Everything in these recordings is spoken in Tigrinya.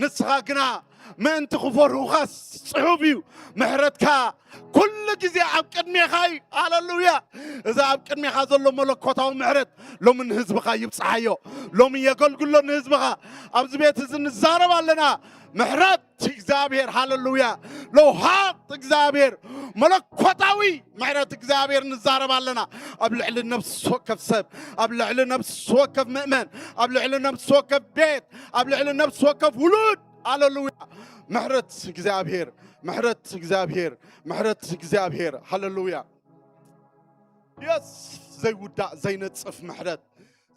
ንስኻ ግና ምእንቲ ክፈርሁኻስ ጽሑፍ እዩ። ምሕረትካ ኩሉ ግዜ ኣብ ቅድሜኻ እዩ። ሃለሉያ! እዚ ኣብ ቅድሜኻ ዘሎ መለኮታዊ ምሕረት ሎሚ ንህዝብኻ ይብጽሓዮ። ሎሚ የገልግሎ ንህዝብኻ። ኣብዚ ቤት እዚ ንዛረብ ኣለና። ምሕረት እግዚኣብሔር፣ ሃለሉያ! ለውሃት እግዚኣብሔር፣ መለኮታዊ ምሕረት እግዚኣብሔር ንዛረብ ኣለና። ኣብ ልዕሊ ነፍሲ ወከፍ ሰብ፣ ኣብ ልዕሊ ነፍሲ ወከፍ ምእመን፣ ኣብ ልዕሊ ነፍሲ ወከፍ ቤት፣ ኣብ ልዕሊ ነፍሲ ወከፍ ውሉድ፣ ሃለሉያ! ምሕረት እግዚኣብሔር፣ ምሕረት እግዚኣብሔር፣ ምሕረት እግዚኣብሔር፣ ሃለሉያ! የስ! ዘይውዳእ ዘይነጽፍ ምሕረት፣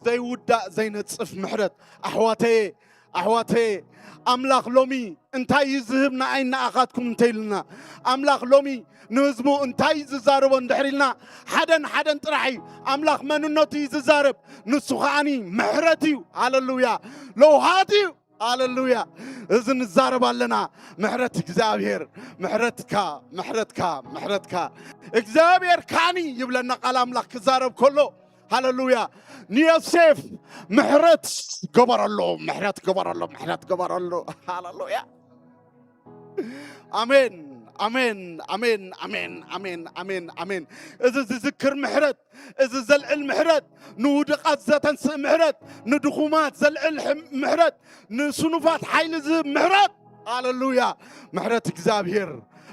ዘይውዳእ ዘይነጽፍ ምሕረት። ኣሕዋተየ፣ ኣሕዋተየ፣ ኣምላኽ ሎሚ እንታይ እዩ ዝህብ ንኣይ ንኣኻትኩም እንተ ኢልና፣ ኣምላኽ ሎሚ ንህዝቡ እንታይ እዩ ዝዛረቦ እንድሕር ኢልና፣ ሓደን ሓደን ጥራሕ እዩ። ኣምላኽ መንነቱ እዩ ዝዛረብ። ንሱ ከዓኒ ምሕረት እዩ። ሃለሉያ! ለውሃት እዩ። ሃለሉያ! እዚ ንዛረብ ኣለና። ምሕረት እግዚኣብሔር፣ ምሕረትካ፣ ምሕረትካ፣ ምሕረትካ። እግዚኣብሔር ከዓኒ ይብለና ቃል ኣምላኽ ክዛረብ ከሎ፣ ሃለሉያ! ንዮሴፍ ምሕረት ገበረሉ፣ ምሕረት ገበረሉ፣ ምሕረት ገበረሉ። ሃለሉያ! ኣሜን፣ ኣሜን፣ ኣሜን፣ ኣሜን፣ ኣሜን፣ ኣሜን፣ ኣሜን። እዚ ዝዝክር ምሕረት፣ እዚ ዘልዕል ምሕረት፣ ንውድቓት ዘተንስእ ምሕረት፣ ንድኹማት ዘልዕል ሕም-፣ ምሕረት፣ ንስኑፋት ሓይሊ ዝህብ ምሕረት። ሃለሉያ! ምሕረት እግዚኣብሔር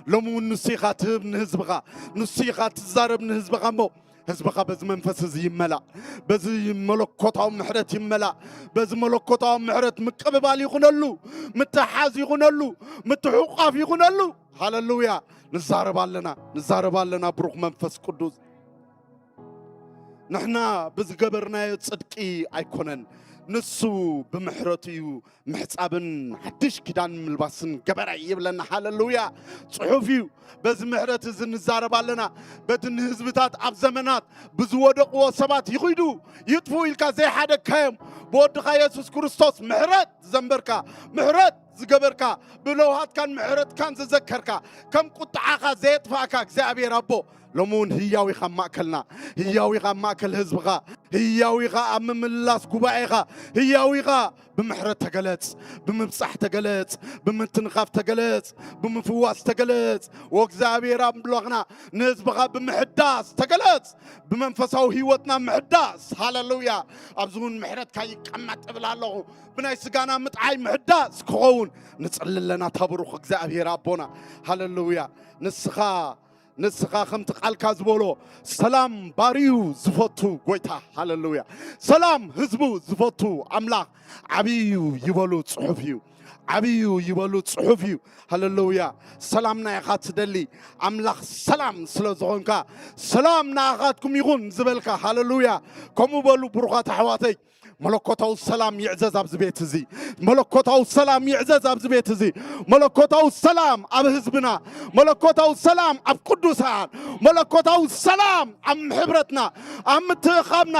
ሎሚ እውን ንሱ ኢኻ ትህብ ንህዝብኻ፣ ንሱ ኢኻ ትዛረብ ንህዝብኻ እሞ ህዝብኻ በዚ መንፈስ እዚ ይመላእ፣ በዚ መለኮታዊ ምሕረት ይመላእ። በዚ መለኮታዊ ምሕረት ምቅብባል ይኹነሉ፣ ምትሓዝ ይኹነሉ፣ ምትሕቋፍ ይኹነሉ። ሃለሉያ! ንዛረብ ኣለና፣ ንዛረብ ኣለና። ብሩኽ መንፈስ ቅዱስ፣ ንሕና ብዝገበርናዮ ጽድቂ ኣይኮነን፣ ንሱ ብምሕረቱ እዩ ምሕጻብን ሓድሽ ኪዳን ምልባስን ገበረ ይብለና። ሃለሉያ! ጽሑፍ እዩ። በዚ ምሕረት እዚ ንዛረብ ኣለና። በቲ ንህዝብታት ኣብ ዘመናት ብዝወደቕዎ ሰባት ይኹይዱ፣ ይጥፍኡ ኢልካ ዘይሓደግካዮም፣ ብወድኻ የሱስ ክርስቶስ ምሕረት ዘንበርካ፣ ምሕረት ዝገበርካ፣ ብለውሃትካን ምሕረትካን ዝዘከርካ፣ ከም ቁጥዓኻ ዘየጥፋእካ እግዚኣብሔር ኣቦ፣ ሎሚ እውን ህያው ኢኻ ኣብ ማእከልና፣ ህያው ኢኻ ኣብ ማእከል ህዝብኻ፣ ህያው ኢኻ ኣብ ምምልላስ ጉባኤኻ፣ ህያው ኢኻ። ብምሕረት ተገለጽ፣ ብምብጻሕ ተገለጽ፣ ብምትንኻፍ ተገለጽ፣ ብምፍዋስ ተገለጽ። ወእግዚኣብሔር ኣምላኽና ንህዝብኻ ብምሕዳስ ተገለጽ፣ ብመንፈሳዊ ህይወትና ምሕዳስ። ሃለሉያ! ኣብዚ እውን ምሕረትካ ይቀመጥ እብል ኣለኹ። ብናይ ስጋና ምጥዓይ ምሕዳስ ክኸውን ንጽሊ ኣለና። ተብሩኽ እግዚኣብሔር ኣቦና። ሃለሉያ! ንስኻ ንስኻ ከምቲ ቃልካ ዝበሎ ሰላም ባርዩ ዝፈቱ ጎይታ፣ ሃለሉያ። ሰላም ህዝቡ ዝፈቱ ኣምላኽ ዓብዩ ይበሉ ጽሑፍ እዩ። ዓብዩ ይበሉ ጽሑፍ እዩ። ሃለሉያ። ሰላምና ኢኻ ትደሊ ኣምላኽ ሰላም ስለ ዝኾንካ ሰላም ንኣኻትኩም ይኹን ዝበልካ፣ ሃለሉያ። ከምኡ በሉ ብሩኻት ኣሕዋተይ። መለኮታዊ ሰላም ይዕዘዝ ኣብዚ ቤት እዚ። መለኮታዊ ሰላም ይዕዘዝ ኣብዚ ቤት እዚ። መለኮታዊ ሰላም ኣብ ህዝብና፣ መለኮታዊ ሰላም ኣብ ቅዱሳን፣ መለኮታዊ ሰላም ኣብ ሕብረትና፣ ኣብ ምትእኻብና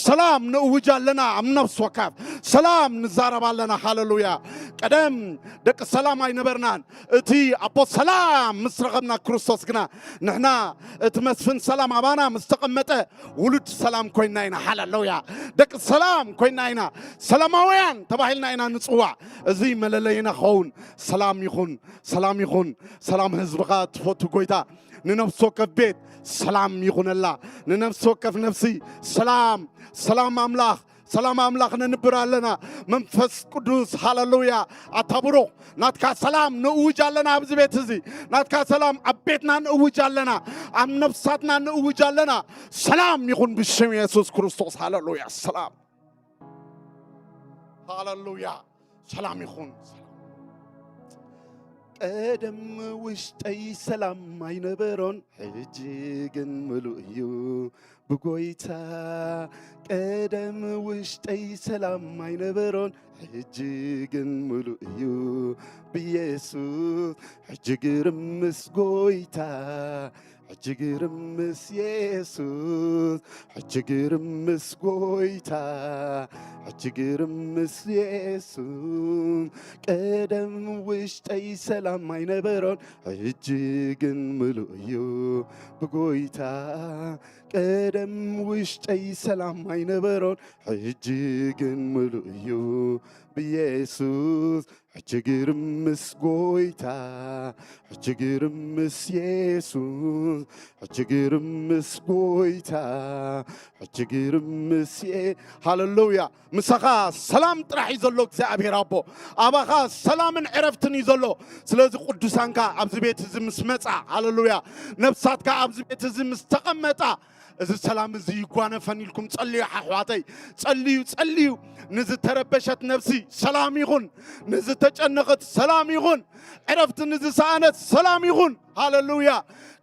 ሰላም ንእውጅ ኣለና። ኣብ ነፍሲ ወከፍ ሰላም ንዛረብ ኣለና። ሃለሉያ። ቀደም ደቂ ሰላም ኣይነበርናን። እቲ ኣቦ ሰላም ምስ ረኸብና ክርስቶስ ግና ንሕና እቲ መስፍን ሰላም ኣባና ምስ ተቐመጠ ውሉድ ሰላም ኮይና ኢና። ሃለሉያ። ደቂ ሰላም ኮይና ኢና። ሰላማውያን ተባሂልና ኢና ንጽዋዕ። እዚ መለለይና ክኸውን። ሰላም ይኹን፣ ሰላም ይኹን። ሰላም ህዝብኻ ትፈቱ ጎይታ፣ ንነፍሲ ወከፍ ቤት ሰላም ይኹነላ። ንነፍሲ ወከፍ ነፍሲ ሰላም፣ ሰላም ኣምላኽ፣ ሰላም ኣምላኽ ነንብር ኣለና። መንፈስ ቅዱስ፣ ሃለሉያ፣ ኣታ ብሩኽ፣ ናትካ ሰላም ንእውጅ ኣለና ኣብዚ ቤት እዚ። ናትካ ሰላም ኣብ ቤትና ንእውጅ ኣለና፣ ኣብ ነፍሳትና ንእውጅ ኣለና። ሰላም ይኹን ብሽም የሱስ ክርስቶስ። ሃለሉያ፣ ሰላም፣ ሃለሉያ፣ ሰላም ይኹን። ሰላም። ቀደም ውሽጠይ ሰላም ኣይነበሮን፣ ሕጂ ግን ምሉእ እዩ ብጎይታ። ቀደም ውሽጠይ ሰላም ኣይነበሮን፣ ሕጂ ግን ምሉእ እዩ ብየሱስ። ሕጂ ግርም ምስ ጎይታ፣ ሕጂ ግርም ምስ የሱስ፣ ሕጂ ግርም ምስ ጎይታ፣ ሕጂ ግርም ምስ የሱስ። ቀደም ውሽጠይ ሰላም ኣይነበሮን፣ ሕጂ ግን ምሉእ እዩ ብጎይታ። ቀደም ውሽጠይ ሰላም ኣይነበሮን፣ ሕጂ ግን ምሉእ እዩ ብኢየሱስ ሕጂ ግርም ምስ ጎይታ፣ ሕጂ ግርም ምስ ኢየሱስ፣ ሕጂ ግርም ምስ ጎይታ፣ ሕጂ ግርም ምስ ኢየ-፣ ሃለሉያ። ምሳኻ ሰላም ጥራሕ እዩ ዘሎ እግዚኣብሔር ኣቦ። ኣባኻ ሰላምን ዕረፍትን እዩ ዘሎ። ስለዚ ቅዱሳንካ ኣብዚ ቤት እዚ ምስ መጻ፣ ሃለሉያ፣ ነፍሳትካ ኣብዚ ቤት እዚ ምስ ተቐመጣ፣ እዚ ሰላም እዚ ይጓነፈን ኢልኩም ጸልዩ፣ ሓሕዋተይ፣ ጸልዩ፣ ጸልዩ። ንዝተረበሸት ነፍሲ ሰላም ይኹን፣ ንዝተጨነቐት ሰላም ይኹን፣ ዕረፍቲ ንዝሰኣነት ሰላም ይኹን። ሃለሉያ።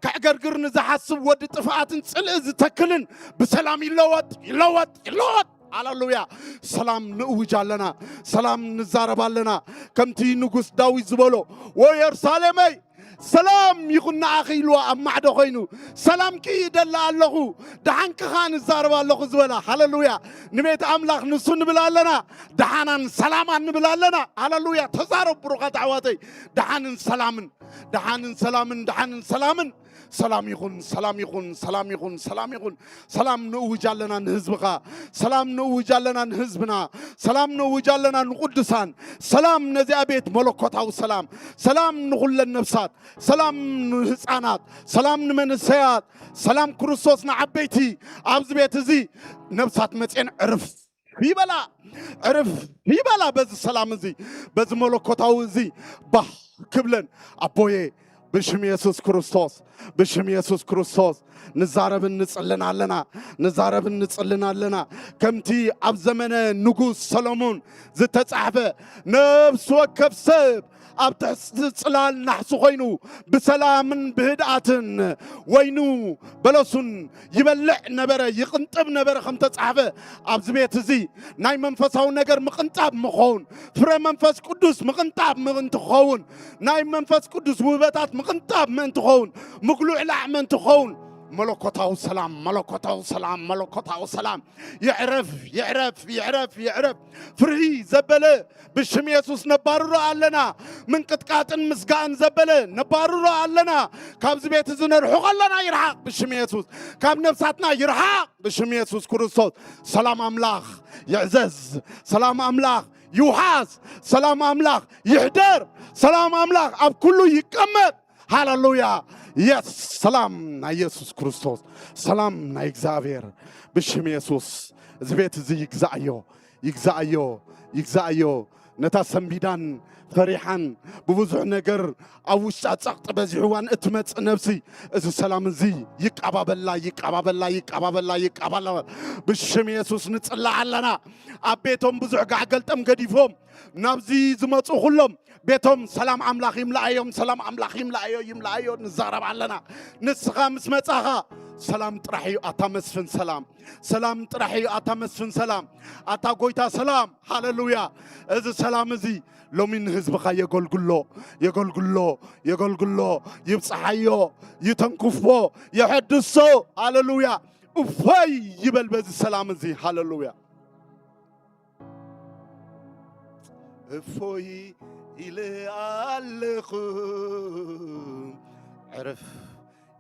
ከዕገርግር ንዝሓስብ ወዲ ጥፍኣትን ጽልኢ ዝተክልን ብሰላም ይለወጥ፣ ይለወጥ፣ ይለወጥ። ሃለሉያ። ሰላም ንእውጅ ኣለና፣ ሰላም ንዛረብ ኣለና። ከምቲ ንጉስ ዳዊት ዝበሎ፣ "ወ የሩሳሌመይ፣ ሰላም ይኹን ንኣኺ" ኢልዋ ኣብ ማዕዶ ኮይኑ፣ "ሰላምኪ ይደሊ ኣለኹ፣ ደሓንኪ ኸኣ ንዛረብ ኣለኹ" ዝበላ። ሃለሉያ። ንቤት ኣምላኽ ንሱ ንብል ኣለና፣ ደሓናን ሰላማን ንብል ኣለና። ሃለሉያ። ተዛረብ ብሩኻት ኣሕዋተይ፣ ደሓንን ሰላምን፣ ደሓንን ሰላምን፣ ደሓንን ሰላምን። ሰላም ይኹን፣ ሰላም ይኹን፣ ሰላም ይኹን፣ ሰላም ይኹን። ሰላም ንእውጅ ኣለና ንህዝብኻ፣ ሰላም ንእውጅ ኣለና ንህዝብና፣ ሰላም ንእውጅ ኣለና ንቅዱሳን። ሰላም ነዚኣ ቤት፣ መለኮታዊ ሰላም፣ ሰላም ንኹለን ነፍሳት፣ ሰላም ንህፃናት፣ ሰላም ንመንሰያት፣ ሰላም ክርስቶስ ንዓበይቲ። ኣብዚ ቤት እዚ ነፍሳት መፅየን ዕርፍ ይበላ፣ ዕርፍ ይበላ። በዚ ሰላም እዚ፣ በዚ መለኮታዊ እዚ ባህ ክብለን ኣቦየ፣ ብሽም የሱስ ክርስቶስ፣ ብሽም የሱስ ክርስቶስ ንዛረብን ንጽልን ኣለና፣ ንዛረብን ንጽልን ኣለና። ከምቲ ኣብ ዘመነ ንጉስ ሰሎሞን ዝተጻሕፈ፣ ነፍሲ ወከፍ ሰብ ኣብ ትሕቲ ጽላል ናሕሲ ኮይኑ፣ ብሰላምን ብህድኣትን ወይኑ በለሱን ይበልዕ ነበረ፣ ይቕንጥብ ነበረ ከም ተጻሕፈ፣ ኣብዚ ቤት እዚ ናይ መንፈሳዊ ነገር ምቕንጣብ ምኸውን፣ ፍረ መንፈስ ቅዱስ ምቕንጣብ ምእንቲ ክኸውን፣ ናይ መንፈስ ቅዱስ ውህበታት ምቕንጣብ ምእንቲ ክኸውን፣ ምጉልዕ ላዕ ምእንቲ ክኸውን፣ መለኮታዊ ሰላም፣ መለኮታዊ ሰላም፣ መለኮታዊ ሰላም። ይዕረፍ፣ ይዕረፍ፣ ይዕረፍ፣ ይዕረፍ። ፍርሂ ዘበለ ብሽም የሱስ ነባርሮ ኣለና። ምንቅጥቃጥን ምስጋእን ዘበለ ነባርሮ ኣለና። ካብዚ ቤት እዚ ነርሕቆ ኣለና። ይርሓቕ ብሽም የሱስ። ካብ ነፍሳትና ይርሓቕ ብሽም የሱስ ክርስቶስ። ሰላም ኣምላኽ ይዕዘዝ። ሰላም ኣምላኽ ይውሓስ። ሰላም ኣምላኽ ይሕደር። ሰላም ኣምላኽ ኣብ ኩሉ ይቀመጥ። ሃሌሉያ። የስ፣ ሰላም ናይ የሱስ ክርስቶስ፣ ሰላም ናይ እግዚኣብሔር ብሽም የሱስ። እዚ ቤት እዚ ይግዛእዮ፣ ይግዛእዮ፣ ይግዛእዮ። ነታ ሰንቢዳን ፈሪሓን ብብዙሕ ነገር ኣብ ውሽጣ ጸቕጢ በዚሕዋን እትመጽእ ነፍሲ፣ እዚ ሰላም እዚ ይቃባበላ፣ ይቃባበላ፣ ይቃባበላ፣ ይቃባበላ። ብሽም የሱስ ንጽላእ ኣለና። ኣብ ቤቶም ብዙሕ ጋዕ ገልጠም ገዲፎም ናብዚ ዝመጹ ኩሎም ቤቶም ሰላም ኣምላኽ ይምላኣዮም፣ ሰላም ኣምላኽ ይምላኣዮ፣ ይምላኣዮ። ንዛረብ ኣለና። ንስኻ ምስ መጻኻ ሰላም ጥራሕ እዩ ኣታ መስፍን ሰላም፣ ሰላም ጥራሕ እዩ ኣታ መስፍን ሰላም፣ ኣታ ጎይታ ሰላም። ሃሌሉያ። እዚ ሰላም እዚ ሎሚ ንህዝብኻ የገልግሎ፣ የገልግሎ፣ የገልግሎ፣ ይብጽሓዮ፣ ይተንክፎ፣ የሐድሶ። ሃሌሉያ። እፎይ ይበል በዚ ሰላም እዚ። ሃሌሉያ። እፎይ ኢለ ኣለኹ፣ ዕረፍ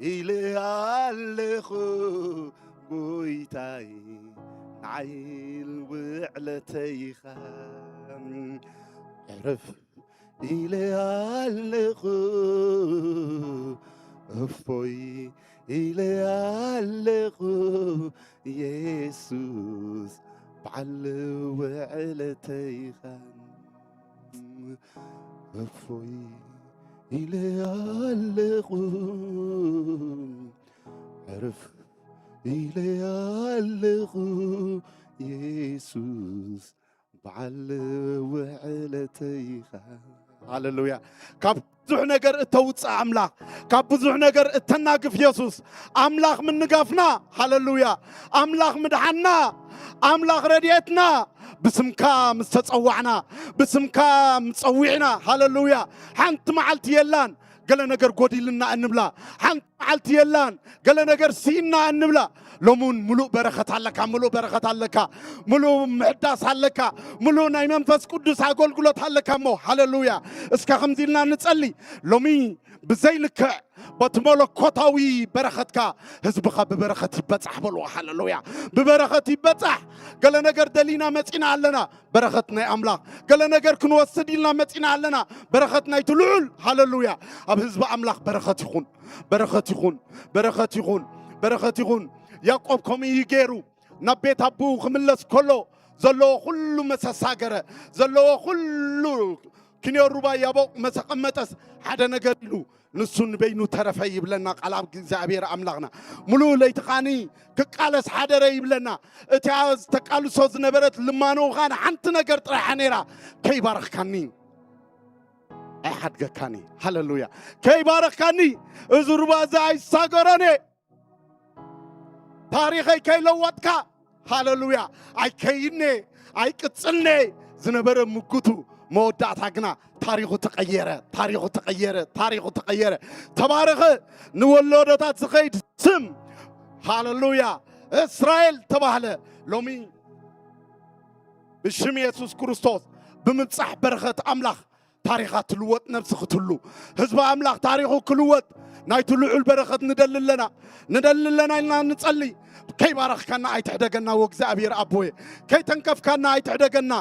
ኢለ ኣለኹ፣ ጎይታይ ንዓይ ውዕለተይኻ። ዕረፍ ኢለ ኣለኹ፣ እፎይ ኢለ ኣለኹ፣ የሱስ በዓል ውዕለተይኻ። እፎይ ኢለ ኣለኹ፣ ዕርፍ ኢለ ኣለኹ፣ የሱስ በዓል ውዕለተይኻ። ሃሌሉያ። ካብ ብዙሕ ነገር እተውፅእ ኣምላኽ፣ ካብ ብዙሕ ነገር እተናግፍ የሱስ። ኣምላኽ ምንጋፍና፣ ሃሌሉያ። ኣምላኽ ምድሓንና፣ ኣምላኽ ረድኤትና፣ ብስምካ ምስ ተጸዋዕና፣ ብስምካ ምስ ጸዊዕና፣ ሃሌሉያ። ሓንቲ መዓልቲ የላን ገለ ነገር ጎዲልና እንብላ፣ ሓንቲ መዓልቲ የላን ገለ ነገር ስኢንና እንብላ። ሎሚ እውን ምሉእ በረኸት ኣለካ፣ ምሉእ በረኸት ኣለካ፣ ምሉእ ምሕዳስ ኣለካ፣ ምሉእ ናይ መንፈስ ቅዱስ ኣገልግሎት ኣለካ እሞ፣ ሃሌሉያ። እስከ ከምዚ ኢልና ንጸሊ። ሎሚ ብዘይልክዕ በቲ መለኮታዊ በረኸትካ ህዝብኻ ብበረኸት ይበጻሕ በልዎ። ሃለሉያ። ብበረኸት ይበጻሕ። ገለ ነገር ደሊና መጺና ኣለና፣ በረኸት ናይ ኣምላኽ። ገለ ነገር ክንወስድ ኢልና መጺና ኣለና፣ በረኸት ናይቲ ልዑል። ሃለሉያ። ኣብ ህዝቢ ኣምላኽ በረኸት ይኹን፣ በረኸት ይኹን፣ በረኸት ይኹን፣ በረኸት ይኹን። ያዕቆብ ከምኡ እዩ ገይሩ። ናብ ቤት ኣቦኡ ክምለስ ከሎ ዘለዎ ኩሉ መሰሳገረ፣ ዘለዎ ኩሉ ክንዮ ሩባ ያቦቕ መሰቐመጠስ ሓደ ነገር ኢሉ፣ ንሱ ንበይኑ ተረፈ ይብለና ቃል ኣብ እግዚኣብሔር ኣምላኽና። ሙሉእ ለይቲ ኻኒ ክቃለስ ሓደረ ይብለና። እቲኣ ዝተቃልሶ ዝነበረት ልማኖ ኻን ሓንቲ ነገር ጥራሓ ነይራ፣ ከይባረኽካኒ ኣይሓድገካኒ። ሃለሉያ። ከይባረኽካኒ እዚ ሩባ እዚ ኣይሳገረን እየ። ታሪኸይ ከይለወጥካ፣ ሃለሉያ፣ ኣይከይድን እየ፣ ኣይቅጽልን እየ ዝነበረ ምጉቱ፣ መወዳእታ ግና ታሪኹ ተቐየረ፣ ታሪኹ ተቐየረ፣ ታሪኹ ተቐየረ። ተባረኸ። ንወለዶታት ዝኸይድ ስም፣ ሃለሉያ፣ እስራኤል ተባህለ። ሎሚ ብሽም የሱስ ክርስቶስ ብምብጻሕ በረኸት ኣምላኽ ታሪኻ ትልወጥ፣ ነብሲ ክትህሉ፣ ህዝቢ ኣምላኽ ታሪኹ ክልወጥ፣ ናይቲ ልዑል በረኸት ንደሊ ኣለና፣ ንደሊ ኣለና ኢልና ንጸሊ። ከይባረኽካና ኣይትሕደገና ወእግዚኣብሔር ኣቦየ፣ ከይተንከፍካና ኣይትሕደገና፣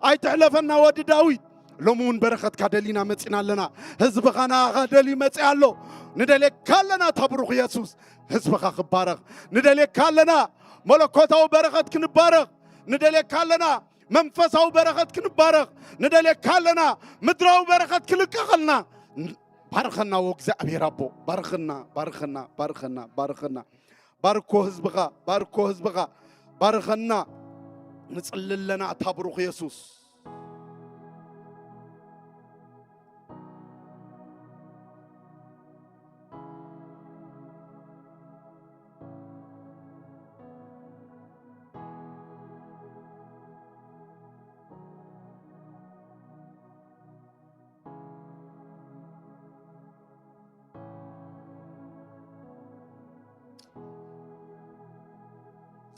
ኣይትሕለፈና ወዲ ዳዊት። ሎሚ እውን በረኸትካ ደሊና መጺና ኣለና። ህዝብኻ ንኣኻ ደልዩ መጺ ኣሎ። ንደልየካ ኣለና እታ ብሩኽ የሱስ፣ ህዝብኻ ክባረኽ። ንደልየካ ኣለና መለኮታዊ በረኸት ክንባረኽ። ንደልየካ ኣለና መንፈሳዊ በረኸት ክንባረኽ። ንደልየካ ኣለና ምድራዊ በረኸት ክልቀቐልና። ባርኸና ወእግዚኣብሔር ኣቦ፣ ባርኸና፣ ባርኸና፣ ባርኸና፣ ባርኸና። ባርኮ ህዝብኻ፣ ባርኮ ህዝብኻ፣ ባርኸና። ንጽሊ ኣለና እታ ብሩኽ የሱስ።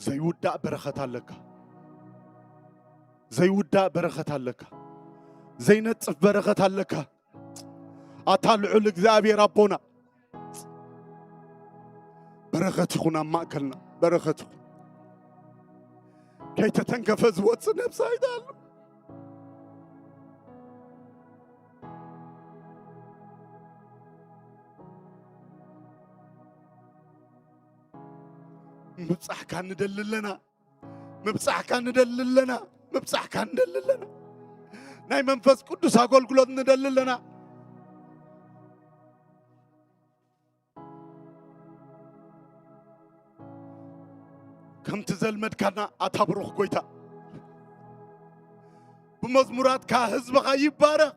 ዘይውዳእ በረኸት ኣለካ። ዘይውዳእ በረኸት ኣለካ። ዘይነጽፍ በረኸት ኣለካ። ኣታ ልዑል እግዚኣብሔር ኣቦና፣ በረኸት ይኹን ኣብ ማእከልና፣ በረኸት ይኹን። ከይተተንከፈ ዝወጽእ ነብሲ ኣይትሃሉ። ምብጻሕካ ንደሊ ኣለና። ምብጻሕካ ንደሊ ኣለና። ምብጻሕካ ንደሊ ኣለና። ናይ መንፈስ ቅዱስ ኣገልግሎት ንደሊ ኣለና። ከምቲ ዘልመድካና ኣታ ብሩኽ ጎይታ፣ ብመዝሙራትካ ህዝብኻ ይባረኽ።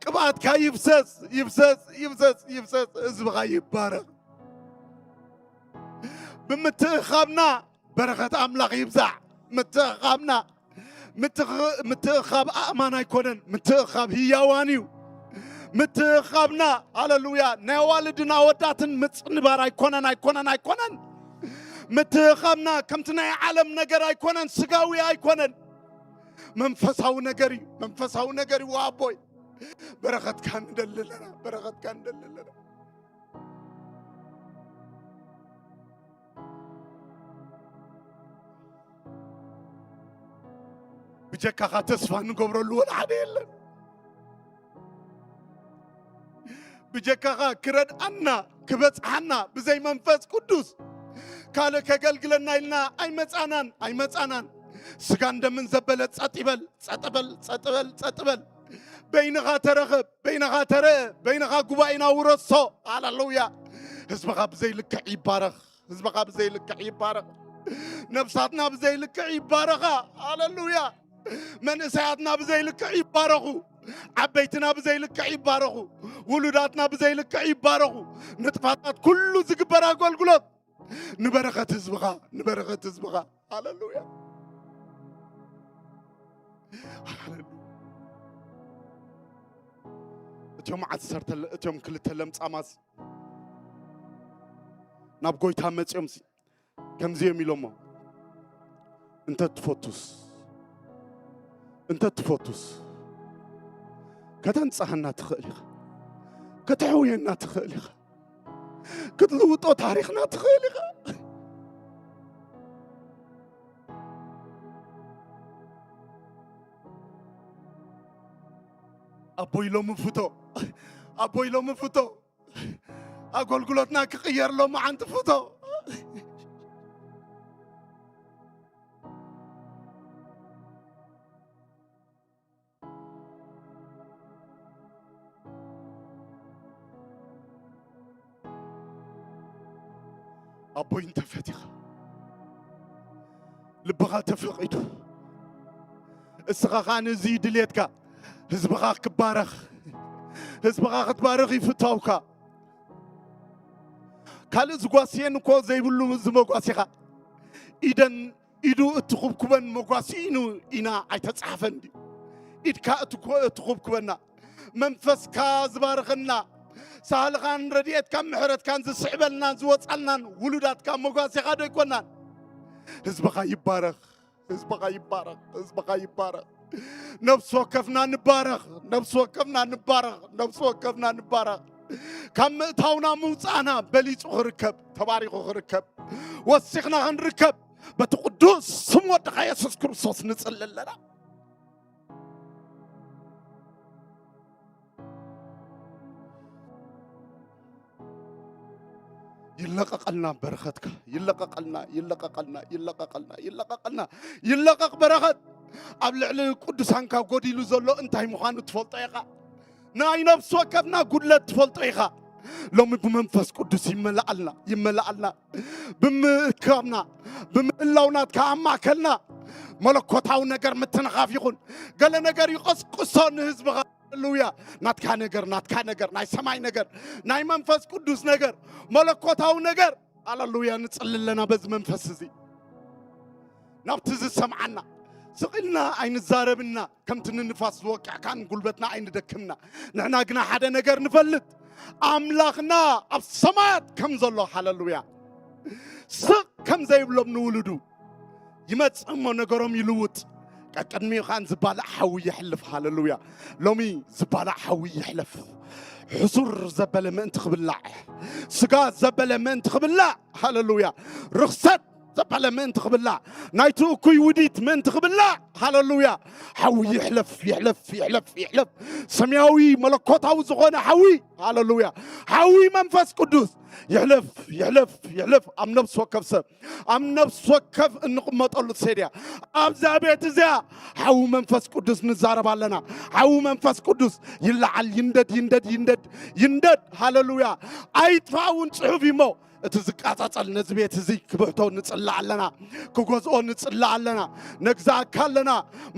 ቅብኣትካ ይፍሰስ፣ ይፍሰስ፣ ይፍሰስ፣ ይፍሰስ፣ ህዝብኻ ይባረኽ። ብምትእኻብና በረኸት ኣምላኽ ይብዛሕ። ምትእኻብና፣ ምትኽ-፣ ምትእኻብ ኣእማን ኣይኮነን፣ ምትእኻብ ህያዋን እዩ። ምትእኻብና፣ ሃለሉያ፣ ናይ ኣዋልድን ኣወዳትን ምጽንባር ኣይኮነን፣ ኣይኮነን፣ ኣይኮነን። ምትእኻብና ከምቲ ናይ ዓለም ነገር ኣይኮነን፣ ስጋዊ ኣይኮነን፣ መንፈሳዊ ነገር እዩ። መንፈሳዊ ነገር እዩ። ኣቦይ፣ በረኸትካ ንደሊ ኣለና፣ በረኸትካ ንደሊ ኣለና። ብጀካኻ ተስፋ ንገብረሉ ወላ ሓደ የለን። ብጀካኻ ክረድኣና፣ ክበጽሓና፣ ብዘይ መንፈስ ቅዱስ ካልእ ከገልግለና ኢልና ኣይመጻናን፣ ኣይመጻናን። ስጋን ደምን ዘበለ ጸጥ ይበል፣ ጸጥ በል፣ ጸጥ በል፣ ጸጥ በል። በይንኻ ተረኸብ፣ በይንኻ ተረእ፣ በይንኻ ጉባኤና ውረሶ። ሃሌሉያ። ህዝብኻ ብዘይ ልክዕ ይባረኽ። ህዝብኻ ብዘይ ልክዕ ይባረኽ። ነብሳትና ብዘይ ልክዕ ይባረኻ። ሃሌሉያ። መንእሰያትና ብዘይ ልክዕ ይባረኹ። ዓበይትና ብዘይ ልክዕ ይባረኹ። ውሉዳትና ብዘይ ልክዕ ይባረኹ። ንጥፋታት ኩሉ ዝግበር ኣገልግሎት ንበረኸት ህዝብኻ፣ ንበረኸት ህዝብኻ። ሃሌሉያ። ሃሌሉያ። እቶም ዓሰርተ ለ-፣ እቶም ክልተ ለምጻማት ናብ ጎይታ መጺኦምሲ ከምዚ እዮም ኢሎሞ፣ "እንተ ትፈቱስ፣ እንተ ትፈቱስ፣ ከተንጽሃና ትኽእል ኢኻ፣ ከተሕውየና ትኽእል ኢኻ፣ ክትልውጦ ታሪኽና ትኽእል ኢኻ። ኣቦይ ሎሚ ፍቶ፣ ኣቦይ ሎሚ ፍቶ፣ ኣገልግሎትና ክቕየር ሎሚ ሓንቲ ፍቶ። ኣቦይ እንተፈቲኻ፣ ልብኻ ተፈቒዱ፣ እስኻ ኸኣ ነዚ ድልየትካ፣ ህዝብኻ ክባረኽ፣ ህዝብኻ ክትባርኽ ይፍታውካ። ካልእ ዝጓስየን እኮ ዘይብሉ እዚ መጓሲኻ። ኢደን ኢዱ እትኹብኩበን መጓሲኑ ኢና ኣይተጻሕፈን ድዩ? ኢድካ እትኮ-፣ እትኹብኩበና፣ መንፈስካ ዝባርኸና፣ ሳህልኻን ረድኤትካን ምሕረትካን ዝስዕበልናን ዝወጻልናን ውሉዳትካ መጓሲኻ ዶ ኣይኮናን? ህዝብኻ ይባረኽ፣ ህዝብኻ ይባረኽ፣ ህዝብኻ ይባረኽ። ነፍሲ ወከፍና ንባረኽ፣ ነፍሲ ወከፍና ንባረኽ፣ ነፍሲ ወከፍና ንባረኽ። ካብ ምእታውና ምውጻእና በሊጹ ክርከብ፣ ተባሪኹ ክርከብ፣ ወሲኽና ክንርከብ በቲ ቅዱስ ስም ወድኻ የሱስ ክርስቶስ ንጽሊ ኣለና። ይለቐቐልና በረኸትካ፣ ይለቐቐልና፣ ይለቐቐልና፣ ይለቐቐልና፣ ይለቐቐልና፣ ይለቐቕ በረኸት። ኣብ ልዕሊ ቅዱሳንካ ጎዲሉ ዘሎ እንታይ ምዃኑ ትፈልጦ ኢኻ። ናይ ነፍሲ ወከፍና ጉድለት ትፈልጦ ኢኻ። ሎሚ ብመንፈስ ቅዱስ ይመልኣልና፣ ይመልኣልና። ብምእካብና፣ ብምእላው ናትካ ኣብ ማእከልና መለኮታዊ ነገር ምትንኻፍ ይኹን። ገለ ነገር ይቐስቅሶ ንህዝብኻ። ሃሌሉያ። ናትካ ነገር፣ ናትካ ነገር፣ ናይ ሰማይ ነገር፣ ናይ መንፈስ ቅዱስ ነገር፣ መለኮታዊ ነገር። ሃሌሉያ። ንጽሊ ኣለና በዚ መንፈስ እዚ። ናብቲ ዝሰምዓና ስቕ ኢልና ኣይንዛረብና። ከምቲ ንንፋስ ዝወቅዕካን ጉልበትና ኣይንደክምና። ንሕና ግና ሓደ ነገር ንፈልጥ፣ ኣምላኽና ኣብ ሰማያት ከም ዘሎ። ሃሌሉያ። ስቕ ከም ዘይብሎም ንውሉዱ ይመጽእ እሞ ነገሮም ይልውጥ። ቀቅድሚኡ ኸኣ ዝባላዕ ሓዊ ይሕልፍ። ሃሌሉያ። ሎሚ ዝባላዕ ሓዊ ይሕለፍ። ሕሱር ዘበለ ምእንቲ ክብላዕ፣ ስጋ ዘበለ ምእንቲ ክብላዕ። ሃሌሉያ። ርኽሰት ዘበለ ምእንቲ ክብላዕ፣ ናይቲ እኩይ ውዲት ምእንቲ ክብላዕ። ሃሌሉያ። ሓዊ ይሕለፍ፣ ይሕለፍ፣ ይሕለፍ፣ ይሕለፍ። ሰማያዊ መለኮታዊ ዝኾነ ሓዊ። ሃሌሉያ። ሓዊ መንፈስ ቅዱስ ይሕለፍ፣ ይሕለፍ፣ ይሕለፍ ኣብ ነፍሲ ወከፍ ሰብ። ኣብ ነፍሲ ወከፍ እንቕመጠሉ ሴድያ ኣብዛ ቤት እዚኣ ሓዊ መንፈስ ቅዱስ ንዛረብ ኣለና። ሓዊ መንፈስ ቅዱስ ይለዓል፣ ይንደድ፣ ይንደድ፣ ይንደድ፣ ይንደድ። ሃሌሉያ። ኣይጥፋእ እውን ጽሑፍ እዩ እሞ፣ እቲ ዝቃጻጸል ነዚ ቤት እዚ ክብሕቶ ንጽላእ ኣለና፣ ክገዝኦ ንጽላእ ኣለና። ነግዛእካ ኣለና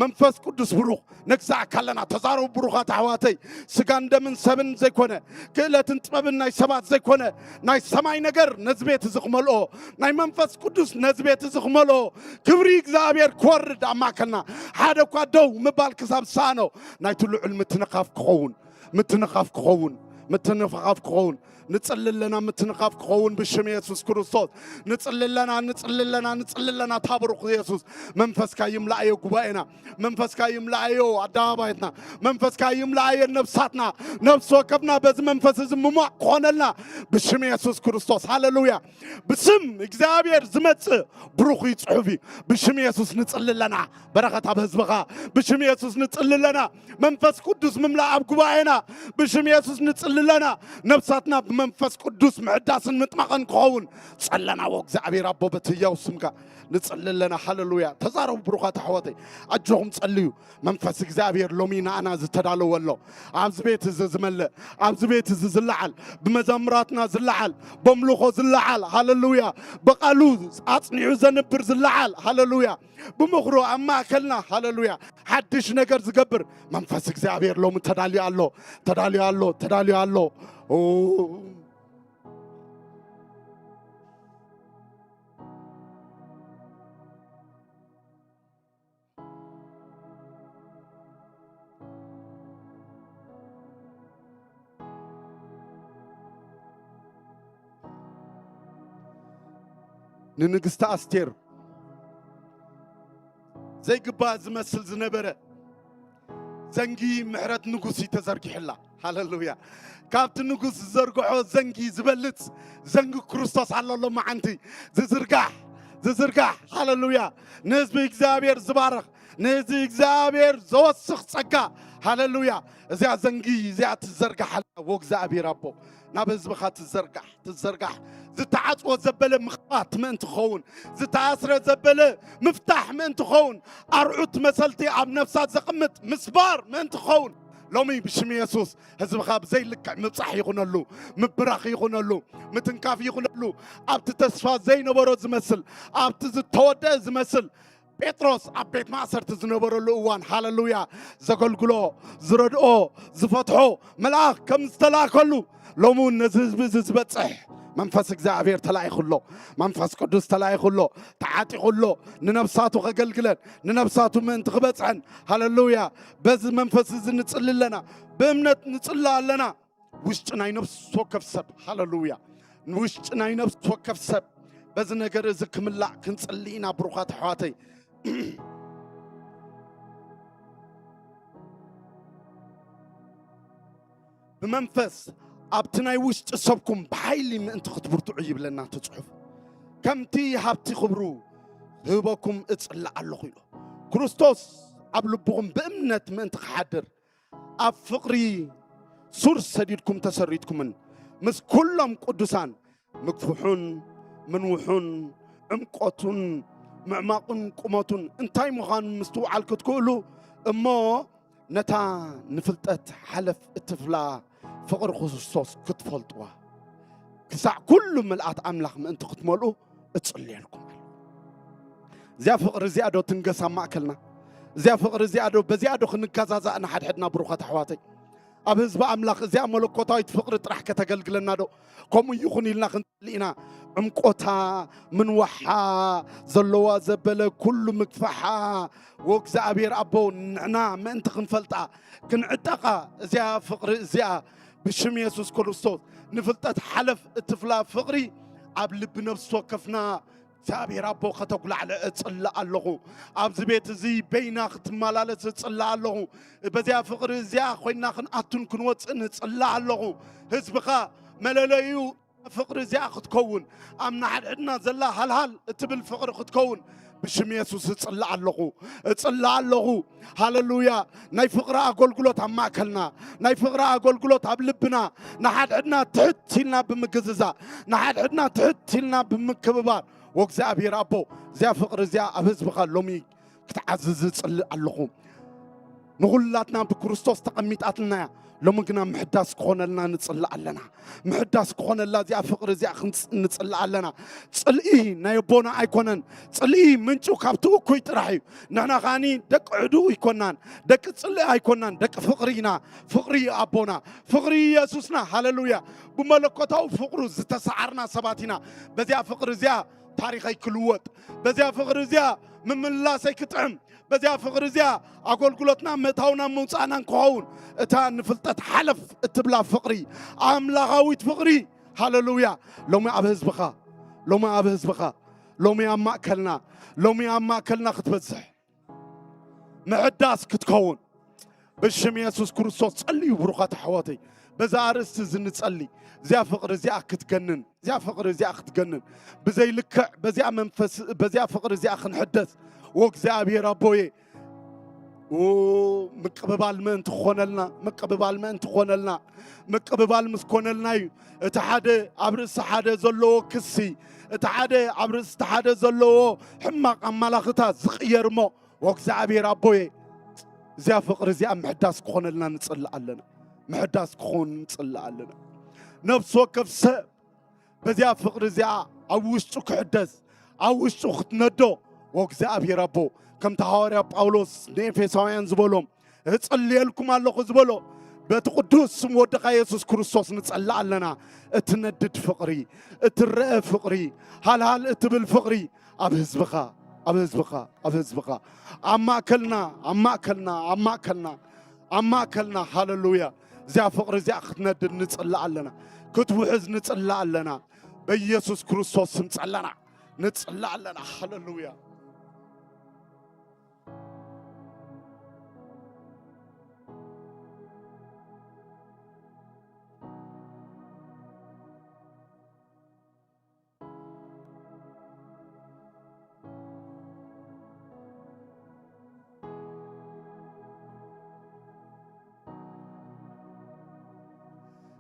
መንፈስ ቅዱስ ብሩኽ፣ ነግዛእካ ኣለና። ተዛረቡ ብሩኻት ኣሕዋተይ። ስጋን ደምን ሰብን ዘይኮነ፣ ክእለትን ጥበብን ናይ ሰባት ዘይኮነ፣ ናይ ሰማይ ነገር ነዚ ቤት እዚ ክመልኦ፣ ናይ መንፈስ ቅዱስ ነዚ ቤት እዚ ክመልኦ። ክብሪ እግዚኣብሔር ክወርድ ኣብ ማእከልና። ሓደ እኳ ደው ምባል ክሳብ ዝሰኣኖ ናይቲ ልዑል ምትንኻፍ ክኸውን፣ ምትንኻፍ ክኸውን፣ ምትንኻፍ ክኸውን። ንጽሊ ኣለና ምትንኻፍ ክኸውን ብሽም የሱስ ክርስቶስ። ንጽሊ ኣለና፣ ንጽሊ ኣለና፣ ንጽሊ ኣለና። ታብሩኽ የሱስ። መንፈስካ ይምላእዮ ጉባኤና፣ መንፈስካ ይምላእዮ ኣደባባያትና፣ መንፈስካ ይምላእዮ ነፍሳትና። ነፍሲ ወከፍና በዚ መንፈስ እዚ ምሟቕ ክኾነልና ብሽም የሱስ ክርስቶስ። ሃሌሉያ። ብስም እግዚኣብሔር ዝመጽእ ብሩኽ እዩ፣ ጽሑፍ እዩ። ብሽም የሱስ ንጽሊ ኣለና። በረኸት ኣብ ህዝብኻ። ብሽም የሱስ ንጽሊ ኣለና። መንፈስ ቅዱስ ምምላእ ኣብ ጉባኤና። ብሽም የሱስ ንጽሊ ኣለና። ነፍሳትና ብመንፈስ ቅዱስ ምሕዳስን ምጥማቕን ክኸውን ጸለናዎ። እግዚኣብሔር ኣቦ በቲ ህያው ስምካ ንጽሊ ኣለና። ሃሌሉያ። ተዛረቡ ብሩኻት ኣሕዋተይ። ኣጆኹም ጸልዩ። መንፈስ እግዚኣብሔር ሎሚ ንኣና ዝተዳለወ ኣሎ። ኣብዚ ቤት እዚ ዝመልእ፣ ኣብዚ ቤት እዚ ዝለዓል፣ ብመዘምራትና ዝለዓል፣ በምልኾ ዝለዓል፣ ሃሌሉያ፣ ብቓሉ ኣጽኒዑ ዘንብር ዝለዓል፣ ሃሌሉያ፣ ብምኽሩ ኣብ ማእከልና፣ ሃሌሉያ፣ ሓድሽ ነገር ዝገብር መንፈስ እግዚኣብሔር ሎሚ ተዳልዩ ኣሎ፣ ተዳልዩ ኣሎ፣ ተዳልዩ ኣሎ። ኦ፣ ንንግስቲ ኣስቴር ዘይግባእ ዝመስል ዝነበረ ዘንጊ ምሕረት ንጉስ እዩ ተዘርጊሕላ። ሃሌሉያ። ካብቲ ንጉስ ዝዘርግሖ ዘንጊ ዝበልጽ ዘንጊ ክርስቶስ ኣሎ። ሎማዓንቲ ዝዝርጋሕ፣ ዝዝርጋሕ፣ ሃሌሉያ፣ ንህዝቢ እግዚኣብሔር ዝባርኽ፣ ንህዝቢ እግዚኣብሔር ዘወስኽ ጸጋ። ሃሌሉያ። እዚኣ ዘንጊ እዚኣ ትዘርጋሕ ኣላ። ወእግዚኣብሔር ኣቦ፣ ናብ ህዝብኻ ትዘርጋሕ፣ ትዘርጋሕ። ዝተዓጽወ ዘበለ ምኽፋት ምእንቲ ኸውን፣ ዝተኣስረ ዘበለ ምፍታሕ ምእንቲ ኸውን፣ ኣርዑት መሰልቲ ኣብ ነፍሳት ዘቕምጥ ምስባር ምእንቲ ኸውን፣ ሎሚ ብሽም የሱስ ህዝብኻ ብዘይልክዕ ምብጻሕ ይኹነሉ፣ ምብራኽ ይኹነሉ፣ ምትንካፍ ይኹነሉ። ኣብቲ ተስፋ ዘይነበሮ ዝመስል፣ ኣብቲ ዝተወደአ ዝመስል፣ ጴጥሮስ ኣብ ቤት ማእሰርቲ ዝነበረሉ እዋን፣ ሃሌሉያ፣ ዘገልግሎ፣ ዝረድኦ፣ ዝፈትሖ መልኣኽ ከም ዝተላከሉ፣ ሎሚ እውን ነዚ ህዝቢ እዚ ዝበጽሕ መንፈስ እግዚኣብሔር ተላኢኹ ኣሎ። መንፈስ ቅዱስ ተላኢኹ ኣሎ፣ ተዓጢቑ ኣሎ፣ ንነፍሳቱ ከገልግለን፣ ንነፍሳቱ ምእንቲ ክበጽሐን። ሃሌሉያ። በዚ መንፈስ እዚ ንጽሊ ኣለና፣ ብእምነት ንጽሊ ኣለና። ውሽጢ ናይ ነፍሲ ወከፍ ሰብ፣ ሃሌሉያ፣ ንውሽጢ ናይ ነፍሲ ወከፍ ሰብ በዚ ነገር እዚ ክምላእ ክንጽሊ ኢና። ብሩኻት ኣሕዋተይ፣ ብመንፈስ ኣብቲ ናይ ውሽጢ ሰብኩም ብሓይሊ ምእንቲ ክትብርትዑ ይብለና እቲ ጽሑፍ። ከምቲ ሃብቲ ክብሩ ክህበኩም እጽሊ ኣለኹ ኢሉ። ክርስቶስ ኣብ ልብኹም ብእምነት ምእንቲ ክሓድር፣ ኣብ ፍቕሪ ሱር ሰዲድኩም ተሰሪትኩምን ምስ ኩሎም ቅዱሳን ምግፍሑን ምንውሑን ዕምቆቱን ምዕማቑን ቁመቱን እንታይ ምዃኑ ምስትውዓል ክትክእሉ እሞ ነታ ንፍልጠት ሓለፍ እትፍላ ፍቕሪ ክርስቶስ ክትፈልጥዋ ክሳዕ ኩሉ ምልኣት ኣምላኽ ምእንቲ ክትመልኡ እጽልየልኩም ኣሎ። እዚኣ ፍቕሪ እዚኣ ዶ ትንገስ ኣብ ማእከልና? እዚኣ ፍቕሪ እዚኣ ዶ፣ በዚኣ ዶ ክንገዛዛእ ንሓድሕድና? ብሩኻት ኣሕዋተይ፣ ኣብ ህዝቢ ኣምላኽ እዚኣ መለኮታዊት ፍቕሪ ጥራሕ ከተገልግለና ዶ ከምኡ ይኹን ኢልና ክንጽሊ ኢና? ዕምቆታ፣ ምንዋሓ፣ ዘለዋ ዘበለ ኩሉ ምግፋሓ፣ ወእግዚኣብሔር ኣቦ ንዕና ምእንቲ ክንፈልጣ፣ ክንዕጠቓ፣ እዚኣ ፍቕሪ እዚኣ ብሽም የሱስ ክርስቶስ ንፍልጠት ሓለፍ እትፍላ ፍቕሪ ኣብ ልቢ ነፍሲ ወከፍና እግዚኣብሔር ኣቦ ከተጉላዕለ እጽሊ ኣለኹ። ኣብዚ ቤት እዚ በይና ክትመላለስ እጽሊ ኣለኹ። በዚኣ ፍቕሪ እዚኣ ኮይና ክንኣቱን ክንወጽእን እጽሊ ኣለኹ። ህዝብኻ መለለዩ ፍቕሪ እዚኣ ክትከውን፣ ኣብ ንሓድሕድና ዘላ ሃልሃል እትብል ፍቕሪ ክትከውን ብሽም የሱስ እጽሊ ኣለኹ፣ እጽሊ ኣለኹ። ሃሌሉያ። ናይ ፍቕሪ ኣገልግሎት ኣብ ማእከልና፣ ናይ ፍቕሪ ኣገልግሎት ኣብ ልብና፣ ንሓድሕድና ትሕት ኢልና ብምግዝዛ፣ ንሓድሕድና ትሕት ኢልና ብምክብባር፣ ወእግዚኣብሔር ኣቦ፣ እዚኣ ፍቕሪ እዚኣ ኣብ ህዝብኻ ሎሚ ክትዓዝዝ እጽሊ ኣለኹ። ንኹላትና ብክርስቶስ ተቐሚጣትልና እያ። ሎሚ ግና ምሕዳስ ክኾነልና ንጽሊ ኣለና። ምሕዳስ ክኾነላ እዚኣ ፍቕሪ እዚኣ ክንጽ-፣ ንጽሊ ኣለና። ጽልኢ ናይ ኣቦና ኣይኮነን። ጽልኢ ምንጩ ካብቲ እኩይ ጥራሕ እዩ። ንሕና ከኣኒ ደቂ ዕዱ ኣይኮናን፣ ደቂ ጽልኢ ኣይኮናን፣ ደቂ ፍቕሪ ኢና። ፍቕሪ ኣቦና፣ ፍቕሪ የሱስና፣ ሃሌሉያ። ብመለኮታዊ ፍቕሩ ዝተሰዓርና ሰባት ኢና። በዚኣ ፍቕሪ እዚኣ ታሪኸይ ክልወጥ፣ በዚኣ ፍቕሪ እዚኣ ምምልላሰይ ክጥዕም፣ በዚኣ ፍቕሪ እዚኣ ኣገልግሎትና ምእታውና ምውጻእናን ክኸውን፣ እታ ንፍልጠት ሓለፍ እትብላ ፍቕሪ፣ ኣምላኻዊት ፍቕሪ፣ ሃሌሉያ። ሎሚ ኣብ ህዝብኻ፣ ሎሚ ኣብ ህዝብኻ፣ ሎሚ ኣብ ማእከልና፣ ሎሚ ኣብ ማእከልና ክትበዝሕ፣ ምሕዳስ ክትከውን ብሽም የሱስ ክርስቶስ ጸልዩ። ብሩኻት ኣሕዋተይ፣ በዛ ኣርእስቲ እዚ ንጸሊ። እዚኣ ፍቕሪ እዚኣ ክትገንን፣ እዚኣ ፍቕሪ እዚኣ ክትገንን፣ ብዘይ ልክዕ በዚኣ መንፈስ፣ በዚኣ ፍቕሪ እዚኣ ክንሕደስ። ወእግዚኣብሔር ኣቦየ፣ ኦ፣ ምቅብባል ምእንቲ ክኾነልና፣ ምቅብባል ምእንቲ ክኾነልና፣ ምቅብባል ምስ ኮነልና እዩ እቲ ሓደ ኣብ ርእሲ ሓደ ዘለዎ ክሲ፣ እቲ ሓደ ኣብ ርእሲ እቲ ሓደ ዘለዎ ሕማቕ ኣመላኽታ ዝቕየር እሞ፣ ወእግዚኣብሔር ኣቦየ፣ እዚኣ ፍቕሪ እዚኣ ምሕዳስ ክኾነልና ንጽሊ ኣለና። ምሕዳስ ክኾን ንጽሊ ኣለና። ነፍሲ ወከፍ ሰብ በዚኣ ፍቕሪ እዚኣ ኣብ ውሽጡ ክሕደስ፣ ኣብ ውሽጡ ክትነዶ፣ ወእግዚኣብሔር ኣቦ፣ ከምቲ ሃዋርያ ጳውሎስ ንኤፌሳውያን ዝበሎም፣ "እጽልየልኩም ኣለኹ" ዝበሎ፣ በቲ ቅዱስ ስም ወድኻ የሱስ ክርስቶስ ንጸሊ ኣለና። እትነድድ ፍቕሪ፣ እትረአ ፍቕሪ፣ ሃልሃል እትብል ፍቕሪ፣ ኣብ ህዝብኻ፣ ኣብ ህዝብኻ፣ ኣብ ህዝብኻ፣ ኣብ ማእከልና፣ ኣብ ማእከልና፣ ኣብ ማእከልና፣ ኣብ ማእከልና፣ ሃሌሉያ። እዚኣ ፍቕሪ እዚኣ ክትነድድ ንጽሊ ኣለና። ክትውሕዝ ንጽሊ ኣለና። በኢየሱስ ክርስቶስ ስም ጸለና፣ ንጽሊ ኣለና። ሃሌሉያ።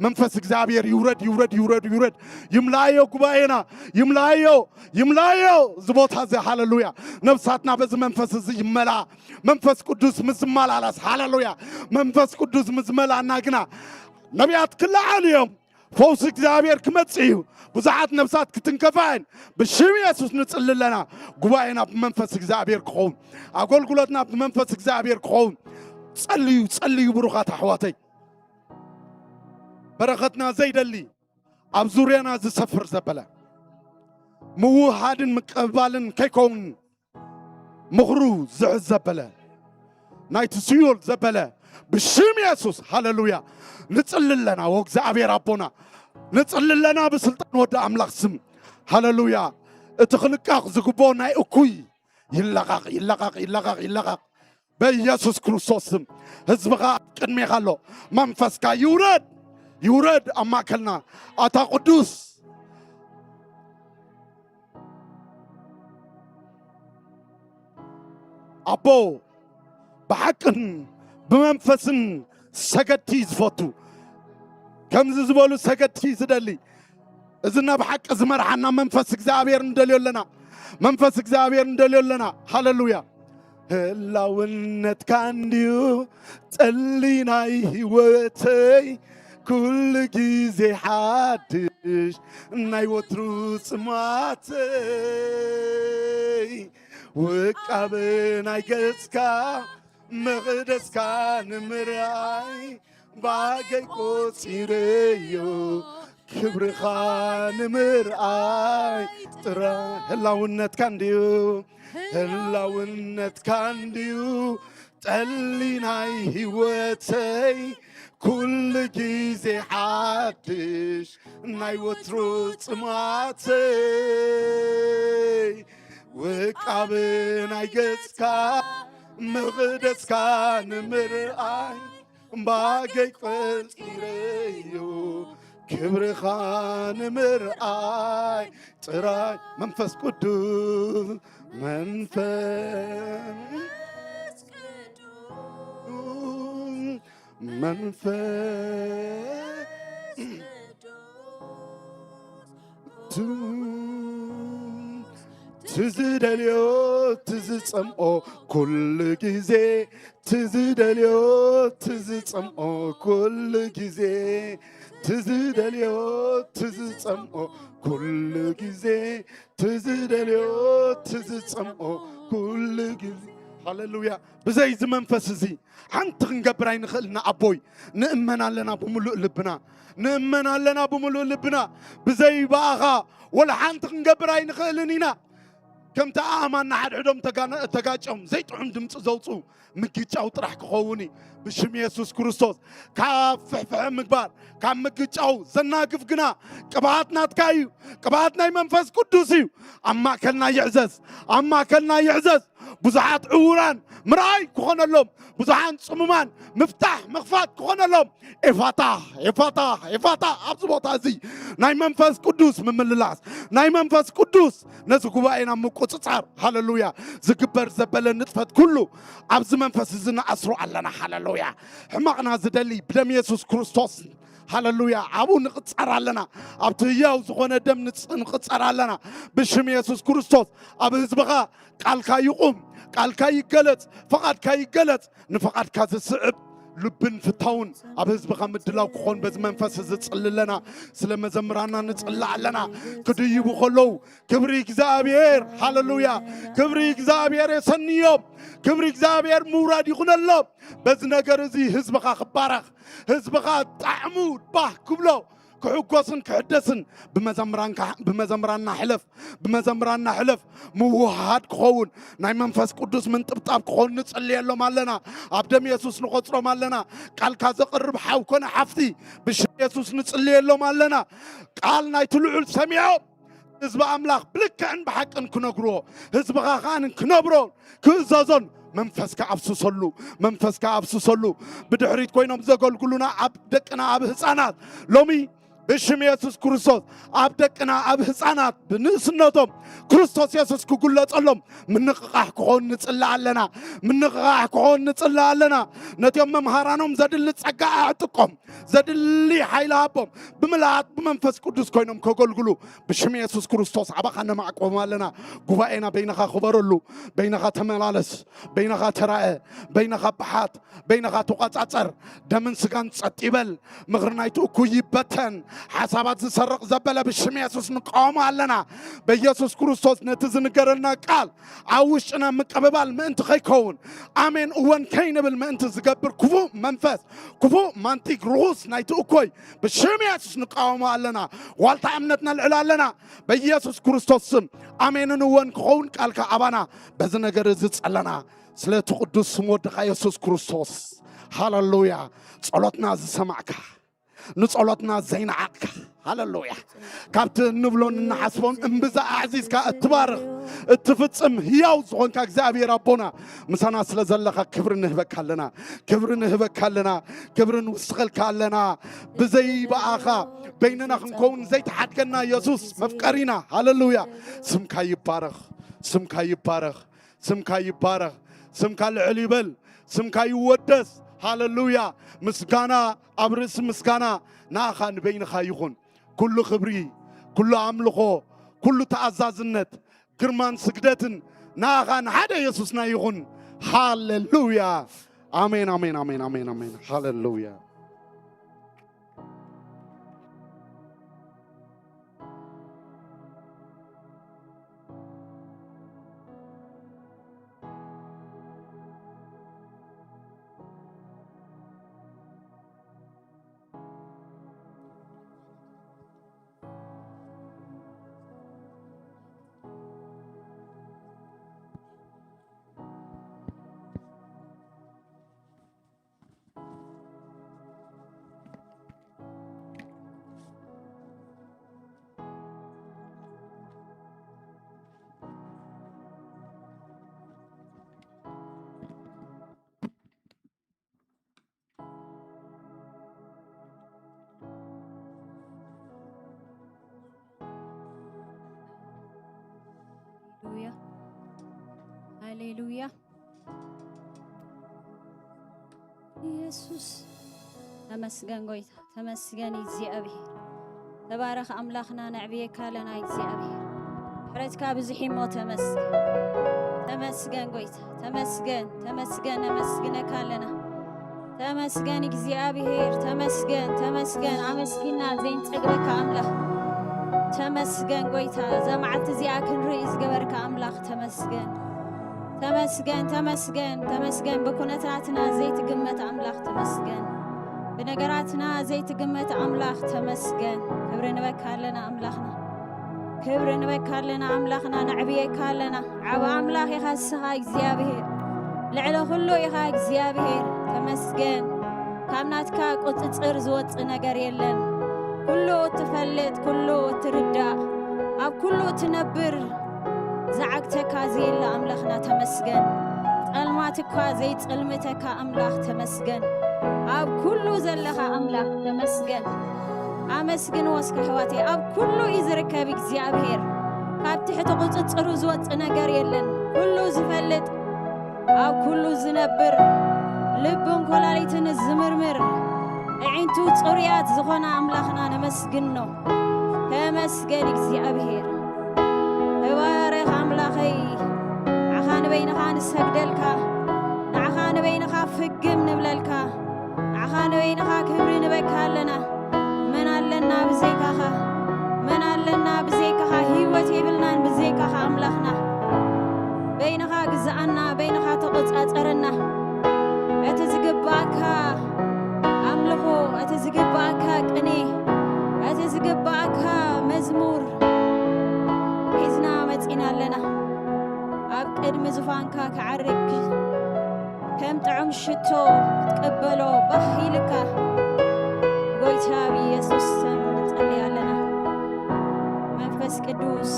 መንፈስ እግዚኣብሔር ይውረድ፣ ይውረድ፣ ይውረድ፣ ይውረድ። ይምላዮ ጉባኤና፣ ይምላዮ፣ ይምላዮ። እዚ ቦታ እዚ፣ ሃለሉያ። ነፍሳትና በዚ መንፈስ እዚ ይመላ። መንፈስ ቅዱስ ምስ ዝመላላስ፣ ሃለሉያ። መንፈስ ቅዱስ ምስ ዝመላና ግና ነቢያት ክለዓሉ እዮም። ፈውሲ እግዚኣብሔር ክመጽእ እዩ። ብዙሓት ነፍሳት ክትንከፋ እየን። ብሽም የሱስ ንጽሊ ኣለና። ጉባኤና ብመንፈስ እግዚኣብሔር ክኸውን፣ ኣገልግሎትና ብመንፈስ እግዚኣብሔር ክኸውን። ጸልዩ፣ ጸልዩ ብሩኻት ኣሕዋተይ። በረኸትና ዘይደሊ ኣብ ዙርያና ዝሰፍር ዘበለ፣ ምውሃድን ምቅባልን ከይከውን ምኽሩ ዝሕዝ ዘበለ፣ ናይቲ ሲኦል ዘበለ፣ ብሽም የሱስ፣ ሃለሉያ። ንጽሊ ኣለና፣ ወእግዚኣብሔር ኣቦና፣ ንጽሊ ኣለና ብስልጣን ወዲ ኣምላኽ ስም፣ ሃለሉያ። እቲ ክልቃቕ ዝግብኦ ናይ እኩይ ይለቓቕ፣ ይለቓቕ፣ ይለቓቕ፣ ይለቓቕ። በኢየሱስ ክርስቶስ ስም ህዝብኻ ኣብ ቅድሜኻ ኣሎ። መንፈስካ ይውረድ፣ ይውረድ ኣብ ማእከልና። ኣታ ቅዱስ ኣቦ፣ ብሓቅን ብመንፈስን ሰገድቲ እዩ ዝፈቱ። ከምዚ ዝበሉ ሰገድቲ እዩ ዝደሊ። እዚ ናብ ሓቂ ዝመርሓና መንፈስ እግዚኣብሔር ንደልዮ ኣለና። መንፈስ እግዚኣብሔር ንደልዮ ኣለና። ሃለሉያ። ህላውነትካ እንድዩ ጸሊ ናይ ህይወተይ፣ ኩሉ ግዜ ሓድሽ ናይ ወትሩ ጽማተይ። ውቃበ ናይ ገጽካ መቕደስካ ንምርኣይ፣ ባገይ ቆጺረዮ ክብርኻ ንምርኣይ ጥራይ። ህላውነትካ እንድዩ፣ ህላውነትካ እንድዩ ጠሊ ናይ ህይወተይ፣ ኩሉ ግዜ ሓድሽ ናይ ወትሩ ጽማተይ። ውቃበ ናይ ገጽካ መቕደስካ ንምርኣይ፣ ባገይ ቆጺረዮ ክብርኻ ንምርኣይ ጥራይ። መንፈስ ቅዱስ፣ መንፈስ ቅዱስ፣ መንፈስ ቅዱስ፣ ትዝደልዮ ትዝጸምኦ ኩሉ ግዜ፣ ትዝደልዮ ትዝጸምኦ ኩሉ ግዜ፣ ትዝደልዮ ትዝጸምኦ ኩሉ ግዜ፣ ትዝደልዮ ትዝጸምኦ ኩሉ ግዜ። ሃሌሉያ። ብዘይ እዚ መንፈስ እዚ ሓንቲ ክንገብር ኣይንኽእልና ኣቦይ። ንእመን ኣለና ብምሉእ ልብና፣ ንእመን ኣለና ብምሉእ ልብና። ብዘይ ብኣኻ ወላ ሓንቲ ክንገብር ኣይንኽእልን ኢና። ከምቲ ኣእማን ንሓድሕዶም ተጋነ-፣ ተጋጭዮም ዘይጥዑም ድምፂ ዘውፅኡ ምግጫው ጥራሕ ክኸውን እዩ። ብሽም የሱስ ክርስቶስ ካብ ፍሕፍሐ ምግባር፣ ካብ ምግጫው ዘናግፍ ግና ቅብኣት ናትካ እዩ። ቅብኣት ናይ መንፈስ ቅዱስ እዩ። ኣብ ማእከልና ይዕዘዝ፣ ኣብ ማእከልና ይዕዘዝ። ብዙሓት ዕውራን ምርኣይ ክኾነሎም፣ ብዙሓን ጽሙማን ምፍታሕ ምኽፋት ክኾነሎም። ኤፋታ፣ ኤፋታ፣ ኤፋታ። ኣብዚ ቦታ እዚ ናይ መንፈስ ቅዱስ ምምልላስ፣ ናይ መንፈስ ቅዱስ ነዚ ጉባኤና ምቁጽጻር፣ ሃሌሉያ፣ ዝግበር ዘበለ ንጥፈት ኩሉ ኣብዚ መንፈስ እዚ ንኣስሮ ኣለና። ሃሌሉያ። ሕማቕና ዝደሊ ብደም የሱስ ክርስቶስ፣ ሃሌሉያ፣ ኣብኡ ንቕጸር ኣለና። ኣብቲ ህያው ዝኾነ ደም ንጽ-፣ ንቕጸር ኣለና። ብሽም የሱስ ክርስቶስ ኣብ ህዝብኻ ቃልካ ይቑም፣ ቃልካ ይገለጽ፣ ፈቓድካ ይገለጽ። ንፈቓድካ ዝስዕብ ልብን ፍታውን ኣብ ህዝብኻ ምድላው ክኾን በዚ መንፈስ እዚ ጽሊ ኣለና። ስለ መዘምራና ንጽሊ ኣለና። ክድይቡ ከለዉ ክብሪ እግዚኣብሔር፣ ሃሌሉያ፣ ክብሪ እግዚኣብሔር የሰንዮም። ክብሪ እግዚኣብሔር ምውራድ ይኹነሎም። በዚ ነገር እዚ ህዝብኻ ክባረኽ፣ ህዝብኻ ጣዕሙ ባህ ክብሎ፣ ክሕጎስን ክሕደስን ብመዘምራንካ፣ ብመዘምራንና ሕለፍ፣ ብመዘምራንና ሕለፍ። ምውሃድ ክኸውን፣ ናይ መንፈስ ቅዱስ ምንጥብጣብ ክኸውን ንጽልየሎም ኣለና። ኣብ ደም የሱስ ንቖጽሮም ኣለና። ቃልካ ዘቕርብ ሓው ኮነ ሓፍቲ ብሽም የሱስ ንጽልየሎም ኣለና። ቃል ናይቲ ልዑል ሰሚዖም ህዝቢ ኣምላኽ ብልክዕን ብሓቅን ክነግርዎ፣ ህዝብኻ ከኣ ክነብሮ ክእዘዞን መንፈስካ ኣፍስሰሉ፣ መንፈስካ ኣፍስሰሉ። ብድሕሪት ኮይኖም ዘገልግሉና ኣብ ደቅና፣ ኣብ ህፃናት ሎሚ ብሽም የሱስ ክርስቶስ ኣብ ደቅና፣ ኣብ ህፃናት ብንእስነቶም ክርስቶስ የሱስ ክጉለፀሎም ምንቕቓሕ ክኾን ንፅለ ኣለና። ምንቕቓሕ ክኾን ንፅለ ኣለና። ነቲኦም መምሃራኖም ዘድሊ ጸጋ ኣዕጥቆም፣ ዘድሊ ሓይሊ ሃቦም፣ ብምልኣት ብመንፈስ ቅዱስ ኮይኖም ከገልግሉ ብሽም የሱስ ክርስቶስ ኣባኻ ነማዕቆም ኣለና። ጉባኤና በይንኻ ክበረሉ፣ በይንኻ ተመላለስ፣ በይንኻ ተራእ፣ በይንኻ ብሓት፣ በይንኻ ተቋጻጸር። ደምን ስጋን ጸጥ ይበል። ምኽሪ ናይቲ እኩይ ይበተን። ሓሳባት ዝሰርቕ ዘበለ ብሽም የሱስ ንቃወሞ ኣለና። በኢየሱስ ክርስቶስ ነቲ ዝንገረልና ቃል ኣብ ውሽጥና ምቅብባል ምእንቲ ከይከውን፣ ኣሜን እወን ከይንብል ምእንቲ ዝገብር ክፉእ መንፈስ፣ ክፉእ ማንቲግ ርኹስ ናይቲ እኮይ ብሽም የሱስ ንቃወሞ ኣለና። ዋልታ እምነት ነልዕል ኣለና። በኢየሱስ ክርስቶስ ስም ኣሜንን እወን ክኸውን ቃልካ ኣባና በዚ ነገር እዚ ጸለና። ስለቲ ቅዱስ ስም ወድኻ የሱስ ክርስቶስ። ሃሌሉያ። ጸሎትና ዝሰማዕካ፣ ንጸሎትና ዘይነዓቕካ፣ ሃሌሉያ፣ ካብቲ እንብሎን እንሓስቦን እምብዛ ኣዕዚዝካ እትባርኽ፣ እትፍጽም ህያው ዝኾንካ እግዚኣብሔር ኣቦና፣ ምሳና ስለ ዘለኻ ክብሪ ንህበካ ኣለና። ክብሪ ንህበካ ኣለና። ክብሪ ንውስኸልካ ኣለና። ብዘይ ብኣኻ በይንና ክንከውን ዘይተሓድገና የሱስ መፍቀሪና፣ ሃሌሉያ። ስምካ ይባረኽ። ስምካ ይባረኽ። ስምካ ይባረኽ። ስምካ ልዕል ይበል። ስምካ ይወደስ። ሃሌሉያ። ምስጋና ኣብ ርእሲ ምስጋና ንኣኻ ንበይንኻ ይኹን። ኩሉ ክብሪ፣ ኩሉ ኣምልኾ፣ ኩሉ ተኣዛዝነት፣ ግርማን ስግደትን ንኣኻ ንሓደ የሱስና ይኹን። ሃሌሉያ። ኣሜን፣ ኣሜን፣ ኣሜን፣ ኣሜን፣ ኣሜን። ሃሌሉያ። ሃሌሉያ፣ ሃሌሉያ። ኢየሱስ፣ ተመስገን ጎይታ፣ ተመስገን እግዚኣብሔር። ተባረኽ ኣምላኽና፣ ነዕብየካ ኣለና እግዚኣብሔር። ምሕረትካ ብዙሕ እሞ ተመስገን። ተመስገን ጎይታ፣ ተመስገን፣ ተመስገን፣ ነመስግነካ ኣለና። ተመስገን እግዚኣብሔር፣ ተመስገን፣ ተመስገን። ኣመስጊና ዘይንጸግበካ ኣምላኽ። ተመስገን ጎይታ፣ እዛ መዓልቲ እዚኣ ክንርኢ ዝገበርካ ኣምላኽ ተመስገን። ተመስገን፣ ተመስገን፣ ተመስገን። ብኩነታትና ዘይትግመት ኣምላኽ ተመስገን። ብነገራትና ዘይትግመት ኣምላኽ ተመስገን። ክብሪ ንበካ ኣለና ኣምላኽና። ክብሪ ንበካ ኣለና ኣምላኽና፣ ነዕብየካ ኣለና። ዓቢ ኣምላኽ ኢኻ እስኻ እግዚኣብሔር። ልዕሊ ኩሉ ኢኻ እግዚኣብሔር። ተመስገን። ካብ ናትካ ቁጽጽር ዝወጽእ ነገር የለን። ኩሉ እትፈልጥ፣ ኩሉ እትርዳእ፣ ኣብ ኩሉ እትነብር፣ ዝዓግተካ ዘየለ ኣምላኽና ተመስገን። ጸልማት እኳ ዘይጽልምተካ ኣምላኽ ተመስገን። ኣብ ኩሉ ዘለኻ ኣምላኽ ተመስገን። ኣመስግንዎ እስከ ኣሕዋተይ፣ ኣብ ኩሉ እዩ ዝርከብ እግዚኣብሔር። ካብ ትሕቲ ቁጽጽሩ ዝወጽእ ነገር የለን። ኩሉ ዝፈልጥ፣ ኣብ ኩሉ ዝነብር፣ ልብን ኮላሊትን ዝምርምር፣ ኣዒንቱ ጽሩያት ዝኾነ ኣምላኽና ነመስግኖ። ተመስገን እግዚኣብሔር። ተባረኽ ኣምላኸይ። ንዓኻ ንበይንኻ ንሰግደልካ፣ ንዓኻ ንበይንኻ ፍግም ንብለልካ፣ ንዓኻ ንበይንኻ ክብሪ ንበካ ኣለና። መን ኣለና ብዘይካኻ? መን ኣለና ብዘይካኻ? ህይወት የብልናን ብዘይካኻ ኣምላኽና። በይንኻ ግዝኣና፣ በይንኻ ተቖጻጸረና። እቲ ዝግብኣካ ኣምልኾ፣ እቲ ዝግብኣካ ቅኔ፣ እቲ ዝግብኣካ መዝሙር ሒዝና መጺና ኣለና። ኣብ ቅድሚ ዙፋንካ ክዓርግ ከም ጥዑም ሽቶ ክትቅበሎ ባህ ኢልካ፣ ጎይታ ብኢየሱስ ስም ንጸሊ ኣለና። መንፈስ ቅዱስ፣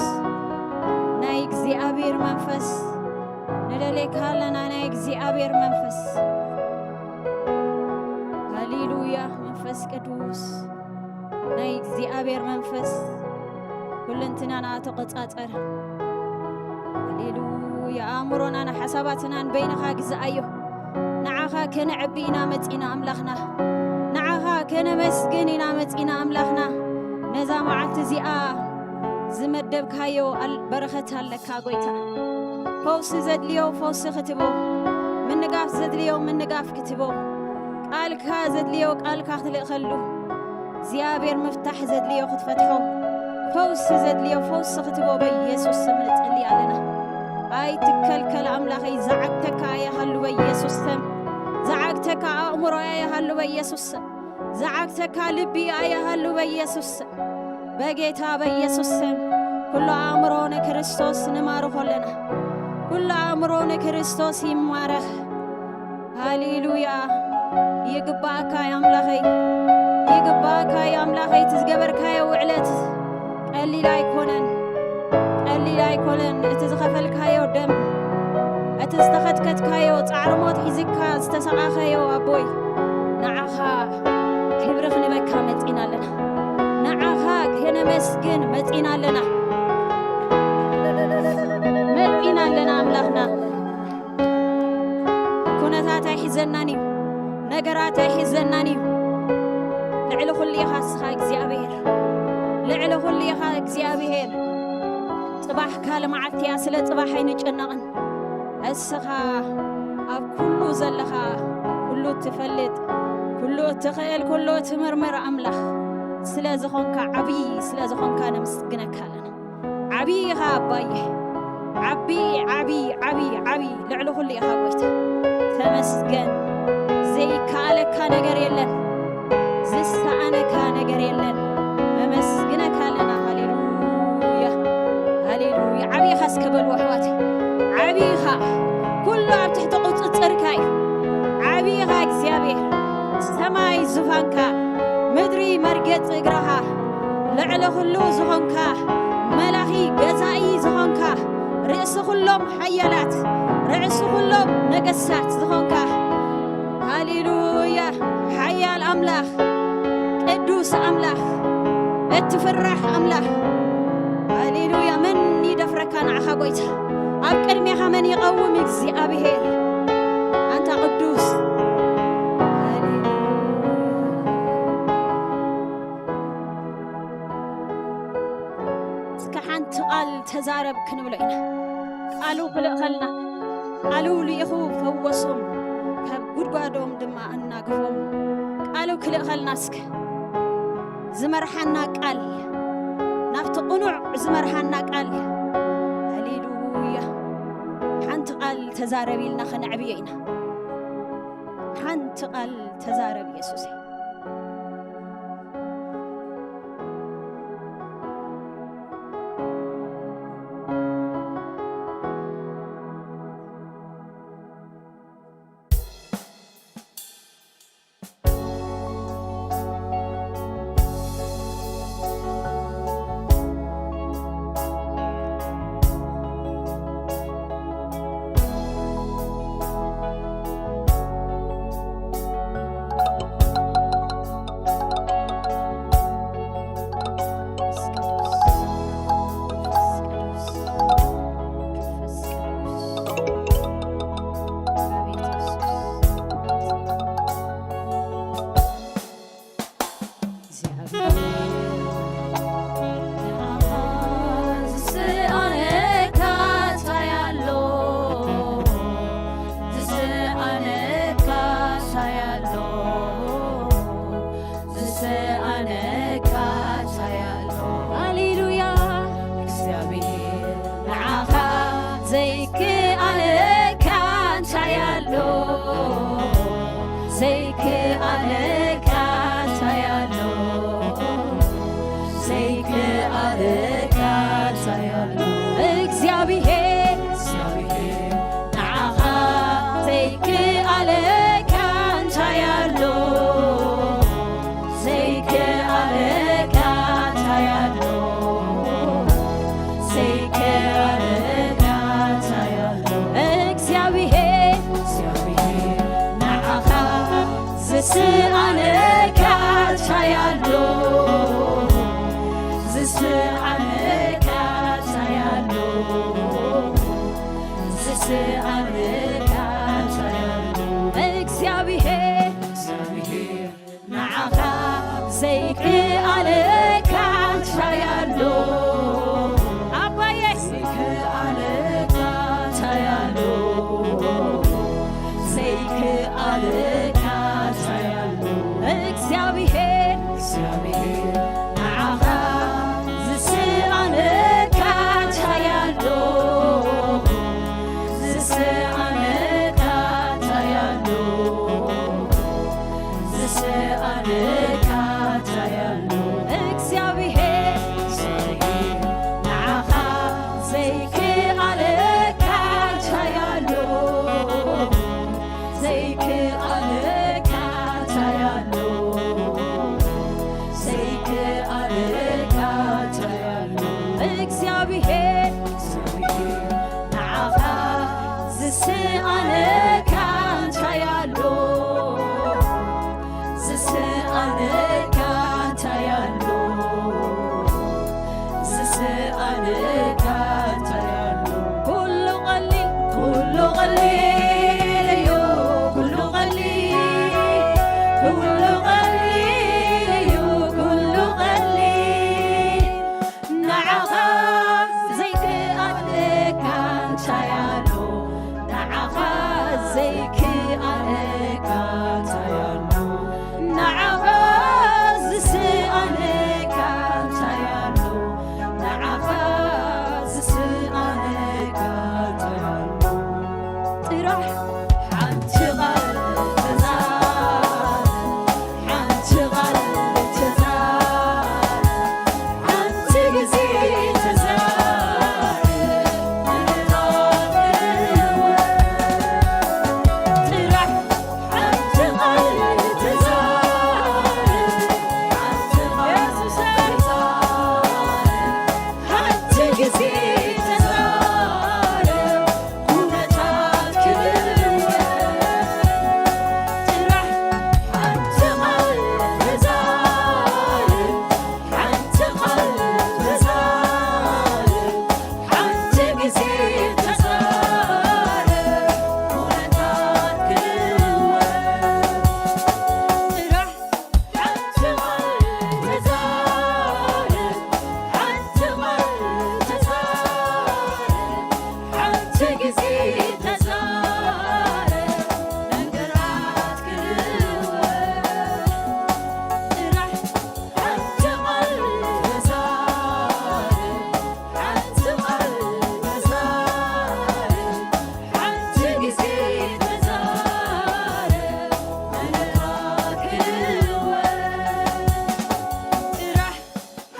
ናይ እግዚኣብሔር መንፈስ ንደሌካ ኣለና። ናይ እግዚኣብሔር መንፈስ፣ ሃሌሉያ። መንፈስ ቅዱስ፣ ናይ እግዚኣብሔር መንፈስ ኩልንትናና ተቆጻጸር። ሃሌሉያ። ኣእምሮናን ሓሳባትናን በይንኻ ግዛኣዮ። ንዓኻ ከነዕቢ ኢና መጺና ኣምላኽና። ንዓኻ ከነመስግን ኢና መጺና ኣምላኽና። ነዛ መዓልቲ እዚኣ ዝመደብካዮ ኣል-፣ በረኸት ኣለካ ጎይታ። ፈውሲ ዘድልዮ ፈውሲ ክትቦ፣ ምንጋፍ ዘድልዮ ምንጋፍ ክትቦ፣ ቃልካ ዘድልዮ ቃልካ ክትልእኸሉ፣ እግዚኣብሔር ምፍታሕ ዘድልዮ ክትፈትሖ፣ ፈውሲ ዘድልዮ ፈውሲ ክትቦ በኢየሱስ ስም ንጽሊ ኣለና። ኣይትከልከል ኣምላኸይ፣ ዝዓግተካ ኣይሃሉ በኢየሱስ ስም። ዝዓግተካ ኣእምሮ ኣይሃሉ በኢየሱስ ስም። ዝዓግተካ ልቢ ኣይሃሉ በኢየሱስ ስም። በጌታ በኢየሱስ ስም ኩሉ ኣእምሮ ንክርስቶስ ንማርኾ ኣለና። ኩሉ ኣእምሮ ንክርስቶስ ይማረኽ። ሃሌሉያ። ይግባእካ እዩ ኣምላኸይ፣ ይግባእካ እዩ ኣምላኸይ። እቲ ዝገበርካዮ ውዕለት ቀሊል ኣይኮነን፣ ቀሊል ኣይኮነን። እቲ ዝኸፈልካዮ ደም፣ እቲ ዝተኸትከትካዮ ጻዕሪ ሞት ሒዝካ ዝተሰቓኸዮ ኣቦይ፣ ንዓኻ ክብሪ ክንበካ መጺና ኣለና። ንዓኻ ከነመስግን መጺና ኣለና። መጺና ኣለና ኣምላኽና። ኩነታት ኣይሕዘናን እዩ፣ ነገራት ኣይሕዘናን እዩ። ልዕሊ ኩሉ ኢኻ እስኻ እግዚኣብሔር፣ ልዕሊ ኩሉ ኢኻ እግዚኣብሔር። ጽባሕካ ልመዓልቲ እያ፣ ስለ ጽባሕ ኣይንጨነቕን። እስኻ ኣብ ኩሉ ዘለኻ፣ ኩሉ ትፈልጥ፣ ኩሉ እትኽእል፣ ኩሉ እትምርምር ኣምላኽ ስለ ዝኾንካ፣ ዓብዪ ስለ ዝኾንካ ነመስግነካ ኣለና። ዓብዪ ኢኻ ኣባየ። ዓቢ፣ ዓቢ፣ ዓቢ፣ ዓቢ፣ ልዕሊ ኩሉ ኢኻ ጎይታ። ተመስገን። ዘይከኣለካ ነገር የለን። ዝሰኣነካ ነገር የለን። ነመስግነካ ኣለና። ሃሌሉያ፣ ሃሌሉያ። ዓብዪ ኢኻ እስከ በሉ ኣሕዋተይ። ዓብዪ ኢኻ። ኩሉ ኣብ ትሕቲ ቁጽጽርካ እዩ። ዓብዪ ኢኻ እግዚኣብሔር። ሰማይ ዙፋንካ፣ ምድሪ መርገጺ እግርኻ፣ ልዕሊ ኩሉ ዝኾንካ፣ መላኺ ገዛኢ ዝኾንካ፣ ርእሲ ኩሎም ሓያላት፣ ርእሲ ኩሎም ነገስታት ዝኾንካ፣ ሃሌሉያ፣ ሓያል ኣምላኽ፣ ቅዱስ ኣምላኽ፣ እትፍራሕ ኣምላኽ፣ ሃሌሉያ። መን ይደፍረካ ንዓኻ ጎይታ? ኣብ ቅድሜኻ መን ይቐውም? እግዚኣብሔር ኣንታ ቅዱስ። እስከ ሓንቲ ቃል ተዛረብ ክንብሎ ኢና። ቃሉ ክልእኸልና፣ ቃሉ ልኢኹ ፈወሶም፣ ካብ ጉድጓዶም ድማ ኣናግፎም። ቃሉ ክልእኸልና እስከ ዝመርሓና ቃል፣ ናብቲ ቅኑዕ ዝመርሓና ቃል። ሃሌሉያ። ሓንቲ ቃል ተዛረብ ኢልና ከነዕብዮ ኢና። ሓንቲ ቃል ተዛረብ የሱሰይ። ስኣነካ እንታይ ኣሎ እግዚኣብሔር፣ ንዓኻ ዘይክኣለካ እንታይ ኣሎ ኣባየ፣ ዘይክኣለካ እንታይ ኣሎ ዘይክኣለካ እንታይ ኣሎ እግዚኣብሔር፣ ንዓኻ ዝስኣነካ እንታይ ኣሎ ዝስኣነካ እንታይ ኣሎ ዝስኣነካ እንታይ ኣሎ እግዚኣብሔር ንዓኻ ዘይክኣለካ እንታይ ኣሎ ዘይክኣለካ እንታይ ኣሎ ዘይክኣለካ እንታይ ኣሎ እግዚኣብሔር ንዓኻ ዝስኣነካ እንታይ ኣሎ ዝስኣነካ እንታይ ኣሎ ዝስኣነካ እንታይ ኣሎ ኩሉ ቀሊል ኩሉ ቀሊል እዩ ኩሉ ቀሊል ኩሉ ቀሊል እዩ ኩሉ ቀሊል ንዓኻ ዘይክኣለካ እንታይ ኣሎ ንዓኻ ዘይክኣለካ እንታይ ኣሎ ንዓኻ ዝስኣነካ እንታይ ኣሎ ንዓኻ ዝስኣነካ እንታይ ኣሎ ጥራሕ ሓንቲ ቓል ተዛረብ ሓንቲ ቓል ተዛረብ ሓንቲ ግዜ ተዛረብ ጥራሕ ሓንቲ ቓል ተዛረብ ሓንቲ ቓል ተዛረብ ሓንቲ ግዜ ተዛረብ ኩነታት ክልወጥ ጥራሕ ሓንቲ ቓል ተዛረብ ሓንቲ ቓል ተዛረብ ሓንቲ ግዜ ተዛረብ ኩነታት ክልወጥ ጥራሕ ሓንቲ ቓል ተዛረብ ሓንቲ ቓል ተዛረብ ሓንቲ ግዜ ተዛረብ ነገራት ክልወጥ ጥራሕ ሓንቲ ቓል ተዛረብ ሓንቲ ቓል ተዛረብ ሓንቲ ግዜ ተዛረብ ነገራት ክልወጥ ጥራሕ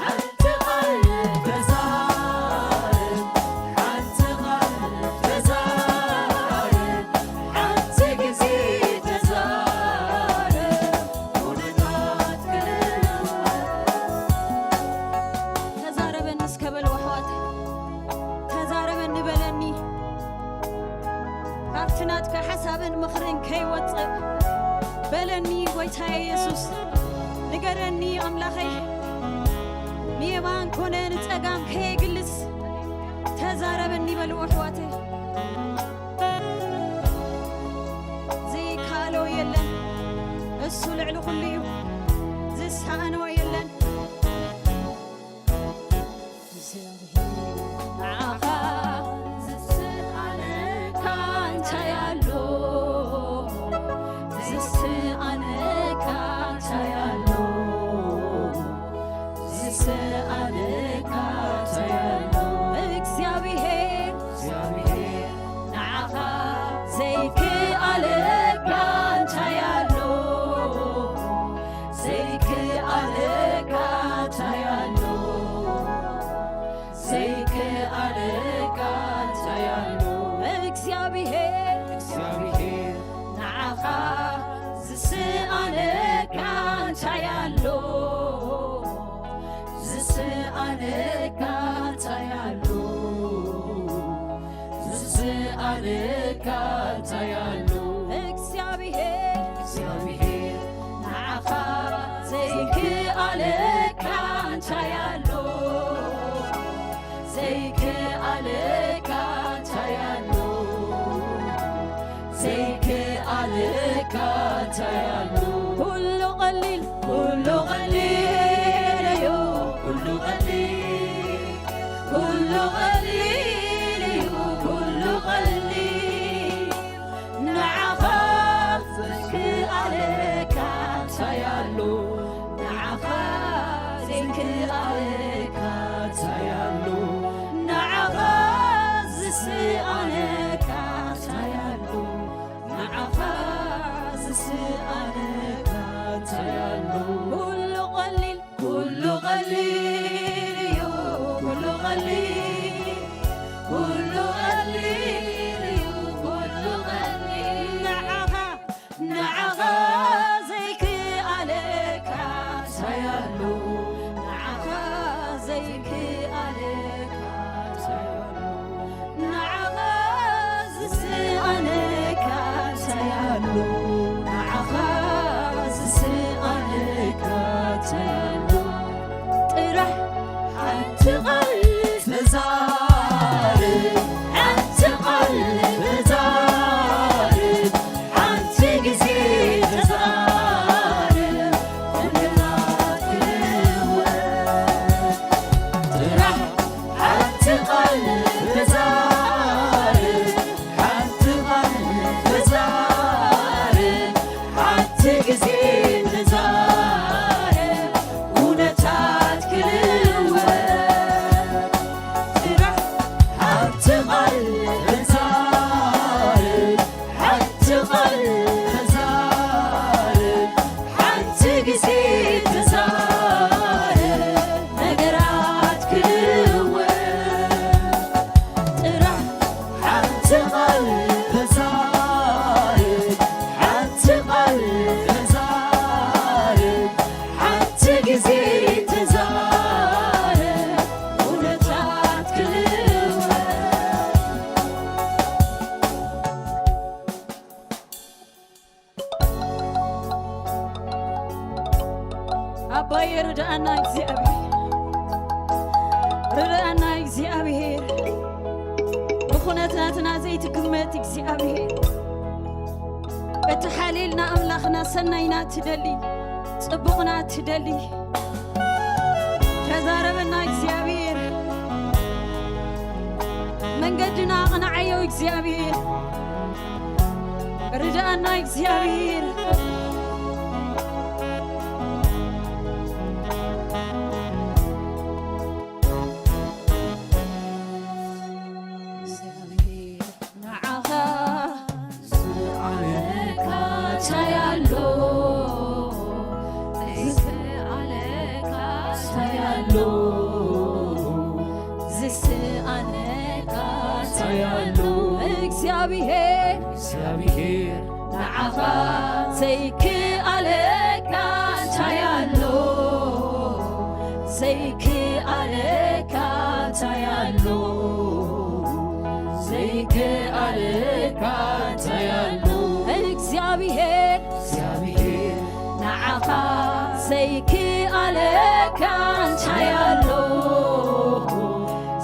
ሓንቲ ቓል ተዛረብ ሓንቲ ቃል ተዛረብ ሓንቲ ግዜ ተዛረብ ኩነታት ክልወጥ ተዛረበኒ እስከ በልዎ ኣሕዋተይ ተዛረበኒ በለኒ ካብቲ ናትካ ሓሳብን ምኽርን ከይወፅእ በለኒ ጎይታየ የሱስ ንገረኒ ኣምላኸይ ንየማን ኮነ ንፀጋም ከየግልስ ተዛረበኒ በልዎ ኣሕዋተይ ዘይከኣሎ የለን እሱ ልዕሊ ኩሉ እዩ ዝሰኣኖ የለን ንዓኻ ዝስኣነካ እንታይ ኣሎ ዝስኣነካ እንታይ ኣሎ ዝስኣነካ እንታይ ኣሎ እግዚኣብሔር ንዓኻ ዘይክኣለካ እንታይ ኣሎ ዘይክኣለካ እንታይ ኣሎ ዘይክኣለካ እንታይ ኣሎ እግዚኣብሔር እግዚኣብሔር ንዓኻ ዝስኣነካ እንታይ ኣሎ ዝስኣነካ እንታይ ኣሎ ዝስኣነካ እንታይ ኣሎ እግዚኣብሔር እግዚኣብሔር ንዓኻ ዘይክኣለካ እንታይ ኣሎ ዘይክኣለካ እንታይ ኣሎ ቃል ተዛረብ፣ ሓንቲ ቃል ተዛረብ፣ ሓንቲ ግዜ ተዛረብ፣ እውነታት ክልወጥ። ኣባዬ ርድኣና እግዚኣብሔር፣ ርድኣና እግዚኣብሔር። ብኹነት ናትና ዘይትግመት እግዚኣብሔር፣ እቲ ሓልየልና ኣምላኽና ሰናይና ትደሊ፣ ጽቡቕና ትደሊ። ተዛረበና እግዚኣብሔር፣ መንገድና ኣቕንዓዮ እግዚኣብሔር። ርድኣና እግዚኣብሔር። እግዚኣብሔር ንዓኻ ዝኣለካ እንታይ ኣሎ? ዝኣለካ እንታይ ኣሎ? ዝስኣነካ እንታይ ኣሎ? እግዚኣብሔር፣ እግዚኣብሔር ንዓኻ ዘይክኣለካ እንታይ ኣሎ? ዘይክኣለካ እንታይ ኣሎ? ዘይክኣለካ እንታይ ኣሎ? እግዚኣብሔር፣ እግዚኣብሔር ንዓኻ ዘይክኣለካ እንታይ ኣሎ?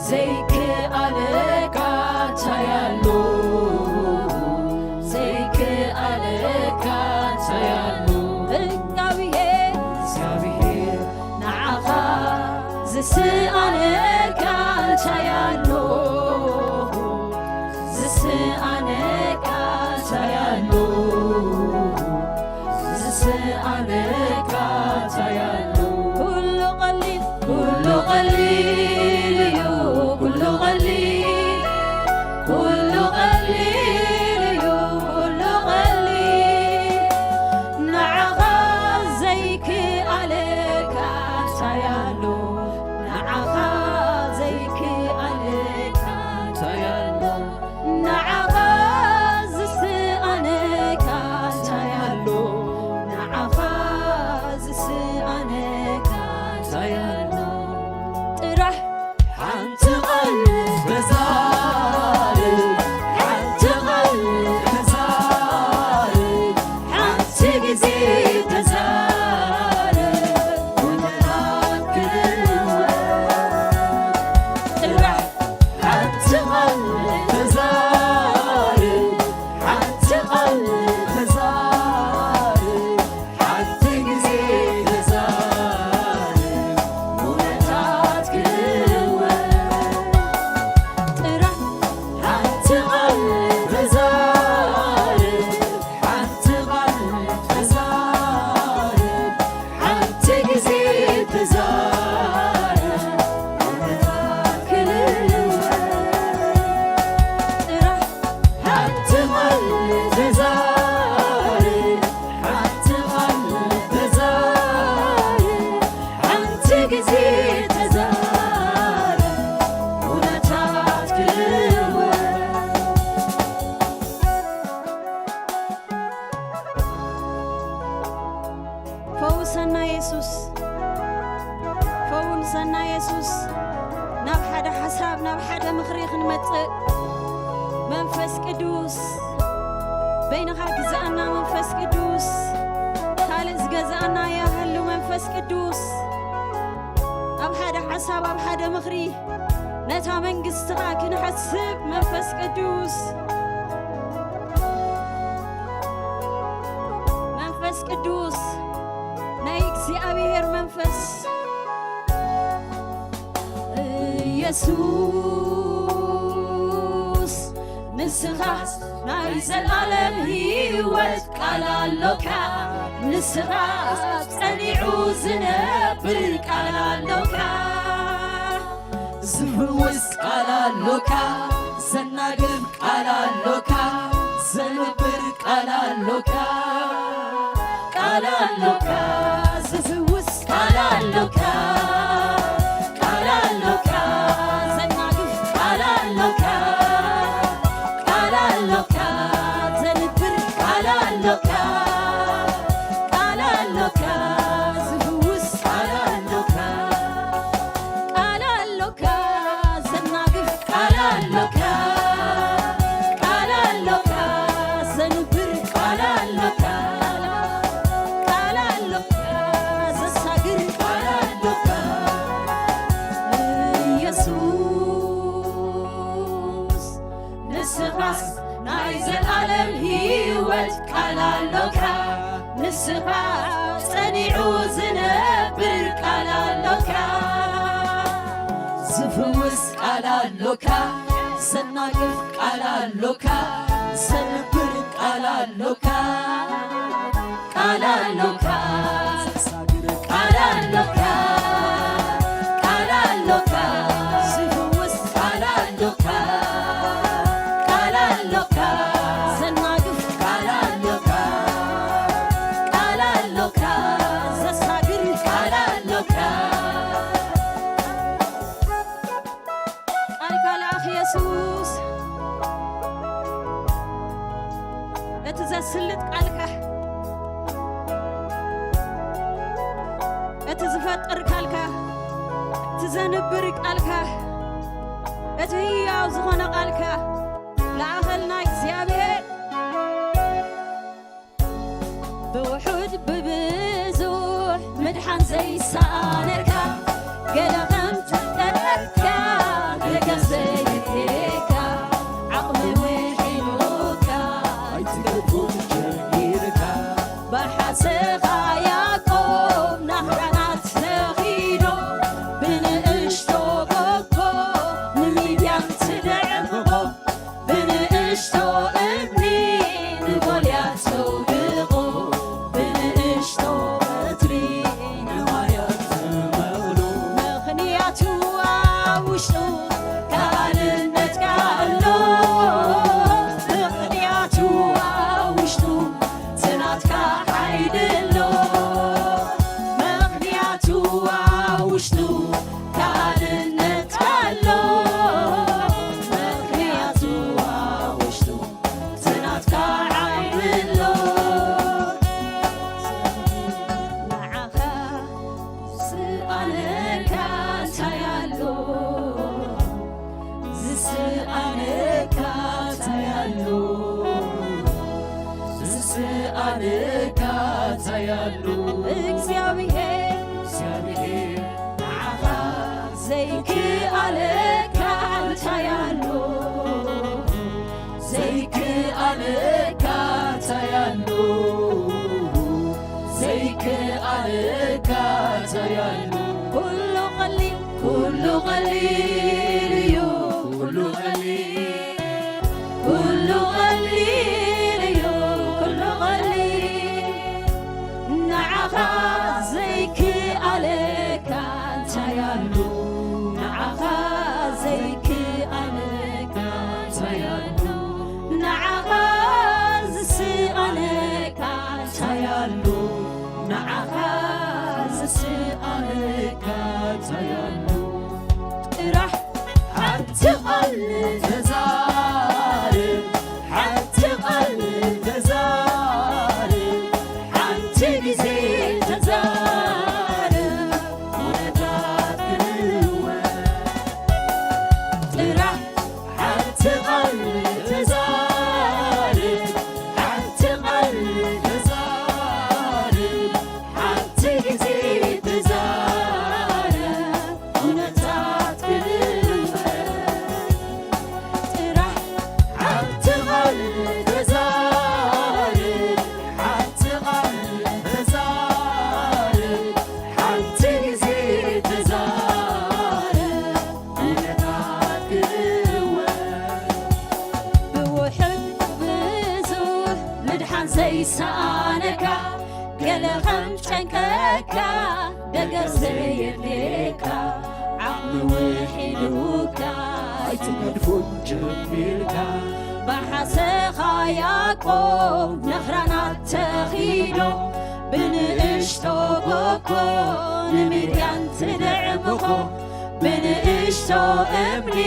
ዘይክኣለካ እንታይ ኣሎ? ዘይክኣለካ እንታይ ኣሎ? እግዚኣብሔር፣ እግዚኣብሔር ንዓኻ ዝስኣነካ እንታይ ኣሎ? ዝስኣነካ እንታይ ኣሎ? ዝስኣነካ እንታይ ኣሎ? ኩሉ ቀሊል፣ ኩሉ ቀሊል እዩ፣ ኩሉ ቀሊል፣ ኩሉ ቀሊል እዩ፣ ኩሉ ቀሊል። ንዓኻ ዘይክኣለካ እንታይ ኣሎ? ንዓኻ ዘይክኣለካ እንታይ ኣሎ? ንዓኻ ዝስኣነካ እንታይ ኣሎ? ንዓኻ ዝስኣነካ እንታይ ኣሎ? ጥራሕ ሓንቲ ቃል ተዛረብ፣ ሓንቲ ቃል ተዛረብ፣ ሓንቲ ግዜ ተዛረብ፣ ኩነታት ክልወጥ። ጥራሕ ሓንቲ ቃል ተዛረብ፣ ሓንቲ ቃል ተዛረብ፣ ሓንቲ ግዜ ተዛረብ፣ ኩነታት ክልወጥ። ጥራሕ ሓንቲ ቃል ተዛረብ፣ ሓንቲ ቃል ተዛረብ፣ ሓንቲ ግዜ ተዛረብ፣ ኩነታት ክልወጥ። ጥራሕ ሓንቲ ቃል ተዛረብ፣ ሓንቲ ቃል ተዛረብ፣ ሓንቲ ግዜ ተዛረብ፣ ኩነታት ክልወጥ። ፈውሰና የሱስ፣ ፈውሰና የሱስ። ናብ ሓደ ሓሳብ፣ ናብ ሓደ ምኽሪ ክንመጽእ መንፈስ ቅዱስ በይንኻ ግዛኣና መንፈስ ቅዱስ። ካልእ ዝገዛኣና ይሃሉ መንፈስ ቅዱስ። ኣብ ሓደ ሓሳብ፣ ኣብ ሓደ ምኽሪ ነታ መንግስትኻ ክንሓስብ መንፈስ ቅዱስ፣ መንፈስ ቅዱስ ናይ እግዚኣብሔር መንፈስ። ኢየሱስ ንስኻ ናይ ዘላለም ህይወት ቃል ኣሎካ፣ ንስኻ ጸኒዑ ዝነብር ቃል ኣሎካ፣ ዝፍውስ ቃል ኣሎካ፣ ዘናግፍ ቃል ኣሎካ፣ ዘንብር ቃል ኣሎካ፣ ቃል ኣሎካ፣ ዝፍውስ ቃል ኣሎካ፣ ቃል ኣሎካ፣ ዘናግፍ ቃል ኣሎካ፣ ቃል ንስኻስ ናይ ዘላለም ህይወት ቃል ኣሎካ። ንስኻ ጸኒዑ ዝነብር ቃል ኣሎካ። ዝፍውስ ቃል ኣሎካ። ዘናግፍ ቃል ኣሎካ። ዘንብር ቃል ኣሎካ። ቃል ኣሎካ። ቃል ኣሎካ። ቃል ኣሎካ። ዝፍውስ ቃል ኣሎካ። ቃል ኣሎካ። ዘናግፍ ቃል ኣሎካ። ቃል ኣሎካ። ዘሳግር ቃል ኣሎካ። ቃልካ ልኣኽ የሱስ። እቲ ዘስልጥ ቃልካ፣ እቲ ዝፈጥር ቃልካ፣ እቲ ዘንብር ቃልካ፣ እቲ ህያው ዝኾነ ቃልካ ልኣኸልና እግዚኣብሔር። ብውሑድ ብብዙሕ ምድሓን ዘይሳነካ፣ ገለ ከም ጭንቀትካ ደገፍ ዘየድልየካ፣ ዓቕሚ ውሒዱካ ኣይትገድፎን ጀሚርካ፣ ብሓሰኻ ያዕቆብ ናኽራናት ተኺዶ፣ ብንእሽቶ ጎጎ ንሚድያን ትድዕምቖ፣ ብንእሽቶ እምኒ ንጎልያድ ተውድቖ፣ ብንእሽቶ በትሪ ንማያት ትመቕሎ። ምኽንያቱ ኣብ ውሽጡ ካልእነትካ ኣሎ። ምኽንያቱ ኣብ ውሽጡ ትናትካ ሓይሊ ኣሎ። ምኽንያቱ ኣብ ውሽጡ ካልእነት ኣሎ። ምኽንያቱ ኣብ ውሽጡ ትናትካ ዓይኒ ኣሎ። ንዓኻ ዝስኣነካ እንታይ ኣሎ? ዝስኣነካ እንታይ ኣሎ? ዝስኣነካ እንታይ ኣሎ? እግዚኣብሔር፣ እግዚኣብሔር ንዓኻ ዘይክኣለካ እንታይ ኣሎ? ዘይክኣለካ እንታይ ኣሎ? ዘይክኣለካ እንታይ ኣሎ? ኩሉ ቀሊል፣ ኩሉ ቀሊል እዩ፣ ኩሉ ቀሊል፣ ኩሉ ቀሊል እዩ፣ ኩሉ ቀሊል። ንዓኻ ዘይክኣለካ እንታይ ኣሎ? ንዓኻ ዘይክኣለካ እንታይ ኣሎ? ንዓኻ ዝስኣነካ እንታይ ኣሎ? ንዓኻ ዝስኣነካ እንታይ ኣሎ? ጥራሕ ሓንቲ ቃል ተዛረብ፣ ሓንቲ ቃል ተዛረብ፣ ሓንቲ ግዜ ተዛረብ፣ ኩነታት ክልወጥ። ጥራሕ ሓንቲ ቃል ተዛረብ፣ ሓንቲ ቃል ተዛረብ፣ ሓንቲ ግዜ ተዛረብ፣ ኩነታት ክልወጥ። ጥራሕ ሓንቲ ቃል ተዛረብ፣ ሓንቲ ቃል ተዛረብ፣ ሓንቲ ግዜ ተዛረብ፣ ኩነታት ክልወጥ። ብውሑድ ብዙሕ ምድሓን ዘይሰኣነካ፣ ገለ ከም ጨንቀካ ደገፍ ዘየድልየካ፣ ዓቕሚ ውሒዱካ ኣይትገድፎን ጀሚርካ። ብሓሰኻ ያዕቆብ ነኽራናት ተኺዶ፣ ብንእሽቶ ጎጎ ንሚድያን ትድዕምቖ፣ ብንእሽቶ እምኒ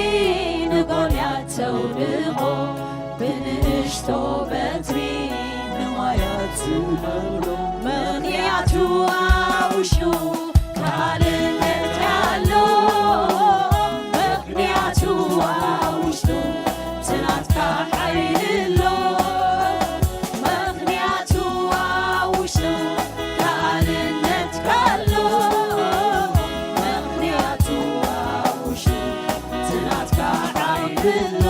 ንጎልያድ ተውድቖ፣ ብንእሽቶ በትሪ ንማያት ትመልኦ። ምኽንያቱ ኣብ ውሽጡ ካልእነት ኣሎ። ምኽንያቱ ኣብ ውሽጡ ትናትካ ሓይሊ ኣሎ። ምኽንያቱ ኣብ ውሽጡ ካልእነትካ ኣሎ። ምኽንያቱ ኣብ ውሽጡ ትናትካ ሓይሊ ኣሎ።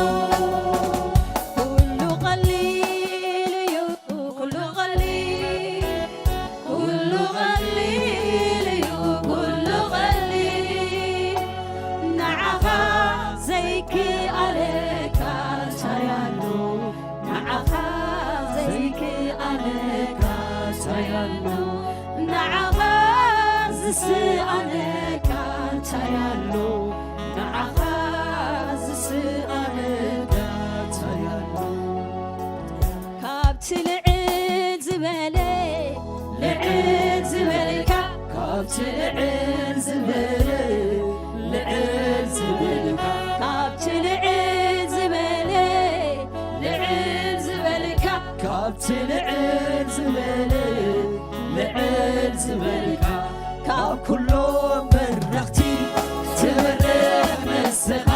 ዝስኣነካ እንታይ ኣሎ? ንዓኻ ዝስኣነካ እንታይ ኣሎ? ካብቲ ልዕል ዝበለ ልዕል ዝበልካ፣ ካብቲ ልዕል ዝበለ ልዕል ዝበልካ፣ ካብቲ ልዕል ዝበለ ልዕል ዝበልካ፣ ካብቲ ልዕል ዝበለ ልዕል ዝበልካ፣ ካብ ኩሎም በረኽቲ ትበርኽ ንስኻ፣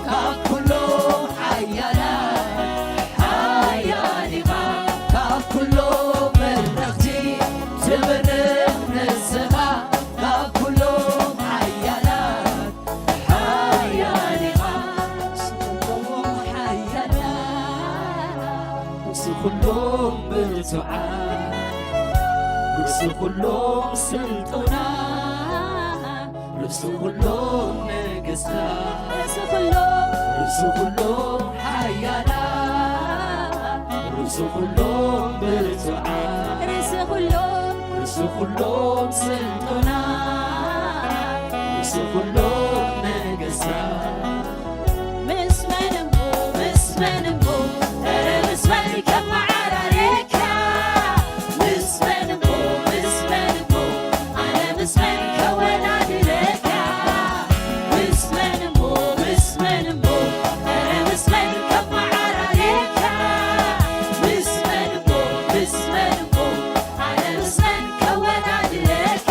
ካብ ኩሎም ሓያላት ሓያል ኢኻ፣ ካብ ኩሎም በረኽቲ ትበርኽ ንስኻ፣ ካብ ኩሎም ሓያላት ሓያል ኢኻ፣ ንሱ ኩሎም ሓያላት፣ ንሱ ኩሎም ብርቱዓት፣ ንሱ ኩሎም ስልጡናት፣ ርእሲ ኩሎም ነገስታት፣ ርእሲ ኩሎም፣ ርእሲ ኩሎም ሓያላት፣ ርእሲ ኩሎም ብርቱዓት፣ ርእሲ ኩሎም፣ ርእሲ ኩሎም ስልጡናት፣ ርእሲ ኩሎም ነገስታት። ምስ መን እሞ፣ ምስ መን እሞ፣ ኧረ ምስ መን ከመዓራርየካ? ምስ መን እሞ፣ ምስ መን እሞ፣ ኣነ ምስ መን ከወዳድረካ? ምስ መን እሞ፣ ምስ መን እሞ፣ ኧረ ምስ መን ከመዓራርየካ? ምስ መን እሞ፣ ምስ መን እሞ፣ ኣነ ምስ መን ከወዳድረካ?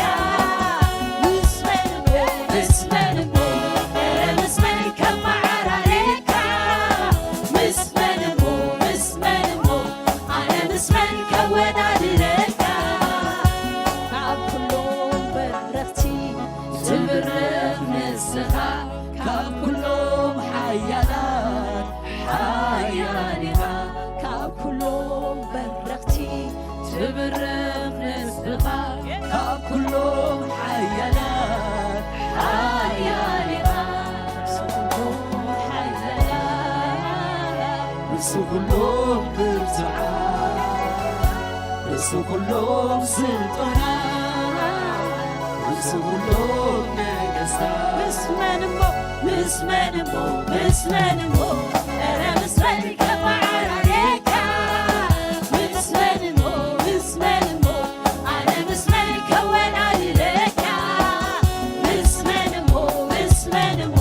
ምስ መን እሞ፣ ምስ መን እሞ፣ ኧረ ምስ መን ከመዓራርየካ? ምስ መን እሞ፣ ምስ መን እሞ፣ ኣነ ምስ መን ከወዳድረካ? ካብ ኩሎም በረኽቲ ትብርኽ ንስኻ፣ ካብ ኩሎም ሓያላት ሓያል ኢኻ፣ ካብ ኩሎም በረኽቲ ትብርኽ ንስኻ፣ ካብ ኩሎም ሓያላት ሓያል ኢኻ፣ ርእሲ ኩሎም ሓያላት፣ ርእሲ ኩሎም ብርቱዓት፣ ርእሲ ኩሎም ስልጡናት፣ ርእሲ ኩሎም ነገስታት። ምስ መን እሞ፣ ምስ መን እሞ፣ ምስ መን እሞ፣ ኧረ ምስ መን ከመዓራርየካ? ምስ መን እሞ፣ ምስ መን እሞ፣ ኣነ ምስ መን ከወዳድረካ? ምስ መን እሞ፣ ምስ መን እሞ፣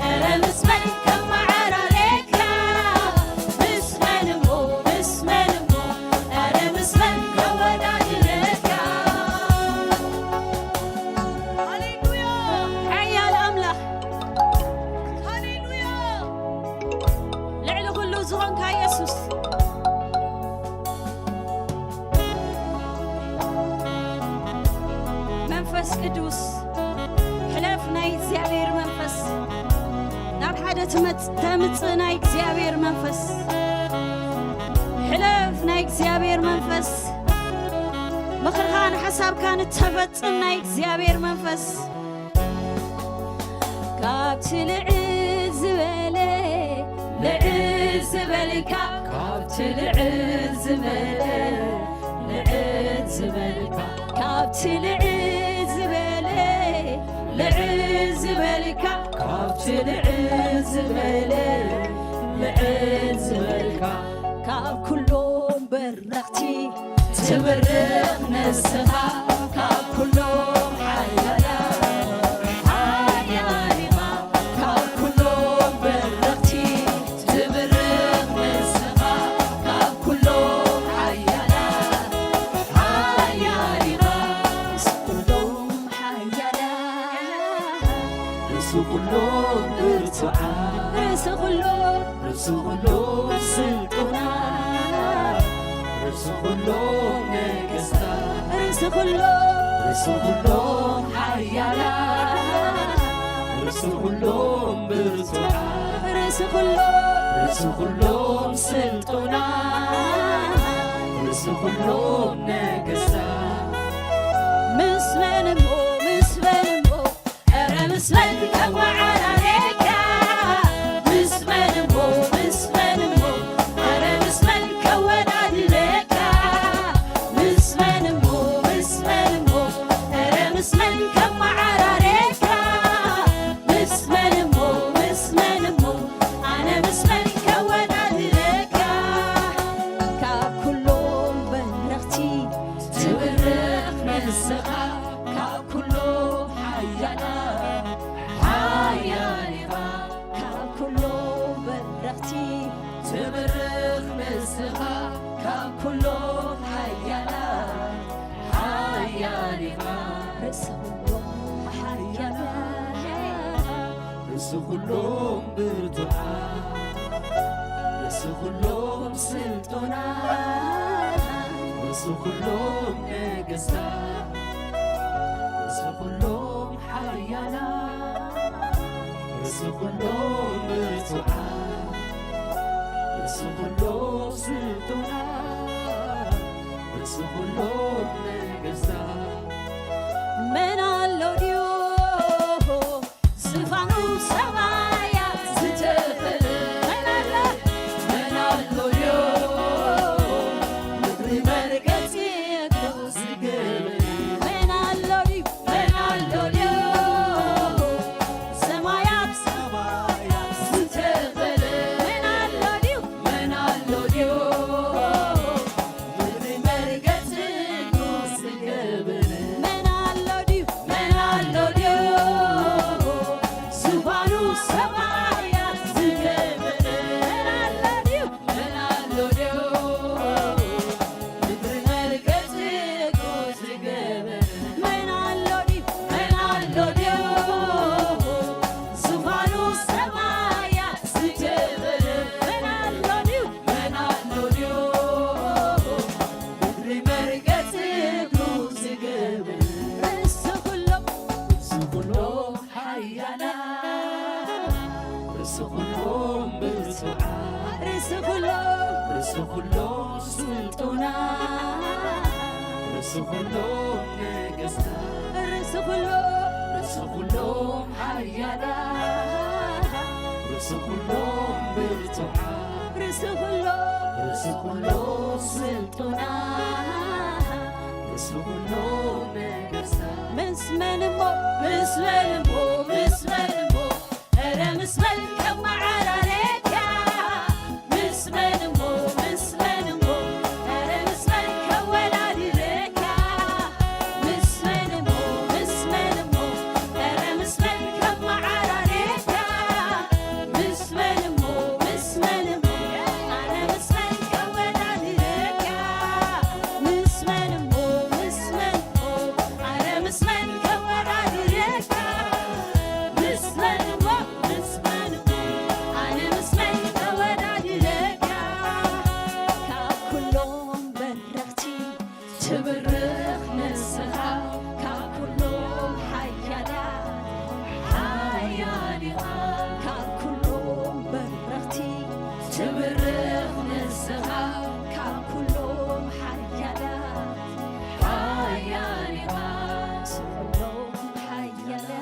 ኧረ ምስ መን ከመዓራርየካ? ምስ መን እሞ፣ ምስ መን እሞ፣ ኧረ ምስ መን ከወዳድረካ? ሃሌሉያ! ሓያል ኣምላኽ፣ ሃሌሉያ! ልዕሊ ኩሉ ዝኾንካ የሱስ፣ መንፈስ ቅዱስ፣ ሕለፍ ናይ እግዚኣብሔር መንፈስ፣ ናብ ሓደ ትመጽ-፣ ተምጽእ ናይ እግዚኣብሔር መንፈስ፣ ሕለፍ ናይ እግዚኣብሔር መንፈስ፣ ምኽርኻን ሓሳብካን እተፈጽም ናይ እግዚኣብሔር መንፈስ፣ ካብቲ ልዕል ዝበለ፣ ልዕል ዝበልካ፣ ካብቲ ልዕል ዝበለ፣ ልዕል ዝበልካ፣ ካብቲ ልዕል ዝበለ፣ ልዕል ዝበልካ፣ ካብቲ ልዕል ዝበለ፣ ልዕል ዝበልካ፣ ካብ ኩሎም በረኽቲ ትብርኽ ንስኻ፣ ካብ ኩሎም ሓያላት ሓያል ኢኻ፣ ካብ ኩሎም በረኽቲ ትብርኽ ንስኻ፣ ካብ ኩሎም ሓያላት ሓያል ኢኻ፣ ርእሲ ኩሎም ሓያላት፣ ርእሲ ኩሎም ብርቱዓት፣ ርእሲ ኩሎም፣ ርእሲ ኩሎም ስልጡናት፣ ርእሲ ኩሎም ነገስታት፣ ርእሲ ኩሎም፣ ርእሲ ኩሎም ሓያላት፣ ርእሲ ኩሎም ብርቱዓት፣ ርእሲ ኩሎም፣ ርእሲ ኩሎም ስልጡናት፣ ርእሲ ኩሎም ነገስታት። ምስ መን እሞ፣ ምስ መን እሞ፣ ኧረ ምስ መን ከመዓራርየካ? ምስ መን እሞ፣ ምስ መን እሞ፣ ኧረ ምስ መን ከወዳድረካ? ምስ መን እሞ፣ ምስ መን እሞ፣ ኧረ ምስ መን ከመ ኩሎም ስልጡናት፣ ርእሲ ኩሎም ነገስታት፣ ርእሲ ኩሎም ሓያላት፣ ርእሲ ኩሎም ብርቱዓት፣ ርእሲ ኩሎም ስልጡናት፣ ርእሲ ኩሎም ነገስታት። መን ኣሎ ድዩ? ዝፋኑ ሰማያት ዝተኸለ መን ኣሎ? መን ኣሎ ድዩ? ምድሪ መርገጺ እግሩ ዝገበረ መን ኣሎ ድዩ? መን ኣሎ ድዩ? ሰማያት ሰማያት ዝተኸለ መን ኣሎ ድዩ? መን ኣሎ ድዩ? ምድሪ መርገጺ እግሩ ዝገበረ መን ኣሎ ድዩ? መን ኣሎ ድዩ? ዙፋኑ ሰማያት ዝገበረ መን ኣሎ ድዩ? መን ኣሎ ድዩ? ምድሪ መርገጺ እግሩ ዝገበረ መን ኣሎ ድዩ? መን ኣሎ ድዩ? ዙፋኑ ሰማያት ዝገበረ መን ኣሎ ድዩ? መን ኣሎ ድዩ? ምድሪ መርገጺ እግሩ ዝገበረ ርእሲ ኩሎም፣ ርእሲ ኩሎም ሓያላት፣ ርእሲ ኩሎም ብርቱዓት፣ ርእሲ ኩሎም፣ ርእሲ ኩሎም ስልጡናት፣ ርእሲ ኩሎም ነገስታት፣ ርእሲ ኩሎም፣ ርእሲ ኩሎም ሓያላት፣ ርእሲ ኩሎም ብርቱዓት፣ ርእሲ ኩሎም፣ ርእሲ ኩሎም ስልጡናት፣ ርእሲ ኩሎም ነገስታት። ምስ መን እሞ፣ ምስ መን እሞ፣ ምስ መን እሞ፣ ኧረ ምስ መን ከመዓራርየካ? ምስ መን እሞ፣ ምስ መን እሞ፣ ኧረ ምስ መን ከወዳድረካ? ምስ መን እሞ፣ ምስ መን እሞ፣ ኧረ ምስ መን ከመዓራርየካ? ምስ መን እሞ፣ ምስ መን እሞ፣ ኣነ ምስ መን ከወዳድረካ? ምስ መን እሞ፣ ምስ መን እሞ፣ ኣነ ምስ መን ከወዳድረካ? ምስ መን እሞ፣ ምስ መን እሞ፣ ኣነ ምስ መን ከወዳድረካ? ካብ ኩሎም በረኽቲ ትብርኽ ንስኻ፣ ካብ ኩሎም ሓያላት ሓያል ኢኻ። ካብ ኩሎም በረኽቲ ትብርኽ ንስኻ፣ ካብ ኩሎም ሓያላት ሓያል ኢኻ። ርእሲ ኩሎም ሓያላት፣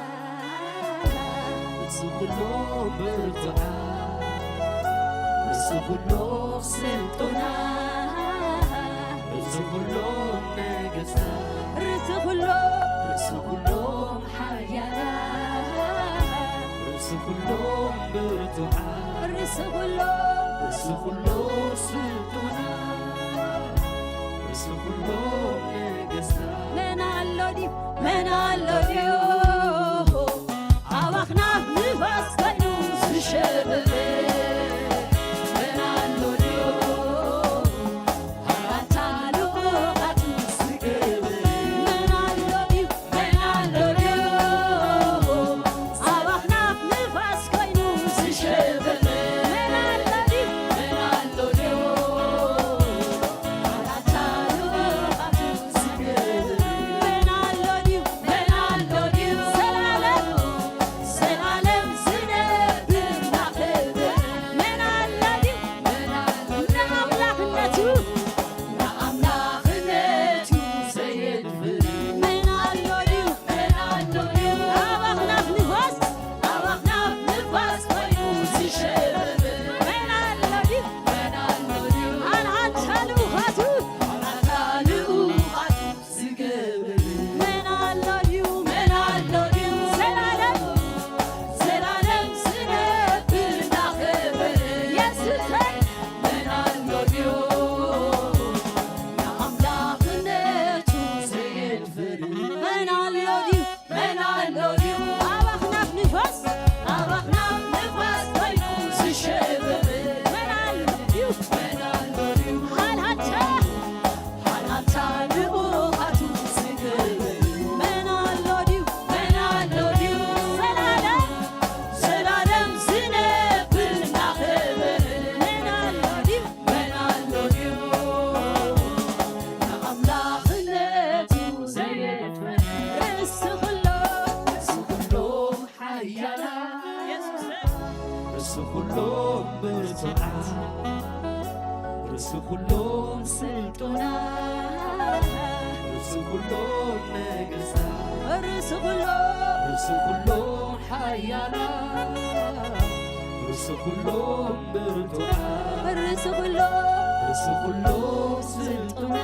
ርእሲ ኩሎም ብርቱዓት፣ ርእሲ ኩሎም ስልጡናት፣ ርእሲ ኩሎም ነገስታት፣ ርእሲ ኩሎም፣ ርእሲ ኩሎም ሓያላት፣ ርእሲ ኩሎም ብርቱዓት፣ ርእሲ ኩሎም፣ ርእሲ ኩሎም ስልጡናት፣ ርእሲ ኩሎም ነገስታት። መን ኣሎ ድዩ? መን ኣሎ ድዩ? ኣብ ኣኽናፍ ንፋስ ኮይኑ ዝሸበበ መን ኣሎ ድዩ? ኣታ ልኡኻት ዝገብር መን ኣሎ ድዩ? መን ኣሎ ድዩ? ኣብ ኣኽናፍ ንፋስ ኮይኑ ዝሸበበ መን ኣሎ ድዩ? መን ኣሎ ድዩ? ኣታ ልኡኻት ዝገብር መን ኣሎ ድዩ? መን ኣሎ ድዩ? ርእሲ ኩሎም ስልጡና፣ ርእሲ ኩሎም ነገስታት፣ ርእሲ ኩሎም፣ ርእሲ ኩሎም ሓያላት፣ ርእሲ ኩሎም ብርቱዓት፣ ርእሲ ኩሎም፣ ርእሲ ኩሎም ስልጡና፣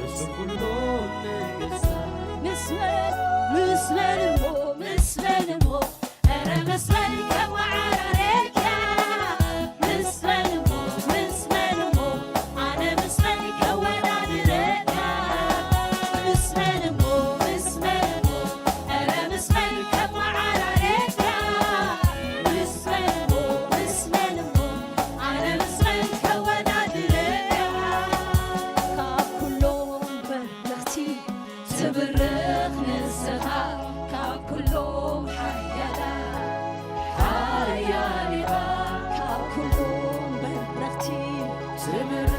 ርእሲ ኩሎም ነገስታት። ምስ መን፣ ምስ መን እሞ፣ ምስ መን እሞ፣ ኧረ ምስ መን ከወዓራርየካ? ምስ መን እሞ፣ ምስ መን እሞ፣ ኣነ ምስ መን ከወዳድረካ? ምስ መን እሞ፣ ምስ መን እሞ፣ ኧረ ምስ መን ከወዓራርየካ? ምስ መን እሞ፣ ምስ መን እሞ፣ ኣነ ምስ መን ከወዳድረካ? ካብ ኩሎም በረኽቲ ትብርኽ ንስኻ፣ ካብ ኩሎም ሓያላት ሓያል ኢኻ። ካብ ኩሎም በረኽቲ ትብርኽ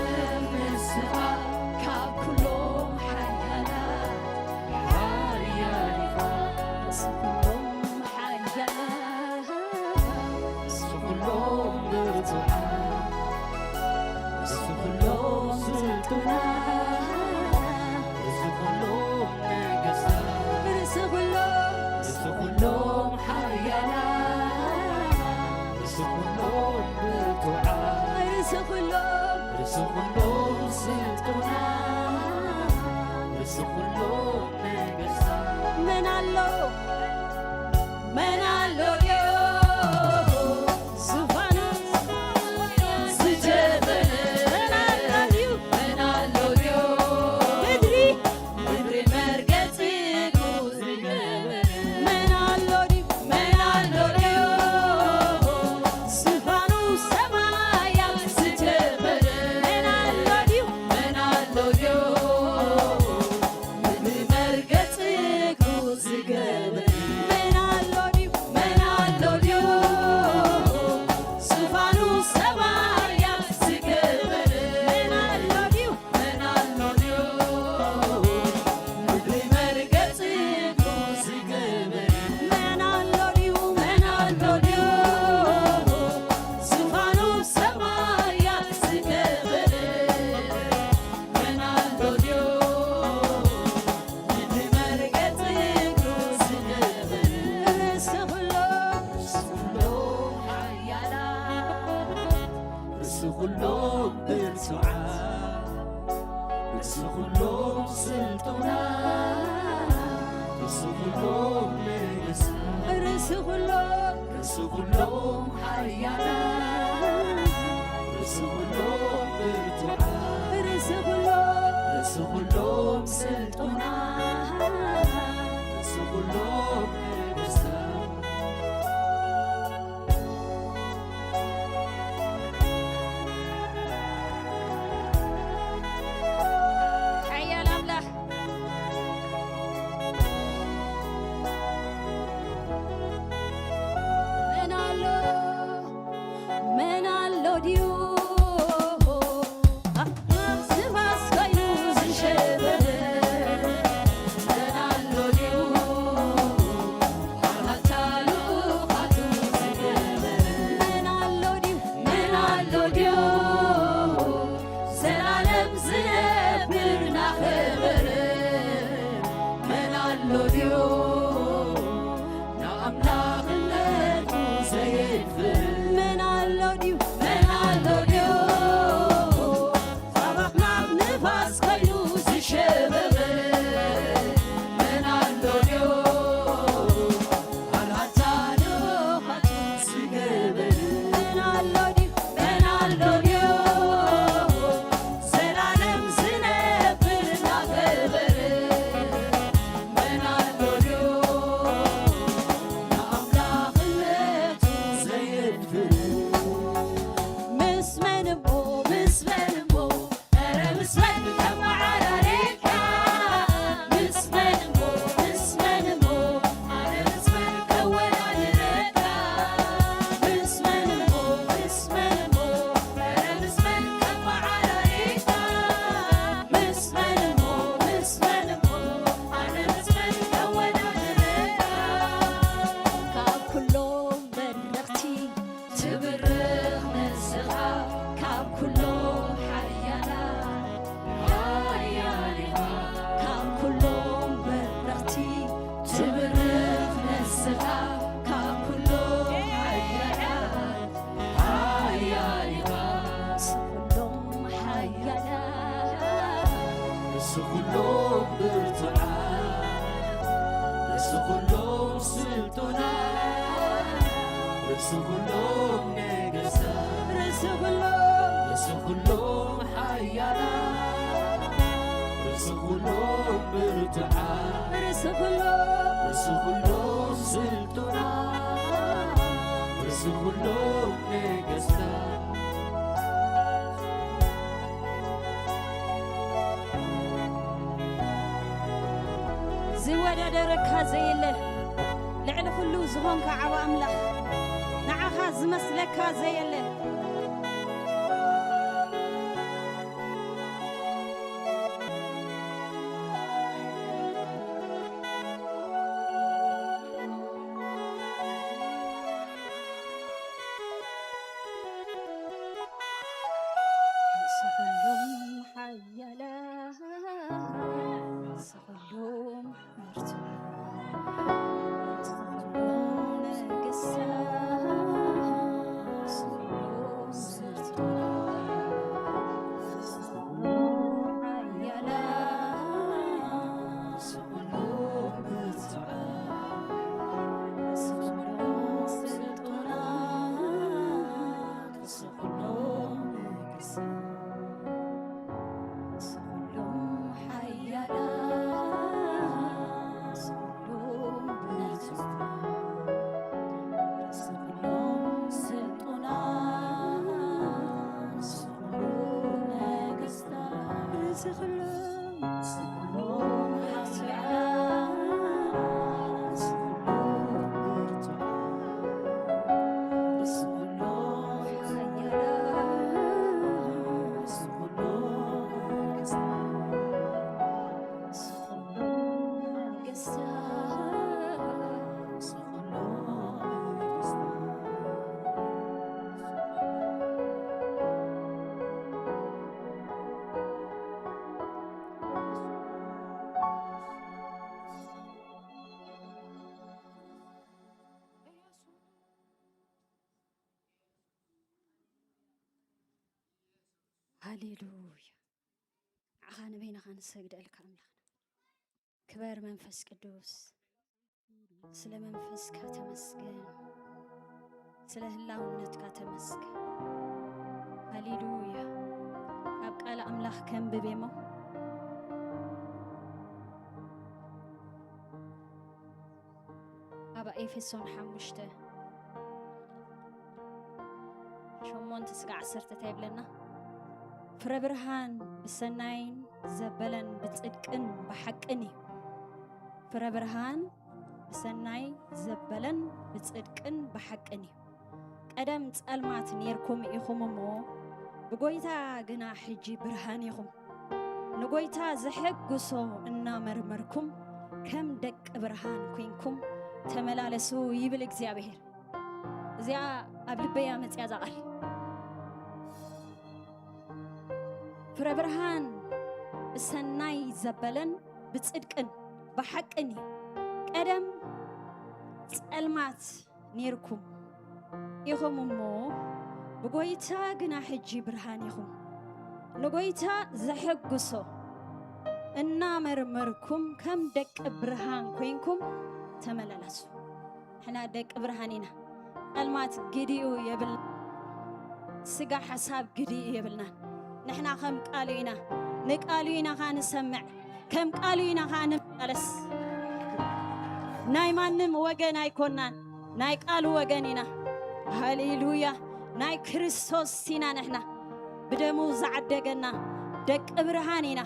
ንስኻ፣ ካብ ኩሎም ሓያላት ሓያል ኢኻ። ንስኻ ኩሎም ሓያላት፣ ንስኻ ኩሎም ብርቱዓት፣ ርእሲ ኩሎም ስልጡናት፣ ርእሲ ኩሎም ነገስታት፣ ርእሲ ኩሎም፣ ርእሲ ኩሎም ሓያላት፣ ርእሲ ኩሎም ብርቱዓት፣ ርእሲ ኩሎም፣ ርእሲ ኩሎም ስልጡናት፣ ርእሲ ኩሎም ነገስታት። መን ኣሎ? መን ኣሎ ድዮ ዙፋኑ ዝጨበጠ? መን ኣሎ ድዩ? መን ኣሎ ድዩ? ምድሪ፣ ምድሪ መርገጺ እግሩ ዝገበረ። መን ኣሎ ድዩ? መን ኣሎ ድዩ? ዙፋኑ ሰማያት ዝጨበጠ። መን ኣሎ ድዩ? መን ኣሎ ድዩ? ምድሪ መርገጺ እግሩ ዝገበረ መን ኣሎ ድዩ? መን ኣሎ ድዩ? ዙፋኑ ሰማያት ዝገበረ መን ኣሎ ድዩ? መን ኣሎ ድዩ? ምድሪ መርገጺ እግሩ ዝገበረ መን ኣሎ ድዩ? መን ኣሎ ድዩ? ዙፋኑ ሰማያት ዝገበረ መን ኣሎ ድዩ? ርእሲ ኩሎም ብርቱዓት፣ ርእሲ ኩሎም ስልጡናት፣ ርእሲ ኩሎም ነገስታት፣ ርእሲ ኩሎም ርእሲ ኩሎም ሓያላት፣ ርእሲ ኩሎም ብርቱዓት፣ ርእሲ ኩሎም፣ ርእሲ ኩሎም ስልጡናት፣ ርእሲ ኩሎም ነገስታት። ሓያል ኣምላኽ። መን ኣሎ? ርእሲ ኩሎም ብርቱዓት፣ ርእሲ ኩሎም ስልጡናት፣ ርእሲ ኩሎም ነገስታት፣ ርእሲ ኩሎም፣ ርእሲ ኩሎም ሓያላት፣ ርእሲ ኩሎም ብርቱዓት፣ ርእሲ ኩሎም፣ ርእሲ ኩሎም ስልጡናት፣ ርእሲ ኩሎም ነገስታት። ዝወዳደረካ ዘየለ፣ ልዕሊ ኩሉ ዝኾንካ ዓቢ ኣምላኽ፣ ንዓኻ ዝመስለካ ዘየለ። ርእሲ ኩሎም ሓያላት፣ ርእሲ ኩሎም ብርቱዓት፣ ርእሲ ኩሎም ነገስታት፣ ርእሲ ኩሎም ስልጡናት፣ ርእሲ ኩሎም ሓያላት፣ ርእሲ ኩሎም ብርቱዓት፣ ርእሲ ኩሎም ስልጡናት፣ ርእሲ ኩሎም ነገስታት፣ ርእሲ ኩሎም ሓያላት፣ ርእሲ ኩሎም ብርቱዓት፣ ርእሲ ኩሎም ስልጡናት፣ ርእሲ ኩሎም ነገስታት፣ ርእሲ ኩሎም፣ ርእሲ ኩሎም ሓያላት፣ ርእሲ ኩሎም ብርቱዓት፣ ርእሲ ኩሎም ሓያላት፣ ርእሲ ኩሎም ነገስታት፣ ርእሲ ኩሎም ነገስታት፣ ርእሲ ኩሎም ነገስታት። ሃሌሉያ። ንዓኻ ንበይንኻ ንሰግደልካ ኣምላኽና። ክበር መንፈስ ቅዱስ። ስለ መንፈስካ ተመስገን። ስለ ህላውነትካ ተመስገን። ሃሌሉያ። ኣብ ቃል ኣምላኽ ከንብብ እሞ ኣብ ኤፌሶን ሓሙሽተ ሸሞንተ ስጋዕ ዓሰርተ እንታይ ይብለና? ፍረ ብርሃን ብሰናይን ዘበለን ብጽድቅን ብሓቅን እዩ። ፍረ ብርሃን ብሰናይ ዘበለን ብጽድቅን ብሓቅን እዩ። ቀደም ጸልማት ኔርኩም ኢኹም እሞ፣ ብጎይታ ግና ሕጂ ብርሃን ኢኹም። ንጎይታ ዘሐጉሶ እናመርመርኩም፣ ከም ደቂ ብርሃን ኮይንኩም ተመላለሱ ይብል እግዚኣብሔር። እዚኣ ኣብ ልበይ እያ መጽያ እዛ ቃል። ፍረ ብርሃን ብሰናይ ዘበለን ብጽድቅን ብሓቅን እዩ። ቀደም ጸልማት ኔርኩም ኢኹም እሞ፣ ብጎይታ ግና ሕጂ ብርሃን ኢኹም። ንጎይታ ዘሐጉሶ እናመርመርኩም፣ ከም ደቂ ብርሃን ኮይንኩም ተመላለሱ። ንሕና ደቂ ብርሃን ኢና። ጸልማት ግዲኡ የብልና። ስጋ ሓሳብ ግዲኡ የብልናን። ንሕና ከም ቃሉ ኢና። ንቃሉ ኢና ኸኣ ንሰምዕ። ከም ቃሉ ኢና ኸኣ ንመላለስ። ናይ ማንም ወገን ኣይኮናን። ናይ ቃሉ ወገን ኢና። ሃሌሉያ። ናይ ክርስቶስ ኢና ንሕና። ብደሙ ዝዓደገና ደቂ ብርሃን ኢና።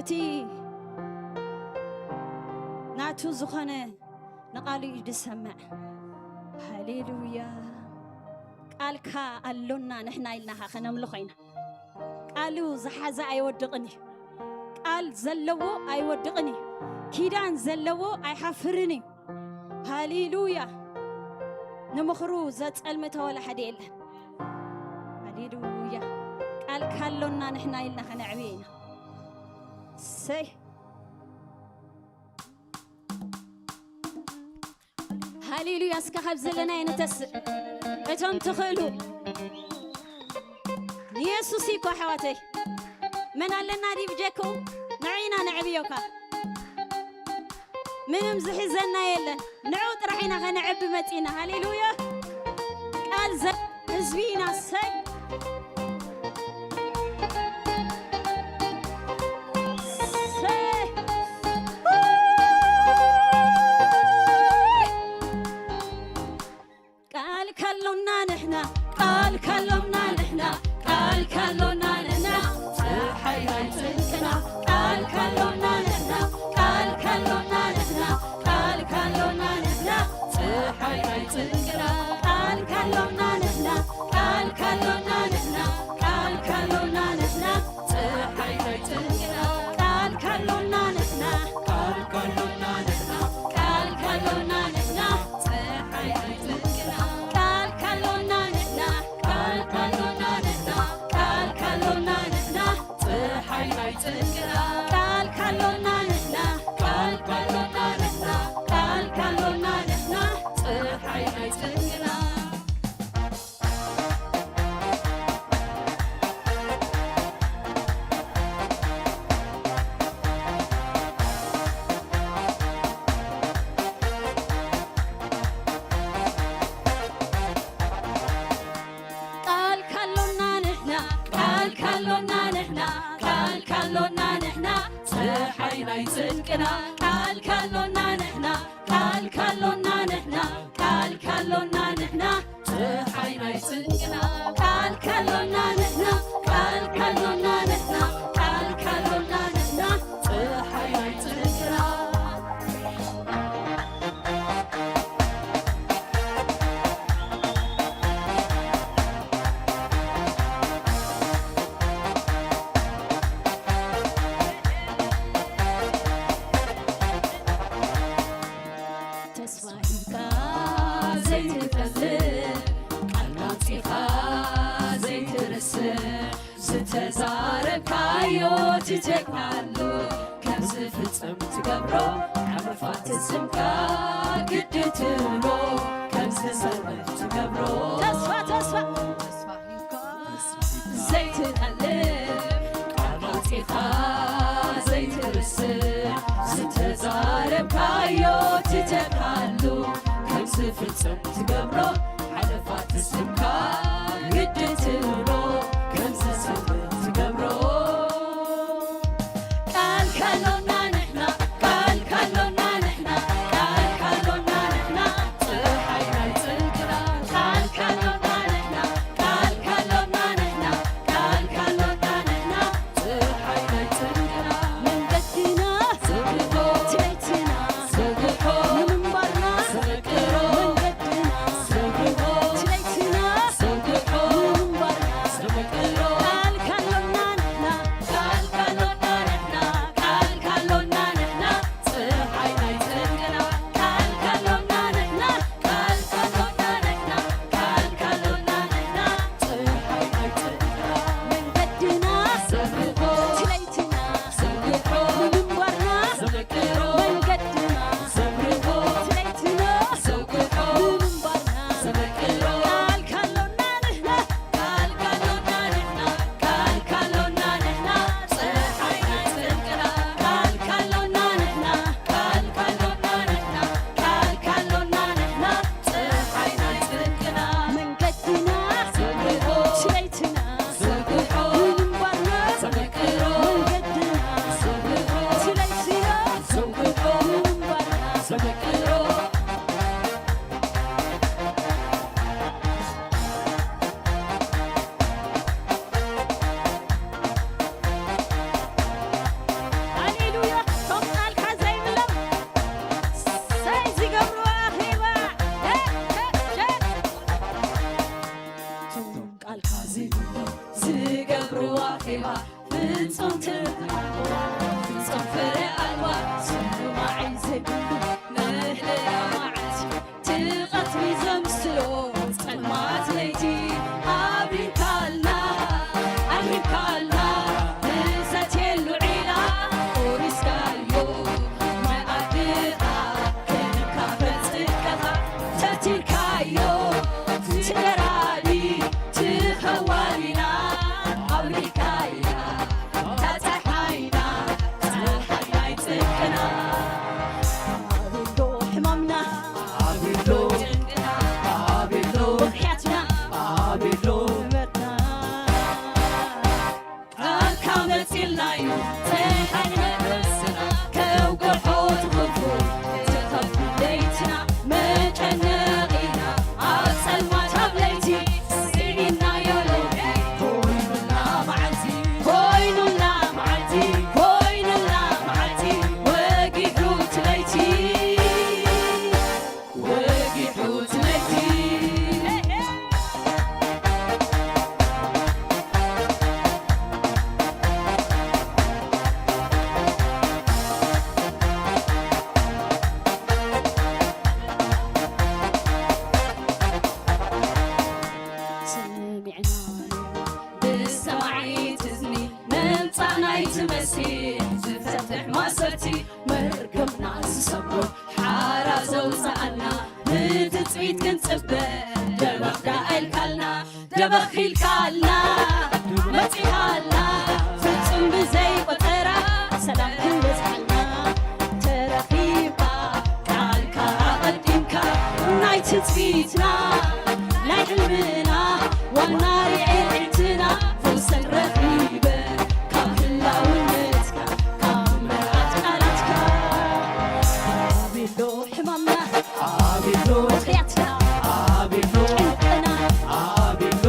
እቲ ናቱ ዝኾነ ንቃሉ እዩ ዝሰምዕ። ሃሌሉያ። ቃልካ ኣሎና ንሕና ኢልና ኸኣ ከነምልኾ ኢና። ቃሉ ዝሓዘ ኣይወድቕን እዩ። ቃል ዘለዎ ኣይወድቕን እዩ። ኪዳን ዘለዎ ኣይሓፍርን እዩ። ሃሌሉያ። ንምኽሩ ዘጸልመተ ወላ ሓደ የለን። ሃሌሉያ። ቃልካ ኣሎና ንሕና ኢልና ኸነዕብዮ ኢና። ሰይ ሃሌሉያ። እስከ ካብ ዘለናዮ ንተስእ። እቶም ትኽእሉ ንየሱስ እኮ ኣሕዋተይ። መን ኣለና ዲብ ጀኩ? ንዑ ኢና ነዕብዮካ። ምንም ዝሕዘና የለን። ንዑ ጥራሕ ኢና ከነዕቢ መጺና። ሃሌሉያ። ቃል ዘ-፣ ህዝቢ ኢና። ሰይ። ሰይ። ቃል ካሎና ንሕና፣ ቃል ካሎና ንሕና፣ ቃል ካሎና ንሕና፣ ፀሓይ ናይ ጽድቅና። ቃል ካሎና ንሕና፣ ቃል ካሎና ንሕና፣ ቃል ካሎና ንሕና፣ ፀሓይ ናይ ጽድቅና። ቃል ካሎና ንሕና፣ ቃል ካሎና ንሕና፣ ቃል ካሎና ንሕና፣ ፀሓይ ናይ ጽድቅና። ቃል ካሎና ንሕና፣ ቃል ካሎና ንሕና፣ ቃል ካሎና ንሕና፣ ፀሓይ ናይ ጽድቅና። ቃል ካሎና ንሕና፣ ቃል ካሎና ንሕና፣ ቃል ካሎና ንሕና፣ ፀሓይ ናይ ጽድቅና። ቃል ካሎና ንሕና፣ ቃል ካሎና ንሕና፣ ቃል ካሎና ንሕና፣ ፀሓይ ናይ ጽድቅና። ቃል ካሎና ንሕና፣ ቃል ካሎና ንሕና፣ ቃል ካሎና ንሕና፣ ፀሓይ ናይ ጽድቅና። ቃል ካሎና ንሕና፣ ቃል ካሎና ንሕና፣ ቃል ካሎና ንሕና፣ ፀሓይ ናይ ጽድቅና። ቃል ካሎና ንሕና፣ ቃል ካሎና ንሕና፣ ቃል ካሎና ንሕና፣ ፀሓይ ናይ ጽድቅና። ተስፋ ሂብካ ዘይትጠልእ፣ ቃል ኣውጺኻ ዘይትርስዕ፣ ዝተዛረብካዮ ትተግባሉ፣ ከም ዝፍጸም ትገብሮ፣ ሓለፋ ትስምካ ግዲ ትብሎ፣ ከም ዝሰምዕ ትገብሮ። ተስፋ፣ ተስፋ። ዘይትጠልም ቃል ኣውጺኻ ዘይትርስዕ፣ ዝተዛረብካዮ ትተግባሉ፣ ከም ዝፍጸም ትገብሮ፣ ሓለፋ ትስምካ ግዲ ትብሎ፣ ከም ዝሰምዕ ትገብሮ። ቃል ካሎና ንሕና፣ ቃል ካሎና ንሕና፣ ቃል ካሎና ንሕና፣ ፀሓይ ናይ ጽድቅና። ቃል ካሎና ንሕና፣ ቃል ካሎና ንሕና፣ ቃል ካሎና ንሕና፣ ፀሓይ ናይ ጽድቅና። መንገድና ዘብርሆ፣ ለይትና ዘብርሆ፣ ንምንባርና ዘመቅሮ፣ መንገድና ዘብርሆ፣ ለይትና ዘብርሆ፣ ንምንባርና ዘመቅሮ። ቃል ካሎና ንሕና፣ ቃል ካሎና ንሕና፣ ቃል ካሎና ንሕና፣ ፀሓይ ናይ ጽድቅና። ቃል ካሎና ንሕና፣ ቃል ካሎና ንሕና፣ ቃል ካሎና ንሕና፣ ፀሓይ ናይ ጽድቅና። መንገድና ዘብርሆ፣ ለይትና ዘብርሆ፣ ንምንባርና ዘመቅሮ። መንገድና ዘብርሆ፣ ለይትና ዘብርሆ፣ ንምንባርና ዘመቅሮ። ቃል ካሎና ንሕና፣ ቃል ካሎና ንሕና፣ ቃል ካሎና ንሕና፣ ፀሓይ ናይ ጽድቅና። ቃል ካሎና ንሕና፣ ቃል ካሎና ንሕና፣ ቃል ካሎና ንሕና፣ ፀሓይ ናይ ጽድቅና። መንገድና ዘብርሆ፣ ለይትና ዘብርሆ፣ ንምንባርና ዘመቅሮ። መንገድና ዘብርሆ፣ ለይትና ዘብርሆ፣ ንምንባርና ዘመቅሮ። ሃሌሉያ። እቶም ቃልካ ዘይምለም ሰይ ዝገብርዎ ኣኼባ። ሄ፣ ሄ፣ ሄ። እቶም ቃልካ ዘይምለም ዝገብርዎ ኣኼባ ፍጹም ትርጉም ኣልቦ፣ ፍጹም ፍረ ኣልባ፣ ስማዒ ዘይብሉ ምህለላ መዓልቲ ትቐትሪ ዘምስሎ ጸልማት ለይቲ ኣብሪካልና፣ ኣብሪካልና ንሰትየሉ ዒላ ቆሪስካዮ፣ መኣድኻ ክንካፈል ጽድቅኻ ተቲርካዮ፣ ትደራዲ ትኸዋሊና ኣብሪካያ፣ እታ ኣይትመሲ ዝፈትሕ ማእሰርቲ መርገምና ዝሰብሮ ሓራ ዘውፅኣና ንትፅቢት ክንፅበ ደበኽ ዳኣ ኢልካልና ደበኽ ኢልካልና መፂኻልና ፍፁም ብዘይ ቆፀራ ሰላም ክበዝሓልና ተረኺብካ ቃልካ ኣቐዲምካ ናይ ትፅቢትና ናይ ሕልምና ዋና ርዕድትና ፈውሰን ረኺበ ካብ ህላውነትካ ካብ መርዓት ቃላትካ ኣቤሎ ሕማምና ኣቤሎ ብኽያትና ኣቤሎ ጭንቅና ኣቤሎ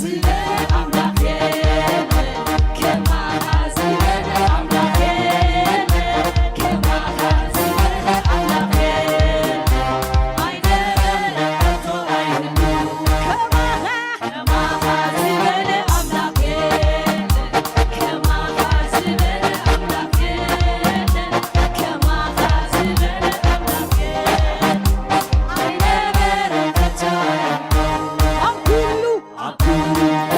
ዝበለ ኣምላኽ የለን፣ ከማኻ ዝበለ ኣምላኽ የለን፣ ከማኻ ዝበለ ኣምላኽ የለን፣ ኣይነበረን ከቶ ኣይህሉን። ከማኻ፣ ከማኻ ዝበለ ኣምላኽ የለን፣ ከማኻ ዝበለ ኣምላኽ የለን፣ ከማኻ ዝበለ ኣምላኽ የለን፣ ኣይነበረን ከቶ ኣይህሉን። ኣብ ኩሉ ኣብ ኩሉ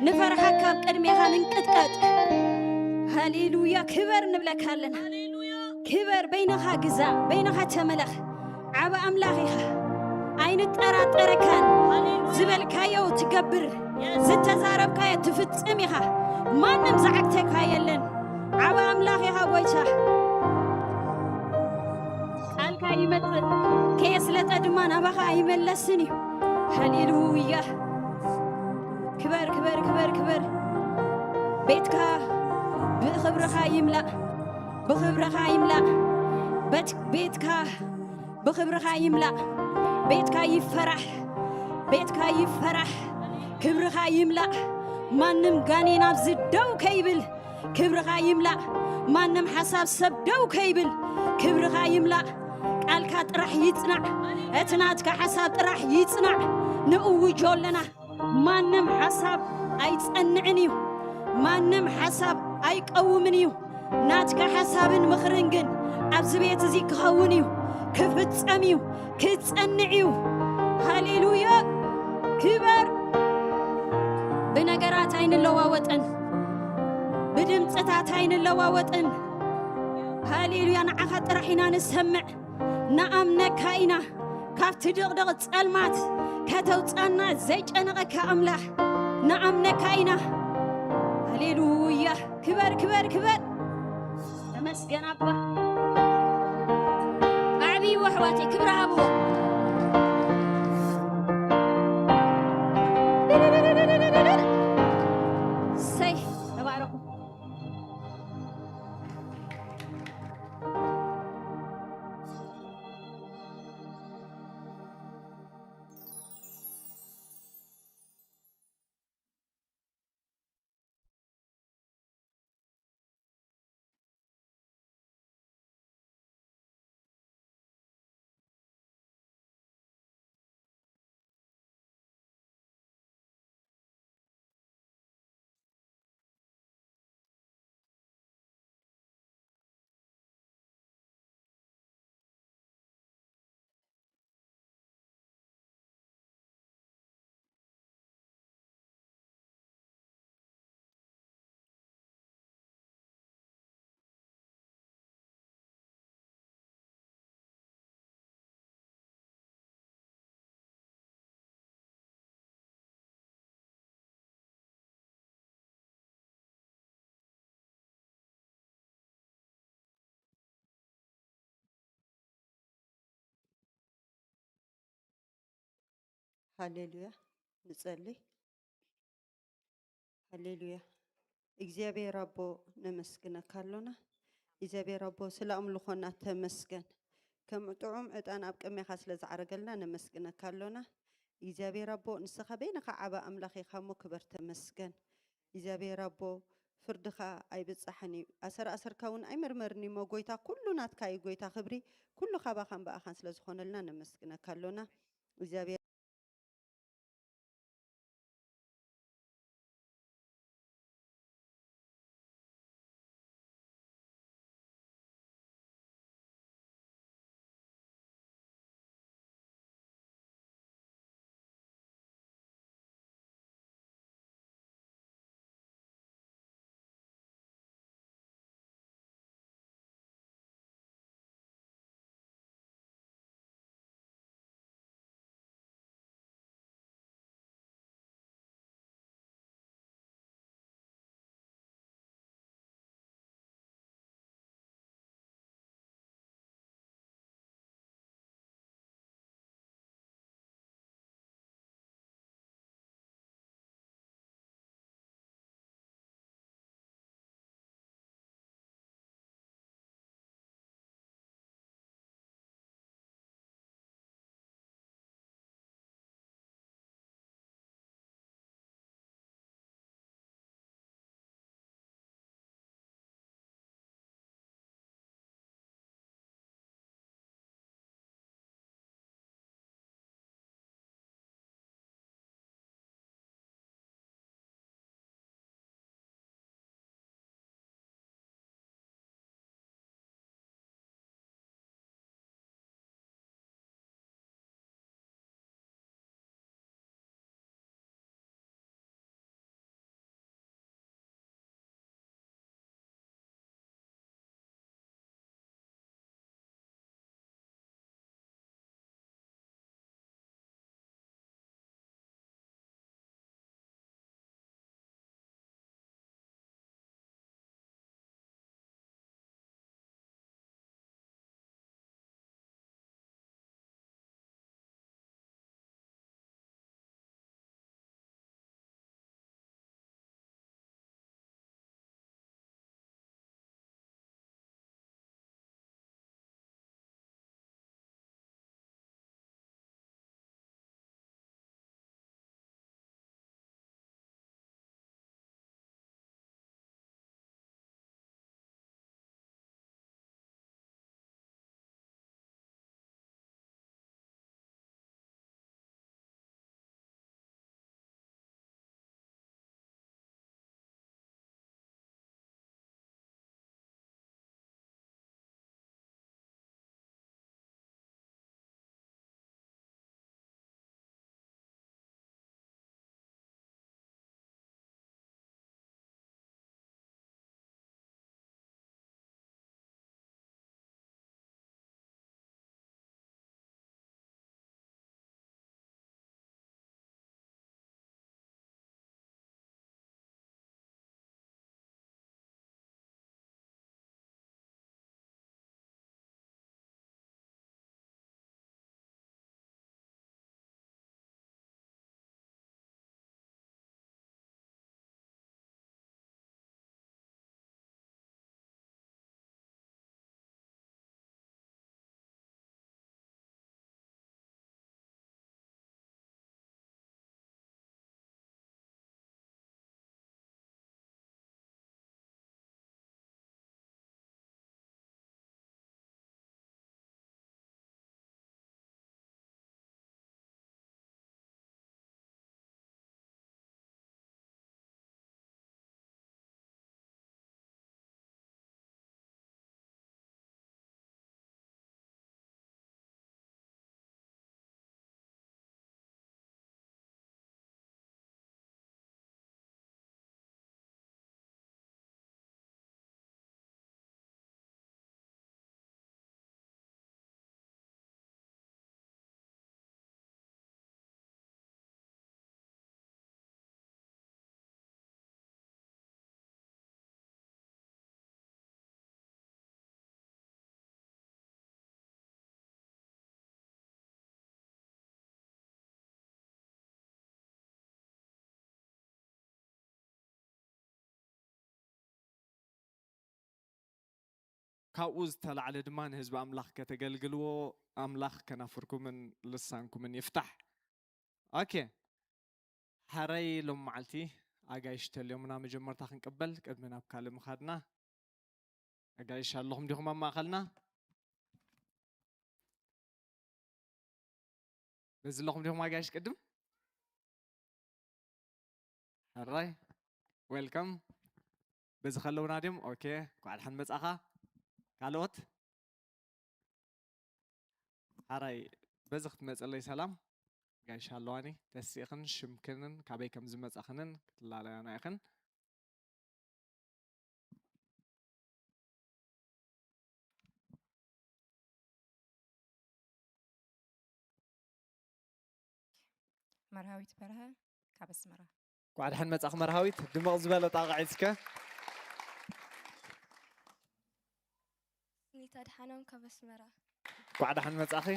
ንፈርሓካ፣ ኣብ ቅድሜኻ ንንቅጥቀጥ። ሃሌሉያ፣ ክበር ንብለካ ኣለና። ክበር፣ በይንኻ ግዛእ፣ በይንኻ ተመለኽ። ዓቢ ኣምላኽ ኢኻ። ኣይንጠራጠረካን። ዝበልካዮ ትገብር፣ ዝተዛረብካዮ ትፍጽም ኢኻ። ማንም ዝዓግተካ የለን። ዓቢ ኣምላኽ ኢኻ ጎይታ። ቃልካ ይመጽእ፣ ከየስለጠ ድማ ናባኻ ኣይመለስን እዩ። ሃሌሉያ። ክበር፣ ክበር፣ ክበር፣ ክበር። ቤትካ ብኽብርኻ ይምላእ፣ ብኽብርኻ ይምላእ። በት-፣ ቤትካ ብኽብርኻ ይምላእ፣ ቤትካ ይፈራሕ፣ ቤትካ ይፈራሕ። ክብርኻ ይምላእ። ማንም ጋኔን ኣብዚ ደው ከይብል ክብርኻ ይምላእ። ማንም ሓሳብ ሰብ ደው ከይብል ክብርኻ ይምላእ። ቃልካ ጥራሕ ይጽናዕ፣ እቲ ናትካ ሓሳብ ጥራሕ ይጽናዕ። ንእውጆ ኣለና። ማንም ሓሳብ ኣይጸንዕን እዩ፣ ማንም ሓሳብ ኣይቀውምን እዩ። ናትካ ሓሳብን ምኽርን ግን ኣብዚ ቤት እዚ ክኸውን እዩ፣ ክፍጸም እዩ፣ ክጸንዕ እዩ። ሃሌሉያ! ክበር። ብነገራት ኣይንለዋወጥን፣ ብድምፅታት ኣይንለዋወጥን። ሃሌሉያ! ንዓኻ ጥራሕ ኢና ንሰምዕ፣ ንኣምነካ ኢና። ካብቲ ድቕድቕ ጸልማት ከተውጻና ዘይጨነቐካ ኣምላኽ ንኣምነካ ኢና። ሃሌሉያ! ክበር፣ ክበር፣ ክበር። ተመስገን ኣባ። ኣዕብይዎ ኣሕዋተይ፣ ክብሪ ሃብዎ። እሰይ፣ ተባረኹ። ሃሌሉያ። ንጸሊ። ሃሌሉያ። እግዚኣብሔር ኣቦ፣ ነመስግነካ ኣሎና። እግዚኣብሔር ኣቦ፣ ስለ ኣምልኾና ተመስገን። ከም ጥዑም ዕጣን ኣብ ቅድሜኻ ስለ ዝዓረገልና ነመስግነካ ኣሎና። እግዚኣብሔር ኣቦ፣ ንስኻ በይንኻ ዓቢ ኣምላኽ ኢኻ እሞ፣ ክበር ተመስገን። እግዚኣብሔር ኣቦ፣ ፍርድኻ ኣይብጻሕን እዩ፣ ኣሰር ኣሰርካ እውን ኣይምርመርን እዩ እሞ፣ ጎይታ፣ ኩሉ ናትካ እዩ። ጎይታ፣ ክብሪ ኩሉ ካባኻን ብኣኻን ስለ ዝኾነልና ነመስግነካ ኣሎና። እግዚኣብሔር ካብኡ ዝተላዕለ ድማ ንህዝቢ ኣምላኽ ከተገልግልዎ ኣምላኽ ከናፍርኩምን ልሳንኩምን ይፍታሕ። ኦኬ፣ ሓራይ ሎም መዓልቲ ኣጋይሽ ተልዮምና መጀመርታ ክንቅበል ቅድሚ ናብ ካልእ ምኻድና። ኣጋይሽ ኣለኹም ዲኹም ኣብ ማእኸልና? በዚ ኣለኹም ዲኹም ኣጋይሽ ቅድም? ሕራይ፣ ዌልካም። በዚ ከለውና ድዮም? ኦኬ፣ እንኳዕ ደሓን መጻኻ። ካልኦት? ሓራይ፣ በዚ ክትመጽለይ ሰላም። ጋይሽ ኣለዋኒ፣ ተሲእኽን ሽምክንን ካበይ ከም ዝመጻኽንን ክትላለያና ኢኽን። መርሃዊት በርሀ ካብ ኣስመራ። እንኳዕ ደሓን መጻኺ መርሃዊት። ድምቕ ዝበለ ጣቕዒት እስከ። ስኒት ኣድሓኖም ካብ ኣስመራ። እንኳዕ ደሓን መጻኺ።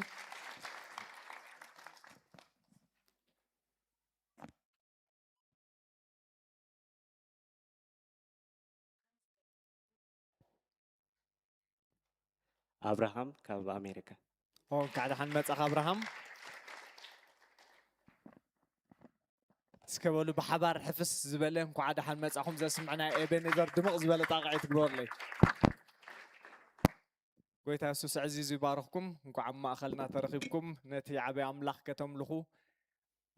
ኣብርሃም ካብ ኣሜሪካ። ኦ፣ እንኳዕ ደሓን መጻኻ ኣብርሃም። እስከ በሉ ብሓባር ሕፍስ ዝበለ እንኳዕ ደሓን መጻኹም ዘስምዕና ኤቤኔዘር ድምቕ ዝበለ ጣቕዒት ግበሩለይ። ጎይታ የሱስ ኣዕዚዙ ይባርኽኩም። እንኳዕ ኣብ ማእኸልና ተረኺብኩም ነቲ ዓብዪ ኣምላኽ ከተምልኹ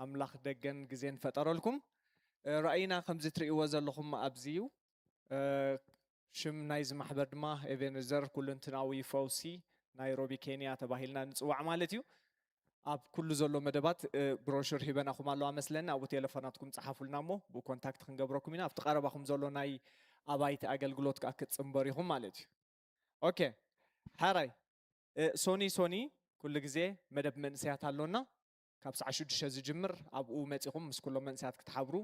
ኣምላኽ ደገን ግዜን ፈጠረልኩም። እ፣ ራእይና ከምዚ ትርእይዎ ዘለኹም ኣብዚ እዩ። እ፣ ሽም ናይዚ ማሕበር ድማ ኤቤኔዘር ኩለንትናዊ ፈውሲ ናይሮቢ ኬንያ ተባሂልና ንጽዋዕ ማለት እዩ። ኣብ ኩሉ ዘሎ መደባት እ፣ ብሮሹር ሂበናኹም ኣለዋ መስለኒ። ኣብኡ ቴሌፎናትኩም ጸሓፉልና እሞ ብኡ ኮንታክት ክንገብረኩም ኢና። ኣብቲ ቀረባኹም ዘሎ ናይ ኣባይቲ ኣገልግሎት ከኣ ክትጽንበሩ ኢኹም ማለት እዩ። ኦኬ፣ ሓራይ እ፣ ሶኒ ሶኒ ኩሉ ግዜ መደብ መንእሰያት ኣሎና። ካብ ሰዓት ሽዱሽተ ዝጅምር ኣብኡ መጺኹም ምስ ኩሎም መንእሰያት ክትሓብሩ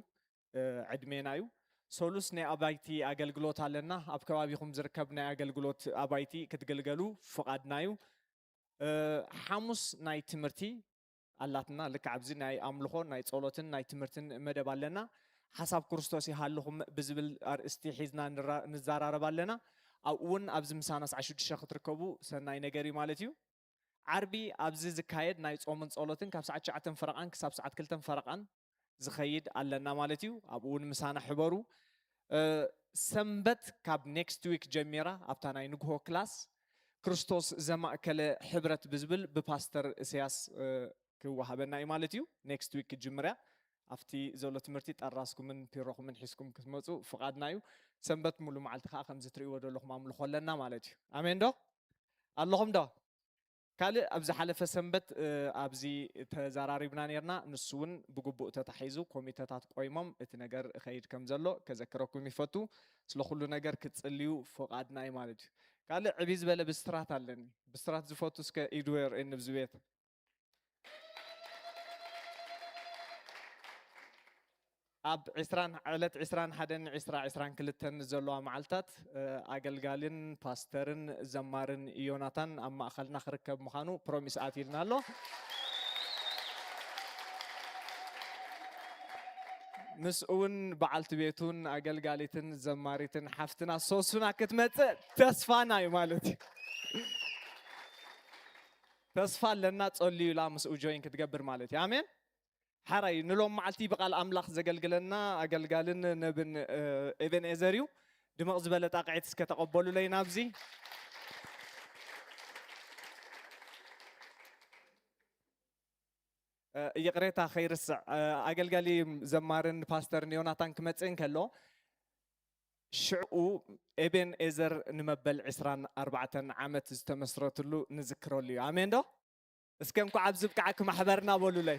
እ፣ ዕድሜና እዩ። ሰሉስ ናይ ኣባይቲ ኣገልግሎት ኣለና። ኣብ ከባቢኹም ዝርከብ ናይ ኣገልግሎት ኣባይቲ ክትግልገሉ ፍቓድና እዩ። እ፣ ሓሙስ ናይ ትምህርቲ ኣላትና። ልክዕ ኣብዚ ናይ ኣምልኾ ናይ ጸሎትን ናይ ትምህርትን መደብ ኣለና። ሓሳብ ክርስቶስ ይሃልኹም ብዝብል ኣርእስቲ ሒዝና ንራ- ንዘራረብ ኣለና። ኣብኡ እውን ኣብዚ ምሳና ሰዓት ሽዱሽተ ክትርከቡ ሰናይ ነገር እዩ ማለት እዩ። ዓርቢ ኣብዚ ዝካየድ ናይ ጾምን ጸሎትን ካብ ሰዓት ትሽዓተ ፈረቓን ክሳብ ሰዓት ክልተ ፈረቓን ዝኸይድ ኣለና ማለት እዩ። ኣብኡ እውን ምሳና ሕበሩ። እ፣ ሰንበት ካብ ኔክስት ዊክ ጀሚራ ኣብታ ናይ ንግሆ ክላስ ክርስቶስ ዘማእከለ ሕብረት ብዝብል ብፓስተር እስያስ እ፣ ክወሃበና እዩ ማለት እዩ። ኔክስት ዊክ ክጅምር እያ። ኣብቲ ዘሎ ትምህርቲ ጠራስኩምን ፒሮኹምን ሒዝኩም ክትመፁ ፍቓድና እዩ። ሰንበት ሙሉ መዓልቲ ከዓ ከምዚ ትርእይዎ ዘለኹም ኣምልኾ ኣለና ማለት እዩ። ኣሜን ዶ ኣለኹም ዶ? ካልእ ኣብ ዝሓለፈ ሰንበት እ፣ ኣብዚ ተዘራሪብና ነርና። ንሱ እውን ብግቡእ ተታሒዙ ኮሚተታት ቆይሞም እቲ ነገር እኸይድ ከም ዘሎ ከዘክረኩም ይፈቱ። ስለ ኩሉ ነገር ክትጽልዩ ፍቓድና እዩ ማለት እዩ። ካልእ ዕብይ ዝበለ ብስራት ኣለኒ። ብስራት ዝፈቱ እስከ ኢዱ የርእየኒ ኣብዚ ቤት። ኣብ ዕስራን ዕለት ዕስራን ሓደን ዕስራ ዕስራን ክልተን ዘለዋ መዓልታት እ፣ ኣገልጋልን ፓስተርን ዘማርን ዮናታን ኣብ ማእኸልና ክርከብ ምዃኑ ፕሮሚስ ኣትዩልና ኣሎ። ምስኡ እውን በዓልቲ ቤቱን ኣገልጋሊትን ዘማሪትን ሓፍትና ሶሱና ክትመፅእ ተስፋና እዩ ማለት እዩ። ተስፋ ኣለና። ፀልዩላ ምስኡ ጆይን ክትገብር ማለት እዩ። ኣሜን። ሓራይ ንሎም መዓልቲ ብቓል ኣምላኽ ዘገልግለና ኣገልጋልን ነብን እ፣ ኤቤንኤዘር እዩ። ድምቕ ዝበለ ጣቕዒት እስከ ተቐበሉለይ ናብዚ። እ፣ ይቕሬታ ከይርስዕ እ፣ ኣገልጋሊ ዘማርን ፓስተርን ዮናታን ክመጽእ እንከሎ ሽዑ ኤቤን ኤዘር ንመበል ዕስራን ኣርባዕተን ዓመት ዝተመስረትሉ ንዝክረሉ እዩ። ኣሜን ዶ? እስከ እንኳዕ ኣብዚ ብቃዕኪ ማሕበርና በሉለይ።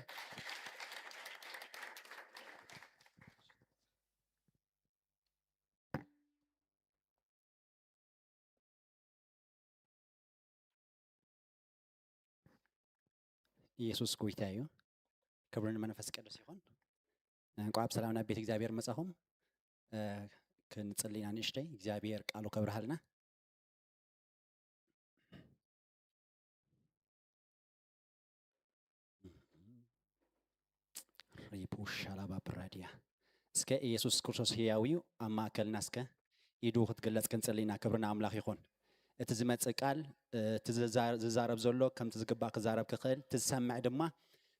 ኢየሱስ ጎይታ እዩ። ክብሪ ንመንፈስ ቅዱስ ይኹን። እንኳዕ ብሰላም ናብ ቤት እግዚኣብሔር መጻኹም። እ፣ ክንጽሊ ኢና ንእሽተይ፣ እግዚኣብሔር ቃሉ ከብርሃልና። ሪፑ ሻላባ ፕራዲያ። እስከ ኢየሱስ ክርስቶስ ህያው እዩ፣ ኣብ ማእከልና እስከ ኢዱ ክትግለጽ ክንጽሊ ኢና። ክብሪ ንኣምላኽ ይኹን። እቲ ዝመጽእ ቃል፣ እ፣ እቲ ዝዛ-፣ ዝዛረብ ዘሎ ከምቲ ዝግባእ ክዛረብ ክኽእል፣ እቲ ዝሰምዕ ድማ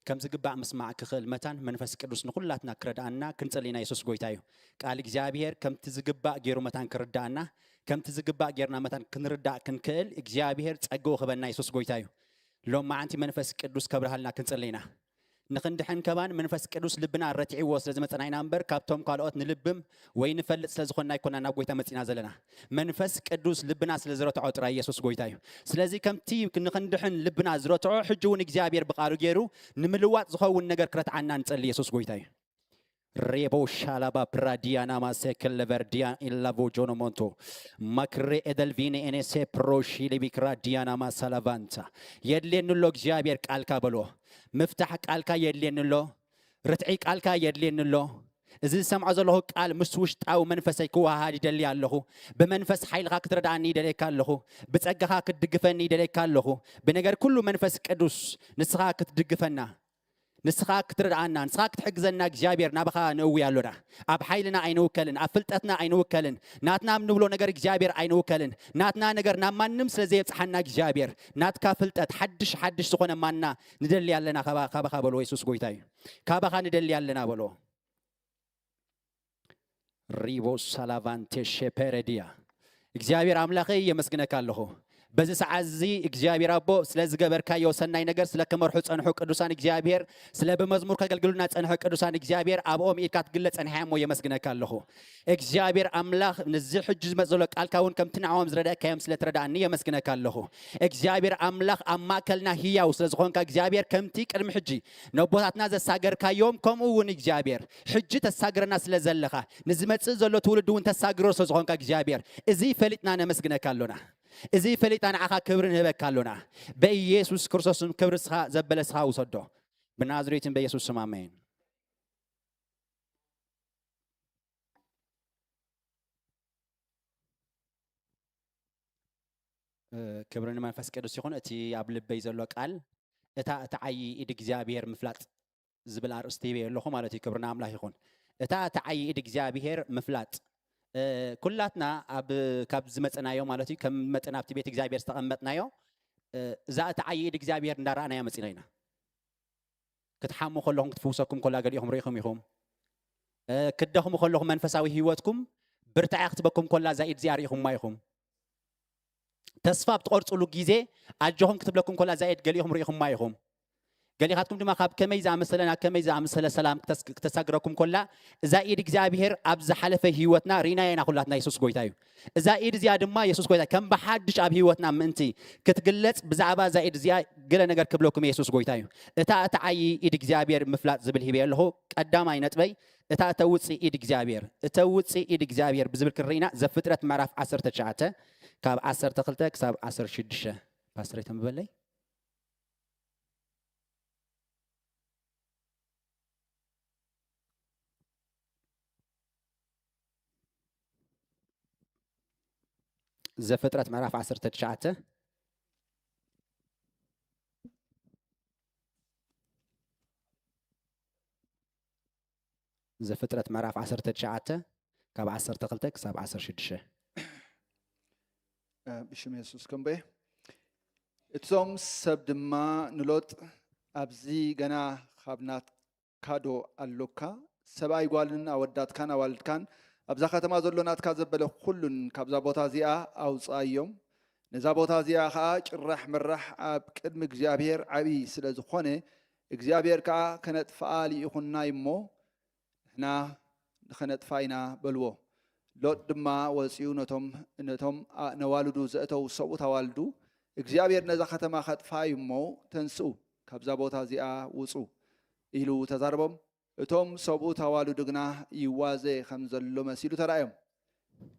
ከም ዝግባእ ምስማዕ ክኽእል መታን መንፈስ ቅዱስ ንኹላትና ክረድኣና ክንጽሊ ኢና። የሱስ ጎይታ እዩ። ቃል እግዚኣብሔር ከምቲ ዝግባእ ገይሩ መታን ክርድኣና፣ ከምቲ ዝግባእ ጌርና መታን ክንርዳእ ክንክእል እግዚኣብሔር ጸግኡ ክበና። የሱስ ጎይታ እዩ። ሎም መዓንቲ መንፈስ ቅዱስ ከብርሃልና ክንጽሊ ኢና። ንኽንድሕን ከማን መንፈስ ቅዱስ ልብና ረትዕዎ ስለ ዝመጸና ኢና እምበር፣ ካብቶም ካልኦት ንልብም ወይ ንፈልጥ ስለ ዝኾንና ኣይኮና ናብ ጎይታ መጺና ዘለና። መንፈስ ቅዱስ ልብና ስለ ዝረትዖ ጥራይ የሱስ ጎይታ እዩ። ስለዚ ከምቲ ንኽንድሕን ልብና ዝረትዖ፣ ሕጂ እውን እግዚኣብሔር ብቓሉ ገይሩ ንምልዋጥ ዝኸውን ነገር ክረትዓና ንጸሊ። የሱስ ጎይታ እዩ። ሬቦ ሻላባ ፕራዲያና ማሴክል ለቨርዲያ ኢላቮ ጆኖሞንቶ ማክሬ ኤደልቪኔ ኤኔሴ ፕሮሺ ሊቢክራ ዲያና ማሳላቫንታ። የድልየኒ ኣሎ እግዚኣብሔር ቃልካ በሎ። ምፍታሕ ቃልካ የድልየኒ ኣሎ። ርትዒ ቃልካ የድልየኒ ኣሎ። እዚ ዝሰምዖ ዘለኹ ቃል ምስ ውሽጣዊ መንፈሰይ ክወሃሃድ ይደሊ ኣለኹ። ብመንፈስ ሓይልኻ ክትረድኣኒ ይደልየካ ኣለኹ። ብጸጋኻ ክትድግፈኒ ይደልየካ ኣለኹ። ብነገር ኩሉ መንፈስ ቅዱስ ንስኻ ክትድግፈና፣ ንስኻ ክትረድኣና፣ ንስኻ ክትሕግዘና እግዚኣብሔር ናባኻ ንእዊ ኣሎና። ኣብ ሓይልና ኣይንውከልን፣ ኣብ ፍልጠትና ኣይንውከልን። ናትና ኣብ ንብሎ ነገር እግዚኣብሔር ኣይንውከልን። ናትና ነገር ናብ ማንም ስለ ዘየብጽሓና እግዚኣብሔር፣ ናትካ ፍልጠት ሓድሽ ሓድሽ ዝኾነ ማና ንደሊ ኣለና። ካባ-፣ ካባኻ በሎ። የሱስ ጎይታ እዩ። ካባኻ ንደሊ ኣለና በሎ። ሪቦ ሳላቫንቴ ሼፔረዲያ። እግዚኣብሔር ኣምላኸይ የመስግነካ ኣለኹ። በዚ ሰዓት እዚ እግዚኣብሔር ኣቦ ስለ ዝገበርካዮ ሰናይ ነገር፣ ስለ ክመርሑ ጸንሑ ቅዱሳን እግዚኣብሔር፣ ስለ ብመዝሙር ከገልግሉና ጸንሑ ቅዱሳን እግዚኣብሔር፣ ኣብኦም ኢድካ ትግለጽ ጸኒሓ እሞ የመስግነካ ኣለኹ። እግዚኣብሔር ኣምላኽ ነዚ ሕጂ ዝመጽእ ዘሎ ቃልካ እውን ከምቲ ንዕኦም ዝረዳእካዮም ስለ ትረዳእኒ የመስግነካ ኣለኹ። እግዚኣብሔር ኣምላኽ ኣብ ማእከልና ህያው ስለ ዝኾንካ እግዚኣብሔር ከምቲ ቅድሚ ሕጂ ነቦታትና ዘሳገርካዮም ከምኡ እውን እግዚኣብሔር ሕጂ ተሳግረና ስለ ዘለኻ ንዝመጽእ ዘሎ ትውልዲ እውን ተሳግሮ ስለ ዝኾንካ እግዚኣብሔር እዚ ፈሊጥና ነመስግነካ ኣሎና። እዚ ፈሊጥና ንዓኻ ክብሪ ንህበካ ኣሎና። በኢየሱስ ክርስቶስ ስም ክብሪ ስኻ ዘበለ ስኻ ውሰዶ። ብናዝሬትን በኢየሱስ ስም ኣሜን። እ፣ ክብሪ ንመንፈስ ቅዱስ ይኹን። እቲ ኣብ ልበይ ዘሎ ቃል፣ "እታ እትዓዪ ኢድ እግዚኣብሔር ምፍላጥ" ዝብል ኣርእስቲ ሂበዮ ኣለኹ ማለት እዩ። ክብሪ ንኣምላኽ ይኹን። እታ እትዓዪ ኢድ እግዚኣብሔር ምፍላጥ፣ እ፣ ኩላትና ኣብ፣ ካብ ዝመጽናዮ ማለት እዩ፣ ከም መጠን ኣብቲ ቤት እግዚኣብሔር ዝተቐመጥናዮ፣ እ፣ እዛ እትዓዪ ኢድ እግዚኣብሔር እንዳረኣናያ መጺና ኢና። ክትሓሙ ከለኹም ክትፍውሰኩም ከላ ገሊኹም ርኢኹም ኢኹም። እ፣ ክትደኽሙ ከለኹም መንፈሳዊ ህይወትኩም ብርታዐ ክትበኩም ከላ እዛ ኢድ እዚኣ ርኢኹማ ኢኹም። ተስፋ ኣብ ትቖርጽሉ ግዜ ኣጆኹም ክትብለኩም ከላ እዛ ኢድ ገሊኹም ርኢኹማ ኢኹም። ገሊኻትኩም ድማ ካብ ከመይ ዝኣመሰለ ናብ ከመይ ዝኣመሰለ ሰላም ክተስ-፣ ክተሳግረኩም ከላ እዛ ኢድ እግዚኣብሔር ኣብ ዝሓለፈ ህይወትና ርኢናያ ኢና። ኩላትና የሱስ ጎይታ እዩ። እዛ ኢድ እዚኣ ድማ የሱስ ጎይታ ከም ብሓድሽ ኣብ ህይወትና ምእንቲ ክትግለጽ ብዛዕባ እዛ ኢድ እዚኣ ገለ ነገር ክብለኩም የሱስ ጎይታ እዩ። እታ እትዓዪ ኢድ እግዚኣብሔር ምፍላጥ ዝብል ሂበዮ ኣለኹ። ቀዳማይ ነጥበይ፣ እታ እተውጽእ ኢድ እግዚኣብሔር፣ እተውጽእ ኢድ እግዚኣብሔር ብዝብል ክንርኢ ኢና። ዘፍጥረት ምዕራፍ ዓሰርተ ትሽዓተ ካብ ዓሰርተ ክልተ ክሳብ ዓሰርተ ሽዱሽተ። ፓስተር ተንብበለይ። ዘፍጥረት ምዕራፍ ዓሰርተ ትሽዓተ። ዘፍጥረት ምዕራፍ ዓሰርተ ትሽዓተ ካብ ዓሰርተ ክልተ ክሳብ ዓሰርተ ሽዱሽተ። እ፣ ብሽም የሱስ ከምበየ። እቶም ሰብ ድማ ንሎጥ፣ "ኣብዚ ገና ካብ ናትካ ዶ ኣሎካ? ሰብኣይ ጓልን ኣወዳትካን ኣዋልድካን ኣብዛ ከተማ ዘሎ ናትካ ዘበለ ኩሉን ካብዛ ቦታ እዚኣ ኣውጽኣዮም። ነዛ ቦታ እዚኣ ኸኣ ጭራሕ ምራሕ ኣብ ቅድሚ እግዚኣብሔር ዓብዪ ስለ ዝኾነ፣ እግዚኣብሔር ከኣ ከነጥፍኣ ልኢኹና እሞ፣ ንሕና ንኸነጥፋ ኢና" በልዎ። ሎጥ ድማ ወጺኡ ነቶም፣ ነቶም ኣ-፣ ነዋልዱ ዘእተዉ ሰብኡት ኣዋልዱ፣ "እግዚኣብሔር ነዛ ከተማ ኸጥፍኣ እዩ እሞ፣ ተንስኡ፣ ካብዛ ቦታ እዚኣ ውጹ" ኢሉ ተዛረቦም። እቶም ሰብኡት ኣዋልዱ ግና ይዋዘ ኸም ዘሎ መሲሉ ተራእዮም።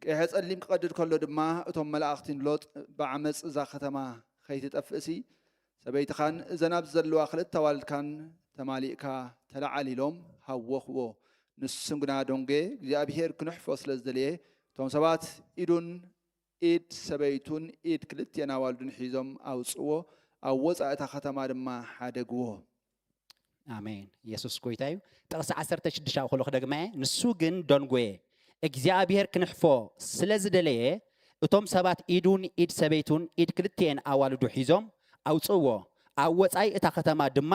ቀይሐ ጸሊም ክቐድድ ከሎ ድማ፣ እቶም መላእኽቲ ንሎጥ "ብዓመጽ እዛ ኸተማ ኸይትጠፍእሲ፣ ሰበይትኻን እዘን ኣብዚ ዘለዋ ክልተ ኣዋልድካን ተማሊእካ ተለዓል" ኢሎም ሃወኽዎ። ንሱም ግና ደንጎየ፣ እግዚኣብሄር ክንሕፎ ስለ ዝደለየ፣ እቶም ሰባት ኢዱን ኢድ ሰበይቱን ኢድ ክልቲአን ኣዋልዱን ሒዞም ኣውጽዎ፣ ኣብ ወጻኢ እታ ኸተማ ድማ ሓደግዎ። ኣሜን። የሱስ ጎይታ እዩ። ጥቕሲ ዓሰርተ ሽዱሽተ ኣብኡ ከሎ ክደግማ እየ። ንሱ ግን ደንጎየ፣ እግዚኣብሄር ክንሕፎ ስለ ዝደለየ፣ እቶም ሰባት ኢዱን ኢድ ሰበይቱን ኢድ ክልቲኤን ኣዋልዱ ሒዞም ኣውፅእዎ፣ ኣብ ወፃኢ እታ ከተማ ድማ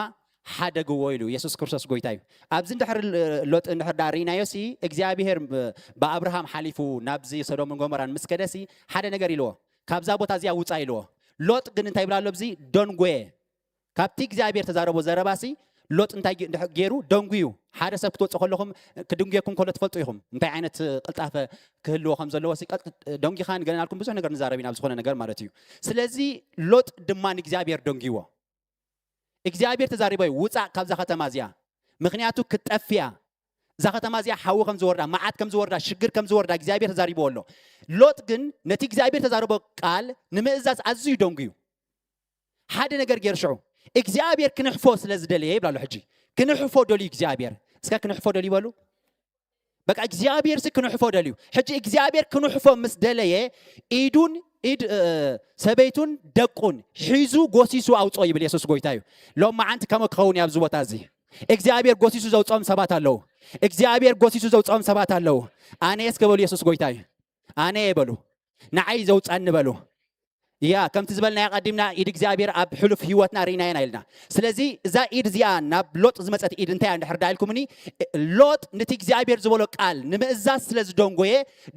ሓደግዎ ኢሉ። የሱስ ክርስቶስ ጎይታ እዩ። ኣብዚ እንድሕር ሎጥ እንድሕር ዳ ርኢናዮ ሲ እግዚኣብሄር ብኣብርሃም ሓሊፉ ናብዚ ሰዶምን ጎሞራን ምስ ከደ ሲ ሓደ ነገር ኢልዎ፣ ካብዛ ቦታ እዚኣ ውፃእ ኢልዎ። ሎጥ ግን እንታይ ይብላ ኣሎ? ኣብዚ ደንጎየ። ካብቲ እግዚኣብሔር ተዛረቦ ዘረባሲ ሎጥ እንታይ ገ- እንድሕ- ገይሩ? ደንጉዩ። ሓደ ሰብ ክትወፁ ከለኹም ክድንጉየኩም ከሎ ትፈልጡ ኢኹም እንታይ ዓይነት ቅልጣፈ ክህልዎ ከም ዘለዎ። ሲ ቀጥ- ደንጊኻ ንገለናልኩም ብዙሕ ነገር ንዛረብ ኢና ኣብ ዝኾነ ነገር ማለት እዩ። ስለዚ ሎጥ ድማ ንእግዚኣብሔር ደንጉይዎ። እግዚኣብሔር ተዛሪቦ እዩ፣ ውፃእ ካብዛ ከተማ እዚኣ፣ ምክንያቱ ክትጠፍያ፣ እዛ ከተማ እዚኣ ሓዊ ከም ዝወርዳ፣ መዓት ከም ዝወርዳ፣ ሽግር ከም ዝወርዳ እግዚኣብሔር ተዛሪቦ ኣሎ። ሎጥ ግን ነቲ እግዚኣብሔር ተዛረቦ ቃል ንምእዛዝ ኣዝዩ ደንጉዩ። ሓደ ነገር ገይሩ ሽዑ እግዚኣብሔር ክንሕፎ ስለ ዝደለየ ይብላ ኣሎ። ሕጂ ክንሕፎ ደልዩ እግዚኣብሔር። እስከ ክንሕፎ ደልዩ በሉ። በቃ እግዚኣብሔር ሲ ክንሕፎ ደልዩ። ሕጂ እግዚኣብሔር ክንሕፎ ምስ ደለየ ኢዱን ኢድ እ፣ ሰበይቱን ደቁን ሒዙ ጎሲሱ ኣውፅኦ ይብል። የሱስ ጎይታ እዩ። ሎም መዓንቲ ከመ ክኸውን እዩ ኣብዚ ቦታ እዚ እግዚኣብሔር ጎሲሱ ዘውፅኦም ሰባት ኣለዉ። እግዚኣብሔር ጎሲሱ ዘውፅኦም ሰባት ኣለዉ። ኣነ እስከ በሉ የሱስ ጎይታ እዩ። ኣነ በሉ ንዓይ ዘውፃኒ በሉ። ያ ከምቲ ዝበልናዮ ቀዲምና ኢድ እግዚኣብሔር ኣብ ሕሉፍ ህይወትና ርኢናየና ኢልና። ስለዚ እዛ ኢድ እዚኣ ናብ ሎጥ ዝመፀት ኢድ እንታይ እንድሕር ዳ ኢልኩምኒ፣ ሎጥ ነቲ እግዚኣብሔር ዝበሎ ቃል ንምእዛዝ ስለ ዝደንጎየ፣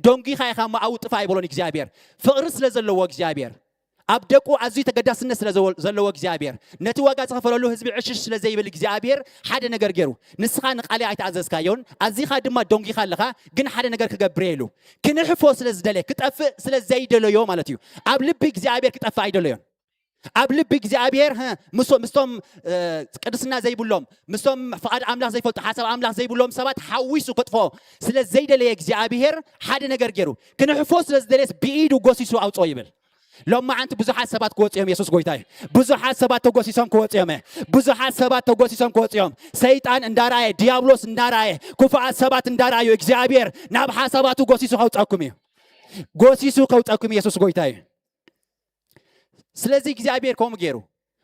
ደንጉኻ ኢኻ እሞ ኣብኡ ጥፋ ኣይበሎን እግዚኣብሔር። ፍቕሪ ስለ ዘለዎ እግዚኣብሔር፣ ኣብ ደቁ ኣዝዩ ተገዳስነት ስለ ዘወ- ዘለዎ እግዚኣብሔር፣ ነቲ ዋጋ ዝኸፈለሉ ህዝቢ ዕሽሽ ስለ ዘይብል እግዚኣብሔር ሓደ ነገር ገይሩ። ንስኻ ንቓለይ ኣይተኣዘዝካዮን፣ ኣዚኻ ድማ ደንጉኻ ኣለኻ፣ ግን ሓደ ነገር ክገብር እየ ኢሉ ክንሕፎ ስለ ዝደለየ፣ ክጠፍእ ስለ ዘይደለዮ ማለት እዩ። ኣብ ልቢ እግዚኣብሔር ክጠፍእ ኣይደለዮን። ኣብ ልቢ እግዚኣብሔር ህ፣ ምስ- ምስቶም እ፣ ቅድስና ዘይብሎም፣ ምስቶም ፍቓድ ኣምላኽ ዘይፈልጡ፣ ሓሳብ ኣምላኽ ዘይብሎም ሰባት ሓዊሱ ክጥፍኦ ስለ ዘይደለየ እግዚኣብሔር ሓደ ነገር ገይሩ። ክንሕፎ ስለ ዝደለየስ ብኢዱ ጎሲሱ ኣውፅኦ ይብል። ሎም መዓንቲ ብዙሓት ሰባት ክወፁ እዮም። የሱስ ጎይታ እዩ። ብዙሓት ሰባት ተጎሲሶም ክወፁ እዮም። ብዙሓት ሰባት ተጎሲሶም ክወፁ እዮም። ሰይጣን እንዳረኣየ፣ ዲያብሎስ እንዳረኣየ፣ ክፉኣት ሰባት እንዳረኣዩ እግዚኣብሔር ናብ ሓሳባቱ ጎሲሱ ከውፀኩም እዩ። ጎሲሱ ከውፀኩም የሱስ ጎይታ እዩ። ስለዚ እግዚኣብሔር ከምኡ ገይሩ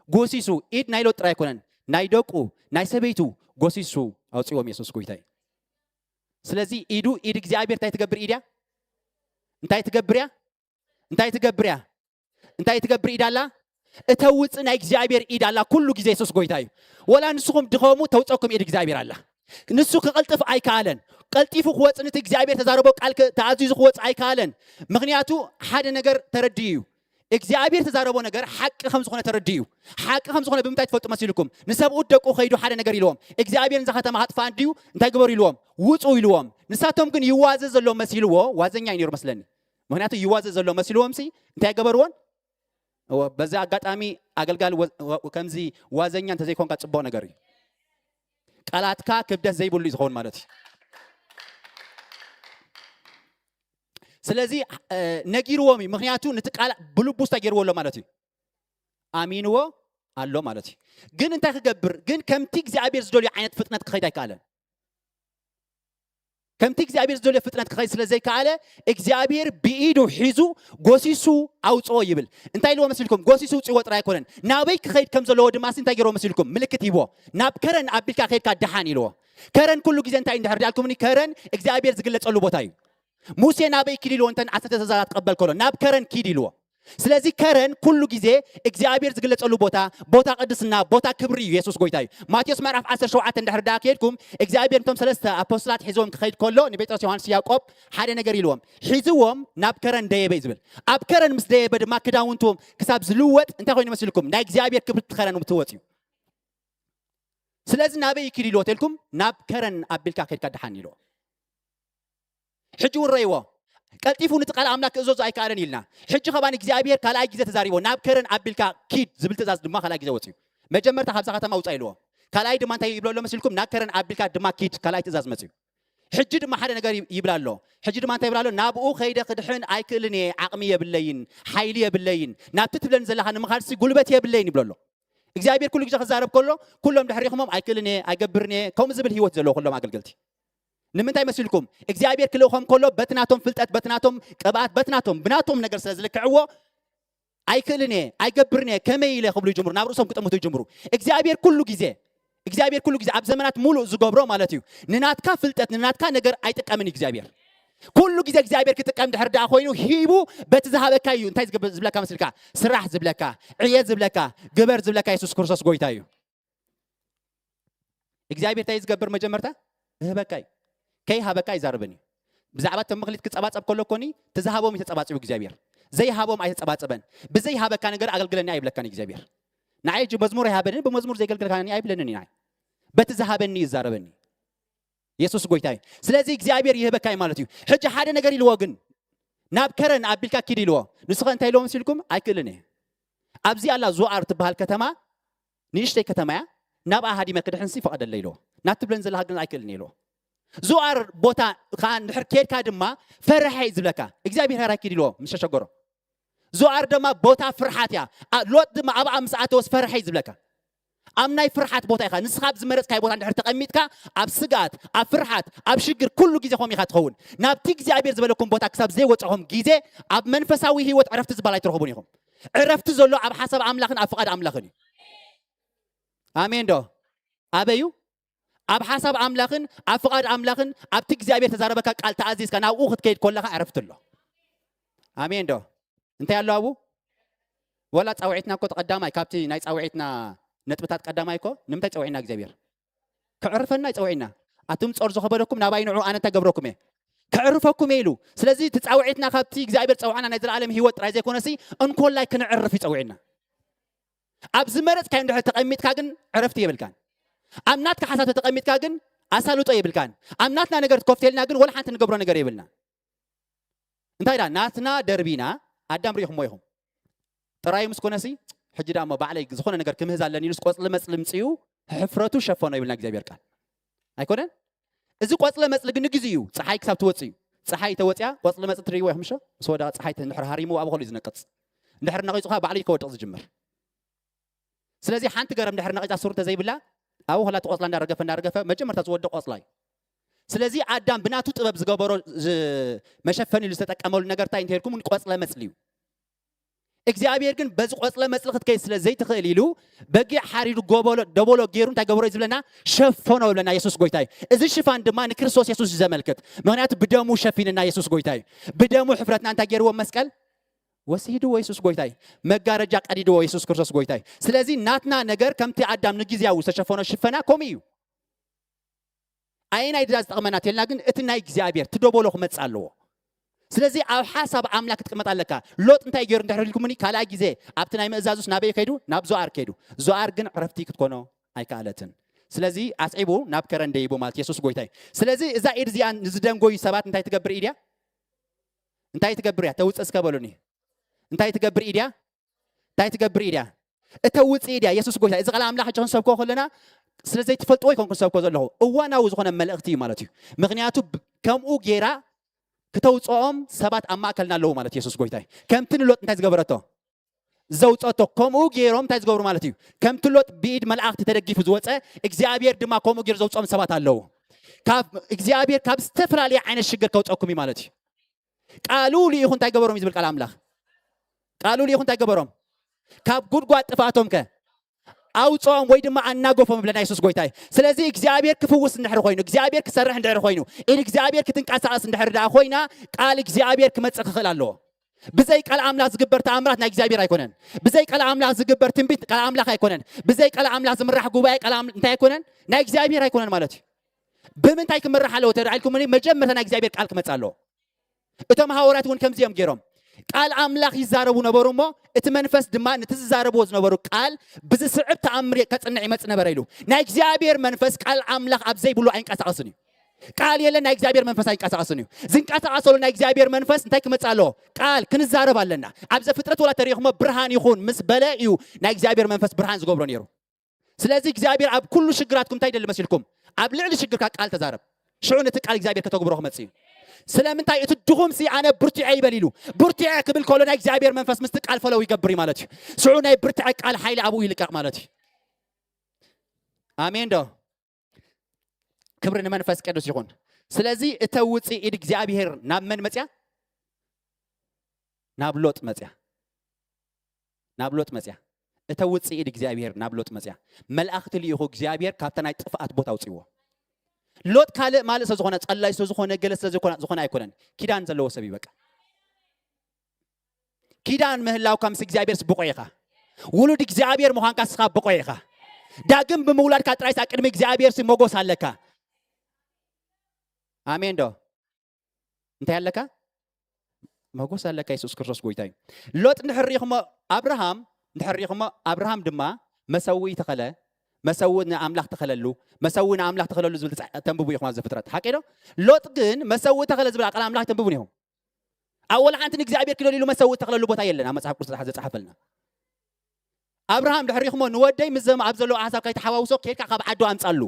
ጎሲሱ፣ ኢድ ናይ ሎጥ ጥራይ ኣይኮነን፣ ናይ ደቁ፣ ናይ ሰበይቱ ጎሲሱ ኣውፅዎም የሱስ ጎይታ እዩ። ስለዚ ኢዱ ኢድ እግዚኣብሔር እንታይ ትገብር ኢድ እያ? እንታይ ትገብር እያ? እንታይ ትገብር እያ? እንታይ ትገብር ኢድ ኣላ? እተውፅእ ናይ እግዚኣብሔር ኢድ ኣላ። ኩሉ ግዜ የሱስ ጎይታ እዩ። ወላ ንስኹም ድኸሙ ተውፀኩም ኢድ እግዚኣብሔር ኣላ። ንሱ ክቐልጥፍ ኣይከኣለን። ቀልጢፉ ክወፅ ንቲ እግዚኣብሔር ተዛረቦ ቃል ክ- ተኣዚዙ ክወፅ ኣይከኣለን። ምክንያቱ ሓደ ነገር ተረድዩ እዩ። እግዚኣብሔር ተዛረቦ ነገር ሓቂ ከም ዝኾነ ተረድዩ እዩ። ሓቂ ከም ዝኾነ ብምንታይ ትፈልጡ መሲልኩም? ንሰብኡት ደቁ ከይዱ ሓደ ነገር ኢልዎም፣ እግዚኣብሔር ንዛ ከተማ ከጥፋ እንድዩ እንታይ ግበሩ ኢልዎም፣ ውፁ ኢልዎም። ንሳቶም ግን ይዋዘ ዘሎ መሲልዎ፣ ዋዘኛ እዩ ነይሩ መስለኒ። ምክንያቱ ይዋዘ ዘሎ መሲልዎም ሲ እንታይ ገበርዎን? እወ፣ በዚ ኣጋጣሚ ኣገልጋሊ ወ- ወ- ከምዚ ዋዘኛ እንተዘይኮንካ ፅቡቅ ነገር እዩ። ቃላትካ ክብደት ዘይብሉ እዩ ዝኸውን ማለት እዩ። ስለዚ እ፣ ነጊርዎም እዩ። ምክንያቱ ነቲ ቃል ብልቡ ስታ ገይርዎ ኣሎ ማለት እዩ። ኣሚንዎ ኣሎ ማለት እዩ። ግን እንታይ ክገብር ግን ከምቲ እግዚኣብሔር ዝደልዩ ዓይነት ፍጥነት ክኸይድ ኣይከኣለን። ከምቲ እግዚኣብሔር ዝደልዮ ፍጥነት ክኸይድ ስለ ዘይከኣለ እግዚኣብሔር ብኢዱ ሒዙ ጎሲሱ ኣውፅኦ ይብል። እንታይ ኢልዎ መሲልኩም? ጎሲሱ ውፅዎ ጥራይ ኣይኮነን፣ ናበይ ክኸይድ ከም ዘለዎ ድማ ሲ እንታይ ገይርዎ መሲልኩም? ምልክት ሂብዎ። ናብ ከረን ኣቢልካ ከይድካ ደሓን ኢልዎ። ከረን ኩሉ ግዜ እንታይ እንድሕር ዳልኩምኒ፣ ከረን እግዚኣብሔር ዝግለፀሉ ቦታ እዩ። ሙሴ ናበይ ኪድ ኢልዎ? እንተን ዓሰርተ ትእዛዛት ክቐበል ከሎ ናብ ከረን ኪድ ኢልዎ። ስለዚ ከረን ኩሉ ግዜ እግዚኣብሔር ዝግለፀሉ ቦታ፣ ቦታ ቅድስና፣ ቦታ ክብሪ እዩ። የሱስ ጎይታ እዩ። ማቴዎስ ምዕራፍ ዓሰርተ ሸውዓተ እንድሕር ዳ ከድኩም እግዚኣብሔር ነቶም ሰለስተ ኣፖስትላት ሒዝዎም ክኸይድ ከሎ ንጴጥሮስ፣ ዮሃንስ፣ ያዕቆብ ሓደ ነገር ኢልዎም፣ ሒዝዎም ናብ ከረን ደየበ እዩ ዝብል። ኣብ ከረን ምስ ደየበ ድማ ክዳውንትዎም ክሳብ ዝልወጥ እንታይ ኮይኑ መሲልኩም? ናይ እግዚኣብሔር ክብሪ እቲ ከረን ትወፅ እዩ። ስለዚ ናበይ ኪድ ኢልዎ ተልኩም? ናብ ከረን ኣቢልካ ከድካ ደሓን ኢልዎ። ሕጂ እውን ረእይዎ። ቀልጢፉ ነቲ ቃል ኣምላክ ክእዘዞ ኣይከኣለን ኢልና። ሕጂ ከባን እግዚኣብሔር ካልኣይ ግዜ ተዛሪቦ ናብ ከረን ኣቢልካ ኪድ ዝብል ትእዛዝ ድማ ካልኣይ ግዜ ወፅዩ። መጀመርታ ካብዛ ከተማ ውፃ ኢልዎ። ካልኣይ ድማ እንታይ ይብሎ ኣሎ መሲልኩም? ናብ ከረን ኣቢልካ ድማ ኪድ ካልኣይ ትእዛዝ መፅዩ። ሕጂ ድማ ሓደ ነገር ይብ- ይብላ ኣሎ። ሕጂ ድማ እንታይ ይብላ ኣሎ? ናብኡ ከይደ ክድሕን ኣይክእልን እየ፣ ዓቕሚ የብለይን፣ ሓይሊ የብለይን፣ ናብቲ ትብለኒ ዘለካ ንምኻድሲ ጉልበት የብለይን ይብሎ ኣሎ። እግዚኣብሔር ኩሉ ግዜ ክዛረብ ከሎ ኩሎም ድሕሪኹሞም ኣይክእልን እየ ኣይገብርን እየ ከምኡ ዝብል ህይወት ዘለዎ ኩሎም ኣገልገልቲ። ንምንታይ መሲልኩም? እግዚኣብሔር ክልእኾም ከሎ በቲ ናቶም ፍልጠት፣ በቲ ናቶም ቅብኣት፣ በቲ ናቶም ብናቶም ነገር ስለ ዝልክዕዎ ኣይክእልን እየ ኣይገብርን እየ ከመይ ኢለ ክብሉ ይጅምሩ፣ ናብ ርእሶም ክጥምቱ ይጅምሩ። እግዚኣብሔር ኩሉ ግዜ እግዚኣብሔር ኩሉ ግዜ ኣብ ዘመናት ሙሉእ ዝገብሮ ማለት እዩ። ንናትካ ፍልጠት ንናትካ ነገር ኣይጥቀምን እዩ እግዚኣብሔር። ኩሉ ግዜ እግዚኣብሔር ክጥቀም ድሕር ደኣ ኮይኑ ሂቡ በቲ ዝሃበካ እዩ። እንታይ ዝገብር ዝብለካ መስልካ? ስራሕ ዝብለካ፣ ዕየ ዝብለካ፣ ግበር ዝብለካ የሱስ ክርስቶስ ጎይታ እዩ። እግዚኣብሔር እንታይ ዝገብር? መጀመርታ ይህበካ እዩ። ከይሃበካ ኣይዛረብን እዩ። ብዛዕባ እቶም መክሊት ክጸባጸብ ከሎ ኮኒ ትዝሃቦም እዩ ተጸባጺቡ እግዚኣብሔር። ዘይሃቦም ኣይተጸባጸበን። ብዘይሃበካ ነገር ኣገልግለኒ ኣይብለካን እግዚኣብሔር። ንዓይ እጂ መዝሙር ኣይሃበንን፣ ብመዝሙር ዘይገልገልካኒ ኣይብለንን እዩ ንዓይ። በቲ ዝሃበኒ እዩ ዝዛረበኒ። የሱስ ጎይታ እዩ። ስለዚ እግዚኣብሔር ይህበካ እዩ ማለት እዩ። ሕጂ ሓደ ነገር ኢልዎ ግን ናብ ከረን ኣቢልካ ኪድ ኢልዎ። ንስኸ እንታይ ኢልዎ መሲልኩም? ኣይክእልን እየ። ኣብዚ ኣላ ዙኣር ትበሃል ከተማ፣ ንእሽተይ ከተማ እያ። ናብኣ ሃዲመ ክድሕንሲ ይፈቐደለይ ኢልዎ። ናትብለን ዘለካ ግን ኣይክእልን እየ ኢልዎ። ዙኣር ቦታ ከዓ እንድሕር ኬድካ ድማ ፈርሐ እዩ ዝብለካ። እግዚኣብሔር ሃራይ ኪድ ኢልዎ ምስ ተሸገሮ። ዙኣር ድማ ቦታ ፍርሓት እያ። ሎጥ ድማ ኣብኣ ምስ ኣተወስ ፈርሐ እዩ ዝብለካ። ኣብ ናይ ፍርሓት ቦታ ኢኻ። ንስኻ ኣብ ዝመረጽካይ ቦታ እንድሕር ተቐሚጥካ ኣብ ስግኣት፣ ኣብ ፍርሓት፣ ኣብ ሽግር ኩሉ ግዜ ከም ኢኻ ትኸውን። ናብቲ እግዚኣብሔር ዝበለኩም ቦታ ክሳብ ዘይወጻኹም ግዜ ኣብ መንፈሳዊ ህይወት ዕረፍቲ ዝበሃል ኣይትረኽቡን ኢኹም። ዕረፍቲ ዘሎ ኣብ ሓሳብ ኣምላኽን ኣብ ፍቓድ ኣምላኽን እዩ። ኣሜን ዶ? ኣበዩ? ኣብ ሓሳብ ኣምላኽን ኣብ ፍቓድ ኣምላኽን ኣብቲ እግዚኣብሔር ተዛረበካ ቃል ተኣዚዝካ ናብኡ ክትከይድ ከለኻ ዕረፍቲ ኣሎ። ኣሜን ዶ? እንታይ ኣሎ ኣብኡ? ወላ ጻውዒትና እኮ እቲ ቀዳማይ ካብቲ ናይ ጻውዒትና ነጥብታት ቀዳማይ እኮ ንምንታይ ጸውዒና እግዚኣብሔር? ከዕርፈና ይጸውዒና። ኣቱም ጾር ዝኸበደኩም ናባይ ንዑ ኣነ እንታይ ገብረኩም እየ? ከዕርፈኩም እየ ኢሉ። ስለዚ እቲ ጻውዒትና ካብቲ እግዚኣብሔር ጸውዓና ናይ ዘለኣለም ህይወት ጥራይ ዘይኮነሲ እንኮላይ ክንዕርፍ ይጸውዒና። ኣብ ዝመረጽካዮ እንድሕር ተቐሚጥካ ግን ዕረፍቲ የብልካን። ኣብ ናትካ ሓሳብ ተቐሚጥካ ግን ኣሳልጦ የብልካን። ኣብ ናትና ነገር ትኮፍቴልና ግን ወላ ሓንቲ ንገብሮ ነገር የብልና። እንታይ ዳ ናትና ደርቢና ኣዳም ሪኢኹሞ ኢኹም። ጥራይ ምስ ኮነሲ ሕጂ ዳ እሞ ባዕለይ ዝኾነ ነገር ክምህዝ ኣለኒ ኢሉስ ቆጽሊ መጽሊ ምጽኡ ሕፍረቱ ሸፈኖ ይብልና እግዚኣብሔር ቃል። ኣይኮነን? እዚ ቆጽለ መጽሊ ግን ንግዜ እዩ። ጸሓይ ክሳብ ትወጽእ እዩ። ጸሓይ ተወጽያ ቆጽሊ መጽሊ ትርእይዎ ኢኹም ሸ? ምስ ወደቐ ጸሓይ እንድሕር ሃሪምዎ ኣብኡ ከሉ እዩ ዝነቅጽ። እንድሕር ነቒጹ ከዓ ባዕሉ እዩ ከወድቕ ዝጅምር። ስለዚ ሓንቲ ገረብ እንድሕር ነቒጻ ሱር እንተዘይብላ ኣብኡ ከላ እቲ ቆጽላ እንዳረገፈ እንዳረገፈ መጀመርታ ዝወድቕ ቆጽላ እዩ። ስለዚ ኣዳም ብናቱ ጥበብ ዝገበሮ ዝ- መሸፈኒ ኢሉ ዝተጠቀመሉ ነገር እንታይ እንተልኩም ቆጽለ መጽሊ እዩ። እግዚኣብሔር ግን በዚ ቆጽለ መጽሊ ክትከይድ ስለ ዘይትኽእል ኢሉ በጊዕ ሓሪዱ ጎበሎ ደቦሎ ገይሩ እንታይ ገበሮ እዩ ዝብለና? ሸፈኖ ይብለና የሱስ ጎይታ እዩ። እዚ ሽፋን ድማ ንክርስቶስ የሱስ እዩ ዘመልክት። ምክንያቱ ብደሙ ሸፊንና የሱስ ጎይታ እዩ። ብደሙ ሕፍረትና እንታይ ገይርዎ? መስቀል ወሲድዎ የሱስ ጎይታ እዩ። መጋረጃ ቀዲድዎ የሱስ ክርስቶስ ጎይታ እዩ። ስለዚ ናትና ነገር ከምቲ ኣዳም ንግዜያዊ ዝተሸፈኖ ሽፈና ከምኡ እዩ። ኣየናይ ድኣ ዝጠቕመና ተልና ግን እቲ ናይ እግዚኣብሔር ትደበሎ ክመጽእ ኣለዎ። ስለዚ ኣብ ሓሳብ ኣምላክ ክትቅመጥ ኣለካ። ሎጥ እንታይ ገይሩ እንድሕር ኢልኩምኒ ካልኣይ ግዜ ኣብቲ ናይ ምእዛዙስ ናበይ ከይዱ? ናብ ዞኣር ከይዱ። ዞኣር ግን ዕረፍቲ ክትኮኖ ኣይከኣለትን። ስለዚ ኣስዒቡ ናብ ከረን ደይቡ ማለት የሱስ ጎይታ እዩ። ስለዚ እዛ ኢድ እዚኣ ንዝደንጎዩ ሰባት እንታይ ትገብር ኢድ እያ? እንታይ ትገብር እያ? ተውፅእ እስከ በሉኒ። እንታይ ትገብር ኢድ እያ? እንታይ ትገብር ኢድ እያ? እተውፅእ ኢድ እያ። የሱስ ጎይታ። እዚ ቃል ኣምላኽ ሕጂ ክንሰብኮ ከለና ስለ ዘይትፈልጥዎ ይኮን ክንሰብኮ ዘለኹ። እዋናዊ ዝኾነ መልእኽቲ እዩ ማለት እዩ። ምኽንያቱ ብ- ከምኡ ጌራ ክተውፅኦም ሰባት ኣብ ማእከልና ኣለዉ ማለት የሱስ ጎይታ እዩ። ከምቲ ንሎጥ እንታይ ዝገበረቶ? ዘውፀቶ ከምኡ ገይሮም እንታይ ዝገብሩ ማለት እዩ? ከምቲ ሎጥ ብኢድ መላእኽቲ ተደጊፉ ዝወፀ እግዚኣብሔር ድማ ከምኡ ገይሩ ዘውፅኦም ሰባት ኣለዉ። ካብ እግዚኣብሔር ካብ ዝተፈላለየ ዓይነት ሽግር ከውፀኩም እዩ ማለት እዩ። ቃሉ ልኢኹ እንታይ ገበሮም እዩ ዝብል ቃል ኣምላኽ? ቃሉ ልኢኹ እንታይ ገበሮም? ካብ ጉድጓድ ጥፍኣቶም ከ ኣውፅኦም ወይ ድማ ኣናገፎም ይብለና የሱስ ጎይታ እዩ። ስለዚ እግዚኣብሔር ክፍውስ እንድሕር ኮይኑ እግዚኣብሔር ክሰርሕ እንድሕር ኮይኑ ኢድ እግዚኣብሔር ክትንቀሳቐስ እንድሕር ደኣ ኮይና ቃል እግዚኣብሔር ክመፅእ ክኽእል ኣለዎ። ብዘይ ቃል ኣምላኽ ዝግበር ተኣምራት ናይ እግዚኣብሔር ኣይኮነን። ብዘይ ቃል ኣምላኽ ዝግበር ትንቢት ቃል ኣምላኽ ኣይኮነን። ብዘይ ቃል ኣምላኽ ዝምራሕ ጉባኤ ቃል ኣም- እንታይ ኣይኮነን? ናይ እግዚኣብሔር ኣይኮነን ማለት እዩ። ብምንታይ ክምራሕ ኣለዎ ተዳዒልኩምኒ? መጀመርታ ናይ እግዚኣብሔር ቃል ክመፅእ ኣለዎ። እቶም ሃዋርያት እውን ከምዚ እዮም ገይሮም። ቃል ኣምላኽ ይዛረቡ ነበሩ እሞ እቲ መንፈስ ድማ ነቲ ዝዛረብዎ ዝነበሩ ቃል ብዝስዕብ ተኣምር ከጽንዕ ይመጽእ ነበረ ኢሉ። ናይ እግዚኣብሔር መንፈስ ቃል ኣምላኽ ኣብ ዘይብሉ ኣይንቀሳቐስን እዩ። ቃል የለን፣ ናይ እግዚኣብሔር መንፈስ ኣይንቀሳቐስን እዩ። ዝንቀሳቐሰሉ ናይ እግዚኣብሔር መንፈስ እንታይ ክመጽእ ኣለዎ? ቃል ክንዛረብ ኣለና። ኣብ ዘፍጥረት ወላ ተሪእኹሞ ብርሃን ይኹን ምስ በለ እዩ ናይ እግዚኣብሔር መንፈስ ብርሃን ዝገብሮ ነይሩ። ስለዚ እግዚኣብሔር ኣብ ኩሉ ሽግራትኩም እንታይ ይደሊ መሲልኩም? ኣብ ልዕሊ ሽግርካ ቃል ተዛረብ። ሽዑ ነቲ ቃል እግዚኣብሔር ከተግብሮ ክመጽእ እዩ። ስለምንታይ እቲ ድኹም ሲ ኣነ ብርቲዐ ይበል ኢሉ ብርቲዐ ክብል ከሎ ናይ እግዚኣብሔር መንፈስ ምስቲ ቃል ፈለው ይገብር እዩ ማለት እዩ። ሽዑ ናይ ብርትዐ ቃል ሓይሊ ኣብኡ ይልቀቕ ማለት እዩ። ኣሜን ዶ? ክብሪ ንመንፈስ ቅዱስ ይኹን። ስለዚ እተ ውፅእ ኢድ እግዚኣብሔር ናብ መን መፅያ? ናብ ሎጥ መፅያ። ናብ ሎጥ መፅያ። እተ ውፅእ ኢድ እግዚኣብሔር ናብ ሎጥ መፅያ። መልኣኽቲ ልኢኹ እግዚኣብሔር ካብታ ናይ ጥፍኣት ቦታ ኣውፅዎ። ሎጥ ካልእ ማልእ ስለ ዝኾነ፣ ጸላይ ስለ ዝኾነ፣ ገለ ስለ ዝኾነ ዝኾነ ኣይኮነን። ኪዳን ዘለዎ ሰብ እዩ በቃ። ኪዳን ምህላውካ ምስ እግዚኣብሔር ስብቆ ኢኻ። ውሉድ እግዚኣብሔር ምዃንካ ስኻ ብቆ ኢኻ። ዳግም ብምውላድካ ጥራይስ ኣብ ቅድሚ እግዚኣብሔር ሲ ሞጎስ ኣለካ። ኣሜን ዶ? እንታይ ኣለካ? መጎስ ኣለካ። የሱስ ክርስቶስ ጎይታ እዩ። ሎጥ እንድሕር ሪኢኹሞ፣ ኣብርሃም እንድሕር ሪኢኹሞ፣ ኣብርሃም ድማ መሰውኢ ተኸለ። መሰውኢ ንኣምላኽ ተኸለሉ። መሰውኢ ንኣምላኽ ተኸለሉ ዝብል ተጻ-፣ ተንብቡ ኢኹም ኣብ ዘፍጥረት። ሓቂ ዶ? ሎጥ ግን መሰውኢ ተኸለ ዝብል ቃል ኣምላኽ ተንብቡ ኢኹም። ኣብ ወላ ሓንቲ ንእግዚኣብሔር ክደልዩ ኢሉ መሰውኢ ተኸለሉ ቦታ የለን ኣብ መጽሓፍ ቅዱስ ዝሓ-፣ ዘጻሓፈልና። ኣብርሃም ድሕሪኹሞ ንወደይ ምስ ዘም ኣብ ዘለዎ ሓሳብ ከይተሓዋውሶ ኬድካ ካብ ዓዱ ኣምጻሉ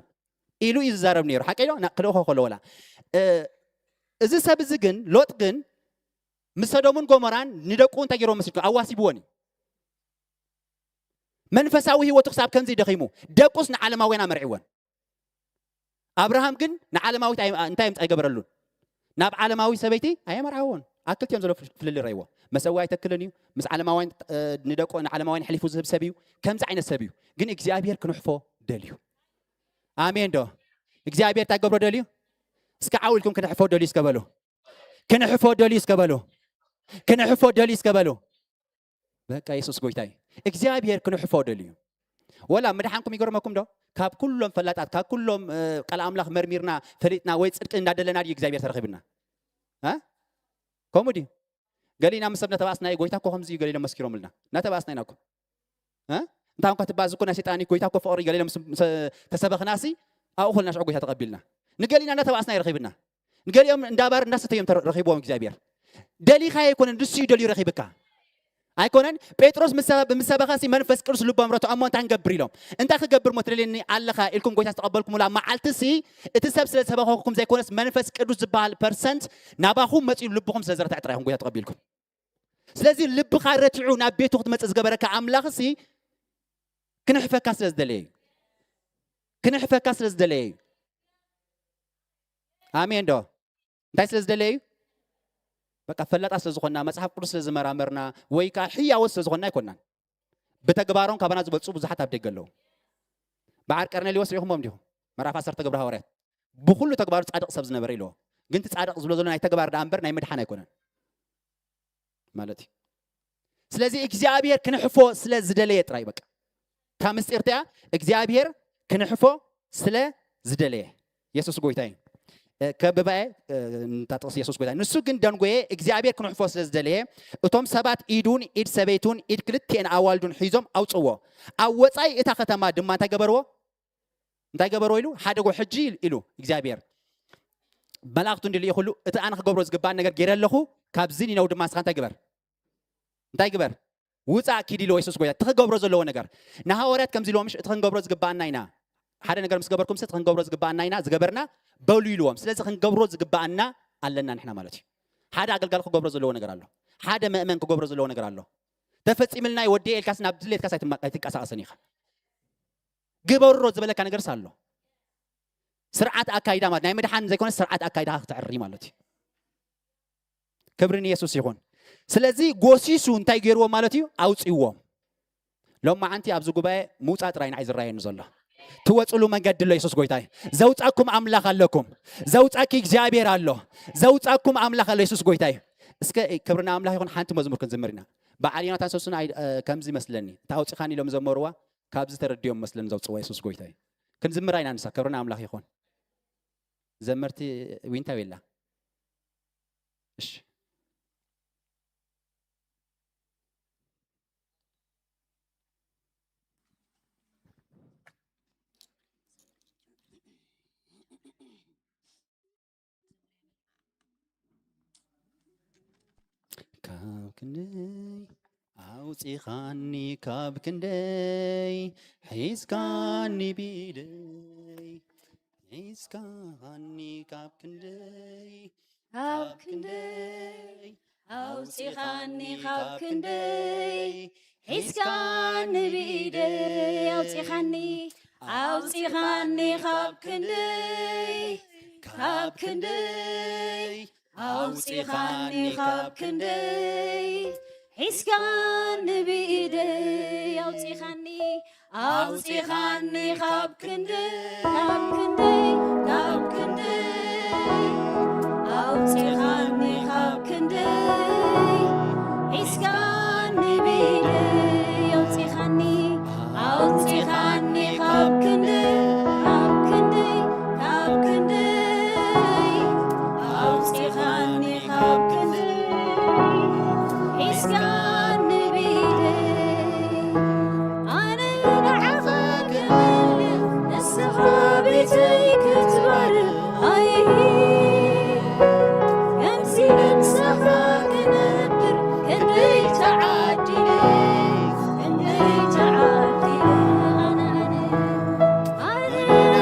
ኢሉ እዩ ዝዛረብ ነይሩ። ሓቂ ዶ? ና-፣ ክልእኾ ከሎ ወላ። እ፣ እዚ ሰብ እዚ ግን፣ ሎጥ ግን ምስ ሰዶምን ጎሞራን ንደቁ እንታይ ገይርዎ መስልኩም? ኣዋሲብዎን እዩ። መንፈሳዊ ህይወቱ ክሳብ ከምዚ ደኺሙ፣ ደቁስ ንዓለማውያን ኣመርዕወን። ኣብርሃም ግን ንዓለማዊት ኣይ-፣ እንታይ ኣይገበረሉን? ናብ ዓለማዊ ሰበይቲ ኣየመርዓዎን። ኣብ ክልቲኦም ዘሎ ፍል-፣ ፍልልይ ረእይዎ። መሰዊ ኣይተክልን እዩ። ምስ ዓለማውያን፣ እ፣ ንደቁ ንዓለማውያን ኣሕሊፉ ዝህብ ሰብ እዩ። ከምዚ ዓይነት ሰብ እዩ። ግን እግዚኣብሔር ክንሕፎ ደልዩ። ኣሜን ዶ? እግዚኣብሔር እንታይ ገብሮ ደልዩ? እስከ ዓው ኢልኩም ክንሕፎ ደልዩ እስከ በሉ። ክንሕፎ ደልዩ እስከ በሉ። ክንሕፎ ደልዩ እስከ በሉ። በቃ የሱስ ጎይታ እዩ። እግዚኣብሔር ክንሕፎ ደልዩ። ወላ ምድሓንኩም ይገርመኩም ዶ? ካብ ኩሎም ፈላጣት፣ ካብ ኩሎም፣ እ፣ ቃል ኣምላኽ መርሚርና፣ ፈሊጥና ወይ ጽድቂ እንዳደለና ድዩ እግዚኣብሔር ተረኺብና? እ? ከምኡ ድዩ? ገሊና ምስ ሰብ እናተባኣስና እዩ፣ ጎይታ እኮ ከምዚ እዩ ገሊሎም መስኪሮምልና። እናተባኣስና ኢና እኮ። እ? እንታይ እንኳ ትባኣስ እኮ ናይ ሰይጣን እዩ፣ ጎይታ እኮ ፍቕሪ ገሊሎም ምስ፣ ምስ ተሰበኽናሲ፣ ኣብኡ ኮልና ሽዑ ጎይታ ተቐቢልና። ንገሊና እናተባኣስና እዩ ረኺብና። ንገሊኦም እንዳባር እናሰተዮም ተረ-፣ ረኺብዎም እግዚኣብሔር። ደሊኻ ኣይኮነን፣ ንሱ እዩ ደልዩ ረኺብካ። ኣይኮነን? ጴጥሮስ ምስ ሰበ-፣ ምስ ሰበኸሲ መንፈስ ቅዱስ ልቦም ረትዖ እሞ እንታይ ክንገብር ኢሎም። እንታይ ክገብር እሞ ትደልየኒ ኣለኻ ኢልኩም ጎይታ ዝተቐበልኩምላ መዓልትሲ፣ እቲ ሰብ ስለ ዝሰበኸኩም ዘይኮነስ መንፈስ ቅዱስ ዝበሃል ፐርሰንት ናባኹም መጺኡ ልብኹም ስለ ዝረትዐ ጥራይ ኢኹም ጎይታ ተቐቢልኩም። ስለዚ ልብኻ ረቲዑ ናብ ቤቱ ክትመጽእ ዝገበረካ ኣምላኽሲ ክንሕፈካ ስለ ዝደለየ እዩ። ክንሕፈካ ስለ ዝደለየ እዩ። ኣሜን ዶ? እንታይ ስለ ዝደለየ እዩ? በቃ ፈላጣ ስለ ዝኾንና፣ መጽሓፍ ቅዱስ ስለ ዝመራመርና፣ ወይ ከኣ ሕያዎት ስለ ዝኾንና ኣይኮንናን። ብተግባሮም ካባና ዝበልጹ ብዙሓት ኣብ ደገ ኣለዉ። በዓል ቀርኔሌዎስ ርኢኹሞም ዲኹም? ምዕራፍ ዓሰርተ ግብሪ ሃዋርያት። ብኹሉ ተግባሩ ጻድቕ ሰብ ዝነበረ ኢልዎ። ግን እቲ ጻድቕ ዝብሎ ዘሎ ናይ ተግባር ደኣ እምበር ናይ ምድሓን ኣይኮነን ማለት እዩ። ስለዚ እግዚኣብሔር ክንሕፎ ስለ ዝደለየ ጥራይ በቃ። እታ ምስጢር እቲኣ እግዚኣብሔር ክንሕፎ ስለ ዝደለየ። የሱስ ጎይታ እዩ። እ፣ ከብባኤ፣ እ፣ እንታ ጥቕሲ የሱስ ጎይታ እዩ። ንሱ ግን ደንጎየ እግዚኣብሔር ክንሕፎ ስለ ዝደለየ፣ እቶም ሰባት ኢዱን ኢድ ሰበይቱን ኢድ ክልቲኤን ኣዋልዱን ሒዞም ኣውጽዎ። ኣብ ወጻኢ እታ ከተማ ድማ እንታይ ገበርዎ? እንታይ ገበርዎ ኢሉ? ሓደጎ ሕጂ ኢሉ እግዚኣብሔር። መላእኽቱ እንዲ ልኢኹሉ፣ እቲ ኣነ ክገብሮ ዝግባእ ነገር ገይረ ኣለኹ፣ ካብዚ ኒነው ድማ ንስኻ እንታይ ግበር? እንታይ ግበር? ውጻእ ኪድ ኢልዎ የሱስ ጎይታ። እቲ ክገብሮ ዘለዎ ነገር። ንሃዋርያት ከምዚ ኢልዎም፣ ምሽ እቲ ክንገብሮ ዝግባኣና ኢና። ሓደ ነገር ምስ ገበርኩም፣ እቲ ክንገብሮ ዝግባኣና ኢና ዝገበርና በሉ ኢልዎም። ስለዚ ክንገብሮ ዝግባኣና ኣለና ንሕና ማለት እዩ። ሓደ ኣገልጋሊ ክገብሮ ዘለዎ ነገር ኣሎ። ሓደ መእመን ክገብሮ ዘለዎ ነገር ኣሎ። ተፈጺምልና እዩ ወዲ ኢልካስ ናብ ድሌትካስ ኣይትማ-፣ ኣይትንቀሳቐስን ኢኻ። ግበሮ ዝበለካ ነገርስ ኣሎ። ስርዓት ኣካይዳ ማለት ናይ ምድሓን ዘይኮነ ስርዓት ኣካይዳ ክትዕሪ ማለት እዩ። ክብሪ ንየሱስ ይኹን። ስለዚ ጎሲሱ እንታይ ገይርዎም ማለት እዩ? ኣውጽዎም። ሎማዓንቲ ኣብዚ ጉባኤ ምውጻእ ጥራይ ንዓይ ዝረኣየኒ ዘሎ። ትወጽሉ መንገዲ ኣሎ። የሱስ ጎይታ እዩ። ዘውጻኩም ኣምላኽ ኣለኩም። ዘውጻኪ እግዚኣብሔር ኣሎ። ዘውጻኩም ኣምላኽ ኣሎ። የሱስ ጎይታ እዩ። እስከ ክብሪ ንኣምላኽ ይኹን። ሓንቲ መዝሙር ክንዝምር ኢና። በዓል ዮናታን ሰሱን ኣይ-፣ እ፣ ከምዚ ይመስለኒ። እታ ኣውጺኻኒ ኢሎም ዘመርዋ ካብዚ ተረዲኦም መስለኒ ዘውጽዋ። የሱስ ጎይታ እዩ። ክንዝምራ ኢና ንሳ። ክብሪ ንኣምላኽ ይኹን። ዘመርቲ ዊንታ ቤላ። እሺ። ካብ ክንደይ ኣውጺኻኒ፣ ካብ ክንደይ ሒዝካኒ ብኢደይ፣ ሒዝካኒ ካብ ክንደይ፣ ካብ ክንደይ ኣውጺኻኒ፣ ካብ ክንደይ ሒዝካኒ ብኢደይ፣ ኣውጺኻኒ፣ ኣውጺኻኒ ካብ ክንደይ፣ ካብ ክንደይ ኣውጺኻኒ ካብ ክንደይ፣ ሒዝካኒ ብኢደይ ኣውጺኻኒ፣ ኣውፂኻኒ ካብ ክንደይ፣ ካብ ክንደይ፣ ካብ ክንደይ፣ ኣውፂኻኒ ካብ ክንደይ፣ ሒዝካኒ ብኢደይ ኣውፂኻኒ፣ ኣውፂኻኒ ካብ ክንደይ፣ ካብ ክንደይ፣ ካብ ክንደይ፣ ኣውፂኻኒ ካብ ክንደይ፣ ሒዝካኒ ብኢደይ። ኣነ ንዓኻ ክምልኽ፣ ንስኻ ቤተይ ክትባርኽ። ኣይ፣ ከምዚ ምሳኻ ክነብር ክንደይ ተዓዲለ፣ ክንደይ ተዓዲለ። ኣነ፣ ኣነ፣ ኣነ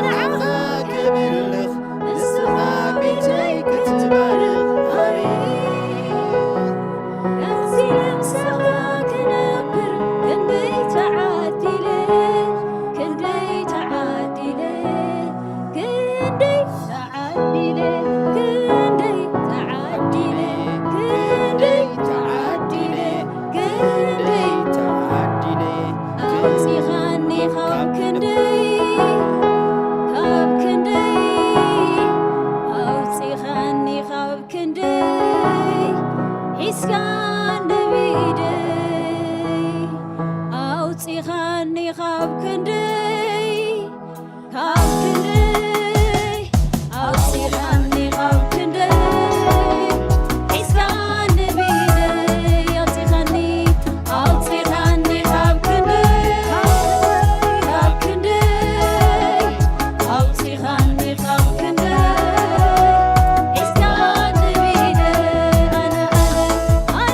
ንዓኻ ክምልኽ፣ ንስኻ ቤተይ ክትባርኽ። ኣይ፣ ከምዚ ምሳኻ ክነብር ክንደይ ተዓዲለ፣ ክንደይ ተዓዲለ፣ ክንደይ ተዓዲለ፣ ክንደይ ተዓዲለ፣ ክንደይ ተዓዲለ፣ ክንደይ ተዓዲለ። ኣውፂኻኒ ካብ ክንደይ፣ ካብ ክንደይ፣ ኣውፂኻኒ ካብ ክንደይ፣ ሒዝካኒ ብኢደይ፣ ኣውፂኻኒ ካብ ክንደይ፣ ካብ ክንደይ፣ ኣውፂኻኒ ካብ ክንደይ፣ ሒዝካኒ ብኢደይ፣ ኣውፂኻኒ፣ ኣውፂኻኒ ካብ ክንደይ፣ ካብ ክንደይ፣ ኣውፂኻኒ ካብ ክንደይ፣ ሒዝካኒ ብኢደይ፣ ኣነ፣ ኣነ፣ ኣነ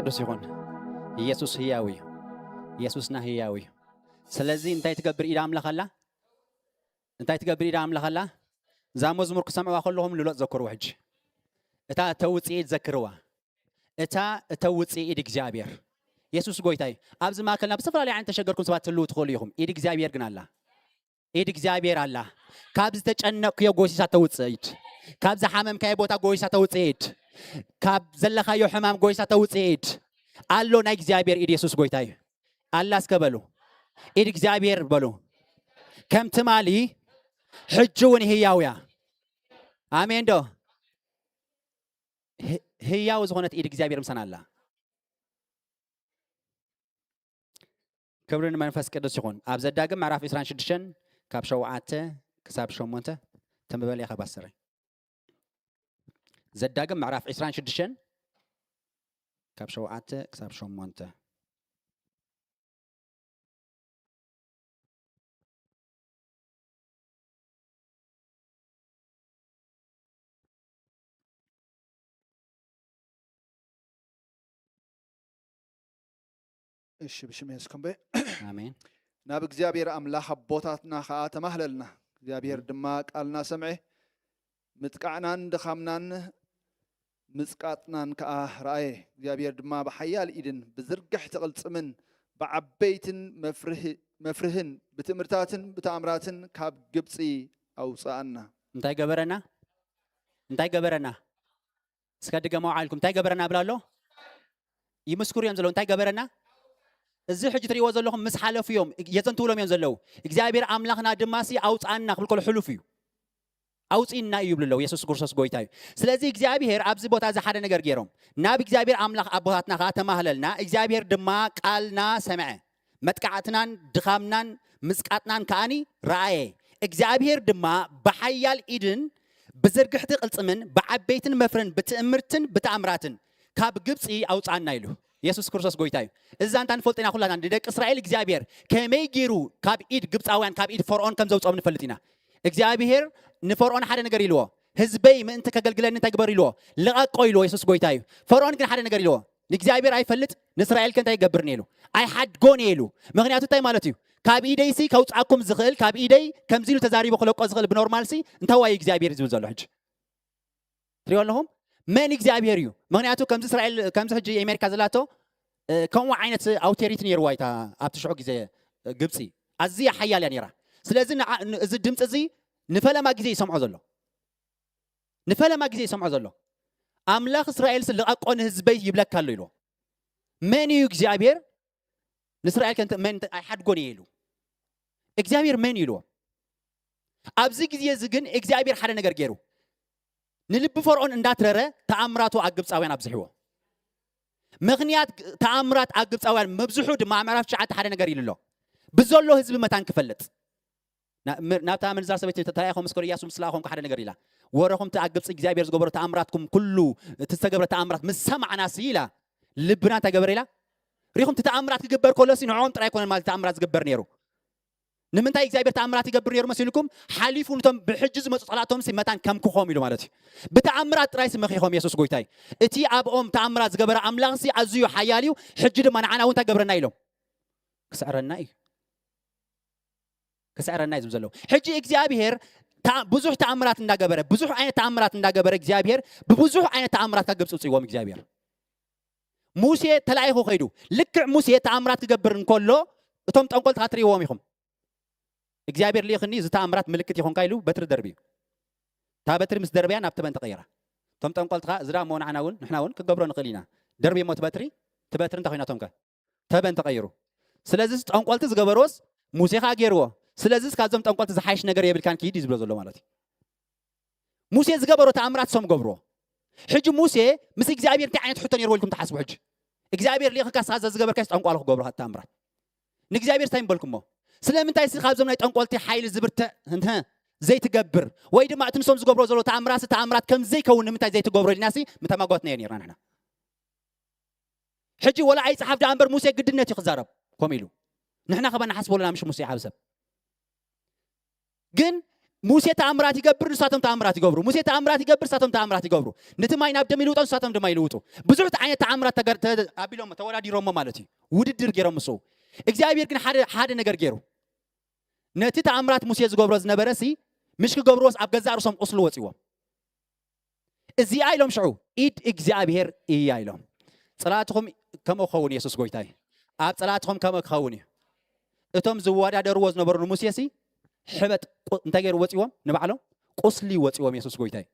ቅዱስ ይኹን። ኢየሱስ ህያው እዩ። ኢየሱስና ህያው እዩ። ስለዚ እንታይ ትገብር ኢድ ኣምላኽ ኣላ? እንታይ ትገብር ኢድ ኣምላኽ ኣላ? እዛ መዝሙር ክሰምዕዋ ከለኹም ልሎት ዘክርዎ ሕጂ። እታ እተውፅእ ኢድ ዘክርዋ። እታ እተውፅእ ኢድ እግዚኣብሔር። የሱስ ጎይታ እዩ። ኣብዚ ማእከልና ብዝተፈላለየ ዓይነት ተሸገርኩም ሰባት ትህልዉ ትኽእሉ ኢኹም። ኢድ እግዚኣብሔር ግን ኣላ። ኢድ እግዚኣብሔር ኣላ። ካብ ዝተጨነቕክዮ ጎሲሳ ተውፅእ ኢድ። ካብ ዝሓመምካዮ ቦታ ጎሲሳ ተውፅእ ኢድ። ካብ ዘለኻዮ ሕማም ጎሲሳ ተውፅእ ኢድ። ኣሎ ናይ እግዚኣብሔር ኢድ። የሱስ ጎይታ እዩ። ኣላ እስከ በሉ። ኢድ እግዚኣብሔር በሉ። ከም ትማሊ ሕጂ እውን ህያው እያ። ኣሜን ዶ? ህ-፣ ህያው ዝኾነት ኢድ እግዚኣብሔር ምሳና ኣላ። ክብሪ ንመንፈስ ቅዱስ ይኹን። ኣብ ዘዳግም ምዕራፍ ዕስራን ሽዱሽተን ካብ ሸውዓተ ክሳብ ሸሞንተ ተንብበልያ ካብ ኣስር። ዘዳግም ምዕራፍ ዕስራን ሽዱሽተን ካብ ሸውዓተ ክሳብ ሸሞንተ። እሺ፣ ብሽም የሱስ ከንበ። ኣሜን። ናብ እግዚኣብሔር ኣምላኽ ኣቦታትና ኸኣ ተማህለልና። እግዚኣብሔር ድማ ቃልና ሰምዐ፣ ምጥቃዕናን ድኻምናን ምጽቃጥናን ከኣ ረኣየ። እግዚኣብሔር ድማ ብሓያል ኢድን ብዝርግሕቲ ቅልጽምን ብዓበይትን መፍርህ-፣ መፍርህን ብትእምርታትን ብተኣምራትን ካብ ግብጺ ኣውጽኣና። እንታይ ገበረና? እንታይ ገበረና? እስከ ድገመው ዓልኩም። እንታይ ገበረና ብላ ኣሎ? ይምስክሩ እዮም ዘለዉ። እንታይ ገበረና? እዚ ሕጂ ትሪእዎ ዘለኹም ምስ ሓለፉ እዮም፣ የዘንትውሎም እዮም ዘለዉ። እግዚኣብሔር ኣምላኽና ድማ ሲ ኣውፅኣና ክብል ከሎ ሕሉፍ እዩ። ኣውፅእና እዩ ይብሉ ኣለዉ። የሱስ ክርስቶስ ጎይታ እዩ። ስለዚ እግዚኣብሔር ኣብዚ ቦታ እዚ ሓደ ነገር ገይሮም። ናብ እግዚኣብሔር ኣምላኽ ኣቦታትና ኸዓ ተማህለልና፣ እግዚኣብሔር ድማ ቃልና ሰምዐ። መጥቃዕትናን ድኻምናን ምጽቃጥናን ከኣኒ ረኣየ። እግዚኣብሔር ድማ ብሓያል ኢድን ብዝርግሕቲ ቅልጽምን ብዓበይትን መፍርን ብትእምርትን ብተኣምራትን ካብ ግብጺ ኣውጽኣና ኢሉ። የሱስ ክርስቶስ ጎይታ እዩ። እዛ እንታ ንፈልጦ ኢና ኩላትና ንደቂ እስራኤል እግዚኣብሔር ከመይ ገይሩ ካብ ኢድ ግብጻውያን ካብ ኢድ ፈርዖን ከም ዘውጽኦም ንፈልጥ ኢና። እግዚኣብሔር ንፈርዖን ሓደ ነገር ኢልዎ፣ ህዝበይ ምእንቲ ከገልግለኒ እንታይ ግበር ኢልዎ፣ ልቐቆ ኢልዎ። የሱስ ጎይታ እዩ። ፈርዖን ግን ሓደ ነገር ኢልዎ፣ ንእግዚኣብሔር ኣይፈልጥ፣ ንእስራኤል ከ እንታይ ይገብር ነይሩ? ኣይሓድጎን እየ ኢሉ። ምኽንያቱ እንታይ ማለት እዩ? ካብ ኢደይሲ ከውፅኣኩም ዝኽእል፣ ካብ ኢደይ ከምዚ ኢሉ ተዛሪቡ ክለቆ ዝኽእል ብኖርማልሲ እንታይ ዋዩ እግዚኣብሔር ዝብል ዘሎ ሕጂ? ትሪኦ ኣለኹም? መን እግዚኣብሔር እዩ? ምኽንያቱ ከምዚ እስራኤል፣ ከምዚ ሕጂ ኣሜሪካ ዘላቶ፣ እ፣ ከምኡ ዓይነት ኣውቶሪቲ ነይርዋ እታ ኣብቲ ሽዑ ግዜ፣ እ፣ ግብፂ ኣዝያ ሓያል እያ ነይራ። ስለዚ ንዓ-፣ ን-፣ እዚ ድምፂ እዚ ንፈለማ ግዜ ይሰምዖ ዘሎ። ንፈለማ ግዜ ይሰምዖ ዘሎ። ኣምላኽ እስራኤልሲ ልቐቆ ንህዝበይ ይብለካ ኣሎ ኢልዎ። መን እዩ እግዚኣብሔር? ንእስራኤል ከ እንተ-፣ መን እንተ-፣ ኣይሓድጎን እየ ኢሉ። እግዚኣብሔር መን እዩ ኢልዎ? ኣብዚ ግዜ እዚ ግን እግዚኣብሔር ሓደ ነገር ገይሩ። ንልቢ ፈርዖን እንዳትረረ ተኣምራቱ ኣብ ግብፃውያን ኣብዝሕዎ። ምኽንያት ግ-፣ ተኣምራት ኣብ ግብፃውያን ምብዝሑ ድማ ኣብ ምዕራፍ ትሽዓተ ሓደ ነገር ኢሉ ኣሎ። ብዘሎ ህዝቢ መታን ክፈልጥ። ና-፣ ም-፣ ናብታ ኣመንዝራ ሰበይቲ ተላኢኹም ምስ ኮነ ኢያሱ ምስ ለኣኹም ሓደ ነገር ኢላ። ወረኹም እቲ ኣብ ግብፂ እግዚኣብሔር ዝገበሮ ተኣምራትኩም ኩሉ፣ እቲ ዝተገብረ ተኣምራት ምስ ሰማዕናሲ ኢላ፣ ልብና እንታይ ገበረ ኢላ? ሪኹም እቲ ተኣምራት ክግበር ከሎሲ ንዕኦም ጥራይ ኣይኮነን ማለት ተኣምራት ዝግበር ነይሩ። ንምንታይ እግዚኣብሔር ተኣምራት ይገብር ነይሩ መሲልኩም? ሓሊፉ ነቶም ብሕጂ ዝመፁ ፀላእቶምሲ መታን ከምክኾም ኢሉ ማለት እዩ። ብተኣምራት ጥራይሲ መኺኾም የሱስ ጎይታ እዩ። እቲ ኣብኦም ተኣምራት ዝገበረ ኣምላኽሲ ኣዝዩ ሓያል እዩ። ሕጂ ድማ ንዓና እውን እንታይ ገብረና ኢሎም? ክስዕረና እዩ። ክስዕረና እዩ ዝብል ዘለዉ። ሕጂ እግዚኣብሔር ተኣ-፣ ብዙሕ ተኣምራት እንዳገበረ፣ ብዙሕ ዓይነት ተኣምራት እንዳገበረ እግዚኣብሔር ብብዙሕ ዓይነት ተኣምራት ካብ ግብፂ ውፅእዎም እግዚኣብሔር። ሙሴ ተላኢኹ ከይዱ። ልክዕ ሙሴ ተኣምራት ክገብር እንከሎ እቶም ጠንቆልቲ ትሪእዎም ኢኹም። እግዚኣብሔር ልኢኽኒ እዚ ተኣምራት ምልክት ይኹንካ ኢሉ በትሪ ደርብዩ። እታ በትሪ ምስ ደርብያ ናብ ተበን ተቐይራ። እቶም ጠንቆልቲ ኸዓ እዚ ደኣ እሞ ንዓና እውን፣ ንሕና እውን ክንገብሮ ንኽእል ኢና። ደርብዮ እሞ እቲ በትሪ፣ እቲ በትሪ እንታይ ኮይናቶም ከ? ተበን ተቐይሩ። ስለዚ ጠንቆልቲ ዝገበርዎስ ሙሴ ኸዓ ገይርዎ። ስለዚ ካብዞም ጠንቆልቲ ዝሓይሽ ነገር የብልካን፣ ኪድ እዩ ዝብሎ ዘሎ ማለት እዩ። ሙሴ ዝገበሮ ተኣምራት እሶም ገብርዎ። ሕጂ ሙሴ ምስ እግዚኣብሔር እንታይ ዓይነት ሕቶ ነይርዎ ኢልኩም ትሓስቡ? ሕጂ እግዚኣብሔር ልኢኽካ ንስኻ ዝገበርካስ ጠንቋሊ ክገብሮ ተኣምራት ንእግዚኣብሔር እንታይ ምበልኩሞ? ስለምንታይ ሲ ካብዞም ናይ ጠንቆልቲ ሓይሊ ዝብርትዕ እንተ ዘይትገብር፣ ወይ ድማ እቲ ንሶም ዝገብሮ ዘሎ ተኣምራት ተኣምራት ከም ዘይከውን ንምንታይ ዘይትገብሮ ኢልናሲ ምተማጓትናዮ ነይርና ንሕና። ሕጂ ወላ ኣይጸሓፍ ደኣ እምበር ሙሴ ግድነት እዩ ክዛረብ ከምኡ ኢሉ። ንሕና ከባ ንሓስበሉ ኢና ምሽ ሙሴ ይሓብሰብ። ግን ሙሴ ተኣምራት ይገብር፣ ንሳቶም ተኣምራት ይገብሩ። ሙሴ ተኣምራት ይገብር፣ ንሳቶም ተኣምራት ይገብሩ። ነቲ ማይ ናብ ደም ይልውጦ፣ ንሳቶም ድማ ይልውጡ። ብዙሕ ዓይነት ተኣምራት ተገር- ተ- ኣቢሎም ተወዳዲሮሞ ማለት እዩ። ውድድር ገይሮም ምስኡ። እግዚኣብሔር ግን ሓደ ሓደ ነገር ገይሩ። ነቲ ተኣምራት ሙሴ ዝገብሮ ዝነበረ ሲ ምሽ ክገብርዎስ ኣብ ገዛእ ርእሶም ቁስሊ ወፂዎም። እዚኣ ኢሎም ሽዑ ኢድ እግዚኣብሔር እያ ኢሎም። ጸላእትኹም ከምኡ ክኸውን፣ የሱስ ጎይታይ ኣብ ጸላእትኹም ከምኡ ክኸውን እዩ። እቶም ዝወዳደርዎ ዝነበሩ ንሙሴ ሲ ሕበጥ ቁ- እንታይ ገይሩ ወፂዎም? ንባዕሎም ቁስሊ ወፂዎም። የሱስ ጎይታይ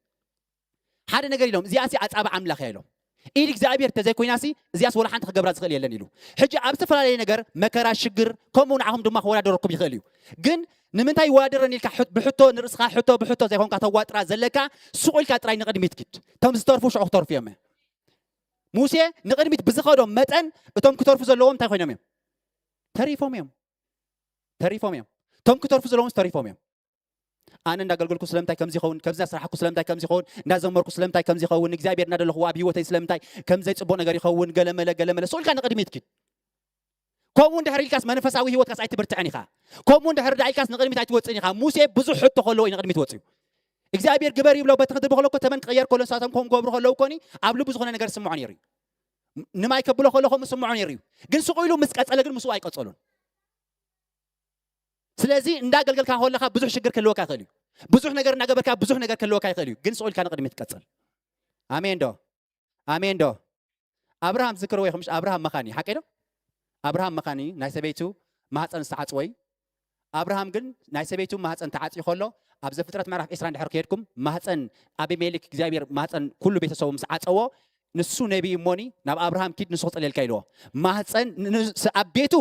ሓደ ነገር ኢሎም፣ እዚኣ ሲ ኣጻብዕ ኣምላኽ እያ ኢሎም። ኢድ እግዚኣብሔር ተዘይኮይና ሲ እዚኣስ ወላ ሓንቲ ክገብራ ዝኽእል የለን ኢሉ። ሕጂ ኣብ ዝተፈላለየ ነገር መከራ፣ ሽግር ከምኡ ንዓኹም ድማ ክወዳደረኩም ይኽእል እዩ። ግን ንምንታይ ይወዳደረን ኢልካ ሕት- ብሕቶ ንርእስኻ ሕቶ ብሕቶ ዘይኮንካ ተዋጥራ ዘለካ፣ ስቕ ኢልካ ጥራይ ንቕድሚት ኪድ። እቶም ዝተርፉ ሽዑ ክተርፉ እዮም። ሙሴ ንቕድሚት ብዝኸዶም መጠን እቶም ክተርፉ ዘለዎም እንታይ ኮይኖም እዮም? ተሪፎም እዮም። ተሪፎም እዮም። እቶም ክተርፉ ዘለዎም ተሪፎም እዮም። ኣነ እንዳገልገልኩ ስለምንታይ ከምዚ ይኸውን፣ ከምዚ እንዳሰራሕኩ ስለምንታይ ከምዚ ይኸውን፣ እንዳዘመርኩ ስለምንታይ ከምዚ ይኸውን፣ ንእግዚኣብሔር እንዳደለኹዎ ኣብ ህይወተይ ስለምንታይ ከምዘይ ጽቡቕ ነገር ይኸውን፣ ገለመለ ገለመለ። ስቕ ኢልካ ንቕድሚት ኪድ። ከምኡ እንድሕር ኢልካስ መንፈሳዊ ህይወትካስ ኣይትብርትዕን ኢኻ። ከምኡ እንድሕር ደኣ ኢልካስ ንቕድሚት ኣይትወፅእን ኢኻ። ሙሴ ብዙሕ ሕቶ ከለዎ እዩ ንቕድሚት ወፅዩ። እግዚኣብሔር ግበር ይብሎ፣ በቲ ክትብል ከሎ እኮ ተመን ክቕየር ከሎ ንሳቶም ከም ክገብሩ ከለዉ እኮ ኣብ ልቡ ዝኾነ ነገር ዝስምዖ ነይሩ እዩ። ንማይ ከብሎ ከሎ ከምኡ ዝስምዖ ነይሩ እዩ። ግን ስቕ ኢሉ ምስ ቀጸለ ግን ምስኡ ኣይቀጸሉን። ስለዚ እንዳገልገልካ ከለኻ ብዙሕ ሽግር ክህልወካ ይኽእል እዩ። ብዙሕ ነገር እናገበርካ ብዙሕ ነገር ክህልወካ ይኽእል እዩ። ግን ስቕ ኢልካ ንቕድሚት ትቀጽል። ኣሜን ዶ? ኣሜን ዶ? ኣብርሃም ዝክርዎ ኢኹም፣ ምሽ ኣብርሃም መኻኒ፣ ሓቀይ ዶ? ኣብርሃም መኻኒ ናይ ሰበይቱ ማህፀን ዝተዓፅወ እዩ። ኣብርሃም ግን ናይ ሰበይቱ ማህፀን ተዓፅዩ ከሎ፣ ኣብ ዘፍጥረት ምዕራፍ ዕስራ እንድሕር ከይድኩም፣ ማህፀን ኣቢሜሌክ እግዚኣብሔር ማህፀን ኩሉ ቤተሰቡ ምስ ዓፀዎ፣ ንሱ ነቢይ እሞኒ ናብ ኣብርሃም ኪድ ንሱ ክፀልየልካ ኢልዎ። ማህፀን ን- ን- ኣብ ቤቱ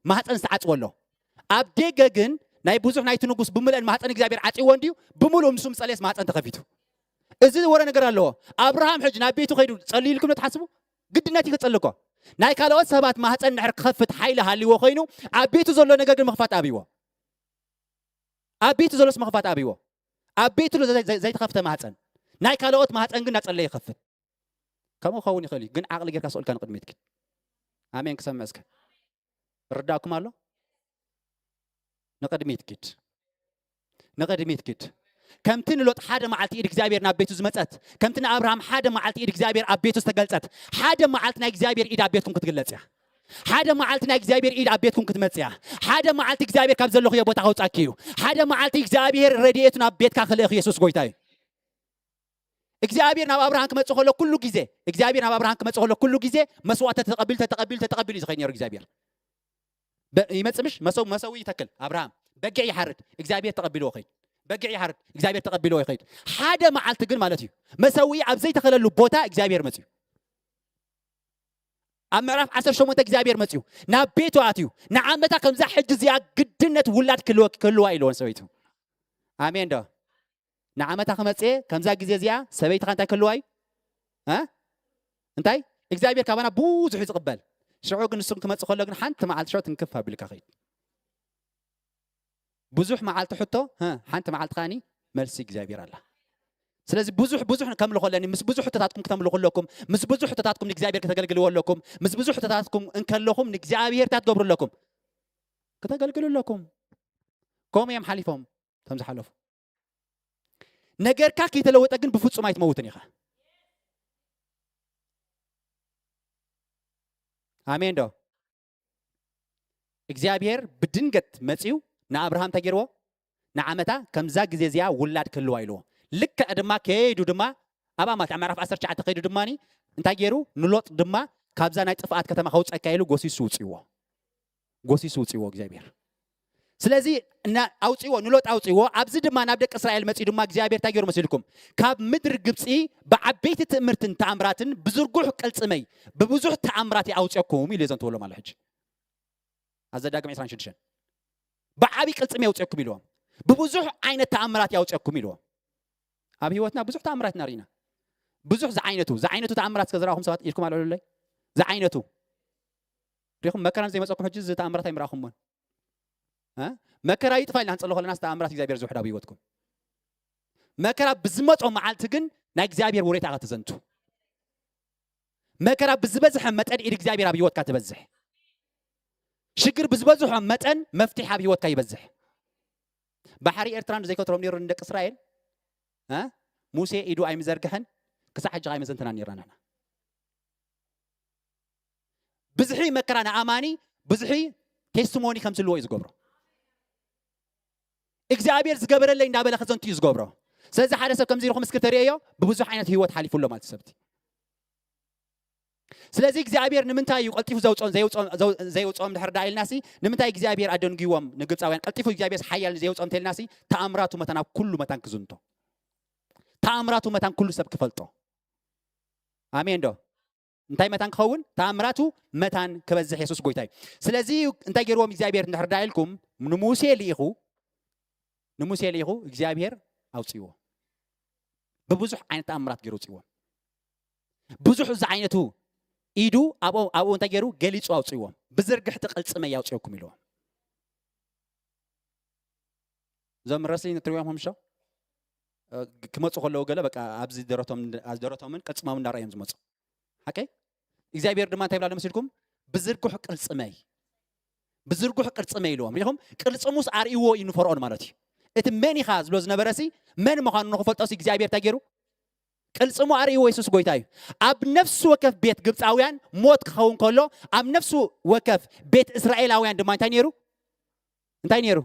ማህፀን ዝተዓፅወ ኣሎ። ኣብ ደገ ግን ናይ ብዙሕ ናይቲ ንጉስ ብምልአን ማህፀን እግዚኣብሔር ዓፅዎ እንድዩ፣ ብምሉእ ንሱ ምፀለየስ ማህፀን ተኸፊቱ። እዚ ወረ ነገር ኣለዎ። ኣብርሃም ሕጂ ናብ ቤቱ ከይዱ ጸልዩ ኢልኩም ዶ ትሓስቡ? ግድነት እዩ ክጽሊ እኮ። ናይ ካልኦት ሰባት ማህፀን እንድሕር ክኸፍት ሓይሊ ሃልዎ ኮይኑ፣ ኣብ ቤቱ ዘሎ ነገር ግን ምኽፋት ኣብይዎ። ኣብ ቤቱ ዘሎስ ምኽፋት ኣብይዎ። ኣብ ቤቱ ዘሎ ዘይ- ዘይ- ዘይተኸፍተ ማህፀን፣ ናይ ካልኦት ማህፀን ግን እናጸለየ ይኸፍት። ከምኡ ክኸውን ይኽእል እዩ፣ ግን ዓቕሊ ጌርካ ስቕ ኢልካ ንቕድሚት ኪድ። ኣሜን ክሰምዕ እስከ። ርዳእኩም ኣሎ? ንቕድሚት ኪድ። ንቕድሚት ኪድ። ከምቲ ንሎጥ ሓደ መዓልቲ ኢድ እግዚኣብሔር ናብ ቤቱ ዝመጸት፣ ከምቲ ንኣብርሃም ሓደ መዓልቲ ኢድ እግዚኣብሔር ኣብ ቤቱ ዝተገልጸት፣ ሓደ መዓልቲ ናይ እግዚኣብሔር ኢድ ኣብ ቤትኩም ክትግለጽ እያ። ሓደ መዓልቲ ናይ እግዚኣብሔር ኢድ ኣብ ቤትኩም ክትመጽእ እያ። ሓደ መዓልቲ እግዚኣብሔር ካብ ዘለኹዮ ቦታ ከውጻኪ እዩ። ሓደ መዓልቲ እግዚኣብሔር ረድኤቱ ናብ ቤትካ ክልእኽ የሱስ ጎይታ እዩ። እግዚኣብሔር ናብ ኣብርሃም ክመጽእ ከሎ ኩሉ ግዜ፣ እግዚኣብሔር ናብ ኣብርሃም ክመጽእ ከሎ ኩሉ ግዜ መስዋእቲ ተተቐቢሉ፣ ተተቐቢሉ፣ ተተቐቢሉ እዩ ዝኸይድ ነይሩ እግዚኣብሔር። በ- ይመጽእ ምሽ መሰው መሰው ይተክል ኣብርሃም በጊዕ ይሓርድ እግዚኣብሔር ተቐቢልዎ ኸይድ። በጊዕ ይሓርድ እግዚኣብሔር ተቐቢልዎ ይኸይድ። ሓደ መዓልቲ ግን ማለት እዩ መሰውኢ ኣብ ዘይተኸለሉ ቦታ እግዚኣብሔር መጽዩ። ኣብ ምዕራፍ ዓሰርተ ሸሞንተ እግዚኣብሔር መጽዩ ናብ ቤቱ ኣትዩ። ንዓመታ ከምዛ ሕጂ እዚኣ ግድነት ውላድ ክህልወ- ክህልዋ ኢልዎን ሰበይቱ። ኣሜን ዶ? ንዓመታ ክመጽእ እየ፣ ከምዛ ግዜ እዚኣ ሰበይትኻ እንታይ ክህልዋ እዩ? እ? እንታይ? እግዚኣብሔር ካባና ብዙሕ እዩ ዝቕበል። ሽዑ ግን ንሱ ክመጽእ ከሎ ግን ሓንቲ መዓልቲ ሽዑ ትንክፍ ኣቢልካ ኸይድ። ብዙሕ መዓልቲ ሕቶ፣ እ፣ ሓንቲ መዓልቲ ከኣኒ መልሲ እግዚኣብሔር ኣላ። ስለዚ ብዙሕ ብዙሕ ከምልኾ ኣለኒ፣ ምስ ብዙሕ ሕቶታትኩም ክተምልኹ ኣለኩም፣ ምስ ብዙሕ ሕቶታትኩም ንእግዚኣብሔር ከተገልግልዎ ኣለኩም፣ ምስ ብዙሕ ሕቶታትኩም እንከለኹም ንእግዚኣብሔር እንታይ ትገብሩ ኣለኩም? ከተገልግሉ ኣለኩም። ከምኡ እዮም ሓሊፎም፣ ከም ዝሓለፉ። ነገርካ ከይተለወጠ ግን ብፍጹም ኣይትመውትን ኢኻ። ኣሜን ዶ? እግዚኣብሔር ብድንገት መጺኡ ንኣብርሃም እንታይ ገይርዎ? ንዓመታ ከምዛ ግዜ እዚኣ ውላድ ክህልዋ ኢልዎ። ልክዕ ድማ ከይዱ ድማ ኣብኣ ማለት ኣብ ምዕራፍ ዓሰርተ ትሽዓተ ከይዱ ድማ እንታይ ገይሩ? ንሎጥ ድማ ካብዛ ናይ ጥፍኣት ከተማ ከውፀካ ኢሉ ጎሲሱ ውፅዎ። ጎሲሱ ውፅዎ እግዚኣብሔር። ስለዚ እና ኣውፅዎ ንሎጥ ኣውፅዎ። ኣብዚ ድማ ናብ ደቂ እስራኤል መፂኡ ድማ እግዚኣብሔር እንታይ ገይሩ መሲልኩም? ካብ ምድሪ ግብፂ ብዓበይቲ ትእምርትን ተኣምራትን ብዝርጉሕ ቅልፅመይ ብብዙሕ ተኣምራት ኣውፅኦኩም ኢሉ ዘንተወሎም ኣሎ ሕጂ። ኣብ ዘዳግም ዕስራን ሽዱሽተን ብዓብዪ ቅልፅም የውፅኦኩም ኢልዎም። ብብዙሕ ዓይነት ተኣምራት ያውፅኦኩም ኢልዎም። ኣብ ህይወትና ብዙሕ ተኣምራት ኢና ርኢና። ብዙሕ ዝዓይነቱ ዝዓይነቱ ተኣምራት እስከ ዝረኣኹም ሰባት ኢድኩም ኣልዕሉለይ። ዝዓይነቱ ሪኹም መከራን ዘይመፀኩም ሕጂ እዚ ተኣምራት ኣይምረኣኹሞን። እ? መከራ ይጥፋ ኢልና ክንፀሎ ከለና ተኣምራት እግዚኣብሔር ዝውሕድ ኣብ ህይወትኩም። መከራ ብዝመፆ መዓልቲ ግን ናይ እግዚኣብሔር ውሬታ ኢኻ ትዘንቱ። መከራ ብዝበዝሐ መጠን ኢድ እግዚኣብሔር ኣብ ህይወትካ ትበዝሕ። ሽግር ብዝበዝሖ መጠን መፍትሒ ኣብ ህይወትካ ይበዝሕ። ባሕሪ ኤርትራ ዘይከትሮም ነይሩ ንደቂ እስራኤል? እ? ሙሴ ኢዱ ኣይምዘርግሐን፣ ክሳዕ ሕጂ ኣይመዘንተናን ነይርና ንሕና። ብዝሒ መከራ ንኣማኒ፣ ብዝሒ ቴስቲሞኒ ከም ዝህልዎ እዩ ዝገብሮ። እግዚኣብሔር ዝገበረለይ እንዳበለ ከዘንቱ እዩ ዝገብሮ። ስለዚ ሓደ ሰብ ከምዚ ኢልኩም ምስክር ተርእዮ፣ ብብዙሕ ዓይነት ህይወት ሓሊፉ ኣሎ ማለት ሰብቲ። ስለዚ እግዚኣብሔር ንምንታይ እዩ ቀልጢፉ ዘውፅኦም ዘይውፅኦም ዘው- ዘይውፅኦም ድሕር ዳ ኢልናሲ፣ ንምንታይ እግዚኣብሔር ኣደንጊዎም ንግብፃውያን ቀልጢፉ እግዚኣብሔር ሓያል ዘይውፅኦም ተልናሲ፣ ተኣምራቱ መታን ኣብ ኩሉ መታን ክዝንቶ፣ ተኣምራቱ መታን ኩሉ ሰብ ክፈልጦ። ኣሜን ዶ? እንታይ መታን ክኸውን? ተኣምራቱ መታን ክበዝሕ የሱስ ጎይታ እዩ። ስለዚ እንታይ ገይርዎም እግዚኣብሔር እንድሕር ዳ ኢልኩም፣ ንሙሴ ልኢኹ ንሙሴ ልኢኹ እግዚኣብሔር ኣውፅዎ። ብብዙሕ ዓይነት ተኣምራት ገይሩ ኣውፅዎም። ብዙሕ እዚ ዓይነቱ ኢዱ ኣብኡ ኣብኡ እንታይ ገይሩ ገሊፁ ኣውፅዎም። ብዝርግሕቲ ቅልፅመይ ኣውፅኦኩም ኢልዎም። እዞም ረስሊን እትሪእዎም ከምሾ ክመፁ ከለዉ ገለ በቃ ኣብዚ ደረቶም ኣብዚ ደረቶምን ቅልፅሞም እንዳረእዮም ዝመፁ ሓቀይ እግዚኣብሔር ድማ እንታይ ብላ መሲልኩም ብዝርጉሕ ቅልፅመይ ብዝርጉሕ ቅልፅመይ ኢልዎም ሪኹም ቅልፅሙስ ኣርእዎ እዩ ንፈርኦን ማለት እዩ። እቲ መን ኢኻ ዝብሎ ዝነበረ ሲ መን ምዃኑ ንክፈልጦ ሲ እግዚኣብሔር እንታይ ገይሩ ቅልፅሙ ኣርእዎ የሱስ ጎይታ እዩ። ኣብ ነፍሲ ወከፍ ቤት ግብፃውያን ሞት ክኸውን ከሎ ኣብ ነፍሲ ወከፍ ቤት እስራኤላውያን ድማ እንታይ ነይሩ እንታይ ነይሩ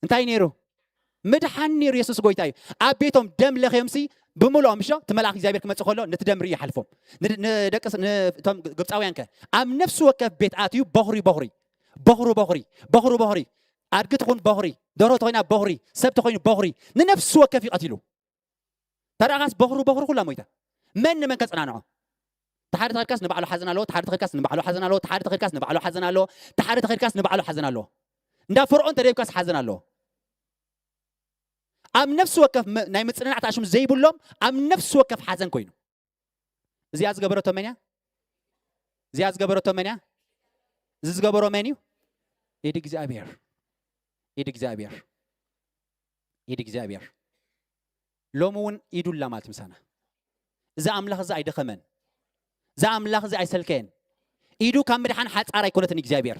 እንታይ ነይሩ ምድሓን ነይሩ የሱስ ጎይታ እዩ። ኣብ ቤቶም ደም ለኽዮም ሲ ብምልኦም ምሾ እቲ መልኣኽ እግዚኣብሔር ክመፅእ ከሎ ነቲ ደም ርኢ ይሓልፎም። ንደቂ እቶም ግብፃውያን ከ ኣብ ነፍሲ ወከፍ ቤት ኣትዩ በኹሪ በኹሪ በኹሪ በኹሪ በኹሪ በኹሪ ኣድጊ ትኹን በኹሪ ደሮ ተኮይና በኹሪ ሰብ ተኮይኑ በኹሪ ንነፍሲ ወከፍ ይቐትሉ። ተረኣኻስ በኹሪ በኹሪ ኩላ ሞይታ። መን ንመን ከፅናንዖ? ተሓደ ተኸድካስ ንባዕሉ ሓዘን ኣለዎ፣ ተሓደ ተኸድካስ ንባዕሉ ሓዘን ኣለዎ፣ ተሓደ ተኸድካስ ንባዕሉ ሓዘን ኣለዎ፣ ተሓደ ተኸድካስ ንባዕሉ ሓዘን ኣለዎ። እንዳ ፈርዖን ተደብካስ ሓዘን ኣለዎ። ኣብ ነፍሲ ወከፍ መ- ናይ ምፅንናዕ ተኣሽሙ ዘይብሎም ኣብ ነፍሲ ወከፍ ሓዘን ኮይኑ እዚኣ ዝገበረቶ መን እያ? እዚኣ ዝገበረቶ መን እያ? እዚ ዝገበሮ መን እዩ? ኢድ እግዚኣብሔር። ኢድ እግዚኣብሔር። ኢድ እግዚኣብሔር። ሎሚ እውን ኢዱ ኣላ ማለት ምሳና። እዚ ኣምላኽ እዚ ኣይደኸመን። እዚ ኣምላኽ እዚ ኣይሰልከየን። ኢዱ ካብ ምድሓን ሓፃር ኣይኮነትን እግዚኣብሔር።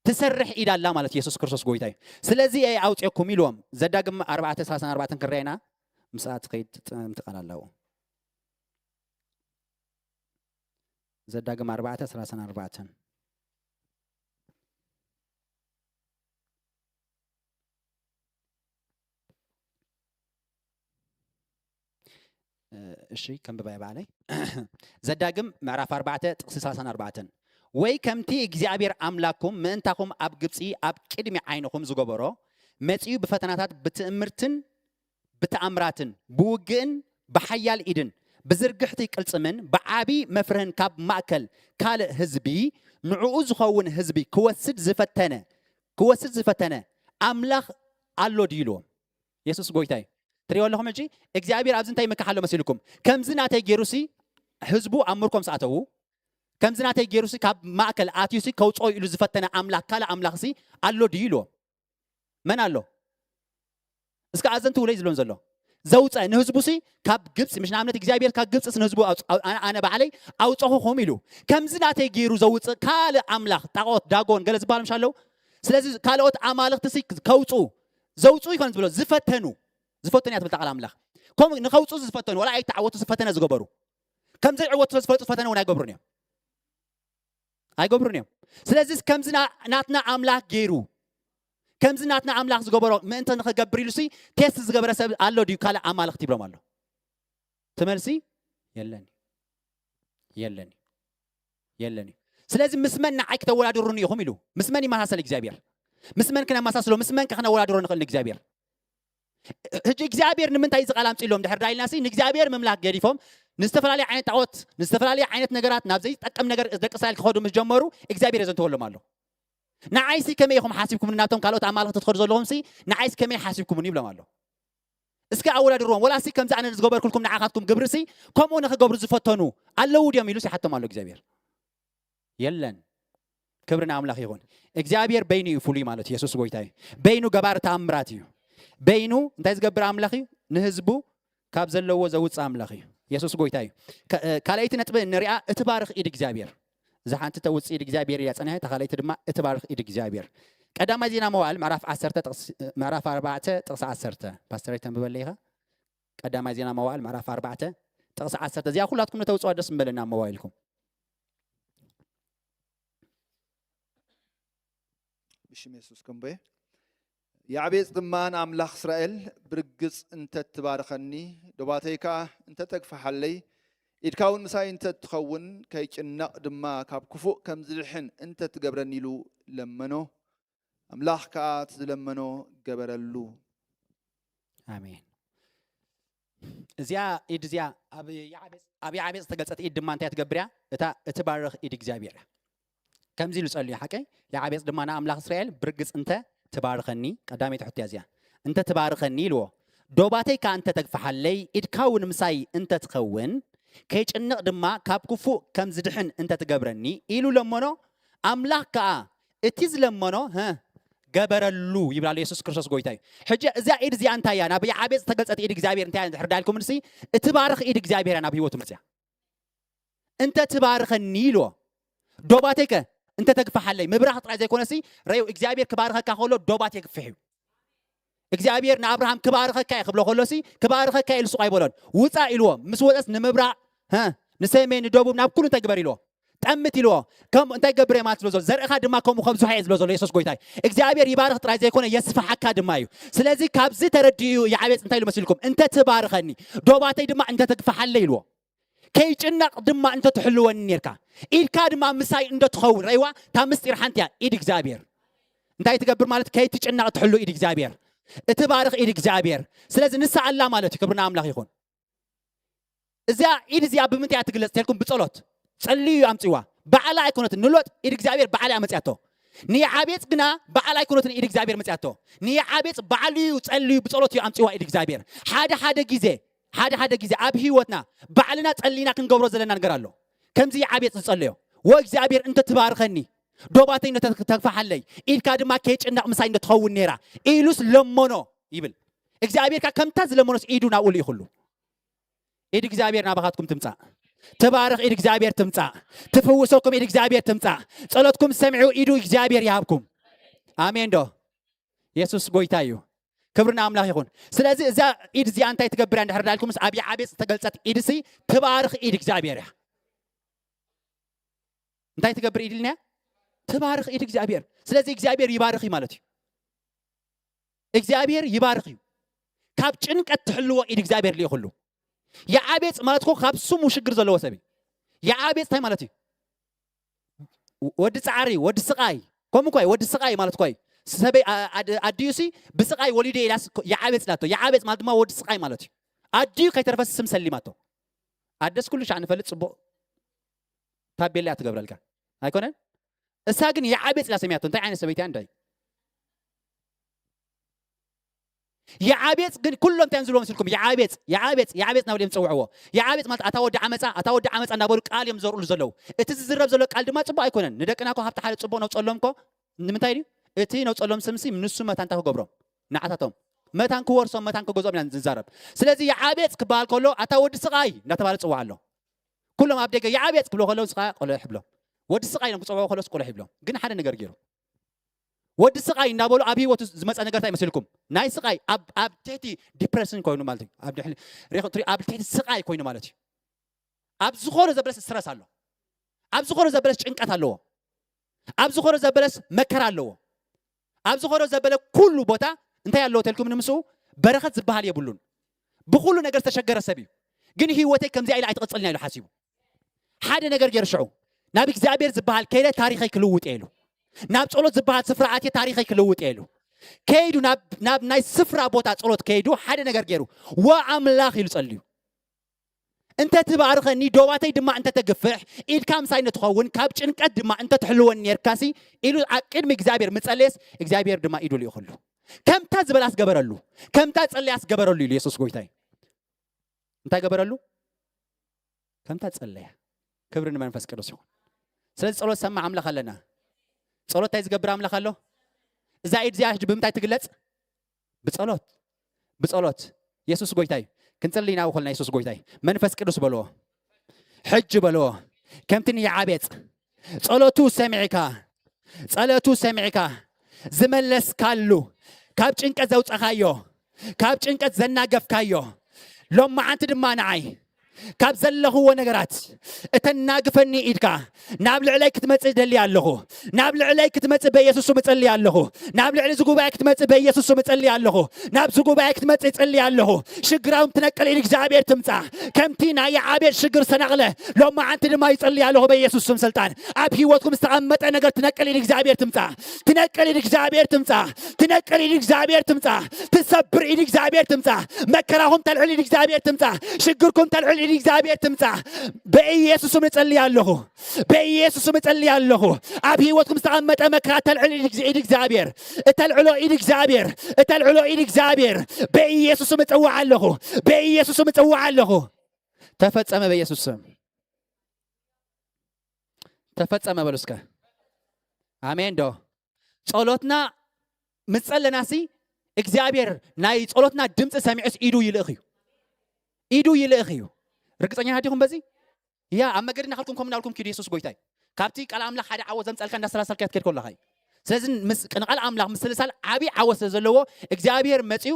ትሰርሕ ኢድ ኣላ ማለት የሱስ ክርስቶስ ጎይታ እዩ። ስለዚ እየ ኣውፅኦኩም ኢልዎም። ዘዳግም ኣርባዕተ ሰላሳን ኣርባዕተን ክንርኣና ምስኣ ትኸይድ ትምትቃል ኣለዎ። ዘዳግም ኣርባዕተ ሰላሳን ኣርባዕተን እሺ ከም ብባይ ባዕለይ ዘዳግም ምዕራፍ ኣርባዕተ ጥቕሲ ሰላሳን ኣርባዕተን ወይ ከምቲ እግዚኣብሔር ኣምላኩም ምእንታኹም ኣብ ግብፂ ኣብ ቅድሚ ዓይንኹም ዝገበሮ መፂኡ ብፈተናታት ብትእምርትን ብተኣምራትን ብውግእን ብሓያል ኢድን ብዝርግሕቲ ቅልፅምን ብዓቢ መፍርህን ካብ ማእከል ካልእ ህዝቢ ንዕኡ ዝኸውን ህዝቢ ክወስድ ዝፈተነ ክወስድ ዝፈተነ ኣምላኽ ኣሎ ድዩ ኢልዎም። የሱስ ጎይታ እዩ። ትሪኦ ኣለኹም ሕጂ እግዚኣብሔር ኣብዚ እንታይ ይምክሕ ኣሎ መሲልኩም? ከምዚ ናተይ ገይሩሲ ህዝቡ ኣብ ምርኮም ዝኣተዉ ከምዚ ናተይ ገይሩሲ ካብ ማእከል ኣትዩሲ ከውፅኦ ኢሉ ዝፈተነ ኣምላኽ ካልእ ኣምላኽሲ ኣሎ ድዩ ኢልዎም። መን ኣሎ? እስከ ኣዘንትውለይ ዝብሎም ዘሎ ዘውፀ ንህዝቡሲ ካብ ግብፂ ምሽ ንኣብነት እግዚኣብሔር ካብ ግብፂስ ንህዝቡ ኣነ ባዕለይ ኣውፀኹኹም ኢሉ ከምዚ ናተይ ገይሩ ዘውፅእ ካልእ ኣምላኽ ጣቆት ዳጎን ገለ ዝበሃል ምሽ ኣለዉ። ስለዚ ካልኦት ኣማልኽትሲ ከውፁ ዘውፁ ይኮን ዝብሎ ዝፈተኑ ዝፈተኑ እያ ትብል ቃል ኣምላኽ። ከምኡ ንኸውፁ ዝፈተኑ ወላ ኣይተዓወቱ ዝፈተነ ዝገበሩ ከም ዘይዕወቱ ስለ ዝፈልጡ ፈተነ እውን ኣይገብሩን እዮም። ኣይገብሩን እዮም። ስለዚ ከምዚ ናትና ኣምላኽ ገይሩ ከምዚ ናትና ኣምላኽ ዝገበሮ ምእንቲ ንኽገብር ኢሉሲ ቴስት ዝገበረ ሰብ ኣሎ ድዩ ካልእ ኣማልኽቲ ይብሎም ኣሎ። ትመልሲ የለን የለን የለን እዩ። ስለዚ ምስ መን ንዓይ ክተወዳድሩኒ ኢኹም ኢሉ ምስ መን ይመሳሰል እግዚኣብሔር? ምስ መን ክነመሳስሎ ምስ መን ከ ክነወዳድሮ ንኽእል ንእግዚኣብሔር? ሕጂ እግዚኣብሔር ንምንታይ እዚ ቃል ኣምፅእሎም ድሕር ዳይልናሲ ንእግዚኣብሔር ምምላክ ገዲፎም ንዝተፈላለዩ ዓይነት ጣዖት ንዝተፈላለዩ ዓይነት ነገራት ናብ ዘይጠቅም ነገር ደቂ እስራኤል ክኸዱ ምስ ጀመሩ እግዚኣብሔር የዘንተወሎም ኣሎ። ንዓይሲ ከመይ ኢኹም ሓሲብኩም ናብቶም ካልኦት ኣማልኽቲ ትኸዱ ዘለኹምሲ ንዓይሲ ከመይ ሓሲብኩምኒ ይብሎም ኣሎ። እስከ ኣወዳድርዎም ወላሲ ከምዚ ኣነ ዝገበርኩልኩም ንዓኻትኩም ግብርሲ ከምኡ ንኽገብሩ ዝፈተኑ ኣለዉ ድዮም ኢሉስ ይሓቶም ኣሎ እግዚኣብሔር። የለን። ክብሪ ንኣምላኽ ይኹን። እግዚኣብሔር በይኑ እዩ ፍሉይ ማለት የሱስ ጎይታ እዩ። በይኑ ገባር ተኣምራት እዩ። በይኑ እንታይ ዝገብር ኣምላኽ እዩ? ንህዝቡ ካብ ዘለዎ ዘውፅእ ኣምላኽ እዩ። የሱስ ጎይታ እዩ። ካልኣይቲ ነጥቢ ንሪኣ እትባርኽ ኢድ እግዚኣብሔር። እዛ ሓንቲ ተውፅእ ኢድ እግዚኣብሔር እያ ፀኒሓ፣ እታ ካልኣይቲ ድማ እትባርኽ ኢድ እግዚኣብሔር። ቀዳማይ ዜና መዋዕል ምዕራፍ ዓሰርተ ጥቕሲ፣ ምዕራፍ ኣርባዕተ ጥቕሲ ዓሰርተ። ፓስተረይ ተንብበለይ ኢኻ። ቀዳማይ ዜና መዋዕል ምዕራፍ ኣርባዕተ ጥቕሲ ዓሰርተ። እዚኣ ኩላትኩም ነተውፅዋ ደስ ምበለና ኣብ መዋይልኩም። ብሽም የሱስ ከምቦየ። ያዕቤጽ ድማ ንኣምላኽ እስራኤል፣ ብርግጽ እንተ ትባርኸኒ፣ ዶባተይ ከኣ እንተ ተግፍሓለይ፣ ኢድካ እውን ምሳይ እንተ ትኸውን፣ ከይጭነቕ ድማ ካብ ክፉእ ከም ዝድሕን እንተ ትገብረኒ ኢሉ ለመኖ። ኣምላኽ ከኣ እቲ ዝለመኖ ገበረሉ። ኣሜን። እዚኣ ኢድ እዚኣ ኣብ ያዕቤጽ፣ ኣብ ያዕቤጽ ዝተገልጸት ኢድ ድማ እንታይ ትገብር እያ? እታ እትባርኽ ኢድ እግዚኣብሔር እያ። ከምዚ ኢሉ ጸልዩ ሓቀይ። ያዕቤጽ ድማ ንኣምላኽ እስራኤል፣ ብርግጽ እንተ ትባርኸኒ፣ ቀዳመይቲ ሕቶ እያ እዚኣ፣ እንተ ትባርኸኒ ኢልዎ፣ ዶባተይ ከኣ እንተ ተግፍሓለይ፣ ኢድካ እውን ምሳይ እንተ ትኸውን፣ ከይጭንቕ ድማ ካብ ክፉእ ከም ዝድሕን እንተ ትገብረኒ ኢሉ ለመኖ። ኣምላኽ ከኣ እቲ ዝለመኖ ሀ ገበረሉ ይብል ኣሎ። የሱስ ክርስቶስ ጎይታ እዩ። ሕጂ እዚኣ ኢድ እዚኣ እንታይ እያ? ናብ ያዕቤጽ ዝተገልጸት ኢድ እግዚኣብሔር እንታይ እያ? እንድሕር ዳልኩም ንሲ፣ እትባርኽ ኢድ እግዚኣብሔር እያ ናብ ህይወቱ መጽያ። እንተ ትባርኸኒ ኢልዎ፣ ዶባተይ ከ እንተ ተግፍሓለይ፣ ምብራኽ ጥራይ ዘይኮነሲ፣ ረዩ እግዚኣብሔር ክባርኸካ ከሎ ዶባት የግፍሕ እዩ። እግዚኣብሔር ንኣብርሃም ክባርኸካ እየ ክብሎ ከሎሲ፣ ክባርኸካ እየ ኢሉ ሱቕ ኣይበሎን። ውፃእ ኢልዎ። ምስ ወፀስ ንምብራቕ፣ ሀ፣ ንሰሜን፣ ንደቡብ፣ ናብ ኩሉ እንታይ ግበር ኢልዎ? ጠምት ኢልዎ። ከም እንታይ ገብር እየ ማለት ዝብሎ ዘሎ፣ ዘርእኻ ድማ ከምኡ ከብዝሖ እየ ዝብሎ ዘሎ የሱስ ጎይታ እዩ። እግዚኣብሔር ይባርኽ ጥራይ ዘይኮነ የስፍሓካ ድማ እዩ። ስለዚ ካብዚ ተረዲኡ ያዕቤጽ እንታይ ኢሉ መሲልኩም? እንተ ትባርኸኒ፣ ዶባተይ ድማ እንተ ተግፍሓለይ ኢልዎ። ከይጭነቕ ድማ እንተ ትሕልወኒ ኔርካ፣ ኢድካ ድማ ምሳይ እንደ ትኸውን። ረይዋ፣ እታ ምስጢር ሓንቲ እያ፣ ኢድ እግዚኣብሔር። እንታይ ትገብር ማለት? ከይትጭነቕ ትሕሉ ኢድ እግዚኣብሔር፣ እትባርኽ ኢድ እግዚኣብሔር። ስለዚ ንሳ ኣላ ማለት እዩ። ክብሪ ንኣምላኽ ይኹን። እዚኣ ኢድ እዚኣ ብምንታይ እያ ትግለጽ ተልኩም? ብጸሎት። ጸልዩ እዩ ኣምጽዋ። ባዕላ ኣይኮነትን። ንሎጥ ኢድ እግዚኣብሔር ባዕላ እያ መጽያቶ። ንያዕቤጽ ግና ባዕላ ኣይኮነትን ኢድ እግዚኣብሔር መጽያቶ። ንያዕቤጽ ባዕሉ እዩ ጸልዩ፣ ብጸሎት እዩ ኣምጽዋ ኢድ እግዚኣብሔር። ሓደ ሓደ ግዜ፣ ሓደ ሓደ ግዜ ኣብ ህይወትና ባዕልና ጸሊና ክንገብሮ ዘለና ነገር ኣሎ። ከምዚ ያዕቤጽ ዝጸለዮ፣ "ወእግዚኣብሔር እንተ ትባርከኒ፣ ዶባተይ እንተ ተግፍሓለይ፣ ኢድካ ድማ ከይጭነቕ ምሳይ እንተ ትኸውን ነይራ" ኢሉስ ለመኖ ይብል። እግዚኣብሔር ከኣ ከምታ ዝለመኖስ ኢዱ ናብኡ ልኢኹሉ። ኢድ እግዚኣብሔር ናባኻትኩም ትምጻእ። ትባርኽ ኢድ እግዚኣብሔር ትምጻእ። ትፍውሰኩም ኢድ እግዚኣብሔር ትምጻእ። ጸሎትኩም ሰሚዑ ኢዱ እግዚኣብሔር ይሃብኩም። ኣሜን ዶ? የሱስ ጎይታ እዩ። ክብሪ ንኣምላኽ ይኹን። ስለዚ እዛ ኢድ እዚኣ እንታይ ትገብር እያ እንድሕር ዳልኩምስ፣ ኣብ ያዕቤጽ ዝተገልጸት ኢድሲ ትባርኽ ኢድ እግዚኣብሔር እያ። እንታይ ትገብር ኢድ ኢልና? ትባርኽ ኢድ እግዚኣብሔር። ስለዚ እግዚኣብሔር ይባርኽ እዩ ማለት እዩ። እግዚኣብሔር ይባርኽ እዩ። ካብ ጭንቀት ትሕልዎ ኢድ እግዚኣብሔር ልኢኹሉ። ያዕቤጽ ማለት እኮ ካብ ስሙ ሽግር ዘለዎ ሰብ እዩ። ያዕቤጽ እንታይ ማለት እዩ? ወዲ ጻዕሪ፣ ወዲ ስቓይ። ከምኡ እኮ እዩ፣ ወዲ ስቓይ ማለት እኮ እዩ። ሰበይ፣ ኣ-፣ ኣድ-፣ ኣዲዩሲ ብስቓይ ወሊደ ኢላስ እኮ ያዕቤጽ ኢላቶ። ያዕቤጽ ማለት ድማ ወዲ ስቓይ ማለት እዩ። ኣዲዩ ከይተረፈስ ስም ሰሊማቶ። ኣደስ ኩሉ ሻዕ ንፈልጥ ጽቡቕ ታቤላ እያ ትገብረልካ። ኣይኮነን? እሳ ግን ያዕቤጽ ኢላ ሰሚያቶ። እንታይ ዓይነት ሰበይቲ እያ እንታይ? ያዕቤጽ ግን ኩሎም እንታይ እዮም ዝብልዎ መሲልኩም? ያዕቤጽ፣ ያዕቤጽ፣ ያዕቤጽ እናበሉ እዮም ዝጸውዕዎ። ያዕቤጽ ማለት ኣታ ወዲ ዓመጻ፣ ኣታ ወዲ ዓመጻ እናበሉ ቃል እዮም ዝዘርኡሉ ዘለዉ። እቲ ዝዝረብ ዘሎ ቃል ድማ ጽቡቕ ኣይኮነን። ንደቅና እኮ ሃብቲ ሓደ ጽቡቕ ነውጸሎም እኮ ንምንታይ ድዩ? እቲ ነውጸሎም ስምሲ ንሱ መታን እንታይ ክገብሮም? ንዓታቶም መታን ክወርሶም፣ መታን ክገዝኦም ኢና ንዛረብ። ስለዚ ያዕቤጽ ክበሃል ከሎ ኣታ ወዲ ስቓይ እናተባህለ ዝጽዋዕ ኣሎ። ኩሎም ኣብ ደገ ያዕቤጽ ክብሎ ከለዉ ንስኻ ቆልሕ ይብሎም። ወዲ ስቓይ ኢሎም ክጸውዕዎ ከለስ ቆልሕ ይብሎም። ግን ሓደ ነገር ገይሩ። ወዲ ስቓይ እናበሉ ኣብ ህይወቱ ዝመጸ ነገር እንታይ መሲልኩም? ናይ ስቓይ ኣብ፣ ኣብ ትሕቲ ዲፕሬሽን ኮይኑ ማለት እዩ። ኣብ ድሕሪ፣ ሬኽ-፣ ትሪ-፣ ኣብ ትሕቲ ስቓይ ኮይኑ ማለት እዩ። ኣብ ዝኾነ ዘበለስ ስትረስ ኣሎ። ኣብ ዝኾነ ዘበለስ ጭንቀት ኣለዎ። ኣብ ዝኾነ ዘበለስ መከራ ኣለዎ። ኣብ ዝኾነ ዘበለ ኩሉ ቦታ እንታይ ኣለዎ ተልኩም ንምስኡ? በረኸት ዝበሃል የብሉን። ብኹሉ ነገር ዝተሸገረ ሰብ እዩ። ግን ህይወተይ ከምዚኣ ኢላ ኣይትቕጽልን እያ ኢሉ ሓሲቡ። ሓደ ነገር ገይሩ ሽዑ ናብ እግዚኣብሔር ዝበሃል ከይደ ታሪኸይ ክልውጥ እየ ኢሉ። ናብ ጸሎት ዝበሃል ስፍራ ኣትየ ታሪኸይ ክልውጥ እየ ኢሉ። ከይዱ ናብ፣ ናብ ናይ ስፍራ ቦታ ጸሎት ከይዱ ሓደ ነገር ገይሩ። "ወኣምላኽ" ኢሉ ጸልዩ። "እንተ ትባርኸኒ፣ ዶባተይ ድማ እንተ ተግፍሕ፣ ኢድካ ምሳይ ንትኸውን፣ ካብ ጭንቀት ድማ እንተ ትሕልወኒ ኔርካሲ" ኢሉ ኣብ ቅድሚ እግዚኣብሔር ምጸለየስ፣ እግዚኣብሔር ድማ ኢዱ ልኢኹሉ። "ከምታ ዝበላስ ገበረሉ፣ ከምታ ጸለያስ ገበረሉ" ኢሉ የሱስ ጎይታይ። እንታይ ገበረሉ? ከምታ ጸለያ። ክብሪ ንመንፈስ ቅዱስ ይኹን። ስለዚ ጸሎት ሰማዕ ኣምላኽ ኣለና። ጸሎት እንታይ ዝገብር ኣምላኽ ኣሎ? እዛ ኢድ እዚኣ ሕጂ ብምንታይ ትግለጽ? ብጸሎት። ብጸሎት። የሱስ ጎይታ እዩ። ክንጽሊ ኢና፣ ውኹልና የሱስ ጎይታ እዩ። መንፈስ ቅዱስ በልዎ። ሕጂ በልዎ። ከምቲ ንያዕቤጽ ጸሎቱ ሰሚዕካ፣ ጸሎቱ ሰሚዕካ፣ ዝመለስካሉ፣ ካብ ጭንቀት ዘውጻኻዮ፣ ካብ ጭንቀት ዘናገፍካዮ፣ ሎማዓንቲ ድማ ንዓይ ካብ ዘለኽዎ ነገራት እተናግፈኒ ኢድካ ናብ ልዕለይ ክትመጽእ እደሊ ኣለኹ። ናብ ልዕለይ ክትመጽእ በኢየሱስ ስም እጸሊ ኣለኹ። ናብ ልዕሊ እዚ ጉባኤ ክትመጽእ በኢየሱስ ስም እጸሊ ኣለኹ። ናብዚ ጉባኤ ክትመጽእ እጸሊ ኣለኹ። ሽግራውም ትነቅል ኢድ እግዚኣብሔር ትምጻ። ከምቲ ናይ የዓቤድ ሽግር ዝተነቕለ ሎማዓንቲ ድማ ይጸሊ ኣለኹ በኢየሱስ ስም ስልጣን። ኣብ ህይወትኩም ዝተቐመጠ ነገር ትነቅል ኢድ እግዚኣብሔር ትምጻ። ትነቅል ኢድ እግዚኣብሔር ትምጻ። ትነቅል ኢድ እግዚኣብሔር ትምጻ። ትሰብር ኢድ እግዚኣብሔር ትምጻ። መከራኹም ተልዕል ኢድ እግዚኣብሔር ትምጻ። ሽግርኩም ተልዕል ኢድ እግዚኣብሔር ትምጻ። በኢየሱስ ስም እጸሊ ኣለኹ። በኢየሱስ ስም እጸሊ ኣለኹ። ኣብ ህይወትኩም ዝተቐመጠ መከራ ተልዕል ኢድ፣ ኢድ እግዚኣብሔር። እተልዕሎ ኢድ እግዚኣብሔር። እተልዕሎ ኢድ እግዚኣብሔር። በኢየሱስ ስም እጽውዕ ኣለኹ። በኢየሱስ ስም እጽውዕ ኣለኹ። ተፈጸመ በኢየሱስ ስም። ተፈጸመ በሉ እስከ። ኣሜን ዶ? ጸሎትና ምስ ጸለናሲ እግዚኣብሔር ናይ ጸሎትና ድምፂ ሰሚዑስ ኢዱ ይልእኽ እዩ። ኢዱ ይልእኽ እዩ። ርግጸኛታት ዲኹም በዚ? ያ ኣብ መገዲ እናኸድኩም ከምኡ እናልኩም ኪዱ፣ የሱስ ጎይታ እዩ። ካብቲ ቃል ኣምላኽ ሓደ ዓወት ዘምጻልካ እንዳሰላሰልካ ክትከድ ከለኻ እዩ። ስለዚ ምስ ንቃል ኣምላኽ ምስልሳል ዓቢ ዓወት ስለ ዘለዎ እግዚኣብሔር መጺኡ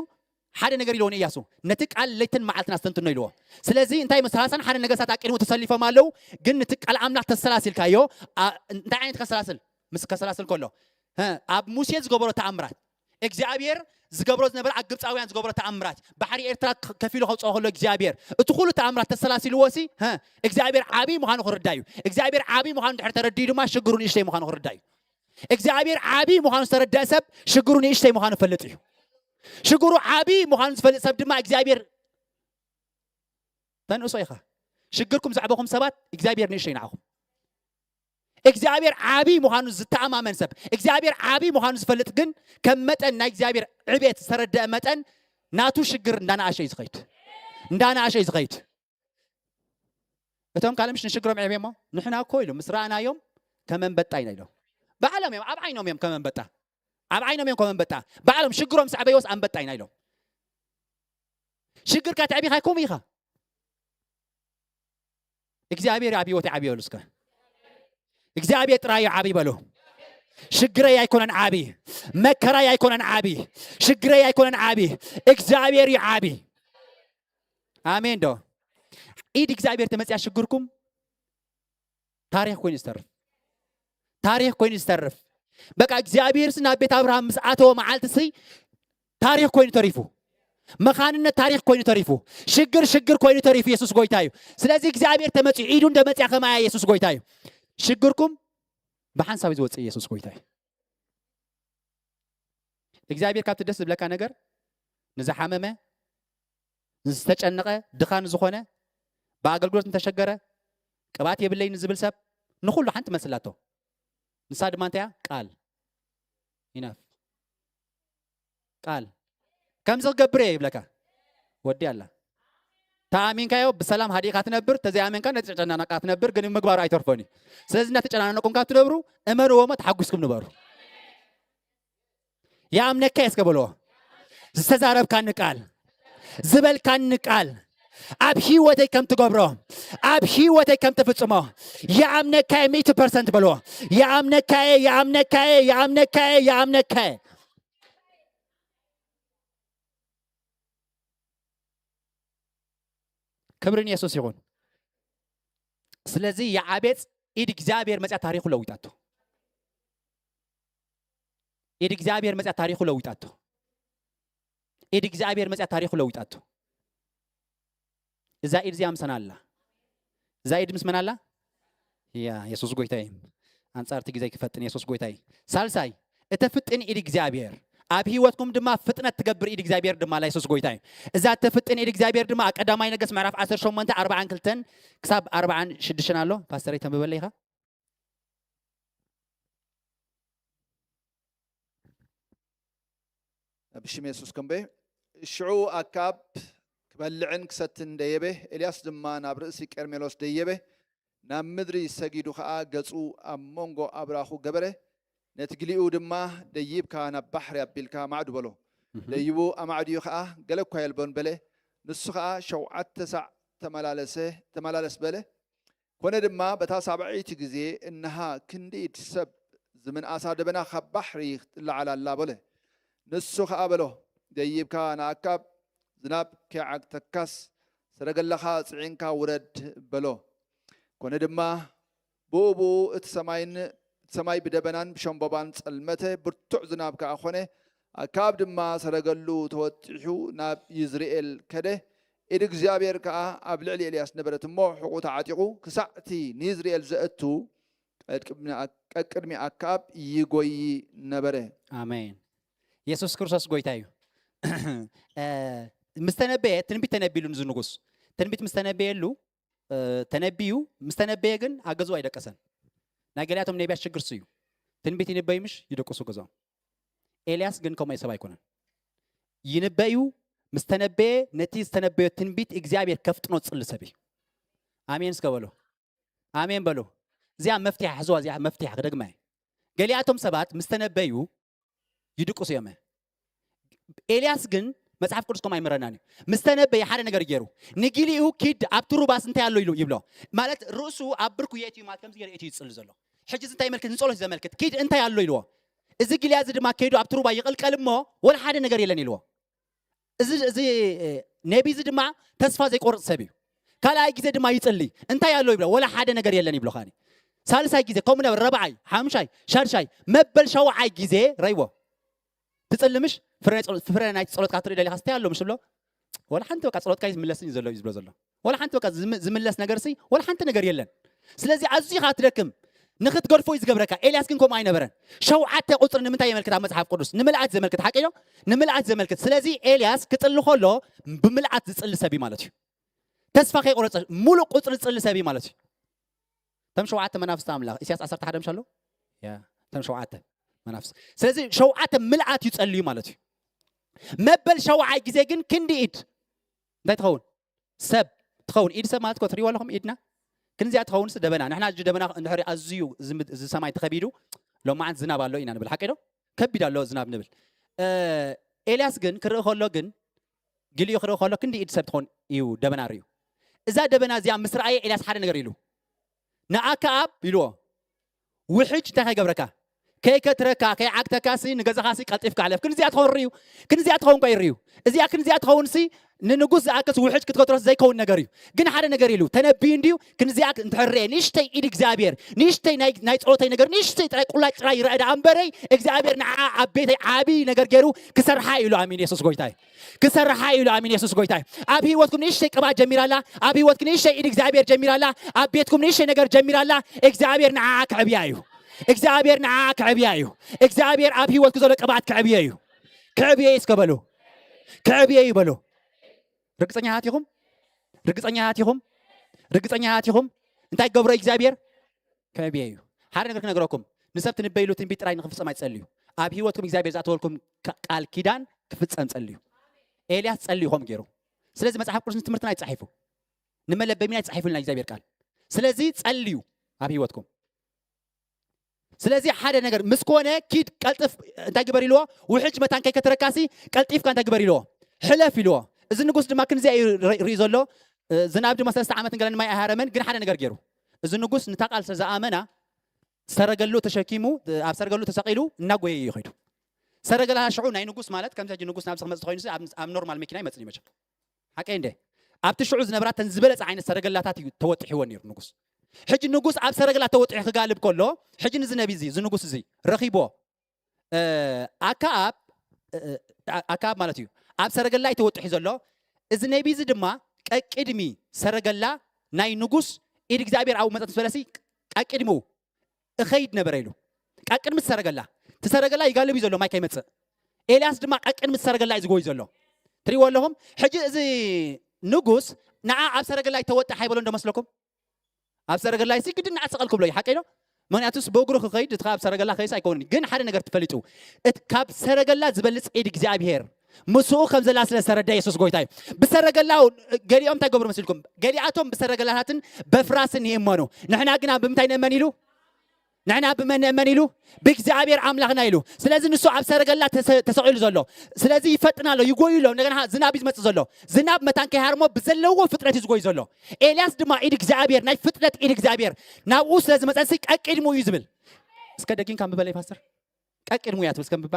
ሓደ ነገር ኢልዎ ንእያሱ፣ ነቲ ቃል ለይትን መዓልትን ኣስተንትኖ ኢልዎ። ስለዚ እንታይ መስ ሰላሳን ሓደ ነገስታት ኣቂድሙ ተሰሊፎም ኣለዉ፣ ግን ነቲ ቃል ኣምላኽ ተሰላሲልካዮ። ኣ- እንታይ ዓይነት ከሰላስል? ምስ ከሰላስል ከሎ፣ እ፣ ኣብ ሙሴ ዝገበሮ ተኣምራት፣ እግዚኣብሔር ዝገብሮ ዝነበረ ኣብ ግብፃውያን ዝገብሮ ተኣምራት፣ ባሕሪ ኤርትራ ከ- ከፊሉ ከውፅኦ ከሎ እግዚኣብሔር እቲ ኩሉ ተኣምራት ተሰላሲልዎ ሲ፣ እ፣ እግዚኣብሔር ዓብዪ ምዃኑ ክርዳ እዩ። እግዚኣብሔር ዓብዪ ምዃኑ ድሕሪ ተረዲኡ ድማ ሽግሩ ንእሽተይ ምዃኑ ክርዳ እዩ። እግዚኣብሔር ዓብዪ ምዃኑ ዝተረደአ ሰብ ሽግሩ ንእሽተይ ምዃኑ ይፈልጥ እዩ። ሽግሩ ዓብዪ ምዃኑ ዝፈልጥ ሰብ ድማ እግዚኣብሔር ተንእሶ ኢኻ። ሽግርኩም ዘዕበኹም ሰባት እግዚኣብሔር ንእሽተይ ንዓኹም። እግዚኣብሔር ዓብዪ ምዃኑ ዝተኣማመን ሰብ፣ እግዚኣብሔር ዓብዪ ምዃኑ ዝፈልጥ ግን ከም መጠን ናይ እግዚኣብሔር ዕቤት ዝተረደአ መጠን ናቱ ሽግር እንዳነኣሸ እዩ ዝኸይድ። እንዳነኣሸ እዩ ዝኸይድ። እቶም ካልእ ምሽ ንሽግሮም ዕብየሞ ንሕና እኮ ኢሎም ምስ ረኣናዮም ከም ኣንበጣ ኢና ኢሎም። ባዕሎም እዮም ኣብ ዓይኖም እዮም ከም ኣንበጣ። ኣብ ዓይኖም እዮም ከም ኣንበጣ። ባዕሎም ሽግሮም ሳዕበዮስ ኣንበጣ ኢና ኢሎም። ሽግርካ ተዕቢኻ ከምኡ ኢኻ። እግዚኣብሔር ኣብ ህይወት ዓቢ በሉ እስከ። እግዚኣብሔር ጥራይ እዩ ዓቢ በሉ። ሽግረይ ኣይኮነን ዓቢ፣ መከራይ ኣይኮነን ዓቢ፣ ሽግረይ ኣይኮነን ዓቢ፣ እግዚኣብሔር እዩ ዓቢ። ኣሜን ዶ? ኢድ እግዚኣብሔር ተመጽያ ሽግርኩም ታሪኽ ኮይኑ ዝተርፍ፣ ታሪኽ ኮይኑ ዝተርፍ። በቃ እግዚኣብሔር ናብ ቤት ኣብርሃም ምስ ኣተወ መዓልቲ ሲ ታሪኽ ኮይኑ ተሪፉ። መኻንነት ታሪኽ ኮይኑ ተሪፉ። ሽግር ሽግር ኮይኑ ተሪፉ። የሱስ ጎይታ እዩ። ስለዚ እግዚኣብሔር ተመፅዩ ኢዱ እንደመፅያ ከማያ የሱስ ጎይታ እዩ። ሽግርኩም ብሓንሳብ እዩ ዝወፅእ። የሱስ ጎይታ እዩ። እግዚኣብሔር ካብቲ ደስ ዝብለካ ነገር ንዝሓመመ፣ ንዝተጨነቐ፣ ድኻ ንዝኾነ፣ ብኣገልግሎት ንተሸገረ፣ ቅባት የብለይ ንዝብል ሰብ ንኹሉ ሓንቲ መስላቶ። ንሳ ድማ እንታይ እያ? ቃል። ኢናፍ ቃል ከምዚ ክገብር እየ ይብለካ። ወዲ ኣላ ተኣሚንካዮ ብሰላም ሃዲእካ ትነብር፣ ተዘይኣመንካ ነተጨናነቃ ትነብር። ግን ምግባሩ ኣይተርፎን እዩ። ስለዚ እናተጨናነቁም ካብ ትነብሩ እመንዎ እሞ ተሓጒስኩም ንበሩ። ይኣምነካ እየ እስከ በልዎ። ዝተዛረብካኒ ቃል፣ ዝበልካኒ ቃል ኣብ ህይወተይ ከም ትገብሮ፣ ኣብ ህይወተይ ከም ትፍጽሞ ይኣምነካ እየ። ሚእቲ ፐርሰንት በልዎ። ይኣምነካ እየ፣ ይኣምነካ እየ፣ ይኣምነካ እየ፣ ይኣምነካ እየ። ክብሪ ንየሱስ ይኹን። ስለዚ የዓቤጽ ኢድ እግዚኣብሔር መጽያ ታሪኹ ለዊጣቶ። ኢድ እግዚኣብሔር መጽያ ታሪኹ ለዊጣቶ። ኢድ እግዚኣብሔር መጽያ ታሪኹ ለዊጣቶ። እዛ ኢድ እዚኣ ምሰና ኣላ። እዛ ኢድ ምስ መን ኣላ? ያ የሱስ ጎይታ እዩ። ኣንጻር እቲ ግዜ ክፈጥን የሱስ ጎይታ እዩ። ሳልሳይ፣ እተፍጥን ኢድ እግዚኣብሔር ኣብ ህይወትኩም ድማ ፍጥነት ትገብር ኢድ እግዚኣብሔር ድማ ኣላ። የሱስ ጎይታ እዩ። እዛ እተፍጥን ኢድ እግዚኣብሔር ድማ ኣብ ቀዳማይ ነገስት ምዕራፍ ዓሰርተ ሸሞንተ ኣርብዓን ክልተን ክሳብ ኣርብዓን ሽዱሽተን ኣሎ። ፓስተረይ ተንብበለይ ኢኻ? ብሽም የሱስ ክንበ። ሽዑ ኣክኣብ ክበልዕን ክሰትን ደየበ፣ ኤልያስ ድማ ናብ ርእሲ ቀርሜሎስ ደየበ፣ ናብ ምድሪ ሰጊዱ ኸኣ ገጹ ኣብ መንጎ ኣብራኹ ገበረ፣ ነቲ ግሊኡ ድማ ደይብካ ናብ ባሕሪ ኣቢልካ ኣማዕዱ በሎ። ደይቡ ኣማዕድዩ ኸኣ ገለ እኳ የልቦን በለ። ንሱ ኸኣ ሸውዓተ ሳዕ ተመላለሰ፣ ተመላለስ በለ። ኮነ ድማ በታ ሳብዐይቲ ግዜ እንሃ ክንዲ ኢድ ሰብ ዝምንኣሳ ደበና ካብ ባሕሪ ክትለዓል ኣላ በለ። ንሱ ኸኣ በሎ፣ ደይብካ ንኣካብ ዝናብ ከይዓግተካስ ሰረገላኻ ጽዒንካ ውረድ በሎ። ኮነ ድማ ብኡ ብኡ እቲ ሰማይን እቲ ሰማይ ብደበናን ብሸምቦባን ጸልመተ፣ ብርቱዕ ዝናብ ከኣ ኾነ። ኣካብ ድማ ሰረገሉ ተወጢሑ ናብ ይዝርኤል ከደ። ኢድ እግዚኣብሔር ከኣ ኣብ ልዕሊ ኤልያስ ነበረት እሞ፣ ሕቑ ተዓጢቑ ክሳዕ እቲ ንይዝርኤል ዘእቱ ቀቅድሚ ኣክ- ቀቅድሚ ኣካብ ይጎይ ነበረ። ኣሜን። የሱስ ክርስቶስ ጎይታ እዩ። እ፣ ምስ ተነበየ ትንቢት ተነቢሉ ንዚ ንጉስ ትንቢት ምስ ተነበየሉ እ፣ ተነቢዩ ምስ ተነበየ ግን ኣብ ገዝኡ ኣይደቀሰን። ናይ ገሊኣቶም ነቢያት ሽግር እዩ። ትንቢት ይንበዩ ምሽ ይደቅሱ ገዝኦም። ኤልያስ ግን ከምኡ ሰብ ኣይኮነን። ይንበዩ ምስ ተነበየ ነቲ ዝተነበዮ ትንቢት እግዚኣብሔር ከፍጥኖ ዝጽሊ ሰብ እዩ። ኣሜን እስከ በሉ። ኣሜን በሉ። እዚኣ መፍትያ ሕዝዋ፣ እዚኣ መፍትያ ክደግማ እየ። ገሊኣቶም ሰባት ምስ ተነበዩ ይድቅሱ እዮም። ኤልያስ ግን መጽሓፍ ቅዱስ ከምኡ ኣይምረናን እዩ። ምስ ተነበየ ሓደ ነገር ገይሩ ንጊሊኡ ኪድ ኣብቲ ሩባስ እንታይ ኣሎ ኢሉ ይብሎ። ማለት ርእሱ ኣብ ብርኩ የእትዩ ማለት ከምዚ ገይሩ እትዩ ይጽሊ ዘሎ። ሕጂ እዚ እንታይ ይመልክት? ንጸሎት እዩ ዘመልክት። ኪድ እንታይ ኣሎ ኢልዎ። እዚ ጊልያዚ ድማ ከይዱ ኣብቲ ሩባ ይቕልቀል እሞ ወላ ሓደ ነገር የለን ኢልዎ። እዚ እዚ ነቢ እዚ ድማ ተስፋ ዘይቆርጽ ሰብ እዩ። ካልኣይ ግዜ ድማ ይጽሊ እንታይ ኣሎ ይብሎ። ወላ ሓደ ነገር የለን ይብሎ። ካኒ ሳልሳይ ግዜ ከምኡ ነበር። ረብዓይ፣ ሓምሻይ፣ ሻድሻይ መበል ሸውዓይ ግዜ ረይዎ። ትጽሊ ምሽ ፍረ ናይ ጸሎት- ፍረ ናይ ጸሎትካ ትርኢ ደሊኻ ስታይ ኣሎ ምሽ ብሎ። ወላ ሓንቲ በቃ ጸሎትካ ይምለስን እዩ ዘሎ እዩ ዝብሎ ዘሎ። ወላ ሓንቲ በቃ ዝም- ዝምለስ ነገር ሲ ወላ ሓንቲ ነገር የለን። ስለዚ ኣዝዩ ኢኻ ትደክም። ንኽትገድፎ እዩ ዝገብረካ። ኤልያስ ግን ከምኡ ኣይነበረን። ሸውዓተ ቁፅሪ ንምንታይ የመልክት ኣብ መጽሓፍ ቅዱስ? ንምልኣት ዘመልክት ሓቂ ዶ? ንምልኣት ዘመልክት። ስለዚ ኤልያስ ክጽሊ ከሎ ብምልኣት ዝጽሊ ሰብ እዩ ማለት እዩ። ተስፋ ከይቆረጸ ሙሉእ ቁፅሪ ዝጽሊ ሰብ እዩ ማለት እዩ። እቶም ሸውዓተ መናፍስቲ ኣምላኽ ኢሳያስ ዓሰርተ ሓደ ምሽ ኣሎ። እቶም ሸውዓተ መናፍስቲ። ስለዚ ሸውዓተ ምልኣት እዩ ጸልዩ ማለት እዩ። መበል ሸውዓይ ግዜ ግን ክንዲ ኢድ እንታይ ትኸውን? ሰብ ትኸውን። ኢድ ሰብ ማለት እኮ ትሪእዎ ኣለኹም ኢድና ክንዚኣ ትኸውን ስ ደበና። ንሕና እዚ ደበና እንድሕሪ ኣዝዩ እዚ ምድ- እዚ ሰማይ ተኸቢዱ ሎማዓንት ዝናብ ኣሎ ኢና ንብል። ሓቂ ዶ? ከቢድ ኣሎ ዝናብ ንብል። እ፣ ኤልያስ ግን ክርኢ ከሎ ግን ግሊኡ ክርኢ ከሎ ክንዲ ኢድ ሰብ ትኾን እዩ ደበና ርእዩ። እዛ ደበና እዚኣ ምስ ረኣየ ኤልያስ ሓደ ነገር ኢሉ ንኣከኣብ ኢልዎ ውሕጅ እንታይ ከይገብረካ ከይከትረካ ከይዓግተካ ሲ ንገዛኻ ሲ ቀልጢፍካ ኣለፍ። ክንዚኣ ትኸውን ርእዩ ክንዚኣ ትኸውን ከይርእዩ እዚኣ ክንዚኣ ትኸውን ሲ ንንጉስ ዝኣክስ ውሕጅ ክትከትሮስ ዘይከውን ነገር እዩ። ግን ሓደ ነገር ኢሉ ተነቢዩ እንድዩ ክንዚኣ እንድሕር ርኤ ንእሽተይ ኢድ እግዚኣብሔር ንእሽተይ ናይ ናይ ጸሎተይ ነገር ንእሽተይ ጥራይ ቁላጭ ጥራይ ይረአ ደኣ እምበረይ እግዚኣብሔር ንዓ ኣብ ቤተይ ዓቢ ነገር ገይሩ ክሰርሓ ኢሉ ኣሚን። የሱስ ጎይታይ ክሰርሓ ኢሉ ኣሚን። የሱስ ጎይታይ ኣብ ህይወትኩም ንእሽተይ ቅብኣት ጀሚራላ ኣብ ህይወትኩም ንእሽተይ ኢድ እግዚኣብሔር ጀሚራላ ኣብ ቤትኩም ንእሽተይ ነገር ጀሚራላ እግዚኣብሔር ንዓ ክዕብያ እዩ። እግዚኣብሔር ንዓ ክዕብያ እዩ። እግዚኣብሔር ኣብ ህይወትኩ ዘሎ ቅብኣት ክዕብየ እዩ። ክዕብየ እዩ እስከ በሉ። ክዕብየ እዩ በሉ። ርግፀኛታት ኢኹም? ርግፀኛታት ኢኹም? ርግፀኛታት ኢኹም? እንታይ ገብሮ እግዚኣብሔር? ክዕብየ እዩ። ሓደ ነገር ክነግረኩም፣ ንሰብ ትንበይሉ ትንቢት ጥራይ ንክፍፀም ኣይትፀልዩ። ኣብ ህይወትኩም እግዚኣብሔር ዝኣተወልኩም ቃል ኪዳን ክፍፀም ፀልዩ። ኤልያስ ፀልዩ ከም ገይሩ። ስለዚ መፅሓፍ ቅዱስ ንትምህርትና ይፃሒፉ፣ ንመለበሚና ይፃሒፉልና እግዚኣብሔር ቃል። ስለዚ ፀልዩ ኣብ ህይወትኩም። ስለዚ ሓደ ነገር ምስ ኮነ ኪድ ቀልጥፍ እንታይ ግበር ኢልዎ። ውሕጅ መታን ከይከተረካሲ ቀልጢፍካ እንታይ ግበር ኢልዎ። ሕለፍ ኢልዎ። እዚ ንጉስ ድማ ክንዚኣ እዩ ርኢ ዘሎ። ዝናብ ድማ ሰለስተ ዓመት እንገለን ማይ ኣይሃረመን። ግን ሓደ ነገር ገይሩ። እዚ ንጉስ ንታ ቃል ስለዝኣመና ሰረገሉ ተሸኪሙ ኣብ ሰረገሉ ተሰቂሉ እናጎየ እዩ ኸይዱ። ሰረገላ ሽዑ ናይ ንጉስ ማለት ከምዚ ሕጂ ንጉስ ናብዚ ክመፅእ ተኮይኑ ኣብ ኖርማል መኪና ይመፅእ እዩ መቸም። ሓቀይ እንደ ኣብቲ ሽዑ ዝነበራ ተን ዝበለፀ ዓይነት ሰረገላታት እዩ ተወጢሕዎ ነይሩ ንጉስ። ሕጂ ንጉስ ኣብ ሰረገላ ተወጢሑ ክጋልብ ከሎ ሕጂ ንዚ ነቢ እዚ እዚ ንጉስ እዚ ረኺቦ ኣካኣብ ኣካኣብ ማለት እዩ ኣብ ሰረገላ እዩ ተወጢሑ ዘሎ። እዚ ነቢ እዚ ድማ ቀቅድሚ ሰረገላ ናይ ንጉስ ኢድ እግዚኣብሔር ኣብኡ መፀት ዝበለሲ ቀቅድሚኡ እኸይድ ነበረ ኢሉ ቀቅድሚ ሰረገላ እቲ ሰረገላ ይጋልብ እዩ ዘሎ ማይ ከይመፅእ ኤልያስ ድማ ቀቅድሚ ሰረገላ እዩ ዝጎይ ዘሎ። ትሪእዎ ኣለኹም። ሕጂ እዚ ንጉስ ንዓ ኣብ ሰረገላ ይተወጥሕ ኣይበሎ እንዶ መስለኩም? ኣብ ሰረገላ ይሲ ግድን ንዓ ተሰቐል ክብሎ እዩ ሓቀይ ዶ? ምክንያቱስ ብእግሩ ክኸይድ እቲ ኣብ ሰረገላ ከይስ ኣይከውንን። ግን ሓደ ነገር ትፈሊጡ እቲ ካብ ሰረገላ ዝበልፅ ኢድ እግዚኣብሔር ምስኡ ከም ዘላ ስለ ዝተረዳ የሱስ ጎይታ እዩ። ብሰረገላ ገሊኦም እንታይ ገብሩ መሲልኩም? ገሊኣቶም ብሰረገላታትን በፍራስን ይእመኑ። ንሕና ግና ብምንታይ ንእመን ኢሉ ንሕና ብመን ንእመን ኢሉ ብእግዚኣብሔር ኣምላኽና ኢሉ። ስለዚ ንሱ ኣብ ሰረገላ ተሰቂሉ ዘሎ ስለዚ ይፈጥን ኣሎ ይጎዩ ኣሎ። እንደገና ዝናብ እዩ ዝመፅእ ዘሎ። ዝናብ መታን ከይሃርሞ ብዘለዎ ፍጥነት እዩ ዝጎዩ ዘሎ። ኤልያስ ድማ ኢድ እግዚኣብሔር ናይ ፍጥነት ኢድ እግዚኣብሔር ናብኡ ስለ ዝመፀሲ ቀቂድሙ እዩ ዝብል። እስከ ደጊም ካብ ምበለይ ፓስተር፣ ቀቅድሙ እያ ትብል እስከ ምባ።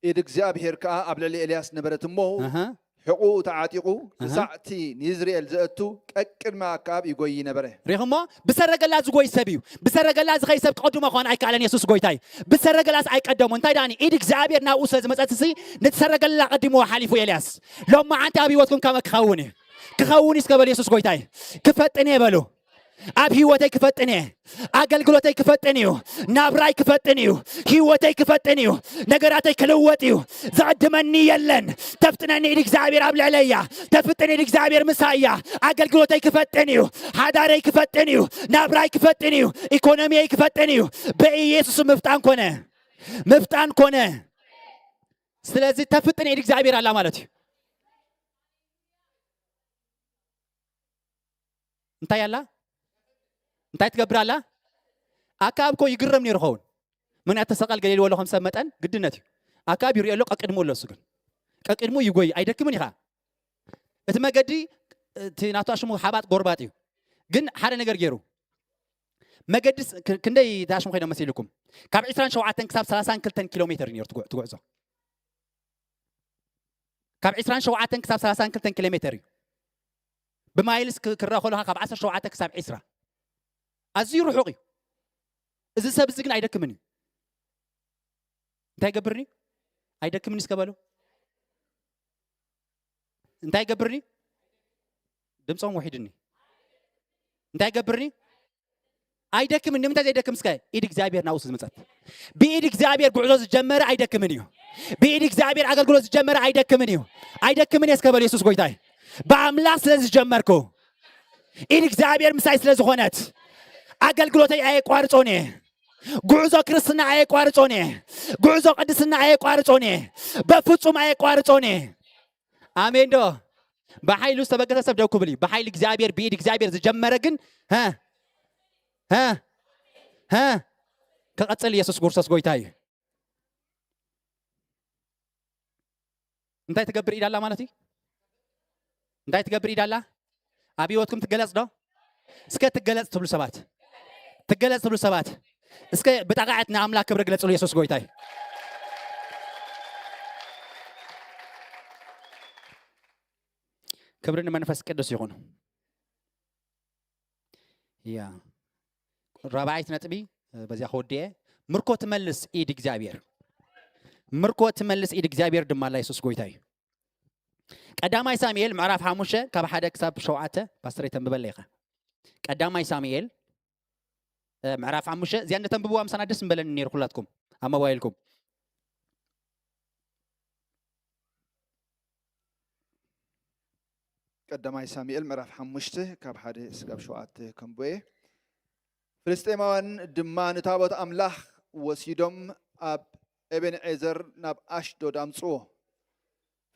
ኢድ እግዚኣብሔር ከኣ ኣብ ልዕሊ ኤልያስ ነበረት እሞ ኣሃ፣ ሕቑኡ ተዓጢቑ ክሳዕቲ ንይዝርኤል ዘእቱ ቀቅድሚ ኣከኣብ ይጎይ ነበረ። ሪኹሞ? ብሰረገላ ዝጎይ ሰብ እዩ። ብሰረገላ ዝኸይ ሰብ ቀድሞ ክኾን ኣይከኣለን። የሱስ ጎይታይ ብሰረገላስ ኣይቀደሞ። እንታይ ዳኒ? ኢድ እግዚኣብሔር ናብኡ ስለ ዝመፀት ሲ ነቲ ሰረገላ ቀዲሞ ሓሊፉ ኤልያስ። ሎማዓንቲ ኣብ ህይወትኩም ከመ ክኸውን እዩ። ክኸውን እዩ እስከ በሉ። የሱስ ጎይታይ ክፈጥን እየ በሉ። ኣብ ህይወተይ ክፈጥን እየ። ኣገልግሎተይ ክፈጥን እዩ። ናብራይ ክፈጥን እዩ። ህይወተይ ክፈጥን እዩ። ነገራተይ ክልወጥ እዩ። ዘቐድመኒ የለን። ተፍጥነኒ ኢድ እግዚኣብሔር ኣብ ልዕለይ እያ። ተፍጥን ኢድ እግዚኣብሔር ምሳይ እያ። ኣገልግሎተይ ክፈጥን እዩ። ሓዳረይ ክፈጥን እዩ። ናብራይ ክፈጥን እዩ። ኢኮኖሚየይ ክፈጥን እዩ። በኢየሱስ ምፍጣን ኮነ። ምፍጣን ኮነ። ስለዚ ተፍጥን ኢድ እግዚኣብሔር ኣላ ማለት እዩ። እንታይ ኣላ? እንታይ ትገብር ኣላ? ኣከኣብ እኮ ይግረም ነይሩ ኸውን። ምክንያት ተሰቐል ገሊልዎ ኣሎ ከም ሰብ መጠን ግድነት እዩ። ኣከኣብ ይሪኦ ኣሎ፣ ቀቅድሙ ኣሎ። እሱ ግን ቀቅድሙ ይጎይ፣ ኣይደክምን ኢኻ። እቲ መገዲ እቲ ናቱ ኣሽሙ ሓባጥ ጎርባጥ እዩ። ግን ሓደ ነገር ገይሩ። መገዲ ስ- ክ- ክንደይ ኣሽሙ ኮይኖም መሲልኩም? ካብ ዕስራን ሸውዓተን ክሳብ ሰላሳን ክልተን ኪሎ ሜትር እዩ ነይሩ ትጉ- ትጉዕዞ። ካብ ዕስራን ሸውዓተን ክሳብ ሰላሳን ክልተን ኪሎ ሜትር እዩ። ብማይልስ ክ- ክረአ ከለኻ ካብ ዓሰርተ ሸውዓተ ክሳብ ዕስራ ኣዝዩ ርሑቕ እዩ። እዚ ሰብ እዚ ግን ኣይደክምን እዩ። እንታይ ይገብርኒ? ኣይደክምኒ እስከ በሉ። እንታይ ይገብርኒ? ድምፆም ወሒድኒ። እንታይ ይገብርኒ? ኣይደክምን። ንምንታይ ዘይደክም? እስከ ኢድ እግዚኣብሔር ናብኡ ዝመፀት። ብኢድ እግዚኣብሔር ጉዕዞ ዝጀመረ ኣይደክምን እዩ። ብኢድ እግዚኣብሔር ኣገልግሎት ዝጀመረ ኣይደክምን እዩ። ኣይደክምን እየ እስከ በሉ። የሱስ ጎይታይ። ብኣምላኽ ስለ ዝጀመርኩ፣ ኢድ እግዚኣብሔር ምሳይ ስለ ዝኾነት፣ ኣገልግሎተይ ኣየቋርጾን እየ። ጉዕዞ ክርስትና ኣየቋርጾን እየ። ጉዕዞ ቅድስና ኣየቋርጾን እየ። በፍጹም ኣየቋርጾን እየ። ኣሜን ዶ? ብሓይሉ ዝተበገሰ ሰብ ደው ክብል እዩ። ብሓይሊ እግዚኣብሔር፣ ብኢድ እግዚኣብሔር ዝጀመረ ግን፣ ሀ፣ ሀ፣ ሀ፣ ክቐጽል ኢየሱስ ክርስቶስ ጎይታ እዩ። እንታይ ትገብር ኢድ ኣላ ማለት እዩ? እንታይ ትገብር ኢድ ኣላ? ኣብ ህይወትኩም ትገለጽ ዶ? እስከ ትገለጽ ትብሉ ሰባት፣ ትገለጽ ትብሉ ሰባት፣ እስከ ብጣቕዓት ንኣምላኽ ክብሪ ግለጽሉ። የሱስ ጎይታ እዩ። ክብሪ ንመንፈስ ቅዱስ ይኹን። ያ ራብዓይት ነጥቢ በዚያ ከወዲኤ፣ ምርኮ ትመልስ ኢድ እግዚኣብሔር። ምርኮ ትመልስ ኢድ እግዚኣብሔር ድማ ኣላ። የሱስ ጎይታ እዩ። ቀዳማይ ሳሙኤል ምዕራፍ ሓሙሽተ ካብ ሓደ ክሳብ ሸውዓተ ፓስተር የተንብበለይ ኢኻ። ቀዳማይ ሳሙኤል እ፣ ምዕራፍ ሓሙሽተ እዚኣ እንተተንብብዋ ምሳና ደስ ምበለኒ ነይሩ። ኩላትኩም ኣብ ሞባይልኩም ቀዳማይ ሳሙኤል ምዕራፍ ሓሙሽተ ካብ ሓደ ስጋብ ሸውዓተ ከንብቦ እየ። ፍልስጤማውያን ድማ ንታቦት ኣምላኽ ወሲዶም ኣብ ኤቤንዔዘር ናብ ኣሽዶድ ኣምጽዎ።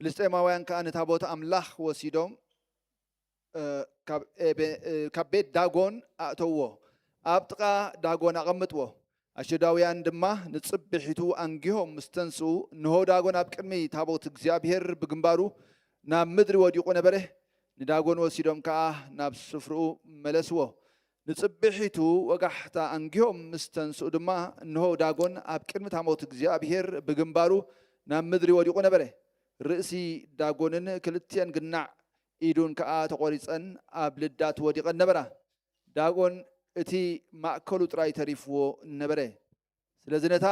ፍልስጤማውያን ከኣ ንታቦት ኣምላኽ ወሲዶም እ፣ ካብ ኤቤ- እ፣ ካብ ቤት ዳጎን ኣእተውዎ። ኣብ ጥቓ ዳጎን ኣቐምጥዎ። ኣሽዶዳውያን ድማ ንጽብሒቱ ኣንጊሆም ምስ ተንስኡ፣ እንሆ ዳጎን ኣብ ቅድሚ ታቦት እግዚኣብሔር ብግንባሩ ናብ ምድሪ ወዲቑ ነበረ። ንዳጎን ወሲዶም ከኣ ናብ ስፍርኡ መለስዎ። ንጽብሒቱ ወጋሕታ ኣንጊሆም ምስ ተንስኡ ድማ፣ እንሆ ዳጎን ኣብ ቅድሚ ታቦት እግዚኣብሔር ብግንባሩ ናብ ምድሪ ወዲቑ ነበረ። ርእሲ ዳጎንን ክልቲኣን ግናዕ ኢዱን ከኣ ተቖሪጸን ኣብ ልዳት ወዲቐን ነበራ። ዳጎን እቲ ማእከሉ ጥራይ ተሪፍዎ ነበረ። ስለዚ ነታ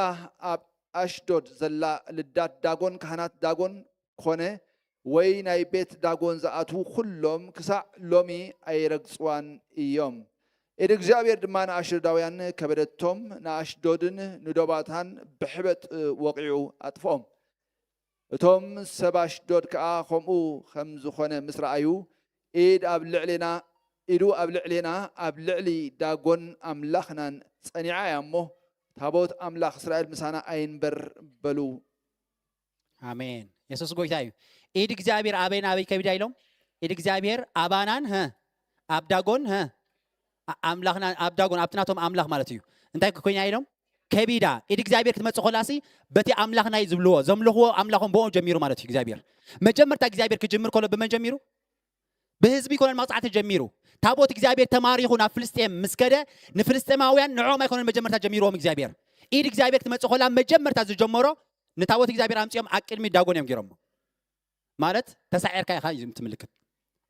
ኣብ ኣሽዶድ ዘላ ልዳት ዳጎን ካህናት ዳጎን ኮነ ወይ ናይ ቤት ዳጎን ዝኣትዉ ኩሎም ክሳዕ ሎሚ ኣይረግጽዋን እዮም። ኢድ እግዚኣብሔር ድማ ንኣሽዶዳውያን ከበደቶም፣ ንኣሽዶድን ንዶባታን ብሕበጥ ወቒዑ ኣጥፍኦም። እቶም ሰብ ኣሽዶድ ከኣ ከምኡ ከም ዝኾነ ምስ ረኣዩ፣ ኢድ ኣብ ልዕሌና ኢዱ ኣብ ልዕሌና ኣብ ልዕሊ ዳጎን ኣምላኽናን ጸኒዓ እያ እሞ፣ ታቦት ኣምላኽ እስራኤል ምሳና ኣይንበር በሉ። ኣሜን። የሱስ ጎይታ እዩ። ኢድ እግዚኣብሔር ኣበይ ናበይ ከቢዳ ኢሎም? ኢድ እግዚኣብሔር ኣባናን ሀ ኣብ ዳጎን ሀ ኣ- ኣምላኽና ኣብ ዳጎን ኣብቲ ናቶም ኣምላኽ ማለት እዩ። እንታይ ኮይና ኢሎም? ከቢዳ። ኢድ እግዚኣብሔር ክትመጽእ ከላሲ በቲ ኣምላኽናይ ዝብልዎ ዘምልኽዎ ኣምላኾም ብኦም ጀሚሩ ማለት እዩ። እግዚኣብሔር መጀመርታ እግዚኣብሔር ክጅምር ከሎ ብመን ጀሚሩ? ብህዝቢ ኮነን መቕጻዕቲ ጀሚሩ። ታቦት እግዚኣብሔር ተማሪኹ ናብ ፍልስጤም ምስ ከደ፣ ንፍልስጤማውያን ንዕኦም ኣይኮነን መጀመርታ ጀሚርዎም እግዚኣብሔር። ኢድ እግዚኣብሔር ክትመጽእ ከላ መጀመርታ ዝጀመሮ ንታቦት እግዚኣብሔር ኣምጺኦም ኣብ ቅድሚ ዳጎን እዮም ገይሮሞ። ማለት ተሳዒርካ ኢኻ እዩ እቲ ምልክት።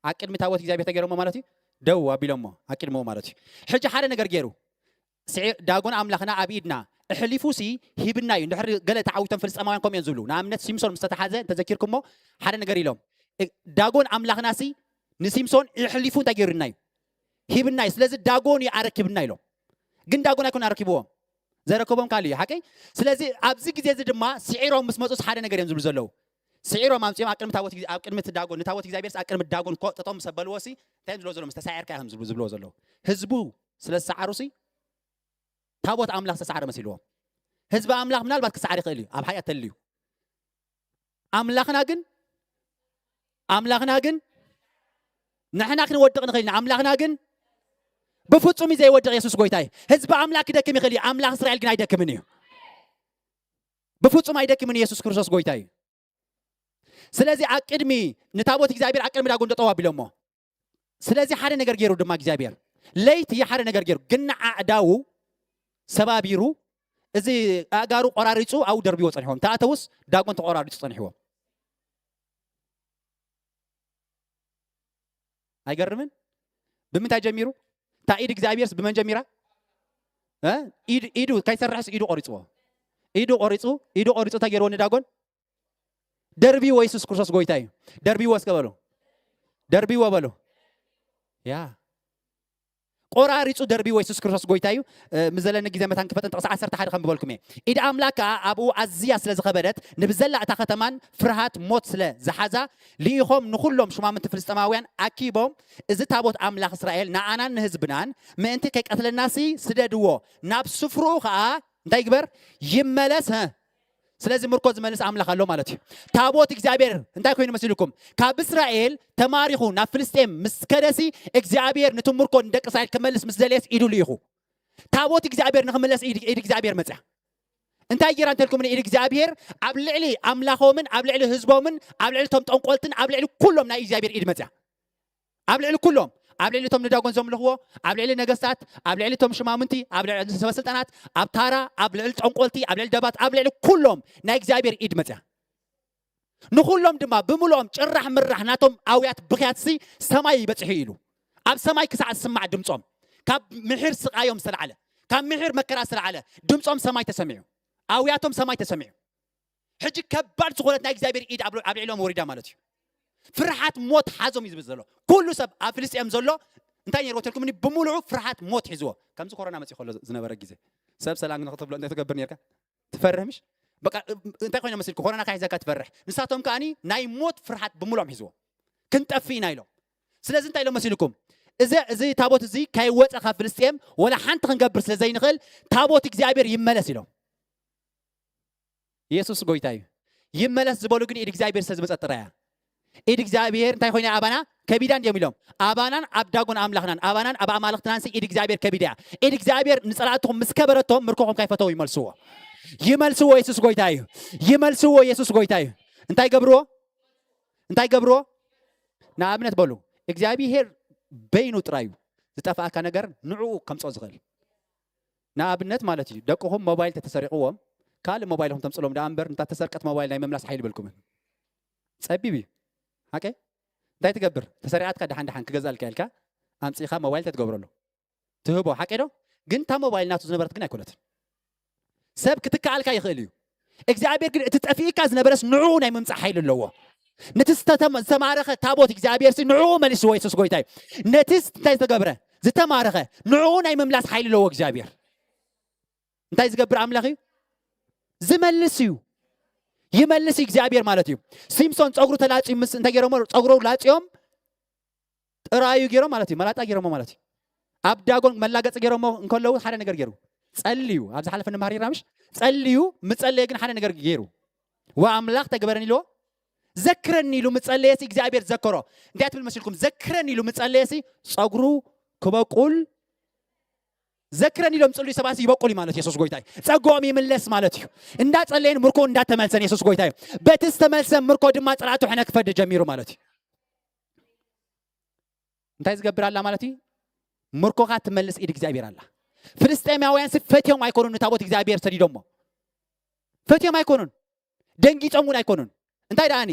ኣብ ቅድሚ ታቦት እግዚኣብሔር ተገይሮሞ ማለት እዩ። ደው ኣቢሎሞ ኣብ ቅድሚኡ ማለት እዩ። ሕጂ ሓደ ነገር ገይሩ። ስዒር ዳጎን ኣምላኽና ኣብ ኢድና እሕሊፉ ሲ ሂብና እዩ። እንድሕር ገለ ተዓዊቶም ፍልስጤማውያን ከምኡ እዮም ዝብሉ። ንኣብነት ሲምሶን ምስ ተተሓዘ እንተዘኪርኩሞ ሓደ ነገር ኢሎም። እ፣ ዳጎን ኣምላኽና ሲ ንሲምሶን እሕሊፉ እንታይ ገይሩና እዩ? ሂብና እዩ። ስለዚ ዳጎን እዩ ኣረኪብና ኢሎም። ግን ዳጎን ኣይኮን ኣረኪብዎም። ዘረከቦም ካልእ እዩ። ሓቀይ? ስለዚ ኣብዚ ግዜ እዚ ድማ ስዒሮም ምስ መጹስ ሓደ ነገር እዮም ዝብሉ ዘለዉ። ስዒሮም ኣምጺኦም ኣብ ቅድሚ ታቦት፣ ኣብ ቅድሚ እቲ ዳጎን፣ ንታቦት እግዚኣብሔርስ ኣብ ቅድሚ ዳጎን ኮ-፣ ጠጠው ምስ ኣበልዎ ሲ እንታይ እዮም ዝብልዎ ዘለዉ? ምስ ተሳዒርካ ኢኹም ዝብሉ፣ ዝብልዎ ዘለዉ። ህዝቡ ስለ ዝሰዓሩ ሲ ታቦት ኣምላኽ ዝተሰዓረ መሲልዎም። ህዝቢ ኣምላኽ ምናልባት ክሰዓር ይኽእል እዩ፣ ኣብ ሓጢኣት ተልዩ። ኣምላኽና ግን፣ ኣምላኽና ግን፣ ንሕና ክንወድቕ ንኽእል ኢና። ኣምላኽና ግን ብፍጹም እዩ ዘይወድቕ። የሱስ ጎይታ እዩ። ህዝቢ ኣምላኽ ክደክም ይኽእል እዩ፣ ኣምላኽ እስራኤል ግን ኣይደክምን እዩ። ብፍጹም ኣይደክምን። የሱስ ክርስቶስ ጎይታ እዩ። ስለዚ ኣብ ቅድሚ፣ ንታቦት እግዚኣብሔር ኣብ ቅድሚ ዳጎን ጠጠው ኣቢሎሞ። ስለዚ ሓደ ነገር ገይሩ ድማ እግዚኣብሔር፣ ለይቲ ሓደ ነገር ገይሩ፣ ግን ኣዕዳዉ ሰባቢሩ፣ እዚ ኣእጋሩ ቆራሪጹ ኣብኡ ደርቢዎ ጸኒሕዎም። ተኣተውስ ዳጎን ተቆራሪጹ ጸኒሕዎም። ኣይገርምን? ብምንታይ ጀሚሩ? እታ ኢድ እግዚኣብሔርስ ብመን ጀሚራ? እ? ኢድ፣ ኢዱ ከይሰርሕስ ኢዱ ቆሪጽዎ። ኢዱ ቆሪጹ፣ ኢዱ ቆሪጹ እንታይ ገይርዎ ንዳጎን? ደርቢዎ፣ የሱስ ክርስቶስ ጎይታ እዩ። ደርቢዎ እስከ በሉ። ደርቢዎ በሉ። ያ። ቆራሪጹ ደርቢዎ፣ የሱስ ክርስቶስ ጎይታ እዩ። እ፣ ምስ ዘለኒ ግዜ መታን ክፈጥን ጥቕሲ ዓሰርተ ሓደ ከንብበልኩም እየ። ኢድ ኣምላክ ከኣ ኣብኡ ኣዝያ ስለ ዝኸበደት፣ ንብዘላ እታ ከተማን ፍርሃት ሞት ስለ ዝሓዛ፣ ልኢኾም ንኹሎም ሹማምንቲ ፍልስጤማውያን ኣኪቦም፣ እዚ ታቦት ኣምላኽ እስራኤል ንኣናን ንህዝብናን ምእንቲ ከይቀትለናሲ ስደድዎ፣ ናብ ስፍርኡ ኸኣ እንታይ ይግበር? ይመለስ። ሀ? ስለዚ ምርኮ ዝመልስ ኣምላኽ ኣሎ ማለት እዩ። ታቦት እግዚኣብሔር እንታይ ኮይኑ መሲልኩም? ካብ እስራኤል ተማሪኹ ናብ ፍልስጤም ምስ ከደሲ፣ እግዚኣብሔር ነቲ ምርኮ ንደቂ እስራኤል ክመልስ ምስ ደለየስ ኢዱ ልኢኹ። ታቦት እግዚኣብሔር ንኽምለስ ኢድ፣ ኢድ እግዚኣብሔር መጽያ። እንታይ ጌራ እንተልኩምኒ፣ ኢድ እግዚኣብሔር ኣብ ልዕሊ ኣምላኾምን ኣብ ልዕሊ ህዝቦምን ኣብ ልዕሊ እቶም ጠንቆልትን ኣብ ልዕሊ ኩሎም ናይ እግዚኣብሔር ኢድ መጽያ። ኣብ ልዕሊ ኩሎም፣ ኣብ ልዕሊ እቶም ንዳጎን ዘምልኽዎ፣ ኣብ ልዕሊ ነገስታት፣ ኣብ ልዕሊ እቶም ሽማምንቲ፣ ኣብ ልዕሊ ሰበስልጣናት፣ ኣብ ታራ፣ ኣብ ልዕሊ ጠንቆልቲ፣ ኣብ ልዕሊ ደባት፣ ኣብ ልዕሊ ኩሎም ናይ እግዚኣብሔር ኢድ መጽያ። ንኹሎም ድማ ብምልኦም ጭራሕ ምራሕ ናቶም ኣውያት ብኽያትሲ ሰማይ ይበጽሑ ኢሉ። ኣብ ሰማይ ክሳዕ ዝስማዕ ድምጾም፣ ካብ ምሒር ስቓዮም ዝተላዕለ፣ ካብ ምሒር መከራ ዝተላዕለ ድምጾም ሰማይ ተሰሚዑ። ኣውያቶም ሰማይ ተሰሚዑ። ሕጂ ከባድ ዝኾነት ናይ እግዚኣብሔር ኢድ ኣብ፣ ኣብ ልዕሎም ወሪዳ ማለት እዩ። ፍርሓት ሞት ሓዞም እዩ ዝብል ዘሎ። ኩሉ ሰብ ኣብ ፍልስጤም ዘሎ እንታይ ነይርዎ ተልኩምኒ? ብምሉኡ ፍርሓት ሞት ሒዝዎ። ከምዚ ኮሮና መጺኡ ከሎ ዝነበረ ግዜ ሰብ ሰላም ንኽትብሎ እንታይ ትገብር ነርካ? ትፈርህ ምሽ? በቃ እንታይ ኮይና መሲልኩ? ኮሮና ካሒዛካ ትፈርሕ። ንሳቶም ከኣኒ ናይ ሞት ፍርሓት ብምሉኦም ሒዝዎ። ክንጠፍእ ኢና ኢሎም። ስለዚ እንታይ ኢሎም መሲልኩም? እዚ፣ እዚ ታቦት እዚ ከይወፀ ካብ ፍልስጤም ወላ ሓንቲ ክንገብር ስለ ዘይንኽእል ታቦት እግዚኣብሔር ይመለስ ኢሎም። የሱስ ጎይታ እዩ። ይመለስ ዝበሉ ግን ኢድ እግዚኣብሔር ስለ ዝመጸት ጥራይ እያ። ኢድ እግዚኣብሔር እንታይ ኮይና ኣባና? ከቢዳ እንድዮም ኢሎም። ኣባናን ኣብ ዳጎን ኣምላኽናን፣ ኣባናን ኣብ ኣማልኽትናን ሲ ኢድ እግዚኣብሔር ከቢዳ እያ። ኢድ እግዚኣብሔር ንጸላእትኹም ምስ ከበረቶም ምርኮኹም ከይፈተው ይመልስዎ። ይመልስዎ፣ የሱስ ጎይታ እዩ። ይመልስዎ፣ የሱስ ጎይታ እዩ። እንታይ ገብርዎ? እንታይ ገብርዎ? ንኣብነት በሉ፣ እግዚኣብሔር በይኑ ጥራይ እዩ ዝጠፍኣካ ነገር ንዕኡ ከምጽኦ ዝኽእል። ንኣብነት ማለት እዩ፣ ደቅኹም ሞባይል ተተሰሪቕዎም፣ ካልእ ሞባይል ኢኹም ተምጽሎም ደኣ እምበር፣ እንታ ተሰርቀት ሞባይል ናይ ምምላስ ሓይሊ የብልኩምን። ጸቢብ እዩ። ሓቀይ? እንታይ ትገብር? ተሰሪቓትካ ደሓን ደሓን ክገዝኣልካ ኢልካ ኣምጺእኻ ሞባይል ተትገብረሉ። ትህቦ፣ ሓቀይ ዶ? ግን እታ ሞባይል ናቱ ዝነበረት ግን ኣይኮነትን። ሰብ ክትከኣልካ ይኽእል እዩ። እግዚኣብሔር ግን እቲ ጠፊእካ ዝነበረስ ንዕኡ ናይ ምምጻእ ሓይሊ ኣለዎ። ነቲ ዝተተመ-፣ ዝተማረኸ ታቦት እግዚኣብሔር ሲ ንዕኡ መሊስዎ የሱስ ጎይታ እዩ። ነቲ ስ-፣ እንታይ ዝተገብረ? ዝተማረኸ ንዕኡ ናይ ምምላስ ሓይሊ ኣለዎ እግዚኣብሔር። እንታይ ዝገብር ኣምላኽ እዩ? ዝመልስ እዩ። ይመልስ እዩ እግዚኣብሔር ማለት እዩ። ሲምሶን ጸጉሩ ተላጽዩ ምስ፣ እንታይ ገይሮሞ? ጸጉሩ ላጽዮም ጥራዩ ገይሮም ማለት እዩ። መላጣ ገይሮሞ ማለት እዩ። ኣብ ዳጎን መላገጺ ገይሮሞ እንከለዉ ሓደ ነገር ገይሩ። ጸልዩ፣ ኣብ ዝሓለፈ ንመሃር ይራምሽ፣ ጸልዩ፣ ምጸለየ ግን ሓደ ነገር ገይሩ። ወኣምላኽ ተግበረኒ ኢልዎ፣ ዘክረኒ ኢሉ ምጸለየሲ እግዚኣብሔር ዘከሮ። እንታይ ትብል መሲልኩም? ዘክረኒ ኢሉ ምጸለየሲ ጸጉሩ ክበቁል፣ ዘክረኒ ኢሎም ጽልዩ ሰባሲ ይበቁል እዩ ማለት የሱስ ጎይታ እዩ። ጸግኦም ይምለስ ማለት እዩ። እንዳጸለየን ምርኮ እንዳተመልሰን የሱስ ጎይታ እዩ። በቲ ዝተመልሰ ምርኮ ድማ ጸላእቱ ሕነ ክፈዲ ጀሚሩ ማለት እዩ። እንታይ ዝገብር ኣላ ማለት እዩ? ምርኮኻ ትመልስ ኢድ እግዚኣብሔር ኣላ። ፍልስጤማውያን ሲ ፈትዮም ኣይኮኑን፣ ንታቦት እግዚኣብሔር ሰዲዶሞ ፈትዮም ኣይኮኑን፣ ደንጊጾም እውን ኣይኮኑን። እንታይ ደኣኒ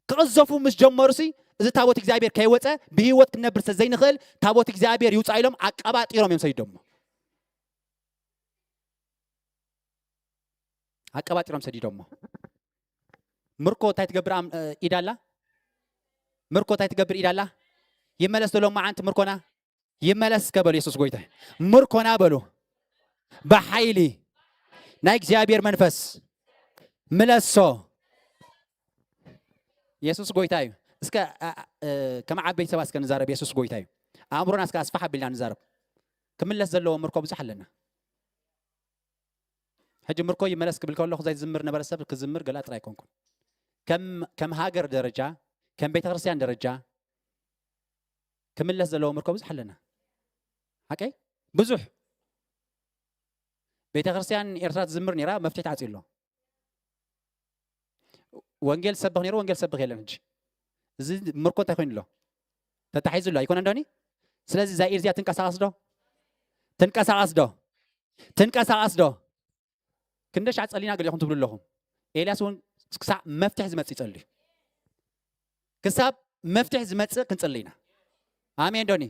ክቕዘፉ ምስ ጀመሩ ሲ፣ እዚ ታቦት እግዚኣብሔር ከይወፀ ብህይወት ክንነብር ስለ ዘይንኽእል፣ ታቦት እግዚኣብሔር ይውፃእ ኢሎም ኣቀባጢሮም እዮም ሰዲዶሞ። ኣቀባጢሮም ሰዲዶሞ። ምርኮ እንታይ ትገብር ኣም- እ፣ ኢድ ኣላ? ምርኮ እንታይ ትገብር ኢድ ኣላ? ይመለስ ዘሎ መዓንቲ ምርኮና ይመለስ እስከ በሉ። የሱስ ጎይታ ምርኮና በሉ። ብሓይሊ ናይ እግዚኣብሔር መንፈስ ምለሶ። የሱስ ጎይታ እዩ። እስከ እ፣ እ፣ ከም ዓበይቲ ሰባት እስከ ንዛረብ። የሱስ ጎይታ እዩ። ኣእምሮና እስከ ኣስፋሕ ኣቢልና ንዛረብ። ክምለስ ዘለዎ ምርኮ ብዙሕ ኣለና። ሕጂ ምርኮ ይመለስ ክብል ከለኹ ዘይዝምር ነበረ ሰብ ክዝምር ገላ ጥራይ ኣይኮንኩን። ከም ከም ሃገር ደረጃ፣ ከም ቤተክርስትያን ደረጃ ክምለስ ዘለዎ ምርኮ ብዙሕ ኣለና። ሓቀይ ብዙሕ። ቤተክርስትያን ኤርትራ ትዝምር ነይራ፣ መፍትሒ ተዓፅዩ ኣሎ። ወንጌል ሰብኽ ነይሩ፣ ወንጌል ሰብኽ የለን። ሕጂ እዚ ምርኮ እንታይ ኮይኑ ኣሎ? ተታሒዙ ኣሎ ኣይኮነ እንዶኒ? ስለዚ እዛ ኢድ እዚኣ ትንቀሳቐስ ዶ? ትንቀሳቐስ ዶ? ትንቀሳቐስ ዶ? ክንደ ሻዕ ጸሊና ገሊኹም ትብሉ ኣለኹም። ኤልያስ እውን ክሳዕ መፍትሒ ዝመጽእ ይጸልዩ። ክሳብ መፍትሒ ዝመጽእ ክንጽሊ ኢና። ኣሜን ዶኒ?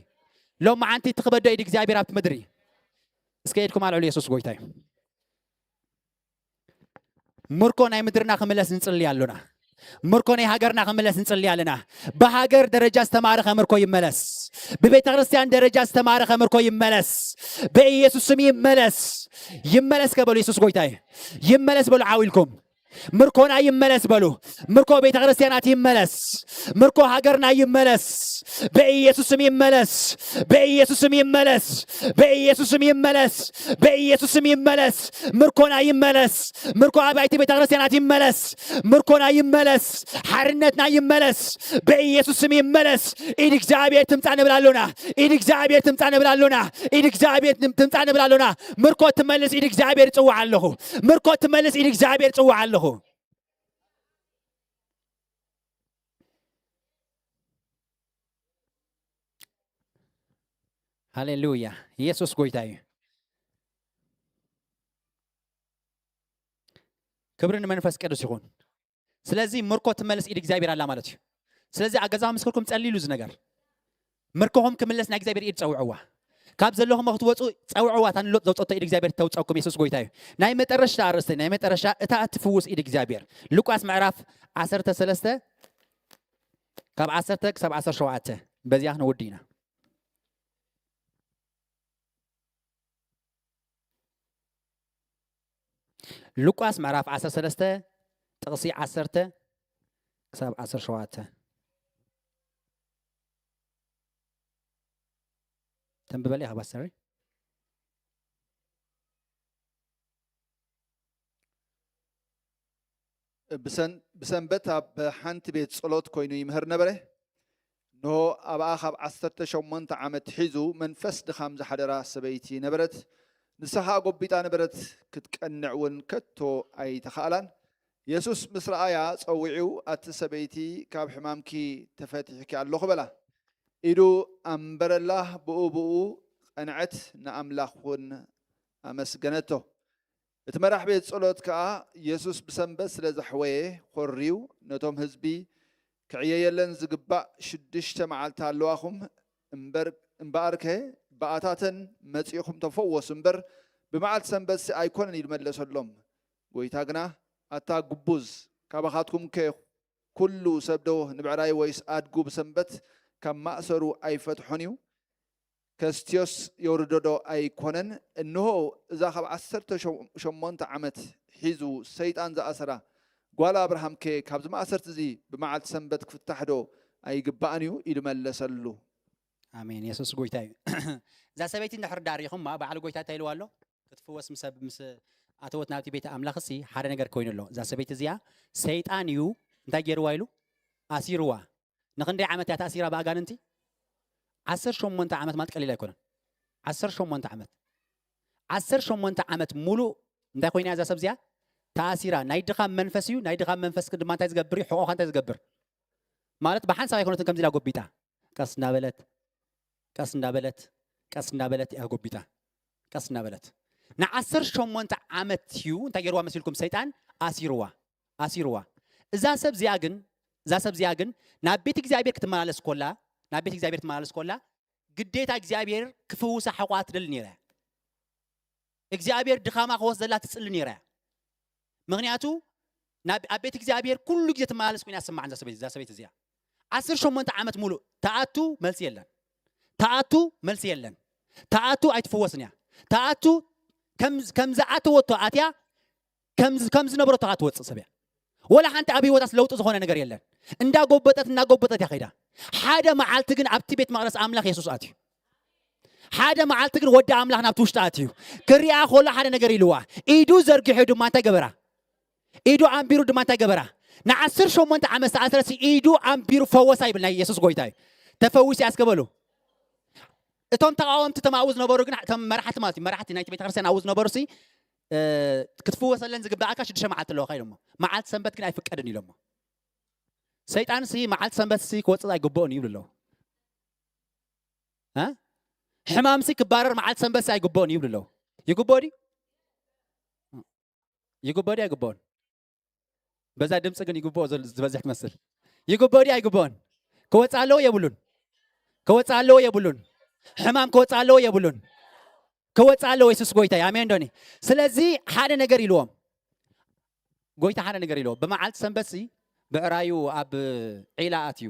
ሎም መዓንቲ ትኽበዶ ኢድ እግዚኣብሔር ኣብቲ ምድሪ። እስከ ኢድኩም ኣልዕሉ፣ የሱስ ጎይታ እዩ። ምርኮ ናይ ምድርና ክምለስ ንጽሊ ኣሎና። ምርኮ ናይ ሃገርና ክምለስ ንጽሊ ኣለና። ብሃገር ደረጃ ዝተማረኸ ምርኮ ይመለስ። ብቤተ ክርስቲያን ደረጃ ዝተማረኸ ምርኮ ይመለስ። በኢየሱስ ስም ይመለስ። ይመለስ ከበሉ፣ የሱስ ጎይታ እዩ። ይመለስ በሉ ዓው ኢልኩም። ምርኮና ይመለስ በሉ። ምርኮ ቤተ ክርስቲያናት ይመለስ። ምርኮ ሃገርና ይመለስ። በኢየሱስ ስም ይመለስ። በኢየሱስ ስም ይመለስ። በኢየሱስ ስም ይመለስ። በኢየሱስ ስም ይመለስ። ምርኮና ይመለስ። ምርኮ ኣባይቲ ቤተ ክርስቲያናት ይመለስ። ምርኮና ይመለስ። ሓርነትና ይመለስ። በኢየሱስ ስም ይመለስ። ኢድ እግዚኣብሔር ትምጻእ ንብል ኣሎና። ኢድ እግዚኣብሔር ትምጻእ ንብል ኣሎና። ኢድ እግዚኣብሔር ትም- ትምጻእ ንብል ኣሎና። ምርኮ ትመልስ ኢድ እግዚኣብሔር ጽዋዕ ኣለኹ። ምርኮ ትመልስ ኢድ እግዚኣብሔር ጽዋዕ ኣለኹ። ሃሌሉያ። ኢየሱስ ጎይታ እዩ። ክብሪ ንመንፈስ ቅዱስ ይኹን። ስለዚ ምርኮ ትመልስ ኢድ እግዚኣብሔር ኣላ ማለት እዩ። ስለዚ ኣብ ገዛ ምስክርኩም ጸልይሉ እዚ ነገር። ምርኮኹም ክምለስ ናይ እግዚኣብሔር ኢድ ጸውዕዋ። ካብ ዘለኹም ክትወጹ ጸውዕዋ፣ እታ ንሎጥ ዘውጸቶ ኢድ እግዚኣብሔር ተውጸኩም። የሱስ ጎይታ እዩ። ናይ መጠረሻ ኣርእስቲ፣ ናይ መጠረሻ እታ እትፍውስ ኢድ እግዚኣብሔር። ሉቃስ ምዕራፍ ዓሰርተ ሰለስተ ካብ ዓሰርተ ክሳብ ዓሰርተ ሸውዓተ በዚኣ ክንወዲ ኢና። ሉቃስ ምዕራፍ ዓሰርተ ሰለስተ ጥቕሲ ዓሰርተ ክሳብ ዓሰርተ ሸውዓተ ተንብበል ኢኻ ፓስተር። ብሰን- ብሰንበት ኣብ ሓንቲ ቤት ጸሎት ኮይኑ ይምህር ነበረ። እንሆ፣ ኣብኣ ካብ ዓሰርተ ሸሞንተ ዓመት ሒዙ መንፈስ ድኻም ዝሓደራ ሰበይቲ ነበረት። ንሳ ኸኣ ጎቢጣ ነበረት፣ ክትቀንዕ እውን ከቶ ኣይተኻእላን። የሱስ ምስ ረኣያ ጸዊዑ፣ ኣቲ ሰበይቲ፣ ካብ ሕማምኪ ተፈቲሕኪ ኣለኹ በላ። ኢዱ ኣንበረላ፣ ብኡ ብኡ ቐንዐት፣ ንኣምላኽ እውን ኣመስገነቶ። እቲ መራሕ ቤት ጸሎት ከኣ የሱስ ብሰንበት ስለ ዘሕወየ ኾርዩ ነቶም ህዝቢ፣ ክዕየየለን ዝግባእ ሽዱሽተ መዓልቲ ኣለዋኹም እምበር፣ እምበኣርከ ብኣታተን መጺእኹም ተፈወሱ እምበር፣ ብመዓልቲ ሰንበትሲ ኣይኮነን ኢሉ መለሰሎም። ጐይታ ግና፣ ኣታ ግቡዝ፣ ካባኻትኩምከ ኩሉ ሰብዶ ንብዕራይ ወይስ ኣድጉ ብሰንበት ካብ ማእሰሩ ኣይፈትሖን እዩ? ከስትዮስ የውርዶዶ ኣይኮነን? እንሆ፣ እዛ ካብ ዓሰርተ ሸሞንተ ዓመት ሒዙ ሰይጣን ዝኣሰራ ጓል ኣብርሃምከ ካብዚ ማእሰርቲ እዚ ብመዓልቲ ሰንበት ክፍታሕዶ ኣይግባእን እዩ? ኢሉ መለሰሉ። ኣሜን። የሱስ ጎይታ እዩ። እዛ ሰበይቲ እንድሕር ዳኣ ርኢኹማ፣ በዓል ጎይታ እንታይ ኢልዋ ኣሎ? ክትፍወስ ምስ ምስ ኣተወት ናብቲ ቤት ኣምላኽሲ ሓደ ነገር ኮይኑ ኣሎ። እዛ ሰበይቲ እዚኣ ሰይጣን እዩ እንታይ ገይርዋ ኢሉ? ኣሲርዋ። ንኽንደይ ዓመት እያ ተኣሲራ ብኣጋንንቲ? ዓሰርተ ሸሞንተ ዓመት ማለት ቀሊል ኣይኮነን። ዓሰርተ ሸሞንተ ዓመት። ዓሰርተ ሸሞንተ ዓመት ሙሉእ እንታይ ኮይና እያ እዛ ሰብ እዚኣ? ተኣሲራ። ናይ ድኻም መንፈስ እዩ። ናይ ድኻም መንፈስ ድማ እንታይ ዝገብር እዩ? ሕቖኻ እንታይ ዝገብር? ማለት ብሓንሳብ ኣይኮነትን ከምዚ ኢላ ጎቢጣ። ቀስ እንዳበለት ቀስ እንዳበለት ቀስ እንዳበለት እያ ጎቢጣ። ቀስ እንዳበለት ንዓሰርተ ሸሞንተ ዓመት እዩ እንታይ ገይርዋ መሲልኩም? ሰይጣን ኣሲርዋ፣ ኣሲርዋ። እዛ ሰብ እዚኣ ግን እዛ ሰብ እዚኣ ግን ናብ ቤት እግዚኣብሔር ክትመላለስ ኮላ ናብ ቤት እግዚኣብሔር ክትመላለስ ኮላ ግዴታ እግዚኣብሔር ክፍውሳ ሓቋ ትደሊ ነይራ። እግዚኣብሔር ድኻማ ክወስደላ ትጽሊ ነይራ። ምኽንያቱ ኣብ ቤት እግዚኣብሔር ኩሉ ግዜ ትመላለስ ኮይና ስማዕ እዛ ሰበይቲ እዚኣ ዓሰርተ ሸሞንተ ዓመት ሙሉእ ተኣቱ መልሲ የለን። ተኣቱ መልሲ የለን። ተኣቱ ኣይትፍወስን እያ። ተኣቱ ከም ዝኣተወቶ ኣትያ ከም ዝነበረቶ ትወፅእ ሰብ እያ። ወላ ሓንቲ ኣብ ህይወታስ ለውጢ ዝኾነ ነገር የለን። እንዳጎበጠት እንዳጎበጠት እያ ከይዳ። ሓደ መዓልቲ ግን ኣብቲ ቤት መቕደስ ኣምላኽ የሱስ ኣትዩ። ሓደ መዓልቲ ግን ወዲ ኣምላኽ ናብቲ ውሽጢ ኣትዩ። ክሪኣ ከሎ ሓደ ነገር ኢልዋ። ኢዱ ዘርጊሑ ድማ እንታይ ገበራ? ኢዱ ኣንቢሩ ድማ እንታይ ገበራ? ንዓሰርተ ሸሞንተ ዓመት ዝተኣሰረሲ ኢዱ ኣንቢሩ ፈወሳ ይብል ናይ የሱስ ጎይታ እዩ። ተፈዊስ ያስገበሉ። እቶም ተቃወምቲ እቶም ኣብኡ ዝነበሩ ግን እቶም መራሕቲ ማለት እዩ መራሕቲ ናይቲ ቤተክርስትያን ኣብኡ ዝነበሩ ሲ ክትፍወሰለን ዝግባኣካ ሽዱሽተ መዓልቲ ኣለዎ ኢሎሞ። መዓልቲ ሰንበት ግን ኣይፍቀድን ኢሎሞ። ሰይጣን ሲ መዓልቲ ሰንበት ሲ ክወፅእ ኣይግብኦን ይብሉ ኣለዉ። ሕማም ሲ ክባረር መዓልቲ ሰንበት ሲ ኣይግብኦን ይብሉ ኣለዉ። ይግብኦ ድዩ? ይግብኦ ድዩ ኣይግብኦን? በዛ ድምፂ ግን ይግብኦ ዝበዝሕ ትመስል። ይግብኦ ድዩ ኣይግብኦን? ክወፅእ ኣለዎ የብሉን? ክወፅእ ኣለዎ የብሉን? ሕማም ክወፅእ ኣለዎ የብሉን? ክወፅእ ኣለዎ። የሱስ ጎይታ ኣሜን ዶኒ። ስለዚ ሓደ ነገር ኢልዎም ጎይታ ሓደ ነገር ኢልዎ ብመዓልቲ ሰንበት ሲ ብዕራዩ ኣብ ዒላ ኣትዩ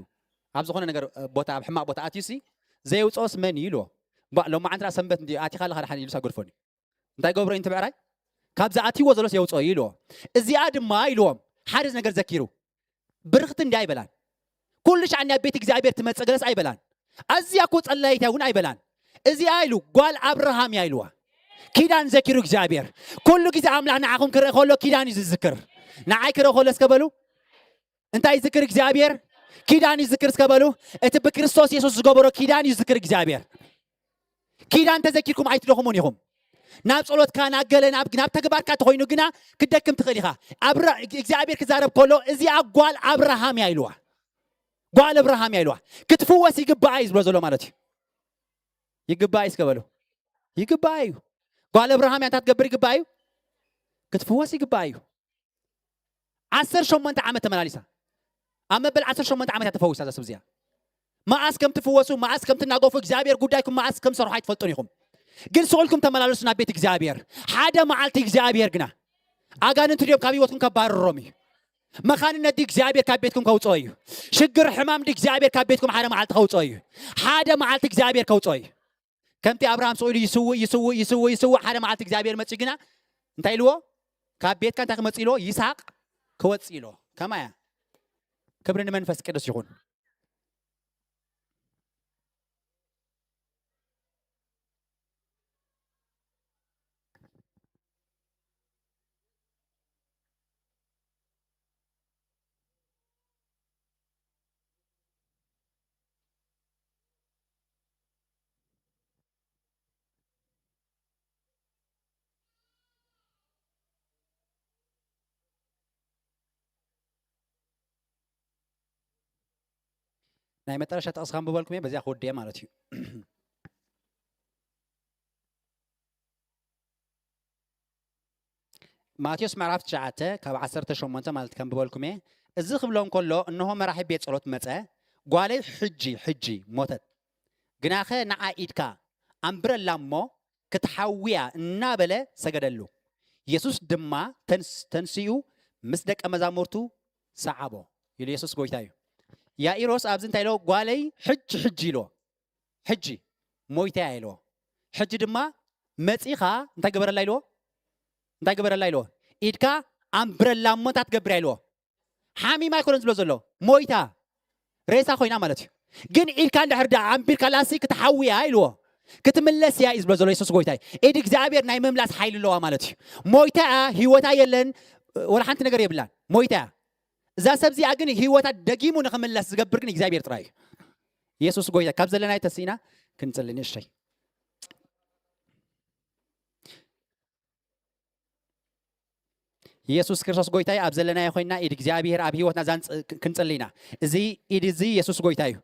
ኣብ ዝኾነ ነገር ቦታ ኣብ ሕማቕ ቦታ ኣትዩ ሲ ዘየውፅኦስ መን እዩ ኢልዎ። ሎማዓንቲ ሰንበት እንዲ ኣቲኻ ኣለኻ ድሓን ኢሉስ ኣገድፎኒ። እንታይ ገብሮ እዩ ብዕራይ? ካብ ዝኣትይዎ ዘሎስ የውፅኦ እዩ ኢልዎ። እዚኣ ድማ ኢልዎም ሓደ ነገር ዘኪሩ ብርኽቲ እንዲ ኣይበላን። ኩሉ ሻዕ ናብ ቤት እግዚኣብሔር ትመፅእ ገለስ ኣይበላን። ኣዝያ እኮ ጸላይት እውን ኣይበላን። እዚኣ ኢሉ ጓል ኣብርሃም እያ ኢልዋ። ኪዳን ዘኪሩ እግዚኣብሔር ኩሉ ግዜ ኣምላኽ ንዓኹም ክርኢ ከሎ ኪዳን እዩ ዝዝክር። ንዓይ ክርኢ ከሎ እስከ በሉ እንታይ ይዝክር እግዚኣብሔር? ኪዳን ይዝክር እስከ በሉ። እቲ ብክርስቶስ የሱስ ዝገበሮ ኪዳን ይዝክር እግዚኣብሔር። ኪዳን ተዘኪርኩም ኣይትደኽሙን ኢኹም። ናብ ጸሎትካ ናብ ገለ ናብ ናብ ተግባርካ ተኾይኑ ግና ክደክም ትኽእል ኢኻ። ኣብራ እግዚኣብሔር ክዛረብ ከሎ እዚኣ ጓል ኣብርሃም እያ ኢልዋ። ጓል ኣብርሃም እያ ኢልዋ። ክትፍወስ ይግባኣ እዩ ዝብሎ ዘሎ ማለት እዩ። ይግባኣ እዩ እስከ በሉ። ይግባኣ እዩ። ጓል ኣብርሃም እያ እንታይ ትገብር ይግባኣ እዩ። ክትፍወስ ይግባኣ እዩ። ዓሰርተ ሸሞንተ ዓመት ተመላሊሳ ኣብ መበል ዓሰርተ ሸሞንተ ዓመት እያ ተፈዊሳ እዛ ሰብ እዚኣ። መኣስ ከም ትፍወሱ መኣስ ከም ትናገፉ እግዚኣብሔር ጉዳይኩም መኣስ ከም ሰርሖ ኣይትፈልጡን ኢኹም። ግን ስቕ ኢልኩም ተመላለሱ ናብ ቤት እግዚኣብሔር። ሓደ መዓልቲ እግዚኣብሔር ግና ኣጋንንቲ ድዮም ካብ ህይወትኩም ከባርሮም እዩ። መኻንነት ድዩ እግዚኣብሔር ካብ ቤትኩም ከውፅኦ እዩ። ሽግር ሕማም ድዩ እግዚኣብሔር ካብ ቤትኩም ሓደ መዓልቲ ከውፅኦ እዩ። ሓደ መዓልቲ እግዚኣብሔር ከውፅኦ እዩ። ከምቲ ኣብርሃም ስቕ ኢሉ ይስውእ ይስውእ ይስውእ ይስውእ ሓደ መዓልቲ እግዚኣብሔር መፅኡ ግና እንታይ ኢልዎ? ካብ ቤትካ እንታይ ክመፅእ ኢልዎ? ይስሐቅ ክወፅእ ኢልዎ። ከማያ ክብሪ ንመንፈስ ቅዱስ ይኹን። ናይ መጠረሻ ጥቕስ ከንብበልኩም እየ በዚኣ ክወድየ ማለት እዩ። ማቴዎስ ምዕራፍ ትሽዓተ ካብ ዓሰርተ ሸሞንተ ማለት ከንብበልኩም እየ። እዚ ክብሎም ከሎ እንሆ መራሒ ቤት ጸሎት መጸ፣ ጓለይ ሕጂ ሕጂ ሞተት፣ ግናኸ ንዓ ኢድካ ኣንብረላ እሞ ክትሓውያ እናበለ ሰገደሉ። የሱስ ድማ ተንሲኡ ምስ ደቀ መዛሙርቱ ሰዓቦ ኢሉ የሱስ ጎይታ እዩ። ያኢሮስ ኣብዚ እንታይ ኢልዎ? ጓለይ ሕጂ ሕጂ ኢልዎ። ሕጂ ሞይታ እያ ኢልዎ። ሕጂ ድማ መፂኻ እንታይ ገበረላ ኢልዎ? እንታይ ገበረላ ኢልዎ? ኢድካ ኣንብረላ እሞ እንታይ ትገብር እያ ኢልዎ? ሓሚማ ኣይኮነን ዝብሎ ዘሎ ሞይታ ሬሳ ኮይና ማለት እዩ። ግን ኢድካ እንድሕር ዳ ኣንቢርካላሲ ክትሓውያ ኢልዎ ክትምለስ እያ እዩ ዝብሎ ዘሎ የሱስ ጎይታ እዩ። ኢድ እግዚኣብሔር ናይ ምምላስ ሓይሊ ኣለዋ ማለት እዩ። ሞይታ እያ፣ ህይወታ የለን፣ ወላ ሓንቲ ነገር የብላን። ሞይታ እያ። እዛ ሰብ እዚኣ ግን ህይወታ ደጊሙ ንኽምለስ ዝገብር ግን እግዚኣብሔር ጥራይ እዩ። የሱስ ጎይታ። ካብ ዘለናይ ተሲእና ክንጽሊ ንእሽተይ። የሱስ ክርስቶስ ጎይታ እዩ። ኣብ ዘለናዮ ኮይና ኢድ እግዚኣብሔር ኣብ ህይወትና ዛንጽ ክንጽሊ ኢና። እዚ ኢድ እዚ የሱስ ጎይታ እዩ።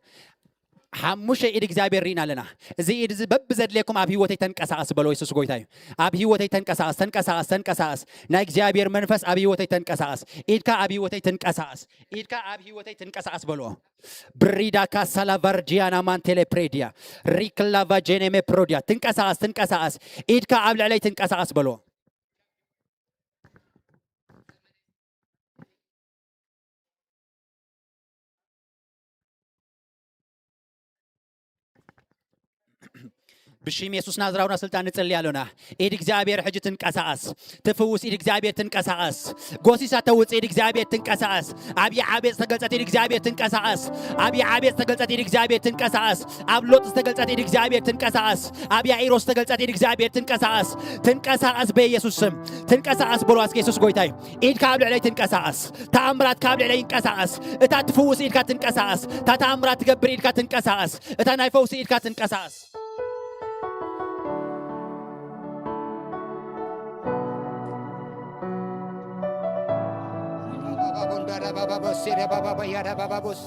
ሓሙሽተ ኢድ እግዚኣብሔር ርኢና ኣለና። እዚ ኢድ እዚ በብዘድልየኩም ኣብ ህይወተይ ተንቀሳቐስ በሎ። የሱስ ጎይታ እዩ። ኣብ ህይወተይ ተንቀሳቐስ፣ ተንቀሳቐስ፣ ተንቀሳቐስ። ናይ እግዚኣብሔር መንፈስ ኣብ ህይወተይ ተንቀሳቐስ። ኢድካ ኣብ ህይወተይ ትንቀሳቐስ። ኢድካ ኣብ ህይወተይ ትንቀሳቐስ በሎ። ብሪዳካ ሳላቫርጂያና ማንቴሌ ፕሬዲያ ሪክላቫ ጄኔሜ ፕሮዲያ ትንቀሳቐስ፣ ትንቀሳቐስ። ኢድካ ኣብ ልዕለይ ትንቀሳቐስ በሎ። ብሽም የሱስ ናዝራውና ስልጣን ንጽሊ ኣሎና። ኢድ እግዚኣብሔር ሕጂ ትንቀሳቐስ። ትፍውስ ኢድ እግዚኣብሔር ትንቀሳቐስ። ጎሲሳ ተውጽእ ኢድ እግዚኣብሔር ትንቀሳቐስ። ኣብ ያዓቤጽ ዝተገልጸት ኢድ እግዚኣብሔር ትንቀሳቐስ። ኣብ ያዓቤጽ ዝተገልጸት ኢድ እግዚኣብሔር ትንቀሳቐስ። ኣብ ሎጥ ዝተገልጸት ኢድ እግዚኣብሔር ትንቀሳቐስ። ኣብ ያኢሮስ ዝተገልጸት ኢድ እግዚኣብሔር ትንቀሳቐስ። ትንቀሳቐስ በየሱስ ስም። ትንቀሳቐስ በሉ እስኪ የሱስ ጎይታ እዩ። ኢድካ ኣብ ልዕለይ ትንቀሳቐስ። ተኣምራት ካብ ልዕለይ ይንቀሳቐስ። እታ ትፍውስ ኢድካ ትንቀሳቐስ። እታ ተኣምራት ትገብር ኢድካ ትንቀሳቐስ። እታ ናይ ፈውሲ ኢድካ ትንቀሳቐስ።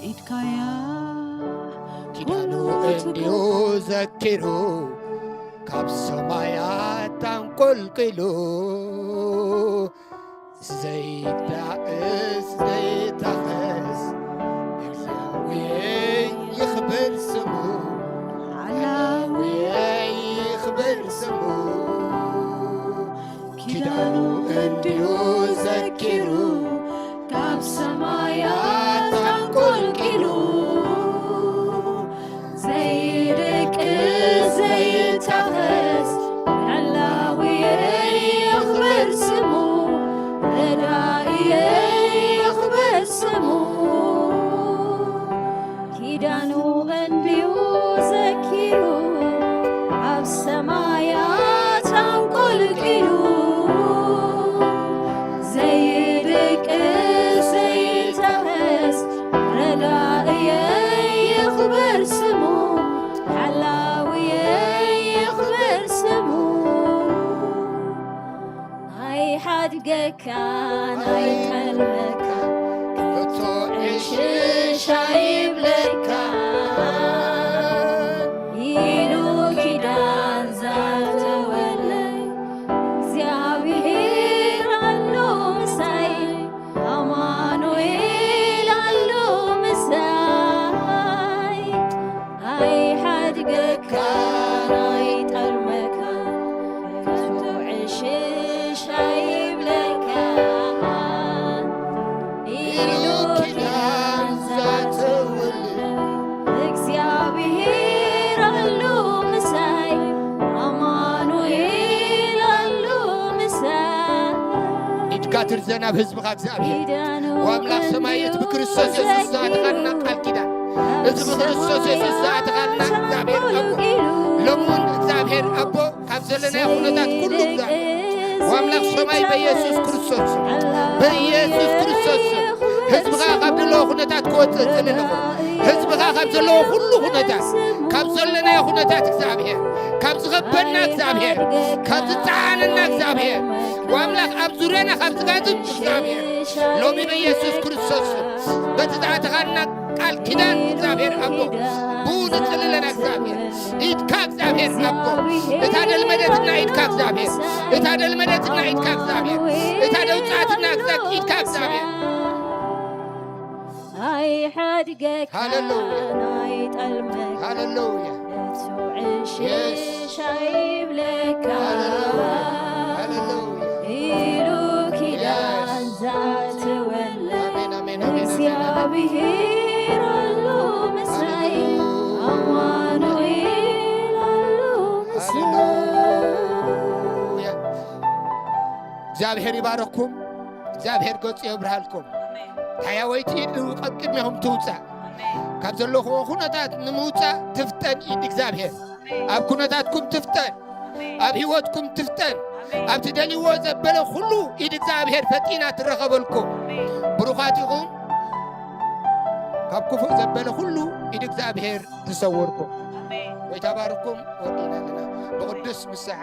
ኢድካያ ኪዳኑ ኩሉ እንዲሁ ትገብር። ዘኪሩ ካብ ሰማያት ኣንቆልቂሉ ዘይዳእስ ዘይታኸስ። እግዚኣብሔር ይኽበር ስሙ። ሓላዊ ይኽበር ስሙ። ኪዳኑ እንዲሁ ዘኪሩ ካብ ሰማያት ኣንቆልቂሉ ዘይደቅስ ዘይታኸስ ሓላውየይ ይኽበር ስሙ፣ ረዳእየይ ይኽበር ስሙ። ኪዳኑ እንዲሁ ዘኪሩ ኣብ ሰማያት ኣንቆልቂሉ ዘይደቅስ ዘይታኸስ ረዳእየይ ይኽበር ስሙ፣ ሓላውየይ ይኽበር ስሙ። ኣይሓድገካን ኣይጠልመካን ከቶ ዕሽሽ ኣይብለካን ኢሉ ኪዳን ዘኣተወለይ እግዚኣብሔር ኣሎ ምሳይ። ኣማኑኤል ኣሎ ምሳይ። ኣይሓድገካን ኣይጠልመካን ከቶ ዕሽሽ ኣይብለካን ኢሉ ኪዳን ዘኣተወለይ እግዚኣብሔር ኣሎ ምሳይ። ኣማኑኤል ኣሎ ምሳይ። ኢድካ ትርዘን ኣብ ህዝብኻ እግዚኣብሔር። ኪዳኑ ወኣምላኽ ሰማይ፣ እቲ ብክርስቶስ የሱስ ዝኣተኻልና ቃል ኪዳን፣ እቲ ብክርስቶስ የሱስ ዝኣተኻልና እግዚኣብሔር ኣቦ፣ ሎሚ እውን እግዚኣብሔር ኣቦ ካብ ዘለናዮ ኩነታት ኩሉ እግዚኣብሔር ወኣምላኽ ሰማይ በኢየሱስ ክርስቶስ ስም፣ በኢየሱስ ክርስቶስ ስም ህዝብኻ ካብ ዘለዎ ኩነታት ክወፅእ እጽሊ ኣለኹ። ህዝብኻ ካብ ዘለዎ ኩሉ ኩነታት፣ ካብ ዘለናዮ ኩነታት እግዚኣብሔር፣ ካብ ዝኸበና እግዚኣብሔር፣ ካብ ዝፀዓነና እግዚኣብሔር፣ ወኣምላኽ ኣብ ዙርያና ካብ ዝጋዝብ እግዚኣብሔር ሎሚ በኢየሱስ ክርስቶስ ስም በቲ ዝኣተኻልና ቃል ኪዳን እግዚኣብሔር ኣቦ ብኡ ንጽሊ ኣለና። እግዚኣብሔር ኢድካ እግዚኣብሔር ኣቦ እታ ደልመደትና ኢድካ እግዚኣብሔር እታ ደልመደትና ኢድካ እግዚኣብሔር እታ ደውጻትና ኢድካ እግዚኣብሔር ኣይሓድገካን ሃሌሉያ። ኣይጠልመካን ሃሌሉያ። እቱ ዕሽሽ የስ። ኣይብለካን ሃሌሉያ። ኢሉ ኪዳን የስ። ዘኣተወለይ ኣሜን፣ ኣሜን፣ ኣሜን፣ ኣሜን። እግዚኣብሔር ኣሎ ምሳይ ሃሌሉያ። ኣማኑኤል ኣሎ ምሳይ ሃሌሉያ። እግዚኣብሔር ይባረኩም። እግዚኣብሔር ገጹ የብርሃልኩም። ኣሜን። ታያወይቲ ኢድ ኣብ ቅድሜኹም ትውጻእ። ኣሜን። ካብ ዘለኹዎ ኩነታት ንምውጻእ ትፍጠን ኢድ እግዚኣብሔር። ኣሜን። ኣብ ኩነታትኩም ትፍጠን። ኣሜን። ኣብ ህይወትኩም ትፍጠን። ኣሜን። ኣብ ትደልይዎ ዘበለ ኩሉ ኢድ እግዚኣብሔር ፈጢና ትረኸበልኩም። ኣሜን። ብሩኻት ኢኹም። ካብ ክፉእ ዘበለ ኩሉ ኢድ እግዚኣብሔር ትሰውርኩም። ኣሜን። ጎይታ ባርኩም። ወዲና ኣለና። ብቅዱስ ምሳሕ